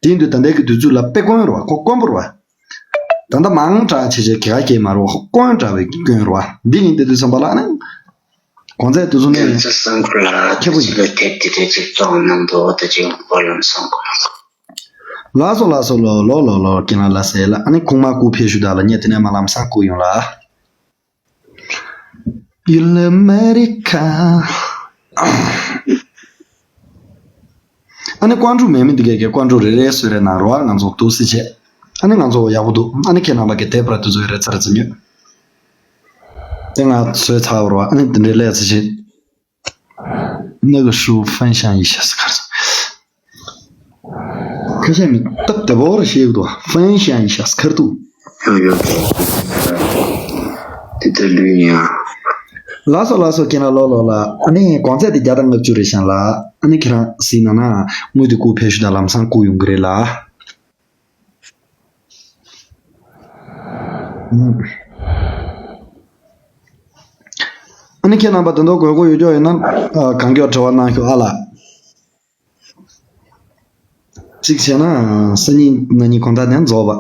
དེ་ཡིན་དུས་ད་ལྟའི་གི་དུས་ཚོད་ལ་དཔེ་དཀོན་རེད་བ། ཁོ་དཀོན་པོ་རེད་བ། ད་ལྟ་མང་དྲགས་བྱས་བྱས་ག་གེ་མ་རུ་དཀོན་དྲགས་པའི་སྐྱོན་རུ་བ་འདི་ཡིན་ཏེ་དུས་ཙམ་པ་ལ་ནི་གོང་ཚད་དུས་ཚོད་ནས་ཁྱེད་ཚོ་སང་ཁུ་ལ་ཁྱེད་ཚོ་ལ་དེབ་དེ་འདྲས་ཅིག་བཙོང་གནང་འདུག་ད་ཅིག་བོ་ལམ་སང་ཁུ་ལ། ལགས་སོ་ལགས་སོ་ལོ་ལོ་ལོ་ལོ་ཀྱི་ན་ལ་ཟེར་ལ་ཨ་ནི་ཁུངས་མ་ཀུ་ཕེ་ཤུ་ད་ལ་ཉེ་དེ་ནས་མ་ལམ་སང་ཀུ་ཡོང་ལ། ཡུལ་ཨ་མེ་རི་ཁ། ཨ་ནི་ཀོང་ཀྲུག་མེད་མི་འདི་གས་ཀྱི་ཀོང་ཀྲུག་རེ་རེ་སུ་རེ་ན་རོ་ཨ་ང་ཚོ་ཏུ་སི་བྱས། ཨ་ནི་ང་ཚོ་ཡག་པོ་འདུག་ཨ་ནི་ཁྱེད་རྣམ་པ་གི་དེབ་ར་དུ་ཚོད་རེ་ཚར་ཙམ་ཡོད། དེ་ང་ཚོས་ཚར་བ་རོ་ཨ་ནི་འདི་འདྲའི་ལས་ཚེ་བྱེད། 那个书分享一下是可以。ཁ་ཤས་མི་སྟབས་བདེ་པོ་རེ་ཤེས་ཀྱི་འདུག་ཧྥན་ཤན་ཤ་སི་ཁར་དུ། ཡོ་ཡོ། དེ་ལྟར་ལུས་ཡིན་ཨ། ལགས་སོ་ལགས་སོ་ཁྱེད་རང་ལོ་ལོ་ལ་ཨ་ནི་གོང་ཚད་དེ་བརྒྱ་དང་ལྔ་བཅུ་རེད་ཤང་ལ་ཨ་ནི་ཁྱེད་རང་གཟིགས་ན་ན་དངུལ་དེ་བསྐུར་ཕེབས་ཤུ་དང་ལམ་སང་བསྐུར་ཡོང་གི་རེད་ལ། ཨ་ནི་ཁྱེད་རྣམ་པ་དོན་དག་དགོས་མཁོ་ཡོད་ཀྱོག་ཡོད་ན་གང་མགྱོགས་དྲི་བ་གནང་ཤོག་ཨ་ལ། གཅིག་བྱས་ན་སང་ཉིན་གནངས་ཉིན་གོང་ཐག་ནས་རྫོགས་པ།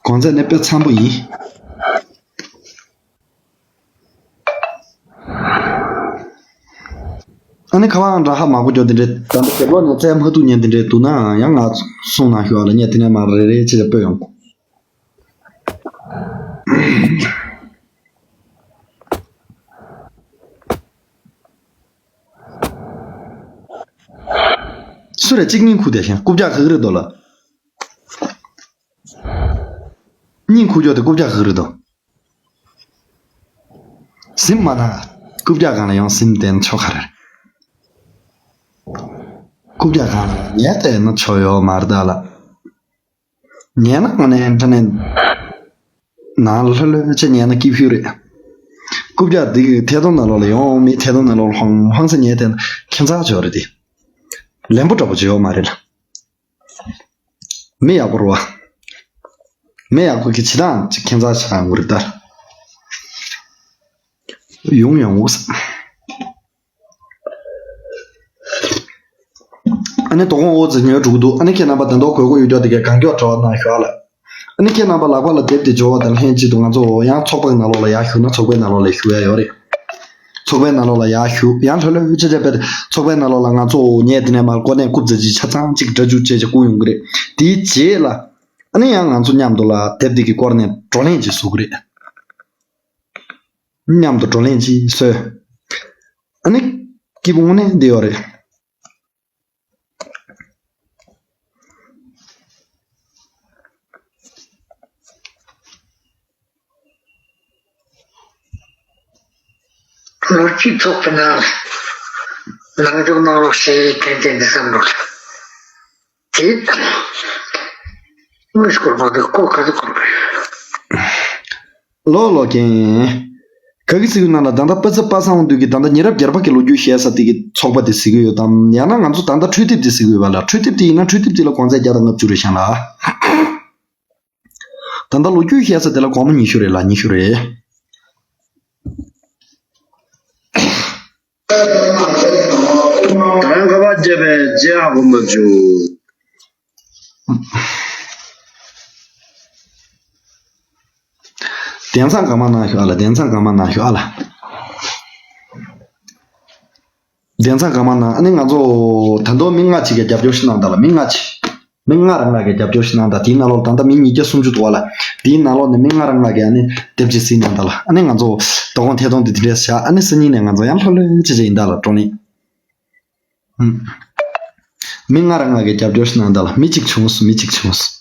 གོང་ཚད་ནི་དཔེ་འཚམ་པོ་ཡིན། ཨ་ནི་ཁ་བ་འདྲ་ཧ་མ་གོ་ཀྱོག་དེ་འདྲའི་ད་ལྟ་དེ་ལོ་ནས་བཙལ་མ་ཐུབ་ཉན་དེ་འདྲའི་འདུག་ན་ཡང་ང་གསུང་གནང་ཤོག་ཨ་ལ་ངས་དེ་ནས་མར་རེ་རེ་བྱས་བྱས་སྤོས་ཡོང་། སུ་རེད་གཅིག་སྙིང་ཁུག་བསྡད་ཤིང་རྐུབ་བཀྱག་ཁ་ཁ་རེད་དོ་ལ། སྙིང་ཁུག་ཀྱོག་དེ་རྐུབ་བཀྱག་ཁ་ཁ་རེད་དོ། སིམ་མ་ན། རྐུབ་བཀྱག་སྒང་ལ་ཡང་སིམ་བསྟན་ཆོག་ག་རེད། རྐུབ་བཀྱག་སྒང་ལ་ཉལ་བསྡད་ན་ཆོག་ཡོད་མ་རེད་ད་ལ། ཉལ་ན་ང་ནས་འདྲ་ནས། ནང་ལྷོད་ལྷོད་ཅེས་ཉལ་ན་སྐྱིད་ཤོས་རེད། རྐུབ་བཀྱག་འདི་གི་ཐད་གཏོང་ནང་ལོགས་ལ་ཡོང་མི་ཐད་གཏོང་ནང་ལོགས་ལ་ཧོང་ཧོང་ས་ཉལ་བསྡད་ན་ཁྱད་མཚར་ཅིག་ཡོད་རེད་དེ། ལན་པོ་འདྲ་པོ་ཅིག་ཡོད་མ་རེད་ལ། མི་ཡག་པོ་རེད་བ། མི་ཡག་པོ་གི་བྱེད་སྟངས་ཅིག་ཁྱད་མཚར་ཆགས་ཡོང་གི་རེད་ད། ཡོང་ཡོང་ངོ་ས། ཨ་ནི་དོ་དགོང་འོ་ཙི་ཉོས་འགྲོ་གི་འདུག་ཨ་ནི་ཁྱེད་རྣམ་པ་ད་དོ་དགོས་མཁོ་ཡོད་ཀྱོག་དེ་གས་གང་མགྱོགས་དྲི་བ་གནང་ཤོག་ཨ་ལ། ཨ་ནི་ཁྱེད་རྣམ་པ་ལག་པ་ལ་དེབ་དེ་འབྱོར་བ་དང་ལྷན་ཅིག་ཏུ་ང་ཚོ་ཡང་ཚོགས་པའི་ནང་ལོགས་ལ་ཡར་ཞུགས་ན་ཚོགས་པའི་ནང་ལོགས་ལ་ཞུགས་ཡ་ཡོད་རེད། ཚོགས་པའི་ནང་ལོགས་ལ་ཡར་ཞུགས་ཡང་ལྷོད་ལྷོད་ཅེས་བྱས་པའི་ཚོགས་པའི་ནང་ལོགས་ལ་ང་ཚོ་ངས་དེ་ནས་མར་ཀོ་ནས་རྐུབ་རྫ་ཅིག་ཆ་ཚང་གཅིག་འདྲ་འཇུ་བྱས་བྱས་བསྐུར་ཡོང་གི་རེད། དེའི་རྗེས་ལ་ཨ་ནི་ཡང་ང་ཚོ་མཉམ་དུ་ལ་དེབ་དེ་གི་སྐོར་ནས་བགྲོ་གླེང་ཅིག་བཟོ་གི་རེད། མཉམ་དུ་བགྲོ་གླེང་ཅིག་བཟོས། ཨ་ནི། སྐྱིད་པོ་དངོས་གནས་འདི་ཡོད་རེད། ལོ་རྒྱུས་ཚོགས་པའི་ནང་ལ་ལངས་ཕྱོགས་གནང་རོགས་ཞེས་ཏན་ཏན་འདི་བསམ་རོགས། དེ་དངོས་སྐོར་མ་འདུག་ཀོ་ག་ཚོད་སྐོར་གི། ལོ་ལོ་རྒན། ག་གི་ཟེར་གི་ན་ལ་ད་ལྟ་པ་ཚ་པ་སངས་དུས་ཀྱི་ད་ལྟ་ཉེ་རབས་བརྒྱད་པ་གི་ལོ་རྒྱུས་བཤད་ས་དེ་གི་ཚོགས་པ་དེ་ཟེར་གི་ཡོད་དམ། ཡང་ན་ང་ཚོ་ད་ལྟ་འཕྲུལ་དེབ་དེ་ཟེར་གི་ཡོད་པ་ལ། འཕྲུལ་དེབ་དེ་ཡིན་ན་འཕྲུལ་དེབ་དེ་ལ་གོང་ཚད་བརྒྱ་དང་ལྔ་བཅུ་རེད་ཤག་ལ། ད་ལྟ་ལོ་རྒྱུས་བཤད་ས་དེ་ལ་སྒོར་མོ་ཉི་ཤུ་རེད་ལ། ཉི་ཤུ་རེད། ད་རང་ཁ་པར་བརྒྱབ་པའི་རྗེས་ཧ་གོ་མ་བྱུང་། གདན་ས་གང་མ་གནང་ཤོག་ཨ་ལ། གདན་ས་གང་མ་གནང་ཤོག་ཨ་ལ། གདན་ས་གང་མ་གནང་། ཨ་ནི་ང་ཚོ་ད་དུང་མི་ལྔ་ཅིག་གིས་རྒྱབ་སྐྱོར་ཞིག་གནང་དང་ལ། མི་ལྔ་ཅིག་མི་ལྔ་རང་ལ་གི་རྒྱབ་སྐྱོར་ཞིག་གནང་དང་། དེའི་ནང་ལོགས་ད་ལྟ་མི་ཉིས་བརྒྱ་སུམ་ཅུ་འདུག་བ་ལ། དེའི་ནང་ལོགས་ནས་མི་ལྔ་རང་ལ་གི་ཨ་ནི་དེབ་ཅིག་གཟིགས་གནང་དང་ལ། ཨ་ནི་ང་ཚོ་དོ་དགོང་ཐད་གཏོང་དེ་དེ་འདྲས་བྱ། ཨ་ནི་སང་ཉིན་ནས་ང་ཚོ་ཡང་ལྷོད་ལྷོད་བྱེད་བྱེད་ཡིན་ད་ལ་བགྲོ་གླེང་། ཧུམ། མི་ལྔ་རང་ལ་གི་རྒྱབ་སྐྱོར་ཞིག་གནང་དང་ལ། མི་གཅིག་བྱུང་སོང་། མི་གཅིག་བྱུང་སོང་།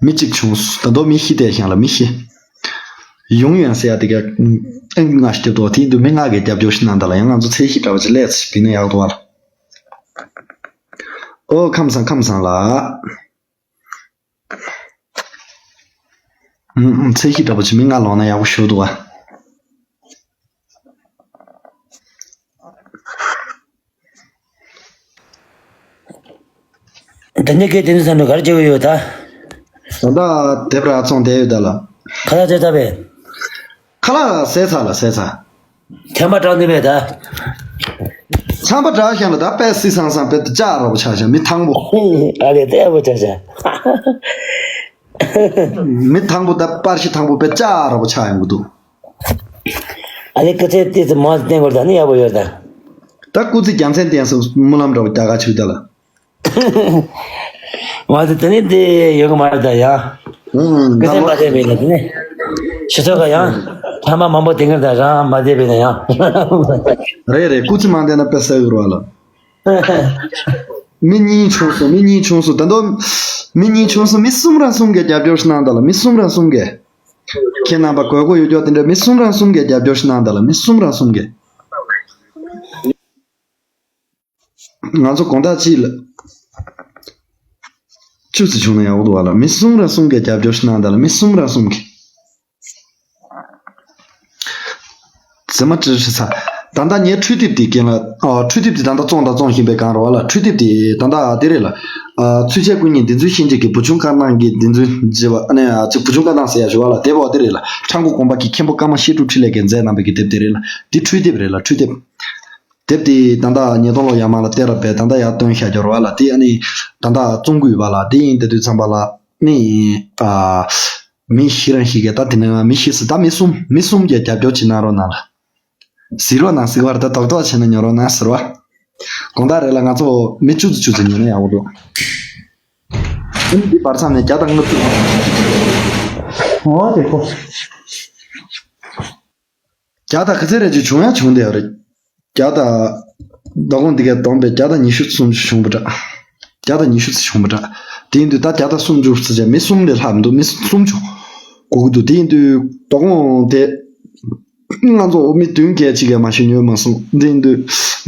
མི་གཅིག་བྱུང་སོང་། ད་དུང་མི་བཞི་བསྡད་ཤག་ལ། མི་བཞི། ཡོང་ཡོང་ཟེར་ཡ་དེ་ག་ཨེ་ང་ཞིག་རྒྱབ་འདུག་བ། དེ་ཡིན་དུས་མི་ལྔ་གི་རྒྱབ་སྐྱོར་ཞིག་གནང་དང་ལ། ཡང་ང་ཚོ་ཚད་གཞི་འདྲ་བ་ཅིག་ལས་ཚེ་བིན་ན་ཡག་འདུག་བ་ལ། ཨོ་ཁམས་བཟང་ཁམས་བཟང་ལགས། ཨུམ་ཨུམ། ཚད་གཞི་འདྲ་པོ་ཅིག་མི་ལྔ་ལོངས་ན་ཡག་པོ་ཞུ་འདུག་བ། ད་ནི་སྐད་དེ་ནི་ས་འགྲོ་གར་བྱེད་ཀྱི་ཡོད་ད། ད་ལྟ་དེབ་ར་བཙོང་བསྡད་ཡོད་ད་ལ། ཁ་ལག་བཟས་ཚར་བས། ཁ་ལག་བཟས་ཚར་ལ་བཟས་ཚར། ཐེངས་མ་དྲག་ནི་མེད་ད། ཚངས་པ་འདྲ་ཤང་ལ་ད་དཔེ་སི་སང་སང་དཔེ་ལྕགས་ར་བོ་ཆགས་ཤག་མི་ཐང་པོ། ཨ་ལས་དེ་ཨ་བོ་ཆགས་ཤག་མི་ཐང་པོ་ད་པར་ཤི་ཐང་པོ་དཔེ་ལྕགས་ར་བོ་ཆགས་ཡོང་གི་འདུག་ཨ་ལས་སྐུ་ཚེ་ཏི་ཙི་མོ་བསྟན་དགོས་ད་ནི་ཡག་པོ་ཡོད་ད། ད་སྐུ་ཚེ་རྒྱལ་མཚན་བསྟན་སོང་སྨོན་ལམ་འདྲ་བོ་རྒྱག་ག་ཆུག་ད་ལ། མ་དེ་དེ་ནི་དེ་ཡོད་གི་མ་རེད་ད་ཡ། ཨུང་། སྐུ་ཚེ་མ་བསྟན་པས་ན་དེ་ནི། ཞུ་ཚོད་ག་ཡང་། ཐ་མ་མང་པོ་དེ་འགར་ད་རང་མ་བསྟན་པས་ན་ཡང་། རེད་རེད། སྐུ་ཚེ་མ་བསྟན་ན་དཔེ་ཟེར་གི་རེད་བ་ལ། མི་གཉིས་བྱུང་སོང་། མི་གཉིས་བྱུང་སོང་། ད་དུང་མི་གཉིས་བྱུང་སོང་། མི་གསུམ་རང་གསུམ་གྱིས་རྒྱབ་སྐྱོར་ཞིག་གནང་དང་ལ། མི་གསུམ་རང་གསུམ་གྱིས། ཁྱེད་རྣམ་པ་དགོས་མཁོ་ཡོད་ཀྱོག་དེ་འདྲ་མི་གསུམ་རང་གསུམ་གྱིས་རྒྱབ་སྐྱོར་ཞིག་གནང་དང་ལ། མི་གསུམ་རང་གསུམ་གྱིས། ང་ཚོ་དགོང་དག་གཅིག་ལ་བཅུ་ཙམ་བྱུང་ན་ཡག་པོ་འདུག་བ་ལ། མི་གསུམ་རང་གསུམ་གྱིས་རྒྱབ་སྐྱོར་ཞིག་གནང་དང་ལ། མི་གསུམ་རང་གསུམ་གྱིས། ཟེར་མ་ཀྲི་ཀྲི་ཚ། ད་ལྟ་ངའི་འཕྲུལ་དེབ་དེ་རྐྱེན་ལ། ཨ། འཕྲུལ་དེབ་དེ་ད་ལྟ་བཙོང་དང་བཙོང་བཞིན་པའི་སྒང་རེད་བ་ལ། འཕྲུལ་དེབ་དེ་ད་ལྟ་དེ་རེད་ལ། ཨ། ཚུལ་འཆལ་སྐུ་ཉིད་བདེན་རྫུན་ཤེས་བྱེད་ཀྱི་བུ་ཆུང་བཀའ་གནང་གི་བདེན་རྫུན་བརྗེ་བ། ཨ་ནི་ཅིག་བུ་ཆུང་བཀའ་གནང་ཟེར་ཡ་ཞུ་བ་ལ། དེབ་འོ་དེ་རེད་ལ། ཁྲ་འགུ་དགོན་པ་གི་མཁན་པོ་ཀརྨ་བཤད་སྒྲུབ་འཕྲིན་ལས་ཀྱིས་མཛད་གནང་བའི་གི་དེབ་དེ་རེད་ལ། འདི་འཕྲུལ་དེབ་རེད་ལ། འཕྲུལ་དེབ། དེབ་དེ་ད་ལྟ་ཉིས་སྟོང་ལོ་ཡར་མར་ལ་སྟེར་ར་བས། ད་ལྟ་ཡར་བཏོན་བཞག་རྒྱུ་རེད་བ་ལ། དེ་ཨ་ནི་ད་ལྟ་བཙོང་གི་ཡོད་བ་ལ། དེ་ཡིན་དེ་དུས་ཙམ་པ་ལ་ནི། ཨ། མི་བཞི་རང་བཞི་གས། ད་དེ་ནས་ང་མི་བཞི་ཟེར། ད་མི་གསུམ། མི་གསུམ་གྱིས་རྒྱབ་སྐྱོར་བྱེད་གནང་རོགས་གནང་ལ། གཟིགས་རོགས་གནང་ཟེར་བ་རེད། ད་རྡོག་རྡོག་བྱས་ནས་ཉོ་རོགས་གནང་ཟེར་བ། དགོང་དག་རེ་ལ་ང་ཚོ་མི་བཅུ་ཙམ་བཅུ་ཙམ་ཉོ་ན་ཡག་པོ་འདུག་ཨ་ནི་འདི་བར་མཚམས་ནས་བརྒྱ་དང་ལྔ་བཅུ། འོ་དེ་ཁོ། བརྒྱ་དང་ག་ཚད་རེ་ཅིག་བྱུང་ཡ་བྱུང་བསྡད་ཡོད་རེད། བརྒྱ་དང་། བདག་དབང་འདི་གས་བསྡོམས་པས་བརྒྱ་དང་ཉི་ཤུ་ཙམ་ཞིག་བྱུང་བ་འདྲ། བརྒྱ་དང་ཉི་ཤུ་ཙམ་བྱུང་བ་འདྲ། དེ་ཡིན་དུས་ད་བརྒྱ་དང་སུམ་ཅུ་ཙམ་བྱས། མི་གསུམ་ལས་ལྷག་མི་འདུག་མི་གསུམ་བྱུང་། སྒུག་གི་འདུག་དེ་ཡིན་དུས་བདག་དབང་དེ། ང་ཚོ་མི་བདུན་བརྒྱད་ཅིག་གིས་མ་གཞི་ཉོས་མ་སོང་། དེ་ཡིན་དུས་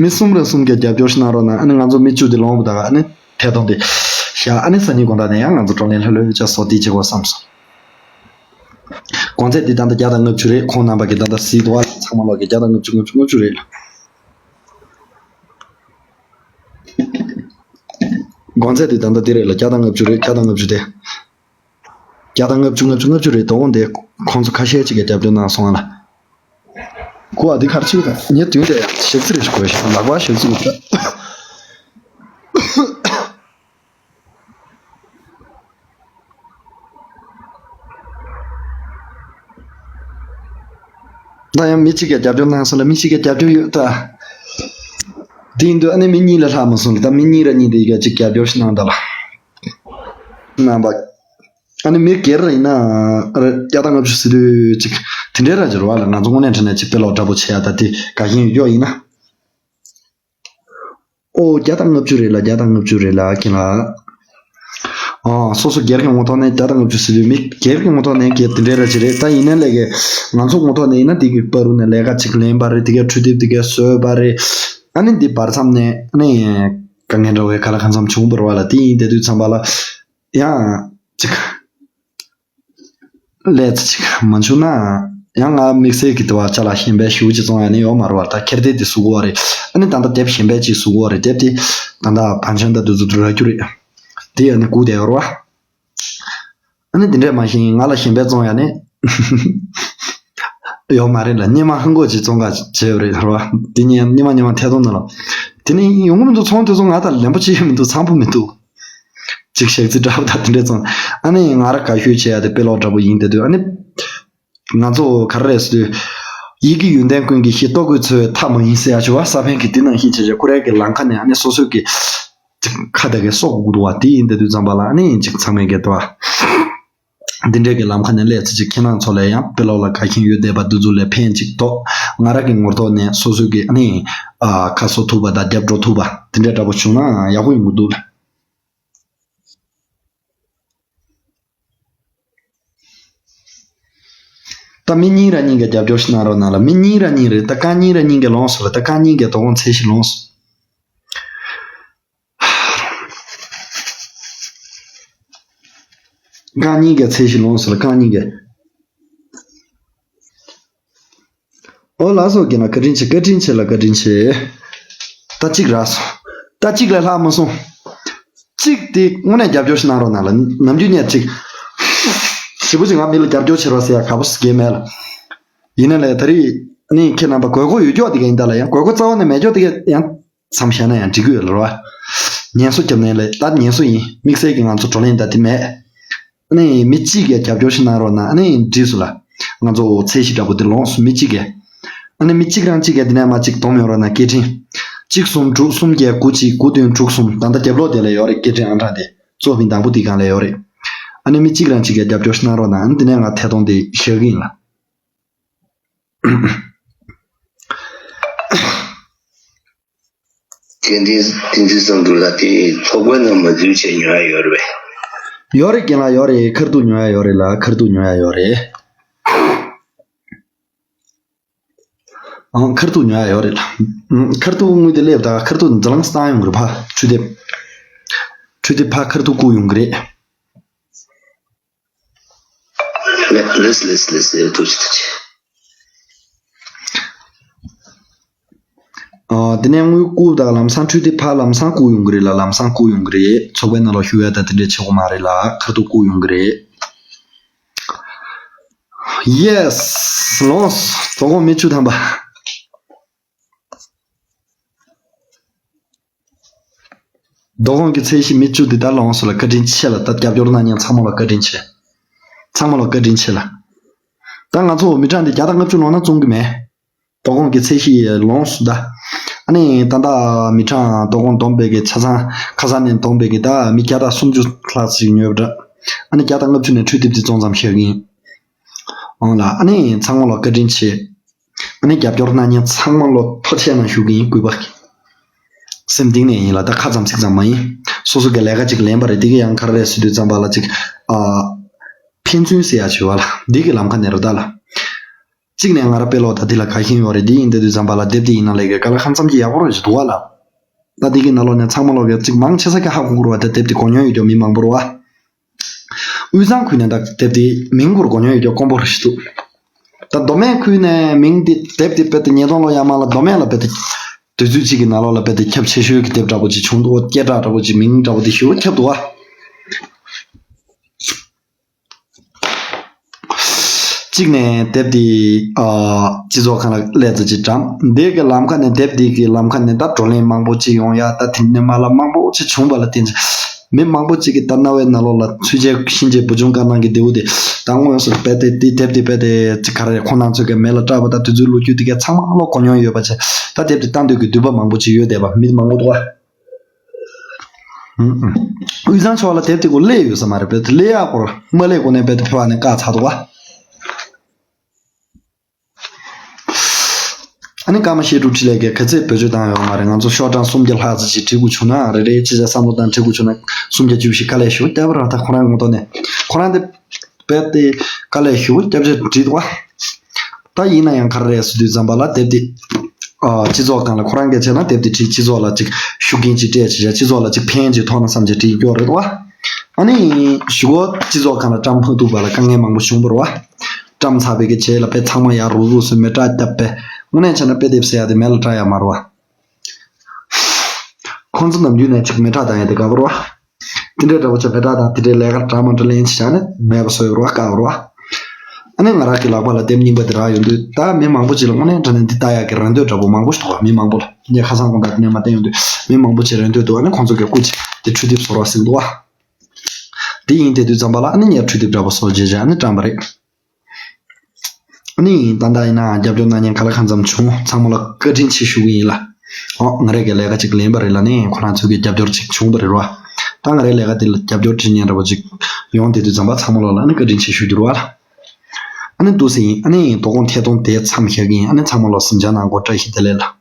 མི་གསུམ་རེ་གསུམ་གྱིས་རྒྱབ་སྐྱོར་ཞིག་གནང་རོགས་གནང་། ཨ་ནི་ང་ཚོ་མི་བཅུ་དེ་ལོངས་པ་ད་ག་ཨ་ནི་ཐད་གཏོང་དེ་བཞག་ཨ་ནི་སང་ཉིན་དགོང་དག་ནས་ཡང་ང་ཚོ་བགྲོ་གླེང་ལྷོད་ལྷོད་བྱས་སོ། དེ་བྱེད་དགོས་བསམ་སོང་། གོང་ཚད་འདི་ད་ལྟ་བརྒྱ་དང་ལྔ་བཅུ་རེད། ཁོང་རྣམ་པ་གིས་ད་ལྟ་གཟིགས་འདུག་བ། ཚང་མ་ལོག་གིས་བརྒྱ་དང་ལྔ་བཅུ། ལྔ་བཅུ། ལྔ་བཅུ་རེད་ལ། གོང་ཚད་འདི་ད་ལྟ་འདི་རེད་ལ། བརྒྱ་དང་ལྔ་བཅུ་རེད། བརྒྱ་དང་ལྔ་བཅུ། བརྒྱ་དང་ལྔ་བཅུ། ལྔ་བཅུ། ལྔ་བཅུ་རེད། དོ་དགོང་དེ་ཁོང་ཚོ་ཁ་ཤས་ཅིག་གིས་རྒྱབ་སྐྱོར་གནང་སོང་ང་ལ། ཁུ་བ་འདི་གར་ཕྱིན་ད། ངས་དུས་དེ་ཞག་ཚི་རེ་ཞིག་གོ་ཞིག་ལག་པ་ཞག་ཚི་གོ་ད། ད་ཡང་མི་གཅིག་གིས་རྒྱབ་སྐྱོར་གནང་སོང་ལ། མི་གཅིག་གིས་རྒྱབ་སྐྱོར་ཡོད་ད། དེ་ཡིན་དུས་ཨ་ནི་མི་གཉིས་ལས་ལྷག་མ་སོང་ལ། ད་མི་གཉིས་ར་གཉིས་དེ་ག་གཅིག་རྒྱབ་སྐྱོར་ཞིག་གནང་ད་ལ། གནང་པ། ཨ་ནི་མི་སྒེར་ར་ཡིན་ན་ར་བརྒྱ་དང་ལྔ་བཅུ་ཟེར་དུས་ཅིག་དེ་འདྲའི་ར་འགྱུར་བ་ལ། ང་ཚོ་དངོས་གནས་དྲང་གནས་ཅིག་དཔེ་ཀློག་འདྲ་པོ་བྱེད་ཡ་ད་དེ་དགའ་ཞེན་ཡོད་ཀྱོག་ཡིན་ན། ཨོ། བརྒྱ་དང་ལྔ་བཅུ་རེད་ལ། བརྒྱ་དང་ལྔ་བཅུ་རེད་ལ། ཁྱེད་ལ། ཨ། སོ་སོ་སྒེར་གྱི་ངོ་ཐོག་ནས་བརྒྱ་དང་ལྔ་བཅུ་ཟེར་དུས་མི་སྒེར་གྱི་ངོ་ཐོག་ནས་སྒེར་དེ་འདྲའི་ར་ཅིག་རེད། ད་ཡིན་ནའི་ལས་ཀའི་ང་ཚོ་ངོ་ཐོག་ནས་ཡིན་ན་དེ་གི་བར་དུ་ནས་ལས་ཀ་ཅིག་ལེན་པ་རེད། དེ་གའི་འཕྲུལ་དེབ་དེ་གའི་བཟོས་པ་རེད། ཨ་ནི་འདི་བར་མཚམས་ནས་ཨ་ནི་དཀའ་ངལ་འདྲ་བོའི་ཁ་ལ་ཁ་མཚམས་བྱུང་བ་རེད་བ་ལ། དེ་ཡིན་དེ་དུས་ཙམ་པ་ལ་ཡང་ཅིག་ལས་ཅིག་མ་བྱུང་ན། ཡང་ང་དམིགས་བསལ་གྱི་དེ་བ་ཅ་ལག་གཞན་པའི་ཞེ་པོ་ཅིག་བཙོང་ཡ་ནི་ཡོད་མ་རེད་བ། ད་ཁྱེར་དེ་དེ་བཟོ་དགོས་བ་རེད། ཨ་ནི་ད་ལྟ་དེབ་གཞན་པའི་ཅིག་བཟོ་དགོས་བ་རེད། དེབ་དེ་ད་ལྟ་བང་ཆེན་དང་དེ་ཚོ་དུ་རག་རྒྱུ་རེད། དེ་ཡང་ནི་སྒུག་བསྡད་ཡོད་རེད་བ། ཨ་ནི་དེ་འདྲས་མ་ཤེས་ང་ལ་གཞན་པའི་བཙོང་ཡ་ནི་ཡོད་མ་རེད་ལ། སྙེ་མ་ཧང་གོ་ཅིག་བཙོང་ག་བྱས་ཡོད་རེད་རེད་བ། དེ་ནི་ཡང་སྙེ་མ་སྙེ་མ་ཐད་གཏོང་ནང་ལ། དེ་ནི་ཡོང་གི་མི་འདུག་ཚོང་དེ་ཚོ་ང་དང་ལེན་པོ་ཅི་ཡང་མི་འདུག་འཚམ་པོ་མི་འདུག་ཅིག་ཞག་རྩི་འདྲ་པོ་དང་དེ་འདྲས་ཙང་། ཨ་ནི་ང་ར་དགའ་ཤོས་བྱས་ཡ་དེ་དཔེ་ཀློག་འདྲ་པོ་ཡིན་དེ་དུས། ཨ་ནི་ང་ཚོ་ག་རེ་རེད་ཟེར་དུས། ཡིད་ཀྱི་ཡོན་ཏན་ཀུན་གྱི་གཞི། རྟོག་གེའི་འཚོ་བའི་མཐའ་མ་ཡིན་ཟེར་ཡ་ཞུ་བ། ས་པཎ་གྱིས་དེ་ནང་བཞིན་བྱས་བྱས་ཁོ་རའི་གི་ལམ་ཁ་ནས་ཨ་ནི་སོ་སོའི་གི་ཅིག་ཁ་བརྡ་གི་སྲོག་དགུ་འདུག་བ། དེ་ཡིན་དེ་དུས་ཙམ་པ་ལ་ཨ་ནི་ཅིག་ཚང་མས་གི་འདུག་བ། འདི་འདྲའི་གི་ལམ་ཁ་ནས་སླེབས་ཚེ་ཅིག་ཁྱེད་རང་ཚོ་ལ་ཡང་དཔེ་ཀློག་ལ་དགའ་ཞེན་ཡོད་བསྡད་པ་འདི་ཚོ་ལ་ཕན་ཅིག་ཐོགས། ང་རང་གི་ངོ་ཐོག་ནས་སོ་སོའི་གི་ཨ་ནི་ཨ་ཁ་གསོ་ཐུབ་པ་དང་རྒྱབ་འགྲོ་ཐུབ་པ་དེ་འདྲ་འདྲ་པོ་བྱུང་ན་ཡག་པོ་ཡོང་གི་འདུག་ལ། ད་མི་གཉིས་ར་གཉིས་ཀྱིས་རྒྱབ་སྐྱོར་ཞིག་གནང་རོགས་གནང་ལ། མི་གཉིས་ར་གཉིས་རེད། ད་རྐང་གཉིས་ར་གཉིས་ཀྱིས་ལོངས་སོང་ལ། ད་རྐང་གཉིས་ཀྱིས་དོ་དགོང་ཚད་ཞིག་ལོངས་སོང་། རྐང་གཉིས་ཀྱིས་ཚད་གཞི་ལོངས་སོང་ལ། རྐང་གཉིས་ཀྱིས། ཨོ་ལགས་སོ། རྒན་ལགས་བཀའ་དྲིན་ཆེ། བཀའ་དྲིན་ཆེ་ལ། བཀའ་དྲིན་ཆེ། ད་གཅིག་རག་སོང་། ད་གཅིག་ལས་ལྷག་མ་སོང་། གཅིག་དེ་དངོས་གནས་རྒྱབ་སྐྱོར་ཞིག་གནང་རོགས་གནང་ལ། ནམ་རྒྱུན་ནས་གཅིག་ཞེ་པོ་ཅིག་ང་མི་ལ་རྒྱབ་སྐྱོར་བྱེད་རོགས་ཟེར་ཡ་ག་པོ་ཟེར་གྱི་མེད་ལ། ཡིན་ན་ལས་ད་རེས་ནི་ཁྱེད་རྣམ་པ་དགོས་མཁོ་ཡོད་ཀྱོག་དེ་ག་ཡིན་ད་ལ། ཡང་དགོས་མཁོ་རྩ་བ་ནས་མེད་ཀྱོག་དེ་ག་ཡང་། མཚམས་བཞག་ན་ཡང་འགྲིག་གི་ཡོད་ལ་རོ། ཉན་གསོ་རྒྱབ་ནས་ལས་ད་ཉན་གསོ་ཡིན། དམིགས་བསལ་གྱི་ང་ཚོ་བགྲོ་གླེང་ད་དེ་མེད། ཨ་ནི་མི་གཅིག་གིས་རྒྱབ་སྐྱོར་ཞིག་གནང་རོགས་གནང་། ཨ་ནི་འགྲིག་སོང་ལ། ང་ཚོ་ཚད་གཞི་འདྲ་པོ་དེ་ལོངས་སུ་མི་གཅིག་གིས། ཨ་ནི་མི་གཅིག་རང་གཅིག་གིས་དེ་ནས་མ་གཅིག་སྡོམ་ཡོང་རོགས་གནང་། སྐད་འཕྲིན། གཅིག་གསུམ་དྲུག་གསུམ་བརྒྱད་དགུ་གཅིག་དགུ་བདུན་དྲུག་གསུམ། ད་ལྟ་རྒྱབ་ལོགས་དེ་ལ་ཡོད་རེད། སྐད་འཕྲིན་ཨང་གྲངས་དེ། གཙོ་བོ་དང་པོ་དེའི་སྒང་ལ་ཡོད་རེད། ཨ་ནི་མི་གཅིག་རང་གཅིག་གིས་རྒྱབ་སྐྱོར་ཞིག་གནང་རོགས་གནང་། ཨ་ནི་དེ་ནས་ང་ཐད་གཏོང་དེ་བཞག་གི་ཡིན་ལ། དེ་འདྲའི་དེ་འདྲའི་བསམ་འདུག་ལ། དེ་ཚོགས་པའི་ནང་མ་འཛུལ་བྱས་ཉོ་ཡ་ཡོད་རེད་པས། ཡོད་རེད་རྒན་ལགས། ཡོད་རེད། ཁ་ཐུག་ཉོ་ཡ་ཡོད་རེད་ལ། ཁ་ཐུག་ཉོ་ཡ་ཡོད་རེད། ཨང་། ཁ་ཐུག་ཉོ་ཡ་ཡོད་རེད་ལ། ཨང་། ཁ་ཐུག་དངུལ་དེ་སླེབས་ད། ཁ་ཐུག་འཛམ་གླིང་སྟེང་ཡོང་གི་རེད་ཕ། འཕྲུལ་དེབ། འཕྲུལ་དེབ་ཕ་ཁ་ཐུག་བསྐུར་ཡོང་གི་རེད། ལེས་ལེས་ལེས་ལེས། ཐུགས་རྗེ་ཆེ། ཨ། དེ་ནས་དངུལ་བསྐུར་དང་ལམ་སང་འཕྲུལ་དེབ་ཕར་ལམ་སང་བསྐུར་ཡོང་གི་རེད་ལ། ལམ་སང་བསྐུར་ཡོང་གི་རེད། ཚོགས་པའི་ནང་ལ་ཞུགས་ཡ་ད་དེ་འདྲས་བྱེད་དགོས་མ་རེད་ལ། ཁ་ཐུག་བསྐུར་ཡོང་གི་རེད། ཡེས། ལོངས། དོ་དགོང་མི་བཅུ་ཐམ་པ། དོ་དགོང་གི་ཚད་གཞི་མི་བཅུ་འདི་ལྟར་ལོངས་སུ་ལ། བཀའ་དྲིན་ཆེ་ལ། ད་རྒྱབ་སྐྱོར་གནང་མཁན་ཚང་མ་ལ་བཀའ་དྲིན་ཆེ། ཚང་མ་ལ་བཀའ་དྲིན་ཆེ་ལ། ད་ང་ཚོ་མི་གྲངས་འདི་བརྒྱ་དང་ལྔ་བཅུ་ལོངས་ན་བཙོང་གི་མེད། དོ་དགོང་གི་ཚད་གཞི་ལོངས་སུ་ད། ཨ་ནི་ད་ལྟ་མི་གྲངས་དོ་དགོང་བསྡོམས་པའི་གི་ཆ་ཚང་ཁ་སང་ནས་བསྡོམས་པའི་གི་ད་མི་བརྒྱ་དང་སུམ་ཅུ་ལྷག་ཅིག་ཉོས་པ་འདྲ། ཨ་ནི་བརྒྱ་དང་ལྔ་བཅུ་ནས་འཕྲུལ་དེབ་འདི་བཙོང་ཙམ་བྱེད་ཀྱི་ཡིན། འོང་ལ། ཨ་ནི་ཚང་མ་ལ་བཀའ་དྲིན་ཆེ། ཨ་ནི་རྒྱབ་སྐྱོར་གནང་མཁན་ཚང་མ་ལ་ཐུགས་རྗེ་ཆེ་གནང་ཞུ་གི་ཡིན། གུས་པ། སེམས་གཏིང་ནས་ཡིན་ལ། ད་ཁ་ཙམ་ཚིག་ཙམ་མ་ཡིན། སོ་སོ་གི་ལས་ཀ་ཅིག་ལེན་པ་རེད། དེ་གི་ཡང་ག་རེ་རེད་ཟེར་དུས་ཙམ་པ་ལ་ཅིག་ཨ། ཕན་ཚུན་ཟེར་ཡ་བྱེད་པ་ལ། འདི་གི་ལམ་ཁ་ནས་རེད་ད་ལ། གཅིག་ནས་ང་རང་དཔེ་ཀློག་ད་འདི་ལ་དགའ་ཞེན་ཡོད་རེད། འདི་ཡིན་དེ་དུས་ཙམ་པ་ལ་དེབ་འདི་ཡིན་ན་ལས་ཀའི་དཀའ་ལས་ཁག་ཙམ་གྱི་ཡག་པོ་རེད་ཅེས་འདུག་བ་ལ། ད་འདི་གི་ནང་ལོགས་ནས་ཚང་མ་ལོག་གི་གཅིག་མང་ཆེ་ས་གི་ཧ་གོ་གི་རེད་བ། ད་དེབ་འདི་གོ་མྱོང་ཡོད་ཀྱང་མི་མང་པོ་རེད་བ། དབུས་གཙང་ཁུལ་ནས་ད་དེབ་འདི་མིང་སྐོར་གོ་མྱོང་ཡོད་ཀྱང་དཀོན་པོ་རེད་ཞེས་འདུག་ད་མདོ་སྨད་ཁུལ་ནས་མིང་འདི་དེབ་འདི་དཔེ་དེ་ཉིས་སྟོང་ལོ་ཡར་མར་ལ་མདོ་སྨད་ལ་དཔེ་དེ་དུས་ཚོད་གཅིག་གི་ནང་ལོགས་ལ་དཔེ་དེ་ཁྱབ་ཆེ་ཤོས་ཀྱི་དེབ་འདྲ་པོ་ཅིག་བྱུང་འདུག་སྐད་གྲགས་འདྲ་པོ་ཅིག་མིང་འདྲ་པོ་དེ་ཞེ་པོ་ཁྱབ་འདུག་བ། གཅིག་ནས་དེབ་འདི་ཨ། སྤྱི་ཚོགས་ཁང་ལ་སླེབས་ཙམ་ཅིག་བཀྲམ། འདི་གི་ལམ་ཁ་ནས་དེབ་འདི་གི་ལམ་ཁ་ནས་ད་བགྲོ་གླེང་མང་པོ་ཅིག་ཡོང་ཡ། ད་དེ་ནས་མ་ལ་མང་པོ་ཅིག་བྱུང་བ་ལ་བརྟེན་ཅིག་མི་མང་པོ་ཅིག་གི་ད་རྣ་བའི་ནང་ལོགས་ལ་ཚུལ་འཆལ་གཤིན་རྗེ་བུ་ཆུང་དཀར་ནག་གི་ལྡེའུ་དེ་ད་དངོས་སུ་དཔེ་དེ་དེ་དེབ་དེ་དཔེ་དེ་ཅིག་ག་རེ་ཁོང་རྣམ་ཚོ་གི་མེ་ལ་སྐྲག་པ་ད་དུས་ཚོད་ལོ་རྒྱུས་དེ་ག་ཚང་མ་ལོ་གོ་མྱོང་ཡོད་པ་ཅིག་ད་དེབ་དེ་ལྟ་འདོད་ཀྱི་འདུན་པ་མང་པོ་ཅིག་ཡོད་བསྡད་པ་མི་མང་པོ་འདུག་བ། ཨུ་ཨུ། དབུས་གཙང་ཕྱོགས་ལ་དེབ་དེ་གོ་སླེབས་ཡོད་ས་མ་རེད། དཔེ་དེ་སླེབས་ཡག་སྐོར་མ་སླེབས་གོང་ནས་དཔེ་དེ་ཕེབས་པ་ནས་བཀག་ཚར་འདུག་བ། ཨ་ནི་ཀརྨ་བཤད་སྒྲུབ་འཕྲིན་ལས་ཀྱིས་ག་ཚད་བེད་སྤྱོད་བཏང་ཡོད་མ་རེད། ང་ཚོ་ཤོག་གྲངས་སུམ་བརྒྱ་ལྷག་ཙམ་ཞིག་བྲིས་དགོས་བྱུང་ན་རེ་རེ་ཅི་བྱ་བསམ་བློ་བཏང་བྲིས་དགོས་བྱུང་ན་སུམ་བརྒྱ་བཅུ་བཞི། དཀའ་ལས་ཞེ་པོ་བརྒྱབ་པ་རེད། ད་ཁོ་རང་ངོ་ཐོག་ནས་ཁོ་རང་དེ་དཔེ་དེ་དཀའ་ལས་ཞེ་པོ་བརྒྱབ་བྱས་བྲིས་འདུག་བ། ད་ཡིན་ན་ཡང་ག་རེ་རེད་ཟེར་དུས་ཙམ་པ་ལ་དེབ་དེ་ཨ། སྤྱི་ཚོགས་སྒང་ལ་ཁོ་རང་གིས་བྱས་ན་དེབ་དེ་བྲིས་སྤྱི་ཚོགས་ལ་ཅིག་ཤུགས་རྐྱེན་ཅིག་སྤྲད་བྱས་བྱས་སྤྱི་ཚོགས་ལ་ཅིག་ཕན་ཅིག་ཐོགས་ན་བསམ་བྱས་བྲིས་ཡོད་རེད་བ། ཨ་ནི་གཞུག་གུ་སྤྱི་ཚོགས་སྒང་ལ་བཀྲམ་མ་ཐུབ་པ་ལ་དཀའ་ངལ་མང་པོ་བྱུང་བ་རེད་བ། བཀྲམ་ཚར་བའི་གི་རྗེས་ལ་དཔེ་ཚང་མ་ཡར་རུབ་རུབ་སུ་མེ་སྲེག་བརྒྱབ་པས་དངོས་གནས་བྱས་ན་དཔེ་དེབ་ཟེར་ཡ་དེ་མེ་ལ་སྲེག་ཡ་མ་རེད་བ། ཁོང་ཚོ་ནམ་རྒྱུན་ནས་ཅིག་མེ་སྲེག་བཏང་ཡ་དེ་དགའ་པོ་རེད་བ། དེ་འདྲའི་འདྲ་པོ་ཆ་མེ་སྲེག་དང་དེ་འདྲའི་ལས་ཀ་འདྲ་མ་འདྲ་ལེན་བྱས་ནས་མེད་པ་བཟོ་ཡོད་རེད་བ། དཀའ་བ་རེད་བ། ཨ་ནི་ང་རང་གི་ལག་པ་ལ་དེབ་རྙིང་པ་དེ་རག་ཡོང་དུས་ད་མི་མང་པོ་ཅིག་ལ་དངོས་གནས་དྲང་གནས་འདི་ལྟ་ཡག་གི་རེ་འདོད་འདྲ་པོ་མང་པོ་ཞིག་འདུག་བ། མི་མང་པོ་ལ་ངས་ཁ་སང་དགོང་དག་དེ་ནས་མར་བསྟན་ཡོང་དུས་མི་མང་པོ་ཅིག་རེ་འདོད་འདུག་ཨ་ནི་ཁོང་ཚོ་གི་སྐུ་མཁྱེན་དེ་འཕྲུལ་དེབ་བཟོ་རོགས་ཟེར་གི་འདུག་བ། དེ་ཡིན་དེ་དུས་ཙམ་པ་ལ་ཨ་ནི་ངས་འཕྲུལ་དེབ་འདྲ་པོ་བཟོ་བྱས་བྱས་ཨ་ནི་བཀྲམ་པ་རེད། ཨ་ནི་ད་ལྟ་ཡིན་ན་རྒྱབ་སྐྱོར་གནང་མཁན་ག་ལ་གང་འཚམ་བྱུང་། ཚང་མ་ལ་བཀའ་དྲིན་ཆེ་ཞུ་གི་ཡིན་ལ། ཨོ་ང་རས་ཀྱི་ལས་ཀ་ཅིག་ལེན་པ་རེད་ལ་ནི་ཁོ་རང་ཚོ་གི་རྒྱབ་སྐྱོར་ཅིག་བྱུང་བ་རེད་རོ། ད་ང་རའི་ལས་ཀ་དེ་ལ་རྒྱབ་སྐྱོར་བྱེད་མཁན་འདྲ་པོ་ཅིག་ཡོང་དེ་དུས་ཙམ་པ་ཚང་མ་ལོ་ལ་ནི་བཀའ་དྲིན་ཆེ་ཞུ་རྒྱུ་རེད་བ་ལ། ཨ་ནི་འདུག་སེ་ཡིན། ཨ་ནི་དོ་དགོང་ཐད་གཏོང་དེ་མཚམས་བཞག་གི་ཡིན། ཨ་ནི་ཚང་མ་ལོ་གཟིམ་འཇག་གནང་དགོས། བཀྲ་ཤིས་བདེ་ལེགས་ལ།